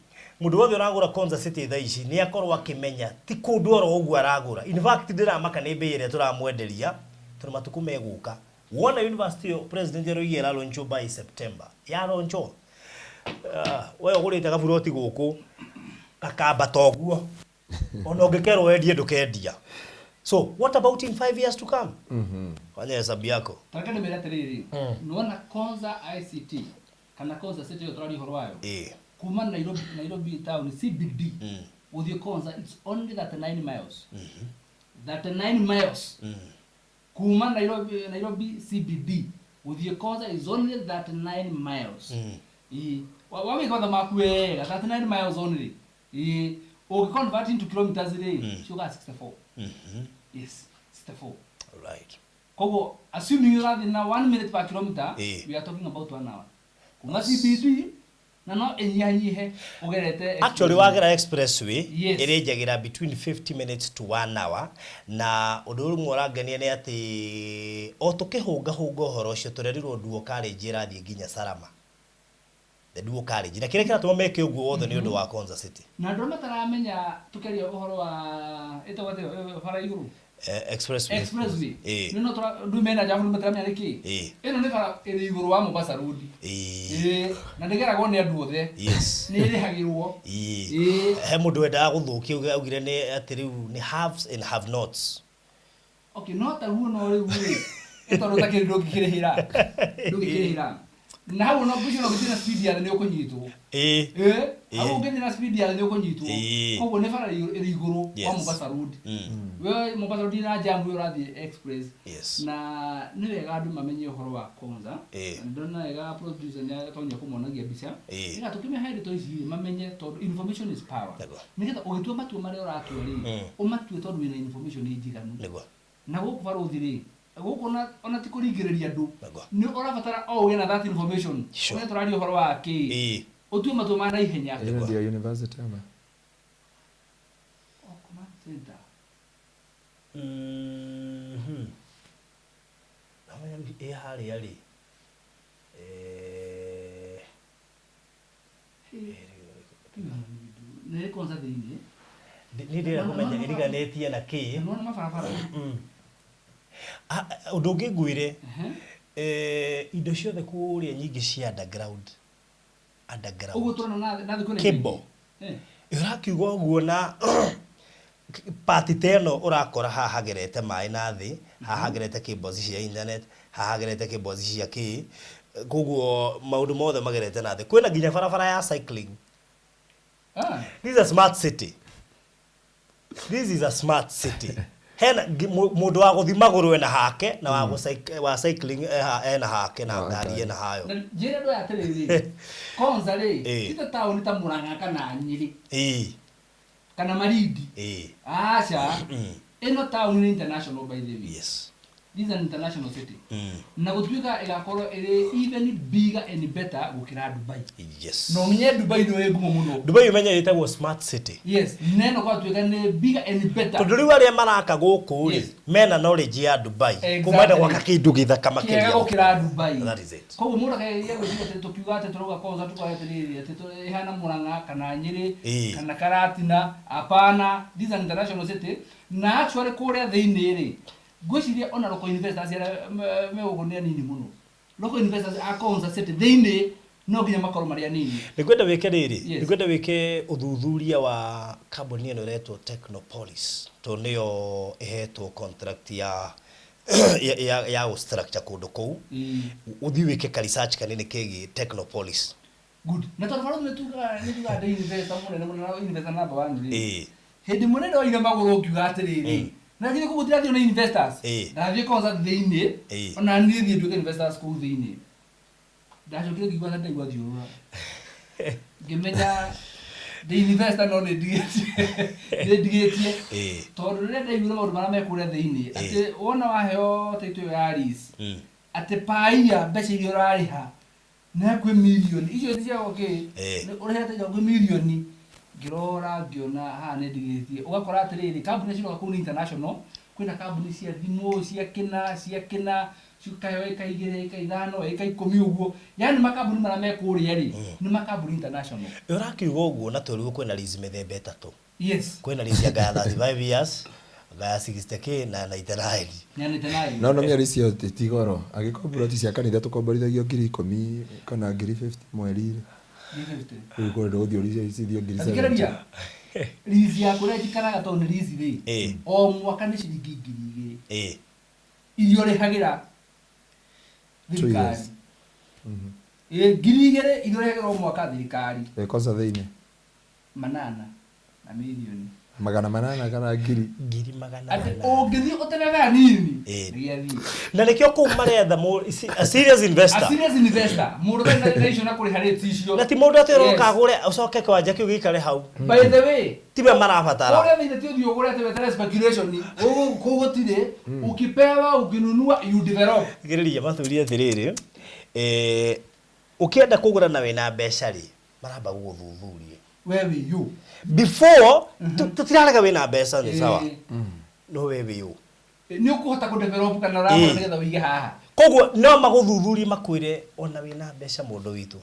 Speaker 1: mũndũ wothe ũragũra Konza City thaa ici nĩ akorwo akĩmenya ti kũndũ oro ũguo aragũra. In fact, ndĩramaka nĩ mbei ĩrĩa tũramwenderia, tondũ matukũ megũka wona university ĩyo president aroigie ĩralaunchwo by September, yalaunchwo, we ũgũrĩte gaburoti gũkũ gakambata ũguo, ona ũngĩkerwo wendie ndũkendia. So what about in 5 years to come? Fanya hesabu yako.
Speaker 4: Tareke ndĩmĩre atĩrĩrĩ, nĩwona Konza ICT kana Konza City ĩyo tũraria ũhoro wayo, kuma Nairobi town CBD gũthiĩ Konza, it's only 39 miles, 39 miles. Kuma Nairobi CBD gũthiĩ Konza is only 39 miles. Ĩĩ. Wawĩka matha maku wega, 39 miles only. Ĩĩ, ũngĩ into kilometers rĩ, ciũkaga 64. Yes, 64. Koguo assuming ũrathiĩ na 1 minute per kilometer, we are talking about 1 hour kuma CBD, na no ĩnyihanyihe ũgerete
Speaker 1: Actually, wagera expressway ĩrĩnjagĩra between 50 minutes to 1 hour. Na ũndũ ũmwe ũrangenia nĩ atĩ o tũkĩhũngahũnga ũhoro ũcio, tũrerirwo dual carriage ĩrathiĩ nginya Salama, the dual carriage, na kĩrĩa kĩratũma meke ũguo wothe nĩ ũndũ wa Konza City.
Speaker 4: Na andũ arĩa mataramenya, tũkĩaria ũhoro wa ĩtagwo atĩa ĩyo bara igũrũ?
Speaker 1: Expressway.
Speaker 4: Expressway.
Speaker 1: Ĩĩ.
Speaker 4: Nĩ no ndũ mena njabu mataramenya nĩkĩ. Ĩno nĩ bara ĩrĩ igũrũ wa Mombasa Road. Ĩĩ, na ndĩgeragwo nĩ andũ othe. Nĩ ĩrĩhagĩrwo.
Speaker 1: Ĩĩ. He mũndũ wendaga gũthũkia augire nĩ atĩ rĩu nĩ haves and have nots.
Speaker 4: Okay, no taguo, no rĩu rĩ, ĩ tondũ ũtakĩrĩ ndũngĩkĩrĩhĩra na hau no ngwĩciria no ũngĩthiĩ na speed ya thĩ nĩ ũkũnyitwo. Ĩĩ, hau ũngĩthiĩ na speed ya thĩ nĩ ũkũnyitwo. Koguo nĩ bara ĩrĩ igũrũ wa Mombasa Road. We Mombasa Road na jam ũyũ ũrathiĩ express. Na nĩ wega andũ mamenye ũhoro wa Konza. Na ndĩrona wega producer nĩ atonya kũmonagia mbica, nĩgetha tũkĩmehe ndeto ici rĩ, mamenye, tondũ information is power. Nĩgetha ũgĩtua matua marĩa ũratua rĩ, ũmatue tondũ wĩna information njiganu. Na gũkũ barũthi rĩ, gũkũ ona ti kũringĩrĩria andũ, nĩ ũrabatara o ũgĩe na that information. Ũmenye tũraria ũhoro wa kĩ, ũtue matua ma naihenya.
Speaker 3: Ĩno ndio university ama?
Speaker 4: Oh, command center.
Speaker 1: Namenya rĩu ĩ harĩa rĩ,
Speaker 4: Nĩ Konza thĩinĩ.
Speaker 1: Niĩ ndĩrenda kũmenya ĩriganĩtie na kĩ.
Speaker 4: Nĩwona mabarabara?
Speaker 1: Ah, ũndũ ũngĩ ngwĩre, indo ciothe kũrĩa nyingĩ cia underground, underground.
Speaker 4: Ũguo tũrona na thĩ kwĩna
Speaker 1: Cable. Ũrakiuga ũguo na pati ta ĩno ũrakora haha hagerete maĩ na thĩ, haha hagerete cables cia internet, haha hagerete cables cia kĩ, koguo maũndũ mothe magerete na thĩ. Kwĩna nginya barabara ya cycling. This is a smart city. This is a smart city. Hena mũndũ wa gũthi magũrũ ena hake, na wa cycling ena hake, na ngari ena hayo.
Speaker 4: Na njĩre andũ aya atĩrĩrĩ, Konza rĩ, ti ta taũni ta Murang'a kana Nyĩrĩ. Kana Malindi. Aca, ĩno town nĩ international, by the way. This is an international city. Na gũtuĩka ĩgakorwo ĩrĩ even bigger and better gũkĩra Dubai. No nginye Dubai nĩ ĩ ngumo mũno.
Speaker 1: Dubai ũmenye ĩtagwo smart city.
Speaker 4: Yes, neno gwatuĩka nĩ bigger and better.
Speaker 1: Tondũ rĩu arĩa maraka gũkũ rĩ, mena knowledge ya Dubai. Kũmenda gwaka kĩndũ gĩthaka
Speaker 4: kĩega
Speaker 1: makĩria.
Speaker 4: Gũkĩra Dubai.
Speaker 1: That is it.
Speaker 4: Koguo mũndũ akageria gwĩciria atĩ tũkiuga atĩ tũrauga Konza, tukauga atĩrĩrĩ atĩ ĩhana Murang'a kana Nyĩrĩ kana Karatina. Hapana, this is an international city. Na actually kũrĩa thĩinĩ rĩ, ngwĩciria ona local investors arĩa me gũkũ nĩ anini mũno. Local investors a Konza City thĩinĩ no nginya makorwo marĩ anini.
Speaker 1: Nĩngwenda wĩke rĩrĩ, nĩngwenda wĩke ũthuthuria wa kambuni ĩno ĩretwo Technopolis, tondũ nĩyo ĩhetwo contract ya gũ-structure kũndũ kũu. Ũthiĩ wĩke ka research kanini kegiĩ Technopolis.
Speaker 4: Good. Na tondũ barũthi nĩ tugaga ndĩ investor mũnene mũno na investor number one rĩ, hĩndĩ ĩmwe nĩ ndoire magũrũ ngiuga atĩrĩrĩ, na githĩ kũu gũtirathiĩ na investors? Ndathiĩ Konza thĩinĩ, ona niĩ thiĩ nduĩke investors kũu thĩinĩ. Ndacokire ngĩigua ta ndaigua thiũrũra, ngĩmenya ndĩ investor no nĩ ndigĩtie, tondũ rĩrĩa ndaiguire maũndũ marĩa me kũrĩa thĩinĩ, atĩ wona waheo title ĩyo ya lease, atĩ paia mbeca iria ũrarĩha nĩ hakuhĩ mirioni icio ti cia gũkĩ, ũrĩhĩte hakuhĩ mirioni. Ngĩrora ngĩona haha nĩ ndigĩtie. Ũgakora atĩrĩrĩ, kambuni ciroka kũu nĩ international. Kwĩna kambuni cia thimũ, cia kĩna, cia kĩna, cikaheo ĩka 2, ĩka 5, ĩka 10 ũguo. Yani makambuni marĩa me kũrĩa rĩ, nĩ makambuni international.
Speaker 1: Ũrakiuga ũguo na twerirwo kwĩna lease mĩthemba ĩtatũ. Kwĩna lease ya ngaya 35 years, ngaya 60K na 99.
Speaker 4: Na 99.
Speaker 3: No mĩeri icio ti goro, angĩkorwo buroti cia kanitha tũkomborithagio 10,000 kana 50,000 mweri rĩ,
Speaker 4: 50.
Speaker 3: Rĩu kũrenda gũthiĩ ũricithio 70,000.
Speaker 4: Thikĩrĩria, lease ya kũrĩa njikaraga, tondũ nĩ lease rĩ, o mwaka nĩ ciringi 2,000 iria ũrĩhagĩra thirikari.
Speaker 3: Years.
Speaker 4: Ĩ, 2,000 iria ũrĩhagĩra o mwaka thirikari.
Speaker 3: Ĩ Konza thĩinĩ?
Speaker 4: Manana na mirioni.
Speaker 3: 800 kana ngiri?
Speaker 1: Ngiri magana
Speaker 4: Atĩ
Speaker 1: manana.
Speaker 4: ũngĩthiĩ ũteme hanini, nĩgĩathiĩ.
Speaker 1: Na nĩkĩo kũu maretha a serious investor.
Speaker 4: A serious investor, mũndũ ũtarĩ na icio na kũrĩha rates icio.
Speaker 1: Na ti mũndũ atĩ ũroka agũre ũcoke kĩwanja kĩu gĩikare hau.
Speaker 4: By the way,
Speaker 1: tiwe marabatara.
Speaker 4: Kũrĩa thĩinĩ ti ũthiĩ ũgũre atĩ wetere speculation. Kũu gũtirĩ. Ukipewa, ukinunua, you develop.
Speaker 1: Thikĩrĩria mathuria atĩrĩrĩ, ũkĩenda kũgũra na wĩna mbeca rĩ, maramba gũgũthuthuria
Speaker 4: we wĩ you
Speaker 1: before tũtirarega wĩna mbeca nĩ sawa, no we wĩ ũ?
Speaker 4: Nĩ ũkũhota kũdevelop kana ũragũra nĩgetha ũige haha?
Speaker 1: Koguo no magũthuthurie makwĩre ona wĩna mbeca, mũndũ witũ,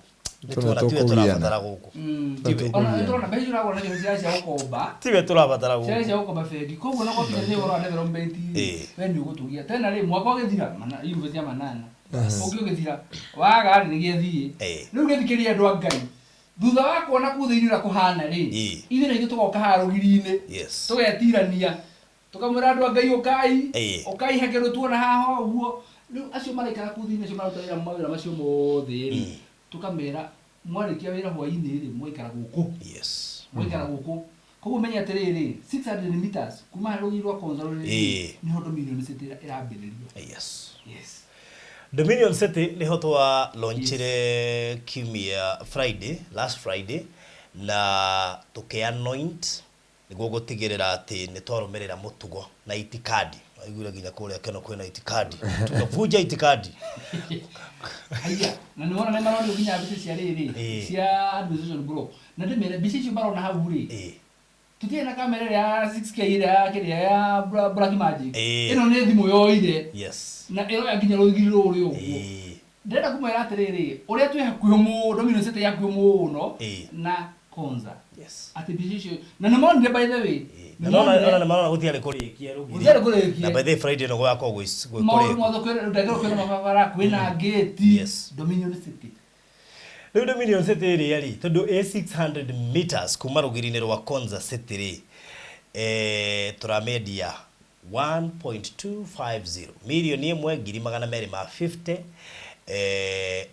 Speaker 1: nĩ
Speaker 3: Tũna
Speaker 1: tuona tiwe
Speaker 3: tũkũgiana.
Speaker 1: tũrabatara gũkũ. Tiwe.
Speaker 4: Ona nĩ tũrona mbeca icio ũragũra nacio nĩ ciara cia gũkomba.
Speaker 1: Tiwe tũrabatara
Speaker 4: Ciara
Speaker 1: gũkũ.
Speaker 4: Cia gũkomba bengi. Koguo na gwakinya nĩ ũhoro wa development rĩ, we nĩ ũgũtũgia tena rĩ, mwaka ũgĩthira university ya manana ũngĩ ũgĩthira waga rĩ, nĩgĩathiĩ. Rĩu gĩthikĩria, andũ a Ngai, thutha wa kuona kũu thĩinĩ ũrĩa kũhana rĩ, ithuĩ na ithuĩ tũgoka haha rũgiri-inĩ, tũgetirania, tũkamwĩra andũ a Ngai, ũkai, ũkai he kĩndũ tuona haha ũguo. Rĩu acio maraikara kũu thĩinĩ, acio maruta wĩra mawĩra macio mothe rĩ, tũkamera mwarĩkia wĩra hwainĩ rĩ, mwaikara gũkũ. Mwaikara gũkũ. Koguo menye atĩrĩrĩ, 600 meters kuma harĩ rũgiri rwa Konza rũrĩ, nĩho Dominion City ĩrambĩrĩria. Yes.
Speaker 1: Dominion City niho twa launchire kiumia Friday, last Friday, na tuki anoint niguo gutigirira ati ni twarumirira mutugo na itikadi. Aiguire nginya kuria keno kwina itikadi, tukavunja itikadi.
Speaker 4: Haya, na nĩ wona nĩ maronio nginya mbica cia rĩrĩ, cia administration block. Na ndĩmere mbica icio marona hau rĩ, tũtirĩ na kamera ĩrĩa ya 6K, ĩrĩa ya kĩrĩa ya Black Magic. Ĩno nĩ thimũ yoire na ĩroya nginya rũgiri rũrĩ ũguo. Ndĩrenda kũmwĩra atĩrĩrĩ, ũrĩa twĩ hakuhĩ mũno, Dominion City hakuhĩ mũno na Konza, atĩ mbica icio na nĩ monire, by the way.
Speaker 1: Na nona ona nĩ marona gũtiarĩ kũrĩkia rũgiri.
Speaker 4: Gũtiarĩ kũrĩkie.
Speaker 1: Na by the way, Friday no gwakorwo gwĩ
Speaker 4: Maũndũ
Speaker 1: kũrĩku.
Speaker 4: mothe, kwĩna ndagĩrwo, kwĩna mabarabara, kwĩna ngĩti. Dominion City.
Speaker 1: Rĩu Dominion City ĩrĩa rĩ, tondũ ĩ 600 meters kuma rũgiri-inĩ rwa Konza City rĩ, tũramĩendia 1.250 1,250,000,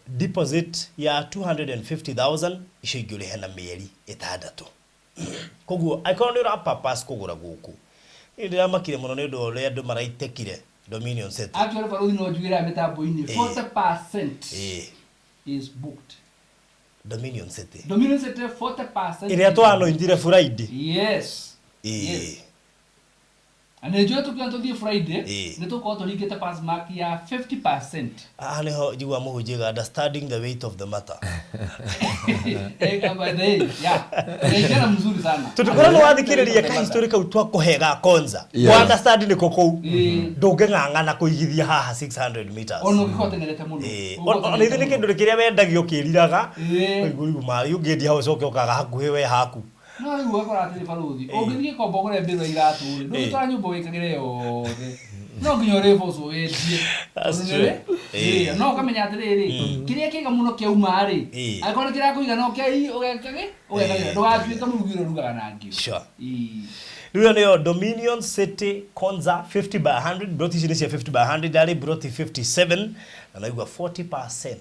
Speaker 1: deposit ya 250,000, icio ingĩ ũrĩhe na mĩeri 6. Koguo angĩkorwo nĩ ũra purpose kũgũra gũkũ, niĩ ndĩramakire mũno nĩ ũndũ wa ũrĩa andũ maraitekire Dominion City.
Speaker 4: Actually, barũthi, no njugĩra mĩtambo-inĩ, 40% is booked.
Speaker 1: Dominion City.
Speaker 4: Dominion City 40%.
Speaker 1: Ĩrĩa twanointire Friday.
Speaker 4: Yes.
Speaker 1: Ĩĩ.
Speaker 4: Na nĩ njũĩ tũkiuga tũthiĩ Friday,
Speaker 1: Ĩĩ.
Speaker 4: nĩ tũgũkorwo tũringĩte pass mark ya 50%.
Speaker 1: Haha nĩho njigua mũhunjia understanding the weight of the matter.
Speaker 4: Eh, by the way, yeah. Ni kijana mzuri sana.
Speaker 1: Tondũ korwo nĩ wathikĩrĩria kahistorĩ kau twakũhe ga konza.
Speaker 3: Yes.
Speaker 1: Wa understand nĩko kũu.
Speaker 4: Ĩĩ.
Speaker 1: Ndũngĩng'ang'ana kũigithia haha 600 meters.
Speaker 4: Ona ũngĩkorwo ũteng'erete mũno.
Speaker 1: Ĩĩ.
Speaker 4: Ũngĩkorwo
Speaker 1: Ona ithuĩ nĩ
Speaker 4: ũteng'erete
Speaker 1: kĩndũ kĩrĩa wendagio kĩriraga.
Speaker 4: Ĩĩ.
Speaker 1: Ũkaigua rĩu marĩ ũngĩendia hau ũcoke ũkaga hakuhĩ we haku.
Speaker 4: No rĩu ũgakora atĩrĩ barũthi, ũngĩthiĩ komba ũgũre mbĩrũ iratũ rĩ, ndũngĩtwara nyũmba wĩkagĩre yothe. No nginya ũrĩbocwo wendie.
Speaker 1: That's
Speaker 4: Tondũ
Speaker 1: true.
Speaker 4: nĩ- Ĩĩ, no ũkamenya atĩrĩrĩ, kĩrĩa kĩega mũno kĩauma rĩ,
Speaker 1: Ĩĩ.
Speaker 4: angĩkorwo nĩ kĩrakũigana ũkei ũgekage, ũgekagĩra.
Speaker 1: Ĩĩ.
Speaker 4: Ndũgatuĩke mũrugi ũrĩa ũrugaga na ngĩo.
Speaker 1: Sure.
Speaker 4: Ĩĩ.
Speaker 1: Rĩu ĩyo nĩyo Dominion City Konza 50 by 100 broti ici nĩ cia 50 by 100 ndarĩ broti 57 na naigua 40%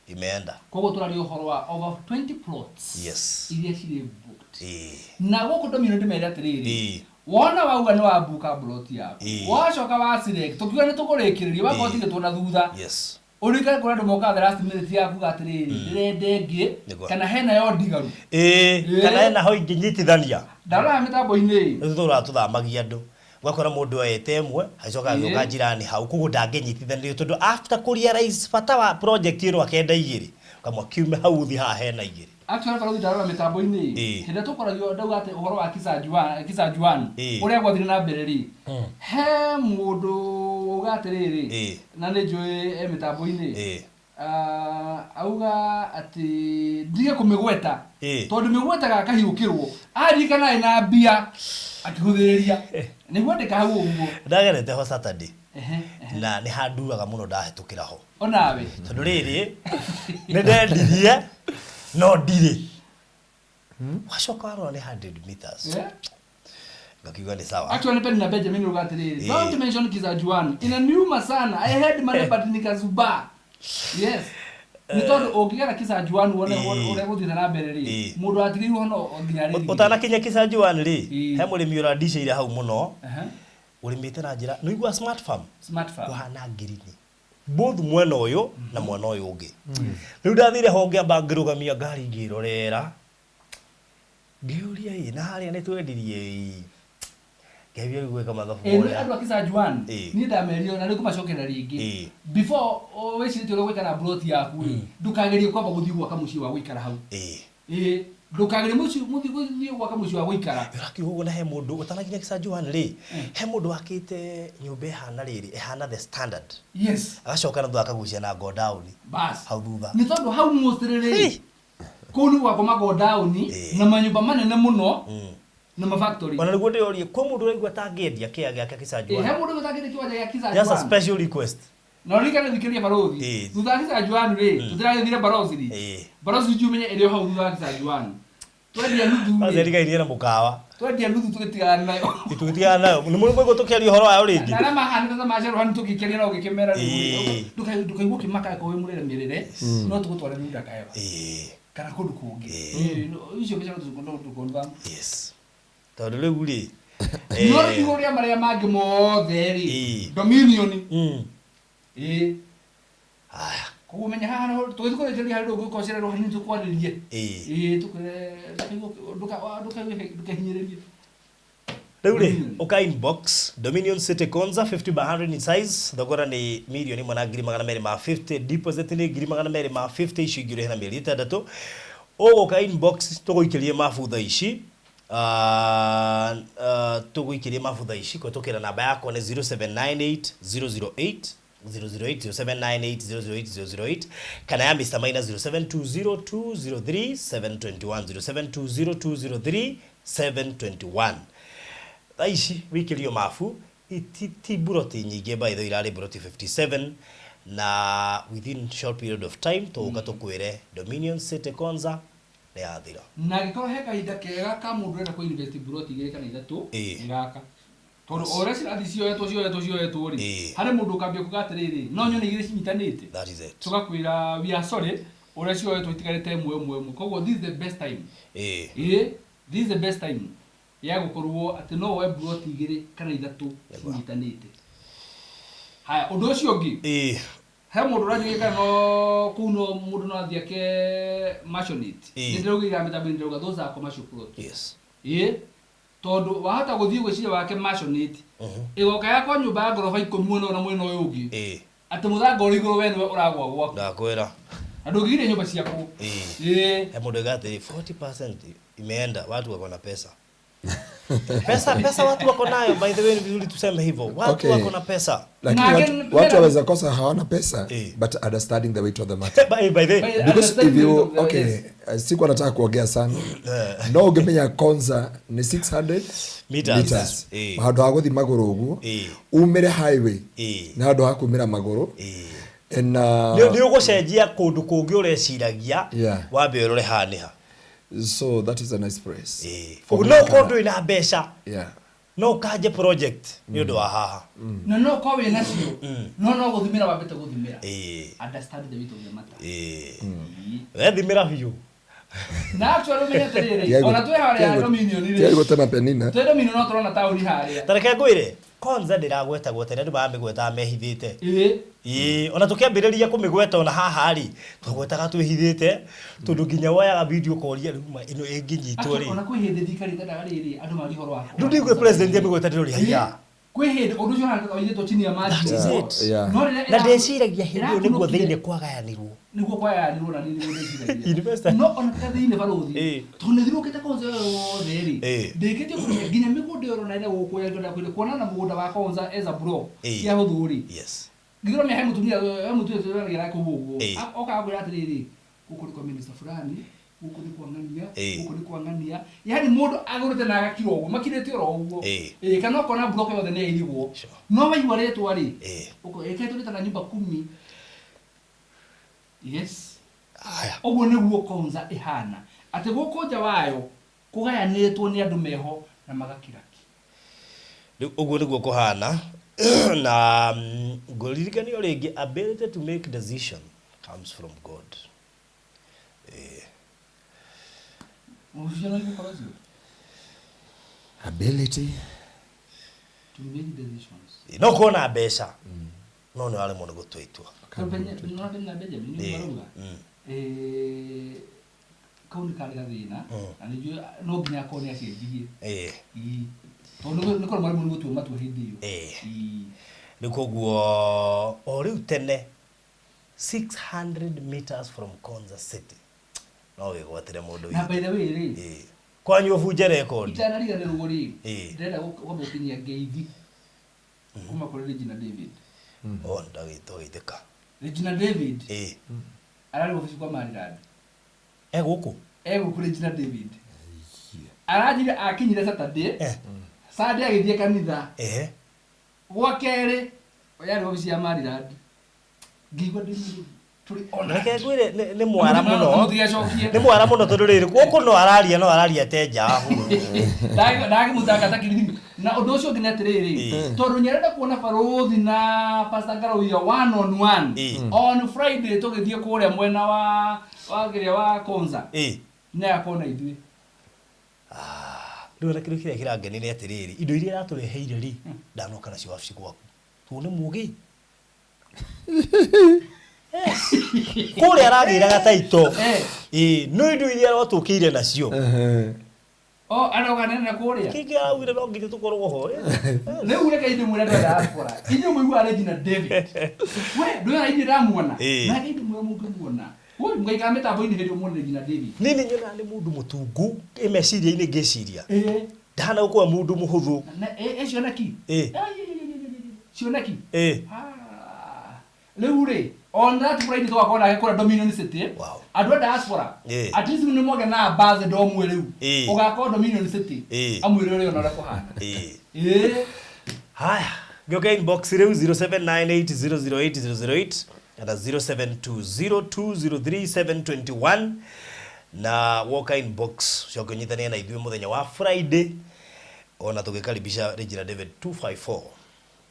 Speaker 1: imeenda.
Speaker 4: Koguo tũraria ũhoro wa over 20 plots
Speaker 1: Yes.
Speaker 4: iria cirĩ booked.
Speaker 1: Ĩĩ.
Speaker 4: Na gũkũ Dominion ndĩmere atĩrĩrĩ,
Speaker 1: Ĩĩ.
Speaker 4: wona wauga nĩ wabuka plot yaku,
Speaker 1: Ĩĩ.
Speaker 4: wacoka wa select, tũkiuga nĩ tũkũrĩkĩrĩria, wakorwo
Speaker 1: Ĩĩ.
Speaker 4: tigĩtwo na thutha.
Speaker 1: Yes.
Speaker 4: Ũririkane kũrĩ andũ mokaga the last minute ya kuga atĩrĩrĩ, ndĩrenda ĩngĩ
Speaker 1: Nĩguo.
Speaker 4: kana hena yo ndigaru.
Speaker 1: Ĩĩ,
Speaker 4: Ĩĩ.
Speaker 1: kana hena ho ingĩnyitithania.
Speaker 4: Ndarora mĩtambo-inĩ
Speaker 1: Rĩu tũraga tũthamagia andũ. Ũgakora mũndũ oete ĩmwe agĩcoka agĩũka
Speaker 4: Ĩĩ.
Speaker 1: njirani hau koguo ndangĩnyitithanĩrio tondũ after kũrealize bata wa project ĩno akenda igĩrĩ ũkamwa kiume hau ũthiĩ haha hena igĩrĩ.
Speaker 4: Actually barũthi ndarora mĩtambo-inĩ
Speaker 1: Ĩĩ.
Speaker 4: hĩndĩ ĩrĩa tũkoragio ndauga atĩ ũhoro wa Kisajuan
Speaker 1: Ĩĩ.
Speaker 4: ũrĩa gwathire na mbere rĩ, he mũndũ uga atĩrĩrĩ,
Speaker 1: Ĩĩ.
Speaker 4: na nĩ njũĩ e mĩtambo-inĩ.
Speaker 1: Ĩĩ.
Speaker 4: Auga atĩ ndige kũmĩgweta
Speaker 1: Ĩĩ.
Speaker 4: tondũ mĩgwetaga akahiũkĩrwo aririkana ĩna mbia akĩhũthĩrĩria nĩguo ndĩka hau ũguo.
Speaker 1: Ndagerete ho Saturday
Speaker 4: Ehe, ehe.
Speaker 1: na nĩ handuraga mũno ndahĩtũkĩra ho.
Speaker 4: Onawe
Speaker 1: Tondũ rĩrĩ nĩ ndendirie no ndirĩ. Wacoka warora nĩ 100 meters.
Speaker 4: Yeah.
Speaker 1: Ngakiuga nĩ sawa.
Speaker 4: Actually Penina Benjamin uga atĩrĩrĩ,
Speaker 1: Ĩĩ.
Speaker 4: don't mention Kisajuan inaniuma sana, I had money but nikazuba. Yes, nĩ tondũ ũngĩgera Kisajuan wone
Speaker 1: Ĩĩ.
Speaker 4: ũrĩa gũthiĩte na mbere rĩ,
Speaker 1: Ĩĩ.
Speaker 4: mũndũ atigĩirwo no nginya rĩrĩ.
Speaker 1: Ũtanakinya Kisajuan rĩ,
Speaker 4: Ĩĩ.
Speaker 1: he mũrĩmi ũrandicĩire hau mũno
Speaker 4: Ehe.
Speaker 1: ũrĩmĩte na njĩra nĩ igua smart farm.
Speaker 4: Smart farm.
Speaker 1: Kũhana ngirini both mwena ũyũ na mwena ũyũ ũngĩ. Rĩu ndathire ho ngĩamba ngĩrũgamia ngari ngĩrorera ngĩũria ĩ na harĩa nĩ twendirie ĩ ngĩambia rĩu gwĩka mathabu
Speaker 4: Ĩĩ, nĩ
Speaker 1: ũrĩa.
Speaker 4: andũ a Kisajuan
Speaker 1: Ĩĩ.
Speaker 4: niĩ ndamerio na rĩu kũmacokerera rĩngĩ
Speaker 1: Ĩĩ.
Speaker 4: before wĩcirĩtie ũrĩa gwĩka na plot yaku rĩ, ndũkagerie kwamba gũthiĩ gwaka mũciĩ wa gũikara hau.
Speaker 1: Ĩĩ.
Speaker 4: Ĩĩ, ndũkagerie mũciĩ gũthiĩ gwaka mũciĩ wa gũikara.
Speaker 1: Ũrakiuga ũguo na he mũndũ ũtanakinya Kisajuan rĩ, he mũndũ wakĩte nyũmba ĩhana rĩrĩ ĩhana the standard.
Speaker 4: Yes.
Speaker 1: Agacoka na thutha akagucia na go down.
Speaker 4: Bas.
Speaker 1: Hau thutha.
Speaker 4: Nĩ tondũ hau mostly rĩ,
Speaker 1: Hĩ.
Speaker 4: kũu nĩ gwakwo magodaũni
Speaker 1: Ĩĩ.
Speaker 4: na manyũmba manene mũno na mafactory.
Speaker 1: Ona nĩguo ndĩrorie kwĩ mũndũ ũraigua tangĩendia kĩea gĩake
Speaker 4: Ĩĩ,
Speaker 1: Kisajuan.
Speaker 4: he mũndũ ũtangĩte kĩwanja gĩa
Speaker 1: Just a
Speaker 4: Kisajuan.
Speaker 1: special request.
Speaker 4: Na ũririkane thikĩrĩria barũthi.
Speaker 1: Ĩĩ.
Speaker 4: Thutha wa Kisajuan rĩ, tũtiragĩthire Barozi rĩ.
Speaker 1: Ĩĩ.
Speaker 4: Barozi njumenye ĩrĩ o hau thutha wa Kisajuan. Twendia nuthu
Speaker 1: Kwanza
Speaker 4: rĩ,
Speaker 1: erigairie na mũkawa.
Speaker 4: twendia nuthu tũgĩtigana nayo.
Speaker 1: Tũgĩtigana nayo. Nĩ mũrĩ mũigua tũkĩaria ũhoro wayo rĩngĩ.
Speaker 4: Na arĩa mahanĩte ta macerwo hanini tũgĩkĩaria no ũgĩkĩmera
Speaker 1: Ĩĩ.
Speaker 4: rĩu ndũkaigua ũkĩmaka angĩkorwo wĩ mũrĩre mĩrĩre, no tũgũtware Runda Kaeva
Speaker 1: Ĩĩ.
Speaker 4: kana kũndũ kũngĩ.
Speaker 1: Ĩĩ.
Speaker 4: Ĩĩ, icio mbeca no tũconfirm.
Speaker 1: Yes. Tondũ rĩu rĩ.
Speaker 4: No igũrũ rĩa marĩa mangĩ mothe rĩ,
Speaker 1: Ĩĩ.
Speaker 4: Dominion. Ĩĩ.
Speaker 1: Aya.
Speaker 4: Koguo menya haha nĩho tũgĩthiĩ kũrĩkĩrĩria harĩ ũndũ ũngĩkorwo hanini tũkwarĩrie.
Speaker 1: Ĩĩ.
Speaker 4: Ĩĩ, tũkwĩre ndũkehinyĩrĩrie.
Speaker 1: Rĩu rĩ, ũka inbox Dominion City Konza 50 by 100 in size, thogora nĩ 1,250,000, deposit nĩ 250,000, icio ingĩ ũrĩhe na mĩeri 6. Ũgũka inbox tũgũikĩrie mabu thaa ici. Tũgũikĩrie mabu thaa ici kũhĩtũkĩra namba yakwa nĩ 0798 008 008 0798 008 008 kana ya Mr. Maina 0720 203 721 0720 203 721. Thaa ici wikĩrio mabu ti buroti nyingĩ by the way irarĩ buroti 57 na within short period of time tũgũka tũkwĩre Dominion City Konza nĩ yathira.
Speaker 4: Na angĩkorwo he kahinda kega ka mũndũ ũrenda kũ-invest buroti igĩrĩ kana ithatũ,
Speaker 1: Ĩĩ.
Speaker 4: nĩ gaka. Tondũ o ũrĩa cirathi cioetwo cioetwo cioetwo rĩ,
Speaker 1: Ĩĩ.
Speaker 4: harĩ mũndũ ũkambia kuga atĩrĩrĩ, no nyone igĩrĩ cinyitanĩte.
Speaker 1: That is it.
Speaker 4: Tũgakwĩra we are sorry, ũrĩa cioetwo itigarĩte ĩmwe ĩmwe ĩmwe. Koguo this is the best time.
Speaker 1: Ĩĩ.
Speaker 4: Ĩĩ, this is the best time ya gũkorwo atĩ no woe buroti igĩrĩ kana ithatũ cinyitanĩte. Haya, ũndũ ũcio ũngĩ,
Speaker 1: Ĩĩ.
Speaker 4: He mũndũ ũranjũria kana no kũu no mũndũ no athiĩ ake maisonette.
Speaker 1: Ĩĩ.
Speaker 4: Nĩ ndĩrauga mĩtambo-inĩ ndĩrauga those are commercial plots.
Speaker 1: Yes.
Speaker 4: Ĩĩ. Tondũ wahota gũthiĩ gwĩciria wake maisonette. Ĩgoka yakwa nyũmba ya ngoroba 10 mwena ũyũ na mwena ũyũ ũngĩ.
Speaker 1: Ĩĩ.
Speaker 4: Atĩ mũthanga ũrĩ igũrũ we nĩwe ũragwa gwaku.
Speaker 1: Ndakwĩra.
Speaker 4: Na ndũngĩgiria nyũmba ciaku.
Speaker 1: Ĩĩ.
Speaker 4: Ĩĩ.
Speaker 1: He mũndũ oiga atĩrĩ 40% imeenda watu wako na pesa. Pesa pesa watu wako nayo, by the way ni vizuri tuseme hivyo. Watu
Speaker 3: Okay.
Speaker 1: wako na pesa.
Speaker 3: Lakini
Speaker 4: Na
Speaker 3: watu waweza kosa hawana pesa,
Speaker 1: Eh.
Speaker 3: but understanding the weight of the matter.
Speaker 1: By the way,
Speaker 4: By-
Speaker 3: Because if
Speaker 4: understanding
Speaker 3: you
Speaker 4: of the-
Speaker 3: okay,
Speaker 4: yes.
Speaker 3: sikuwa nataka kuongea sana no ũngĩmenya Konza nĩ 600
Speaker 1: Meters.
Speaker 3: meters.
Speaker 1: Eh.
Speaker 3: Handũ ha gũthiĩ magũrũ ũguo
Speaker 1: Eh.
Speaker 3: umĩre highway
Speaker 1: Eh.
Speaker 3: nĩ handũ ha kumĩra magũrũ
Speaker 1: Eh.
Speaker 3: na
Speaker 1: Nĩ ũgũcenjia kũndũ kũngĩ ũreciragia
Speaker 3: Yeah.
Speaker 1: wambe ũrore haha nĩ ha.
Speaker 3: So that is a nice place.
Speaker 1: Ĩĩ.
Speaker 3: For
Speaker 1: No
Speaker 3: me,
Speaker 1: ũkorwo ndũrĩ na mbeca
Speaker 3: yeah.
Speaker 1: no ũkanje project nĩ ũndũ wa haha.
Speaker 4: Na no ũkorwo wĩ nacio. No gũthimĩra wambĩte gũthimĩra.
Speaker 1: Ĩĩ.
Speaker 4: Understand the weight of the matter.
Speaker 1: Ĩĩ.
Speaker 4: Ĩĩ.
Speaker 1: Wethimĩra biũ.
Speaker 4: Na actually ũmenye atĩrĩrĩ, ona twĩ harĩa Dominion rĩ.
Speaker 3: Tiga gũtema Penina.
Speaker 4: Twĩ Dominion no tũrona taũni harĩa.
Speaker 1: Ta reke ngwĩre Konza ndĩragwetagwo tene andũ maramĩgwetaga mehithĩte.
Speaker 4: Ĩĩ.
Speaker 1: Ĩĩ, ona tũkĩambĩrĩria kũmĩgweta ona haha rĩ, twagwetaga twĩhithĩte tondũ nginya woyaga video ũkoria rĩu ma ĩno ĩngĩnyitwo
Speaker 4: Actually,
Speaker 1: rĩ.
Speaker 4: ona kwĩ hĩndĩ thirikari ĩtendaga rĩrĩ andũ marie ũhoro wa
Speaker 1: Rĩu ndĩigue president amĩgweta ndĩrori haiya.
Speaker 4: Kwĩ hĩndĩ ũndũ ũcio ũhaana oigĩtwo chini ya maji.
Speaker 1: That is it.
Speaker 3: Yeah.
Speaker 4: No rĩrĩa
Speaker 1: Na ndeciragia hĩndĩ ĩyo nĩguo
Speaker 4: ĩrakunũkire-
Speaker 1: thĩinĩ kwagayanirwo.
Speaker 4: Nĩguo kwagayanirwo na nĩ nĩguo ndeciragia.
Speaker 1: Investor.
Speaker 4: No ona tiga thĩinĩ barũthi.
Speaker 1: Ĩĩ.
Speaker 4: Tondũ nĩ thiũrũrũkĩte Konza ĩyo yothe rĩ.
Speaker 1: Ĩĩ.
Speaker 4: Ndĩkĩtie kũmenya nginya mĩgũnda ĩyo ũrona ĩrĩa gũkũ ya kwenda kuona na mũgũnda wa Konza as a block.
Speaker 1: Ĩĩ.
Speaker 4: Ti ahũthũ rĩ.
Speaker 1: Yes.
Speaker 4: Ngĩthura he mũtumia he mũtumia tũragĩra kũu ũguo.
Speaker 1: Ĩĩ.
Speaker 4: Okaga kwĩra atĩrĩrĩ, gũkũ nĩ kwa minister fulani, gũkũ nĩ kwa ng'ania,
Speaker 1: Ĩĩ.
Speaker 4: gũkũ nĩ kwa ng'ania. Yaani mũndũ agũrĩte na agakira ũguo, makirĩte oro ũguo.
Speaker 1: Ĩĩ.
Speaker 4: Ĩĩ, kana ũkona block yothe nĩ yairigwo.
Speaker 1: Sure.
Speaker 4: No waigua rĩtwa rĩ,
Speaker 1: Ĩĩ.
Speaker 4: ĩkaĩ tũrĩte na nyumba 10. Yes.
Speaker 1: Aya.
Speaker 4: Ũguo nĩguo Konza ĩhana. Atĩ gũkũ nja wayo kũgayanĩtwo nĩ andũ meho na magakira ki.
Speaker 1: Rĩu ũguo nĩguo kũhana na ngũririkanio rĩngĩ ability to make decision comes from God. Ĩĩ.
Speaker 4: Ũcio no ũhoro ũcio.
Speaker 3: Ability
Speaker 4: To make decisions.
Speaker 1: No ũkorwo na mbeca no nĩ waremwo nĩ gũtua itua.
Speaker 4: Nona Penina Benjamin nĩ
Speaker 1: Ĩĩ.
Speaker 4: marauga. Kau nĩ karĩ gathĩna na nĩ no nginya akorwo nĩ acenjirie.
Speaker 1: Ĩĩ.
Speaker 4: Ĩĩ. Tondũ nĩ korwo mwarimũ nĩ gũtua matua hĩndĩ ĩyo.
Speaker 1: Ĩĩ.
Speaker 4: Ĩĩ.
Speaker 1: Rĩu koguo o rĩu tene 600 meters from Konza City no wĩgwatĩre mũndũ
Speaker 4: Na
Speaker 1: witũ.
Speaker 4: by the way rĩ,
Speaker 1: Ĩĩ. Kwanyu ũbunje record.
Speaker 4: itanariganĩrwo rĩ,
Speaker 1: Ĩĩ.
Speaker 4: ndĩrenda kwamba gũkinyia ngeithi kuma kũrĩ Regina David.
Speaker 1: Oh, ndagĩtũgeithĩka.
Speaker 4: Regina David
Speaker 1: Ĩĩ.
Speaker 4: ararĩ obici kwa Maryland.
Speaker 1: E gũkũ?
Speaker 4: E gũkũ Regina David. Aranjire akinyire Saturday.
Speaker 1: Eh.
Speaker 4: Sunday agĩthiĩ kanitha.
Speaker 1: Ehe.
Speaker 4: Gwa kerĩ yarĩ obici ya Maryland. Ngĩigua ndĩ mũrũ tũrĩ ona.
Speaker 1: Reke ngwĩre nĩ mwara mũno.
Speaker 4: Mũtigacokie.
Speaker 1: Nĩ mwara mũno tondũ rĩrĩ gũkũ no araria te nja
Speaker 4: Ndagĩmũthaka ta kĩrithimi. Na ũndũ ũcio ũngĩ nĩ atĩrĩrĩ,
Speaker 1: Ĩĩ.
Speaker 4: tondũ nĩarenda kuona barũthi na Pastor Ngaruiya one on one.
Speaker 1: Ĩĩ.
Speaker 4: On Friday tũgĩthiĩ kũrĩa mwena wa kĩrĩa wa Konza.
Speaker 1: Ĩĩ.
Speaker 4: Nĩ akona ithuĩ.
Speaker 1: Rĩu ona kĩndũ kĩrĩa kĩrangenia nĩ atĩrĩrĩ indo iria aratũreheire rĩ ndanoka nacio wabici gwaku tondũ nĩ mũgĩ. Yes. Kũrĩa aragĩraga taito.
Speaker 4: Eh.
Speaker 1: Ĩĩ, no indo iria aratũkĩire nacio.
Speaker 4: O aroga nene kũrĩa.
Speaker 1: Kĩngĩ araugire no nginya tũkorwo ho.
Speaker 4: Rĩu reke ithuĩ mwĩre andũ a diaspora. Inyuĩ mũiguaga Regina David. We ndũĩ inyuĩ ndamuona.
Speaker 1: Ĩĩ.
Speaker 4: Na inyuĩ mwĩre mũngĩmuona. Woi mũgaikara mĩtambo-inĩ hĩndĩ ĩyo muone Regina David.
Speaker 1: Niĩ nĩ nyonaga nĩ mũndũ mũtungu ĩ meciria-inĩ ngĩciria.
Speaker 4: Ĩĩ.
Speaker 1: Ndahana gũkorwo mũndũ mũhũthũ.
Speaker 4: Na ĩ cioneki.
Speaker 1: Ĩĩ.
Speaker 4: Cioneki.
Speaker 1: Ĩĩ.
Speaker 4: Rĩu rĩ, on that Friday tũgakorwo nake kũrĩa Dominion City.
Speaker 1: Wow.
Speaker 4: Andũ a diaspora.
Speaker 1: Ĩĩ.
Speaker 4: At least nĩ moge na ambassador ũmwe rĩu.
Speaker 1: Ĩĩ.
Speaker 4: Ũgakorwo Dominion City.
Speaker 1: Ĩĩ.
Speaker 4: Amwĩre ũrĩa ona ũrĩa kũhana.
Speaker 1: Ĩĩ.
Speaker 4: Ĩĩ.
Speaker 1: Haya, gĩũka inbox rĩu 0798008008 kana 0720203721 na woka inbox coke ũnyitanĩre na ithuĩ mũthenya wa Friday ona tũgĩkaribisha Regina David 254.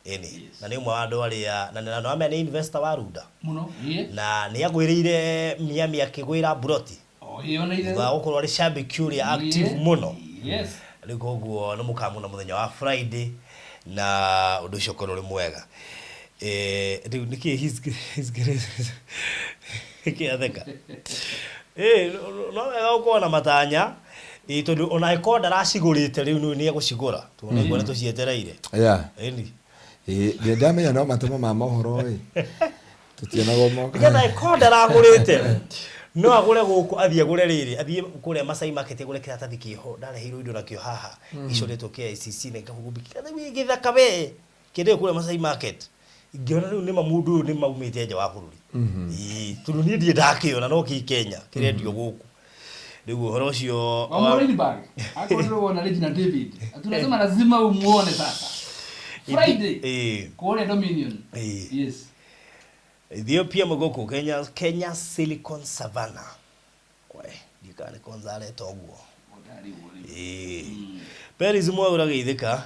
Speaker 1: Ĩni. Na nĩ ũmwe wa andũ arĩa na nĩ amenya nĩ investor wa Runda.
Speaker 4: Mũno. Ĩĩ.
Speaker 1: Na nĩ agwĩrĩire Miami akĩgwĩra buroti.
Speaker 4: O ĩyo na
Speaker 1: Thutha wa gũkorwo arĩ shabiki ũrĩa active mũno.
Speaker 4: Yes.
Speaker 1: Rĩu koguo nĩ mũkamũona mũthenya wa Friday na ũndũ ũcio ũkorwo ũrĩ mwega. Rĩu nĩkĩ his grace nĩkĩ atheka? No wega gũkorwo na matanya. Tondũ ona angĩkorwo ndaracigũrĩte rĩu nĩ egũcigũra tondũ nĩguo nĩ tũcietereire. Ĩni.
Speaker 3: Ĩĩ, ndamenya no matemo ma mohoro ĩ tũtionagwo moka.
Speaker 1: Nĩgetha angĩkorwo ndaragũrĩte no agũre gũkũ, athiĩ agũre rĩrĩ, athiĩ kũrĩa Masai Market agũre kĩratathi kĩho ndareheirwo indo nakĩo haha gĩcoretwo KICC na gĩkahumbi kĩratathi gĩthaka we kĩndĩ kũrĩa Masai Market, ngĩona rĩu nĩma mũndũ ũyũ nĩ maumĩte nja wa bũrũri. Ĩĩ, tondũ niĩ ndirĩ ndakĩona no kĩ Kenya kĩrendio gũkũ rĩu ũhoro ũcio.
Speaker 4: Wa Lynberg. Hapo ndio wana Regina David. Tunasema lazima umuone sasa. Friday. Kuone Dominion. Yes.
Speaker 1: Ethiopia mũgũkũ Kenya, Kenya Silicon Savannah, we ndikana nĩ konza areta ũguo. Ĩĩ. Peris Mwaura geithĩka.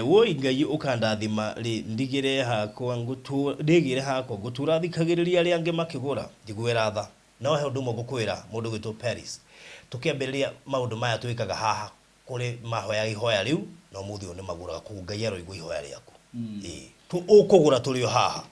Speaker 1: Woi Ngai ũkandathima rĩ, ndigĩre hakwa ngũtũra, ndigĩre hakwa ngũtũra thikagĩrĩria arĩa angĩ makĩgũra njiguĩra tha. No he ũndũ ũmwe ngũkwĩra, mũndũ gwĩtwo Peris, tũkĩambĩrĩria maũndũ maya twĩkaga haha kũrĩ mahoya ihoya rĩu na ũmũthĩ ũyũ nĩ magũraga, koguo Ngai aroigua ihoya rĩaku. Ĩĩ, ũkũgũra tũrĩ o haha.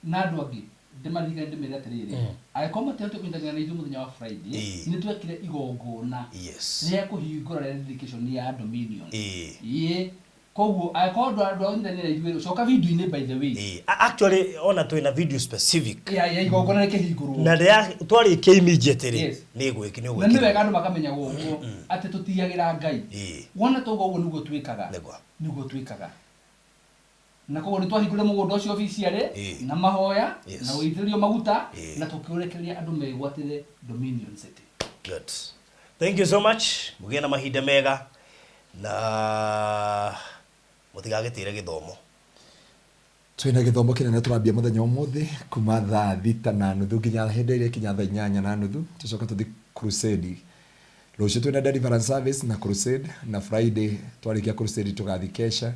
Speaker 4: Na andũ angĩ ndĩmaririkane ndĩmere atĩrĩrĩ, angĩkorwo matiahotire kũnyitanĩra na ithuĩ mũthenya wa Friday, nĩ twekire igongona rĩa kũhingũra rĩa dedication ya Dominion. Ĩĩ, koguo angĩkorwo ndwanyitanĩra na ithuĩ, coka video-inĩ, by the way.
Speaker 1: Ĩĩ. Actually ona twĩna video specific
Speaker 4: ya igongona rĩkĩhingũrwo
Speaker 1: na rĩa twarĩkia immediately. Nĩ gwĩki nĩ
Speaker 4: Na nĩ
Speaker 1: ũgwĩkĩrwo.
Speaker 4: Wega andũ makamenya ũguo atĩ tũtigagĩra Ngai. Wona tauga ũguo nĩguo twĩkaga. Nĩguo twĩkaga, na koguo nĩ twahingũrire mũgũnda ũcio officially na mahoya na gũitĩrĩrio maguta na tũkĩũrekereria andũ megwatĩre Dominion City.
Speaker 1: Good. Thank you so much. Mũgĩe na mahinda mega na mũtigagĩtĩre gĩthomo.
Speaker 3: Twĩna gĩthomo kĩnene tũrambia mũthenya ũmũthĩ kuma 6:30 nginya hĩndĩ ĩrĩa ikinya 8:30, tũcoka tũthi crusade. Rũciũ twĩna deliverance service na crusade, na Friday twarĩkia crusade tũgathiĩ kesha.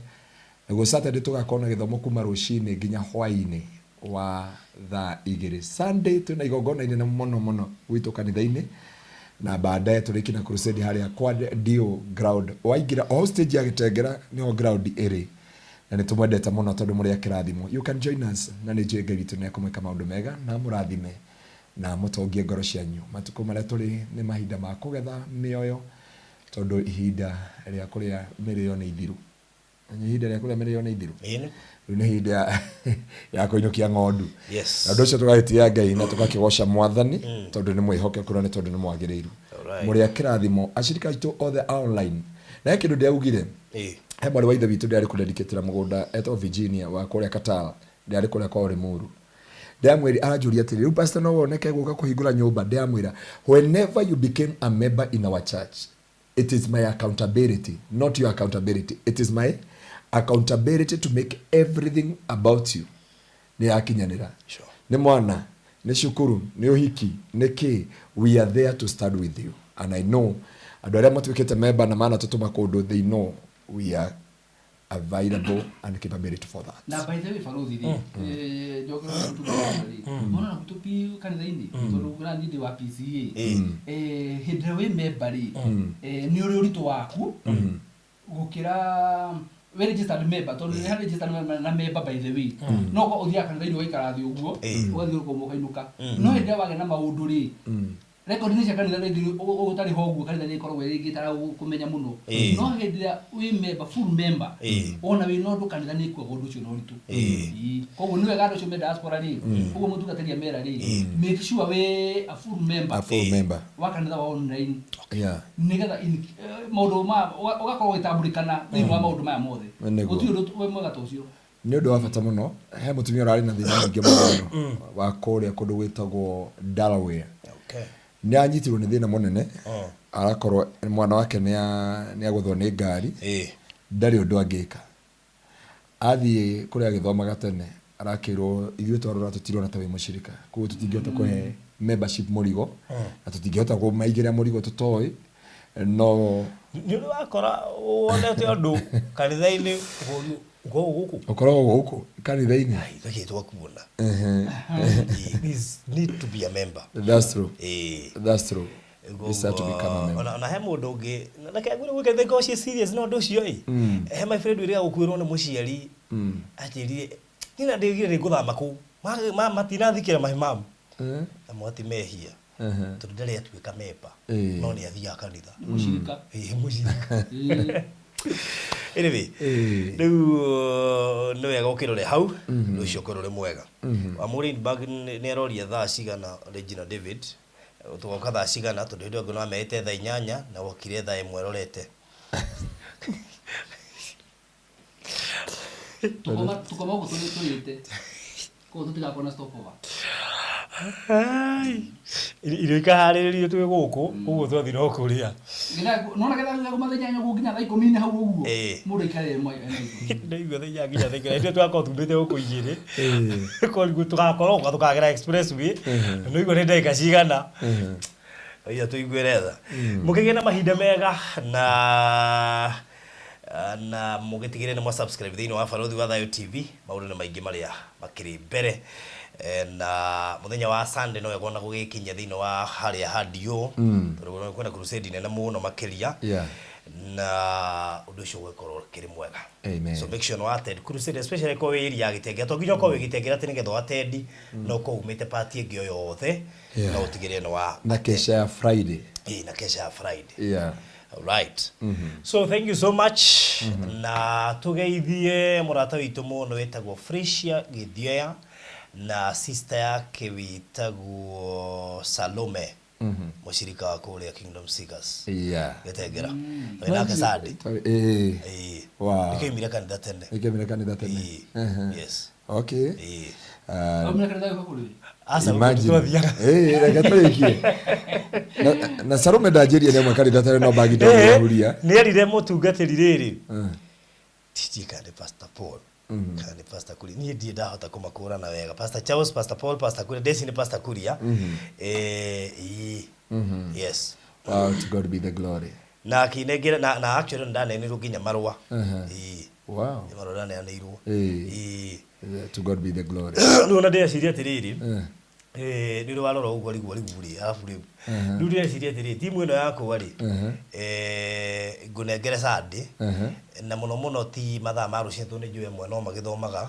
Speaker 3: Naguo Saturday tũgakorwo na gĩthomo kuma rũcinĩ nginya hwaĩ-inĩ wa 2:00. Sunday twĩna igongona inene mũno mũno gwitũ kanitha-inĩ, na baadaye tũrĩkie na crusade harĩa kwa Dio ground. Waingĩra o stage ya Gĩtengera nĩho ground ĩrĩ, na nĩ tũmwendete mũno tondũ mũrĩ a kĩrathimo. You can join us, na nĩ njũĩ Ngai witũ nĩ ekũmwĩka maũndũ mega na amũrathime na mũtongie ngoro cianyu. Matukũ marĩa tũrĩ nĩ mahinda ma kũgetha mĩoyo, tondũ ihinda rĩa kũrĩa mĩrĩo nĩ ithiru. Na ihinda rĩa kũrĩa mĩrĩo nĩ ithiru. Rĩu nĩ ihinda ya kũinũkia ng'ondu. Na ũndũ ũcio tũgagĩtĩĩa Ngai na tũgakĩgoca Mwathani tondũ nĩ mwĩhokeku na nĩ tondũ nĩ mwagĩrĩiru. Mũrĩ a kĩrathimo acirika aitũ othe a online. Na he kĩndũ ndĩraugire, he mwarĩ wa ithe witũ ndĩrarĩ kũdedicatĩra mũgũnda etagwo Virginia wa kũrĩa Qatar, ndĩrarĩ kũrĩa kwao Limuru. Ndĩramwĩra, aranjũria atĩrĩ, "Rĩu pastor no woneke gũka kũhingũra nyũmba?" Ndĩramwĩra, whenever you became a member in our church, it is my accountability, not your accountability. It is my accountability to make everything about you nĩ yakinyanĩra. Nĩ mwana, nĩ cukuru, nĩ ũhiki, nĩ kĩ, we are there to stand with you. And I know andũ arĩa matuĩkĩte memba na manatũtũma kũndũ, they know we are available and capability for that.
Speaker 4: Na by the way, baruthi rĩ, njokera ũtungata rĩ, mona na gwitũ kanitha-inĩ, tondũ ũra niĩ ndĩ wa PCA, hĩndĩ ĩrĩa wĩ member rĩ, nĩ ũrĩ ũritũ waku gũkĩra wĩ registered member, tondũ nĩ harĩ registered member na member. By the way, no ko ũthiaga kanitha-inĩ ũgaikara thĩ ũguo, ũgathiĩ ũkoma ũkainũka, no hĩndĩ ĩrĩa wagĩa na maũndũ rĩ, rekondi cia kanitha rĩngĩ ũtarĩ ho ũguo, kanitha nĩ ĩkoragwo rĩngĩ ĩtarakũmenya mũno. No hĩndĩ ĩrĩa wĩ member, full member, wona wĩna ũndũ, kanitha nĩ ĩkuaga ũndũ ũcio na ũritũ. Koguo nĩ wega andũ acio me diaspora rĩ, ũguo mũtungatĩri amera rĩ, make sure wĩ a full member
Speaker 3: A full member
Speaker 4: wa kanitha wa online, nĩgetha maũndũ ma ũgakorwo ũgĩtambũrĩkana thĩinĩ wa maũndũ maya mothe. Gũtirĩ ũndũ wĩ mwega ta ũcio.
Speaker 3: Nĩ ũndũ wa bata mũno. He mũtumia ũrarĩ na thĩna mũingĩ mũno wa kũrĩa kũndũ gwĩtagwo Delaware. Nĩ anyitirwo nĩ thĩna mũnene, arakorwo mwana wake nĩ agũthwo nĩ ngari. Ndarĩ ũndũ angĩka. Athiĩ kũrĩa agĩthomaga tene, arakĩrwo, "Ithuĩ twarora tũtirona ta wĩ mũcirika, koguo tũtingĩhota kũhe membership mũrigo na tũtingĩhota kũmaigĩra mũrigo tũtoĩ no."
Speaker 1: Nĩ ũrĩ wakora wonete andũ kanitha-inĩ ũkorio ũkoragwo gũkũ?
Speaker 3: Ũkoragwo gũkũ kanitha-inĩ.
Speaker 1: Ithuĩ twakuona. Please need to be a member.
Speaker 3: That's true. That's true. You start to become a member.
Speaker 1: Ona he mũndũ ũngĩ na reke ngwĩre gwĩka thĩka ũcio serious na ũndũ ũcio ĩ, he my friend wĩrĩga gũkuĩrwo nĩ mũciari. Anjĩrire nina ndĩgire nĩ ngũthama kũu. Matinathikĩra mahimamu. Na mwati mehia. Tondũ ndarĩ atuĩka memba. No nĩ athiaga kanitha.
Speaker 4: Mũcirika.
Speaker 1: Ĩĩ, mũcirika. Anyway,
Speaker 3: Ĩĩ.
Speaker 1: rĩu nĩ wega ũkĩrore hau rũcio ũkorwo ũrĩ mwega. Wa Mũrĩndbag nĩ aroria thaa cigana Regina David tũgoka thaa cigana tondũ hĩndĩ ĩyo no amerĩte thaa 8 na wokire thaa 1 rorete.
Speaker 4: Tukoma ũguo tũrĩte. Koguo tũtigakorwo na stopover.
Speaker 1: Ai, irio ikaharĩrĩrio twĩ gũkũ ũguo twathiĩ no kũrĩa.
Speaker 4: Nona getha kuma thaa 8 ũguo nginya thaa 10 hau ũguo.
Speaker 1: Ĩĩ.
Speaker 4: Mũndũ aikare ĩmwe ena irio.
Speaker 1: Ndaigua thaa 8 nginya thaa 10 ithuĩ tũgakorwo tumĩte gũkũ 2 koguo tũgakorwo gũka tũkagera expressway no igua nĩ ndagĩka cigana oia tũiguĩre tha. Mũkĩgĩe na mahinda mega na mũgĩtigĩre nĩ mwa subscribe thĩinĩ wa Barũthi wa Thayũ TV. Maũndũ nĩ maingĩ marĩa makĩrĩ mbere. Na mũthenya wa Sunday no wega ona gũgĩkinyia thĩinĩ wa harĩa hadio tondũ kwĩna crusade nene mũno makĩria. Na ũndũ ũcio ũgũkorwo ũkĩrĩ mwega.
Speaker 3: Amen.
Speaker 1: So make sure no attend crusade, especially ko wĩ area ya Gĩtengera, to nginya ũkorwo wĩ Gĩtengera atĩ nĩgetha attend, no ũkorwo umĩte part ĩngĩ o yothe. No ũtigĩrĩre nĩ wa
Speaker 3: Na kesha ya Friday.
Speaker 1: Ĩĩ, na kesha ya Friday. Right. So thank you so much. Na tugeithie mũrata witũ mũno wĩtagwo Frisia Gĩthioya na sister yake wĩtagwo Salome. Mũcirika wa kũrĩa Kingdom Seekers. Gĩtengera. Twĩ nake Sunday.
Speaker 3: Ĩĩ.
Speaker 1: Ĩĩ.
Speaker 3: Wow.
Speaker 1: Nĩkĩoimire kanitha tene.
Speaker 3: Nĩkĩoimire kanitha tene.
Speaker 1: Ĩĩ. Yes.
Speaker 3: Okay.
Speaker 1: Ĩĩ.
Speaker 4: Aumire kanitha gũka kũrĩ.
Speaker 1: Aca gũkũ
Speaker 3: Imagine.
Speaker 1: twathiaga.
Speaker 3: Ĩĩ, reke tũrĩkie. Na Salome ndanjĩrie nĩ amwe kanitha tene no bagi ndamũhuria.
Speaker 1: Nĩ erire mũtungatĩri rĩrĩ. Tiji kana nĩ Pastor Paul. Kana nĩ Pastor Kuria. Niĩ ndirĩ ndahota kũmakũrana wega. Pastor Charles, Pastor Paul, Pastor Kuria. Ndeci nĩ Pastor Kuria. Ĩĩ. Yes.
Speaker 3: Wow, to God be the glory.
Speaker 1: Na akĩnengera na actually ndanenirwo nginya marũa. Ĩĩ.
Speaker 3: Wow.
Speaker 1: Nĩ marũa ndaneanĩirwo.
Speaker 3: Ĩĩ.
Speaker 1: Ĩĩ.
Speaker 3: To God be the glory.
Speaker 1: Rĩu ona ndĩreciria atĩrĩrĩ. Nĩ ũrĩ warora ũguo rĩu rĩu rĩ arabu rĩu. Rĩu ndĩreciria atĩrĩrĩ timu ĩno yakwa rĩ. Ngũnengere Sunday. Na mũno mũno ti mathaa ma rũcinĩ tondũ nĩ njũĩ amwe no magĩthomaga.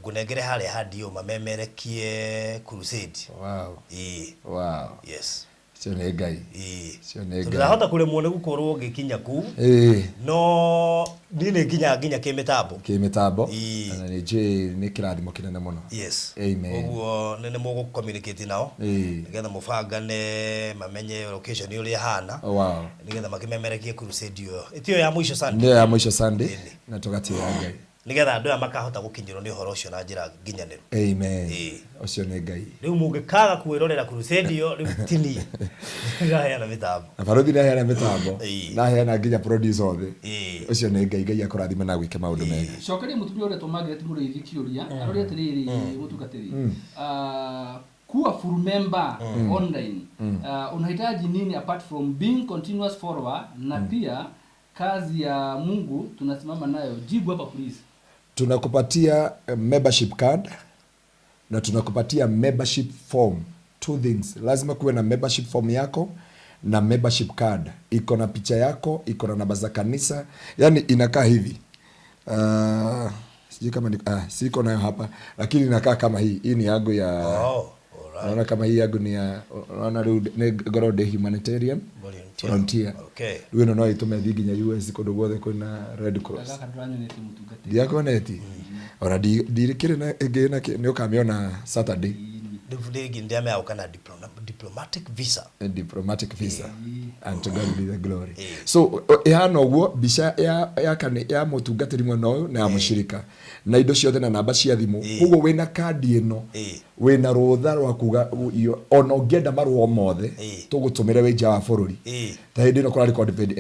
Speaker 1: Ngũnengere harĩa hadio mamemerekie crusade.
Speaker 3: Wow.
Speaker 1: Ĩĩ.
Speaker 3: Wow.
Speaker 1: Yes.
Speaker 3: Ũcio nĩ Ngai.
Speaker 1: Ĩĩ.
Speaker 3: Ũcio nĩ
Speaker 1: Tondũ
Speaker 3: Ngai.
Speaker 1: ndahota kũremwo nĩ gũkorwo ngĩkinya kũu.
Speaker 3: Ĩĩ.
Speaker 1: No niĩ nĩ nginya nginya kĩmĩtambo.
Speaker 3: Kĩmĩtambo.
Speaker 1: Ĩĩ.
Speaker 3: Na nĩ njũĩ nĩ kĩrathimo kĩnene mũno.
Speaker 1: Yes.
Speaker 3: Amen.
Speaker 1: Ũguo nĩ mũgũ communicate nao.
Speaker 3: Ĩĩ.
Speaker 1: Nĩgetha mũbangane mamenye location ũrĩa ĩhana.
Speaker 3: Wow.
Speaker 1: Nĩgetha makĩmemerekie crusade ĩyo. Ĩtiyo ya mũico Sunday.
Speaker 3: Nĩyo ya mũico Sunday
Speaker 1: Ĩni.
Speaker 3: na tũgatĩĩra Ngai.
Speaker 1: Nĩgetha andũ aya makahota gũkinyĩrwo nĩ ũhoro ũcio na njĩra nginyanĩru.
Speaker 3: Amen.
Speaker 1: Ĩĩ.
Speaker 3: Ũcio nĩ Ngai.
Speaker 1: Rĩu mũngĩkaga kwĩrorera crusade ĩyo rĩu ti niĩ. Ndĩraheana mĩtambo.
Speaker 3: Na Barũthi nĩaheana mĩtambo.
Speaker 1: Ĩĩ.
Speaker 3: Na aheana nginya producer othe.
Speaker 1: Ĩĩ.
Speaker 3: Ũcio nĩ Ngai. Ngai akũrathime na gwĩke maũndũ mega.
Speaker 4: Cokeria mũtumia ũrĩa Margaret Mũrĩithi kĩũria aroria atĩrĩrĩ mũtungatĩri, kuwa full member online unahitaji nini apart from being continuous follower na pia kazi ya Mungu tunasimama nayo? Jibu hapa please.
Speaker 3: Tunakupatia membership card na tunakupatia membership form. Two things. Lazima kuwe na membership form yako na membership card. Iko na picha yako, iko na namba za kanisa. Yaani inakaa hivi. Sijui kama ni, siko nayo hapa, lakini inakaa kama hii. Hii ni yangu ya
Speaker 1: Oh, alright.
Speaker 3: Unaona kama hii yangu ni ya, unaona rĩu nĩ ngorwo ndĩ humanitarian
Speaker 1: Volunteer.
Speaker 3: volunteer.
Speaker 1: Okay.
Speaker 3: Rĩu ĩno no ĩtũme thiĩ nginya US kũndũ guothe kwĩna Red Cross.
Speaker 4: Gaka ndũranyonete mũtungatĩri.
Speaker 3: Ndiakoneti. Ona ndirikĩrĩ na ĩngĩ na nĩ ũkamĩona Saturday.
Speaker 1: Rĩu rĩngĩ nĩndĩramenya gũka na diplomatic visa.
Speaker 3: A diplomatic visa. And to God be the glory.
Speaker 1: Ĩĩ.
Speaker 3: So ĩhana ũguo mbica ya mũtungatĩri mwena ũyũ na ya mũcirika na indo ciothe na namba cia thimũ.
Speaker 1: Ĩĩ.
Speaker 3: Koguo wĩna kandi ĩno
Speaker 1: Ĩĩ.
Speaker 3: wĩna rũtha rwa kuga ona ũngĩenda marũa mothe
Speaker 1: Ĩĩ.
Speaker 3: tũgũtũmĩre wĩ nja wa bũrũri.
Speaker 1: Ĩĩ.
Speaker 3: Ta hĩndĩ ĩno kũrarĩ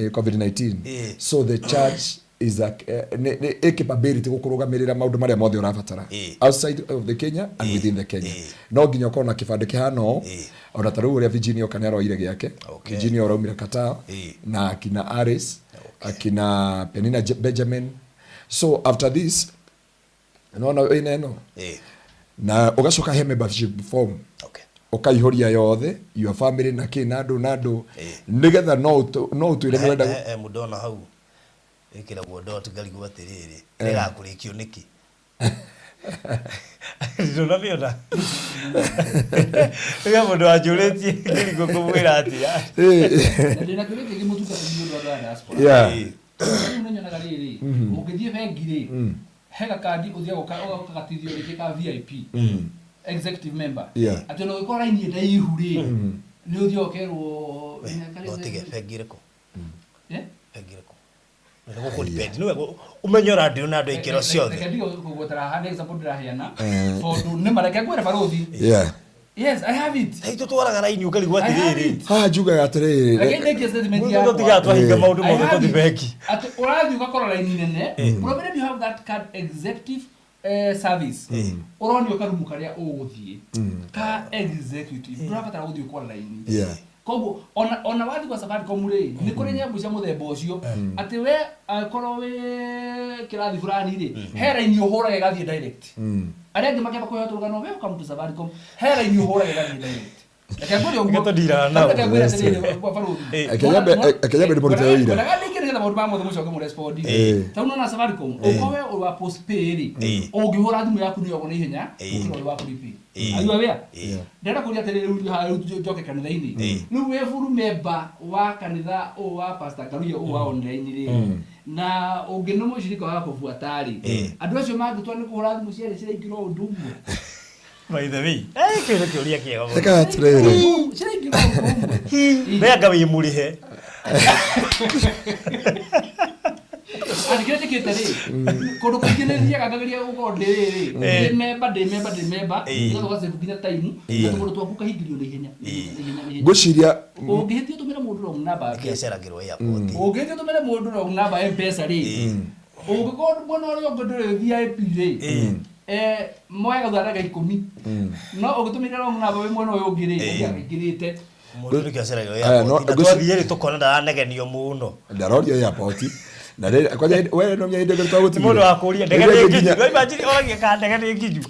Speaker 3: COVID-19.
Speaker 1: Ĩĩ.
Speaker 3: So the church is a nĩ capability gũkũrũgamĩrĩra maũndũ marĩa mothe ũrabatara
Speaker 1: Ĩĩ.
Speaker 3: outside of the Kenya and within the Kenya.
Speaker 1: Ĩĩ.
Speaker 3: No nginya ũkorwo na kĩbandĩ kĩhana ũũ.
Speaker 1: Ĩĩ.
Speaker 3: Ona ta rĩu ũrĩa Virginia oka nĩaroire gĩake.
Speaker 1: Okay.
Speaker 3: Virginia ũraumire Qatar
Speaker 1: Ĩĩ.
Speaker 3: na akina Aris,
Speaker 1: Okay.
Speaker 3: akina Penina Benjamin. So after this nona wĩna ĩno
Speaker 1: Ĩĩ.
Speaker 3: na ũgacoka he membership form.
Speaker 1: Okay.
Speaker 3: Ũkaihũria yothe your family na kĩ na andũ na andũ
Speaker 1: Ĩĩ.
Speaker 3: nĩgetha no ũtwĩre nĩ ũrenda
Speaker 1: He mũndũ ona hau. Ĩkĩragwo dot ngarigwo atĩrĩrĩ, ĩgakũrĩkio nĩkĩ? Ndũnamĩona? Nĩga mũndũ wanjũrĩtie ngĩrigwo kũmwĩra atĩa.
Speaker 4: Na ndĩna kĩũria kĩngĩ mũtungatĩri nĩ ũndũ wa andũ a diaspora.
Speaker 3: Yeah.
Speaker 4: Rĩu nĩnyonaga rĩrĩ, ũngĩthiĩ bengi rĩ, he gakandi ũthiaga ũgagatithio rĩngĩ ka VIP, executive member.
Speaker 3: Yeah.
Speaker 4: Atĩ ona ũngĩkorwo raini ndaihu rĩ, nĩ ũthiaga ũkerwo
Speaker 1: No tige bengi ĩrĩkũ?
Speaker 4: Eh?
Speaker 1: Bengi ĩrĩkũ? Nĩ gũkũ depend. Nĩwe ũmenye ũrandio na andũ a ikĩro ciothe.
Speaker 4: Reke ndige kũgwetera haha nĩ example ndĩraheana, tondũ nĩ ma reke ngwĩre barũthi.
Speaker 3: Yeah.
Speaker 4: Yes, I have it.
Speaker 1: Hei tũtwaraga raini ũkarigwo
Speaker 4: I have
Speaker 1: atĩrĩrĩ.
Speaker 4: it.
Speaker 3: Haha njugaga atĩrĩrĩ.
Speaker 4: Reke ndĩkie statement
Speaker 1: Mũndũ
Speaker 4: yakwa.
Speaker 1: tũtigaga twahinga maũndũ
Speaker 4: I
Speaker 1: mothe
Speaker 4: have
Speaker 1: tũthi
Speaker 4: it.
Speaker 1: bengi.
Speaker 4: Atĩ ũrathiĩ ũgakora raini nene, provided you have that card executive service, ũronio karumu karĩa ũgũthiĩ ka executive, ndũrabatara gũthiĩ kwara raini.
Speaker 3: Yeah.
Speaker 4: Koguo ona wathiĩ gwa Safaricom rĩ, nĩ kũrĩ nyamũ cia mũthemba ũcio, atĩ we angĩkorwo wĩ kĩrathi fulani rĩ, he raini ũhũraga ĩgathiĩ direct. Arĩa angĩ makĩamba kũheo tũrũgano, welcome to Safaricom, he raini ũhũraga ĩgathiĩ direct. Reke ngwĩre ũguo.
Speaker 1: Reke tũndiraga nao.
Speaker 4: Reke ngwĩre atĩrĩrĩ, kwa barũthi.
Speaker 3: Reke nyambe ndĩmũrute ũira.
Speaker 4: Ngwendaga ndĩkie nĩgetha maũndũ maya mothe mũcoke mũrespondi. Tondũ nona Safaricom, ũkorwo we ũrĩ wa postpay rĩ, ũngĩhũra thimũ yaku nĩ yogo na ihenya gũkĩra ũrĩ wa prepaid. Are you aware? Ndĩrenda kũria atĩrĩrĩ, rĩu haha rĩu njoke kanitha-inĩ. Rĩu wĩ full member wa kanitha ũyũ wa Pastor Ngaruiya ũyũ wa online rĩ, na ũngĩ nĩ mũcirika wa kũbuata rĩ, andũ acio mangĩtua nĩ kũhũra thimũ cierĩ ciraingĩra o ũndũ ũmwe.
Speaker 1: By the way, kĩu nĩ kĩũria kĩega mũno.
Speaker 3: Reka atĩrĩrĩ.
Speaker 4: Ciraingĩra o ũndũ ũmwe.
Speaker 1: Benga wĩ mũrĩhe.
Speaker 4: Atĩ kĩrĩa njĩkĩte rĩ, kũndũ kũingĩ nĩ thiaga ngageria gũkorwo ndĩ rĩrĩ, ndĩ member, ndĩ member, ndĩ member, nĩgetha ũgasave nginya time, atĩ kũndũ twaku ũkahingĩrio na ihenya, na ihenya, na ihenya.
Speaker 3: Ngwĩciria
Speaker 4: Ũngĩhĩtia ũtũmĩre mũndũ wrong number,
Speaker 1: Kĩaceragĩrwo airport.
Speaker 4: ũngĩhĩtia ũtũmĩre mũndũ wrong number M-Pesa rĩ, ũngĩkorwo mwena ũrĩa ũngĩ ndũrĩ VIP rĩ, moyaga thutha wa ndagĩka 10, no ũngĩtũmĩra wrong number wĩ mwena ũyũ ũngĩ rĩ, ũngĩakaingĩrĩte.
Speaker 1: Mũndũ nĩkĩo aceragĩrwo
Speaker 3: Aya,
Speaker 1: airport. Na
Speaker 3: ngwĩci-
Speaker 1: twathiĩ rĩ tũkona ndaranegenio mũno.
Speaker 3: ndarorio airport. Na rĩrĩ kwanja we no menya hĩndĩ ĩngĩ twagũtigire.
Speaker 1: Nĩ mũndũ wa kũria ndege
Speaker 3: Hĩndĩ
Speaker 1: nĩ
Speaker 3: ĩngĩ
Speaker 1: nginyu.
Speaker 3: nginya-
Speaker 1: No imagine oragia kana ndege nĩ nginyu.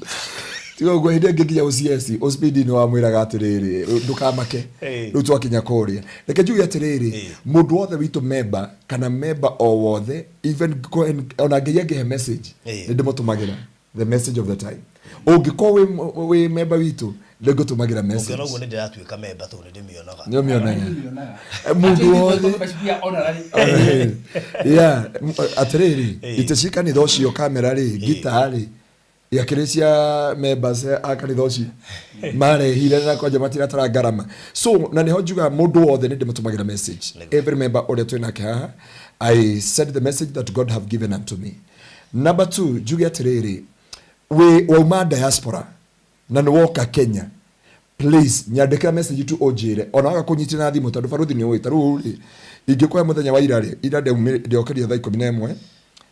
Speaker 3: Tiga ũguo hĩndĩ ĩngĩ nginya OCS OSPD nĩ wamwĩraga atĩrĩrĩ ndũkamake rĩu twakinya kũrĩa reke njuge atĩrĩrĩ mũndũ wothe witũ member kana member o wothe even go and- ona ngai angĩhe message nĩ ndĩmũtũmagĩra the message of the time ũngĩkorwo wĩ member witũ nĩ ngũtũmagĩra message
Speaker 1: Ũngĩona ũguo nĩ ndĩratuĩka member tondũ nĩ ndĩmĩonaga.
Speaker 3: nĩ ũmĩonaga mũndũ wothe yeah atĩrĩrĩ itĩ cia kanitha ũcio kamera rĩ ngita rĩ yakĩrĩ cia members a kanitha ũcio marehire na kwanja matiratara ngarama so na nĩho njugaga mũndũ wothe nĩ ndĩmũtũmagĩra message every member ũrĩa twĩ nake haha I send the message that God have given unto me. Number 2 njuge atĩrĩrĩ wĩ wauma diaspora na nĩ woka Kenya please nyandĩkĩra message tu ũnjĩre ona waga kũnyitĩra na thimũ tondũ barũthi nĩ ũĩ ta rĩu rĩ ingĩkũhe mũthenya wa ira rĩ ira ndĩokĩria thaa 11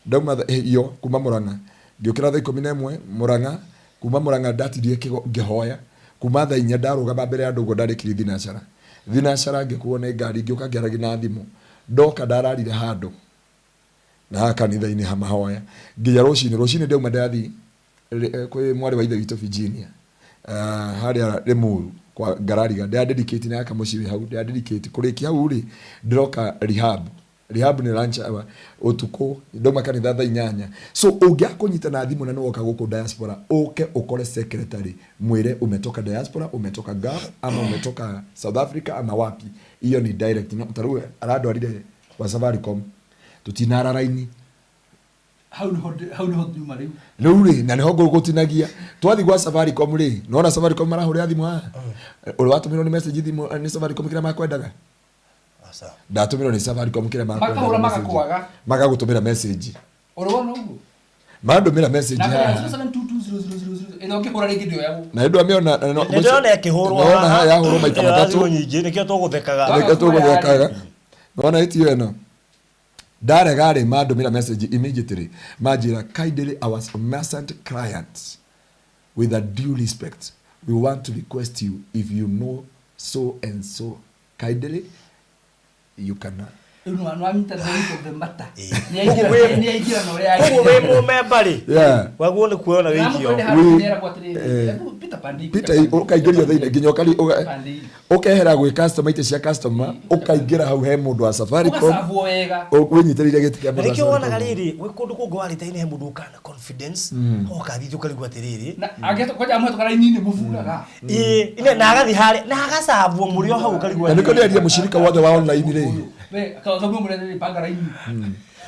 Speaker 3: ndauma iyo kuma Murang'a ngĩũkĩra thaa 11 Murang'a kuma Murang'a ndatindire ngĩhoya kuma thaa 4 ndarũgama mbere ya andũ ũguo ndarĩkirie thinacara thinacara ngĩkuo nĩ ngari ngĩũka ngĩaragia na thimũ ndoka ndararire handũ na haha kanitha-inĩ ha mahoya nginya rũcinĩ rũcinĩ ndauma ndathiĩ kwĩ mwarĩ wa ithe witũ Virginia harĩa Limuru kwa Ngarariga ndĩra dedicate na kamũciĩ wĩ hau ndĩra dedicate kũrĩkia hau rĩ ndĩroka rehab rehab nĩ lunch hour ũtukũ ndauma kanitha thaa 8 so ũngĩaga kũnyita na thimũ na nĩ woka gũkũ diaspora ũke ũkore secretary mwĩre umetoka diaspora umetoka Gulf ama umetoka South Africa ama wapi iyo ni direct no ta rĩu arandwarire kwa Safaricom tũtinara raini
Speaker 4: Hau nĩho nyuma rĩu.
Speaker 3: Rĩu rĩ na nĩho ngũgũtinagia twathiĩ gwa Safaricom rĩ nona Safaricom marahũrĩra thimũ haha ũrĩa watũmĩrwo nĩ message thimũ nĩ Safaricom kĩrĩa makwendaga ndatũmĩrwo nĩ Safaricom kĩrĩa makwendaga
Speaker 4: Makahũra
Speaker 3: message.
Speaker 4: magakwaga.
Speaker 3: Magagũtũmĩra message
Speaker 4: Ũrĩ wona ũguo?
Speaker 3: Mandũmĩra message
Speaker 4: Na
Speaker 3: haha
Speaker 4: 07220000 ĩno ũngĩhũra rĩngĩ ndĩoyagwo.
Speaker 3: Na nĩ ndwamĩona
Speaker 1: Nĩ ndĩrona ĩkĩhũrwo
Speaker 3: nona haha yahũrwo maita
Speaker 1: Ĩyo
Speaker 3: matatũ
Speaker 1: thimũ nyingĩ nĩkĩo tũgũthekaga.
Speaker 3: Nĩkĩo tũgũthekaga nona ĩtio ĩno ndarega rĩ mandũmĩra message immediately manjĩra kindly our merchant clients with a due respect we want to request you if you know so and so kindly you can
Speaker 4: Rĩu nĩwanyita the root of the matter.
Speaker 1: Koguo
Speaker 4: Nĩ aingĩra na ũrĩa
Speaker 1: Koguo wĩ mũmemba rĩ,
Speaker 3: Yeah.
Speaker 1: waguo nĩ kuona wĩikio.
Speaker 3: Peter ũkaingĩrio thĩinĩ nginya ũkehera gwĩ customer itĩ cia customer, ũkaingĩra hau he mũndũ wa Safaricom.
Speaker 4: Ũgacabwo wega.
Speaker 3: Wĩnyitĩrĩire gĩtĩ kĩa
Speaker 1: Na
Speaker 3: mũndũ wa
Speaker 1: nĩkĩo wonaga
Speaker 3: Safaricom.
Speaker 1: rĩrĩ gwĩ kũndũ kũngĩ warĩte-inĩ he mũndũ ũkaga na confidence, ũgathiĩ ũkarigwo atĩrĩrĩ.
Speaker 4: Na angĩhĩtũka, kwanja amũhĩtũka raini-inĩ mũburaga.
Speaker 1: Ĩĩ, na agathiĩ harĩa na agacabwo mũrĩ o hau, ũkarigwo
Speaker 3: Na nĩkĩo
Speaker 1: atĩrĩrĩ.
Speaker 3: ndĩraria mũcirika wothe wa online rĩ.
Speaker 4: We akaumia mũrĩa panga raini.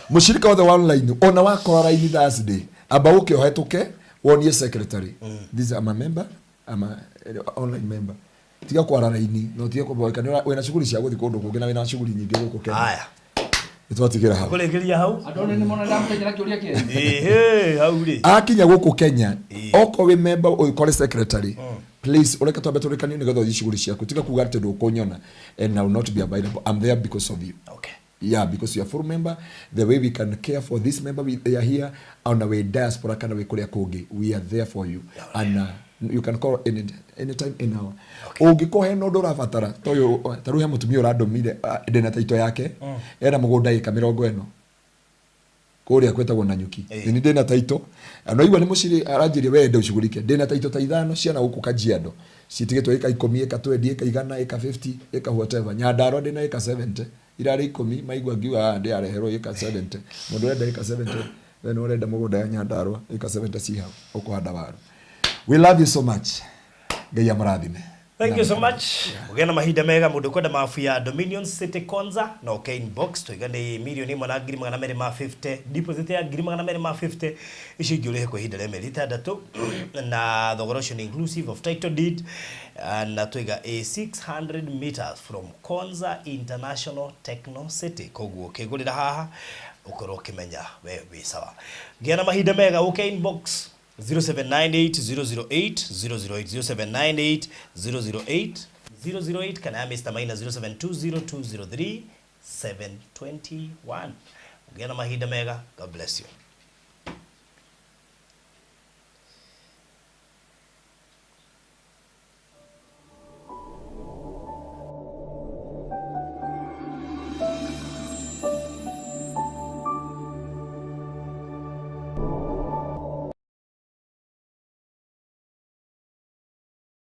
Speaker 3: Mũcirika wothe wa online, ona wakora raini Thursday, amba ũke ũhetũke wonie secretary, "This, I'm a member, I'm a online member." Tiga kwara raini na ũtige kũboeka wĩna shughuli cia gũthiĩ kũndũ kũngĩ na wĩna shughuli nyingĩ gũkũ Kenya.
Speaker 1: Haya.
Speaker 3: Nĩtwatigĩra hau.
Speaker 1: Kũrĩkĩria hau.
Speaker 4: Andũ one nĩ mona ndamũteithia na kĩũria kĩanyu.
Speaker 1: Ĩhĩ, hau rĩ.
Speaker 3: Akinya gũkũ Kenya, okorwo wĩ member, ũkore secretary, please ũreke twambe tũrĩkanie nĩgetha ũthiĩ shughuli ciaku. Tiga kuga atĩ ndũkũnyona and I will not be available. I'm there because of you. Yeah, because you are full member. The way we can care for this member, they are here on our diaspora kana wĩ kũrĩa kũngĩ, we are there for you and you can call anytime, any hour. Ũngĩkorwo hena ũndũ ũrabatara ta ũyũ, ta rĩu he mũtumia ũrandũmire, ndĩna taito yake, ena mũgũnda ĩka 40 kũrĩa kwĩtagwo Nanyuki. Nĩ ndĩna taito na igua nĩ mũciri aranjĩria wende ũcugurike. Ndĩna taito ta ithano ciana gũkũ Kajiado citigĩtwo ĩka 10, ĩka 20, ĩka 100, ĩka 50, ĩka whatever. Nyandarua ndĩna ĩka 70, irarĩ 10, maigua ngiuga, "Ah, ndĩareherwo ĩka 70." Mũndũ ũrenda ĩka 70, we nĩ ũrenda mũgũnda ya Nyandarua ĩka 70 ci hau ũkũhanda waru. We love you so much. Ngai amũrathime.
Speaker 1: Thank you so much. Ũgĩe na mahinda mega. Mũndũ ũkwenda mabu ya Dominion City Konza na ũke inbox. Tũiga nĩ 1,250,000, deposit ya 250,000, icio ingĩ ũrĩhe kwa ihinda rĩa mĩeri 6, na thogora ũcio nĩ inclusive of title deed. Na tũiga a 600 meters from Konza International Techno City. Koguo ũkĩgũrĩra haha ũkorwo ũkĩmenya we wĩ sawa. Gĩa na mahinda mega. Ũke inbox 0798 008 008, 0798 008 008, kana ya Mr. Maina 0720 203 721. Ũgĩe na mahinda mega. God bless you.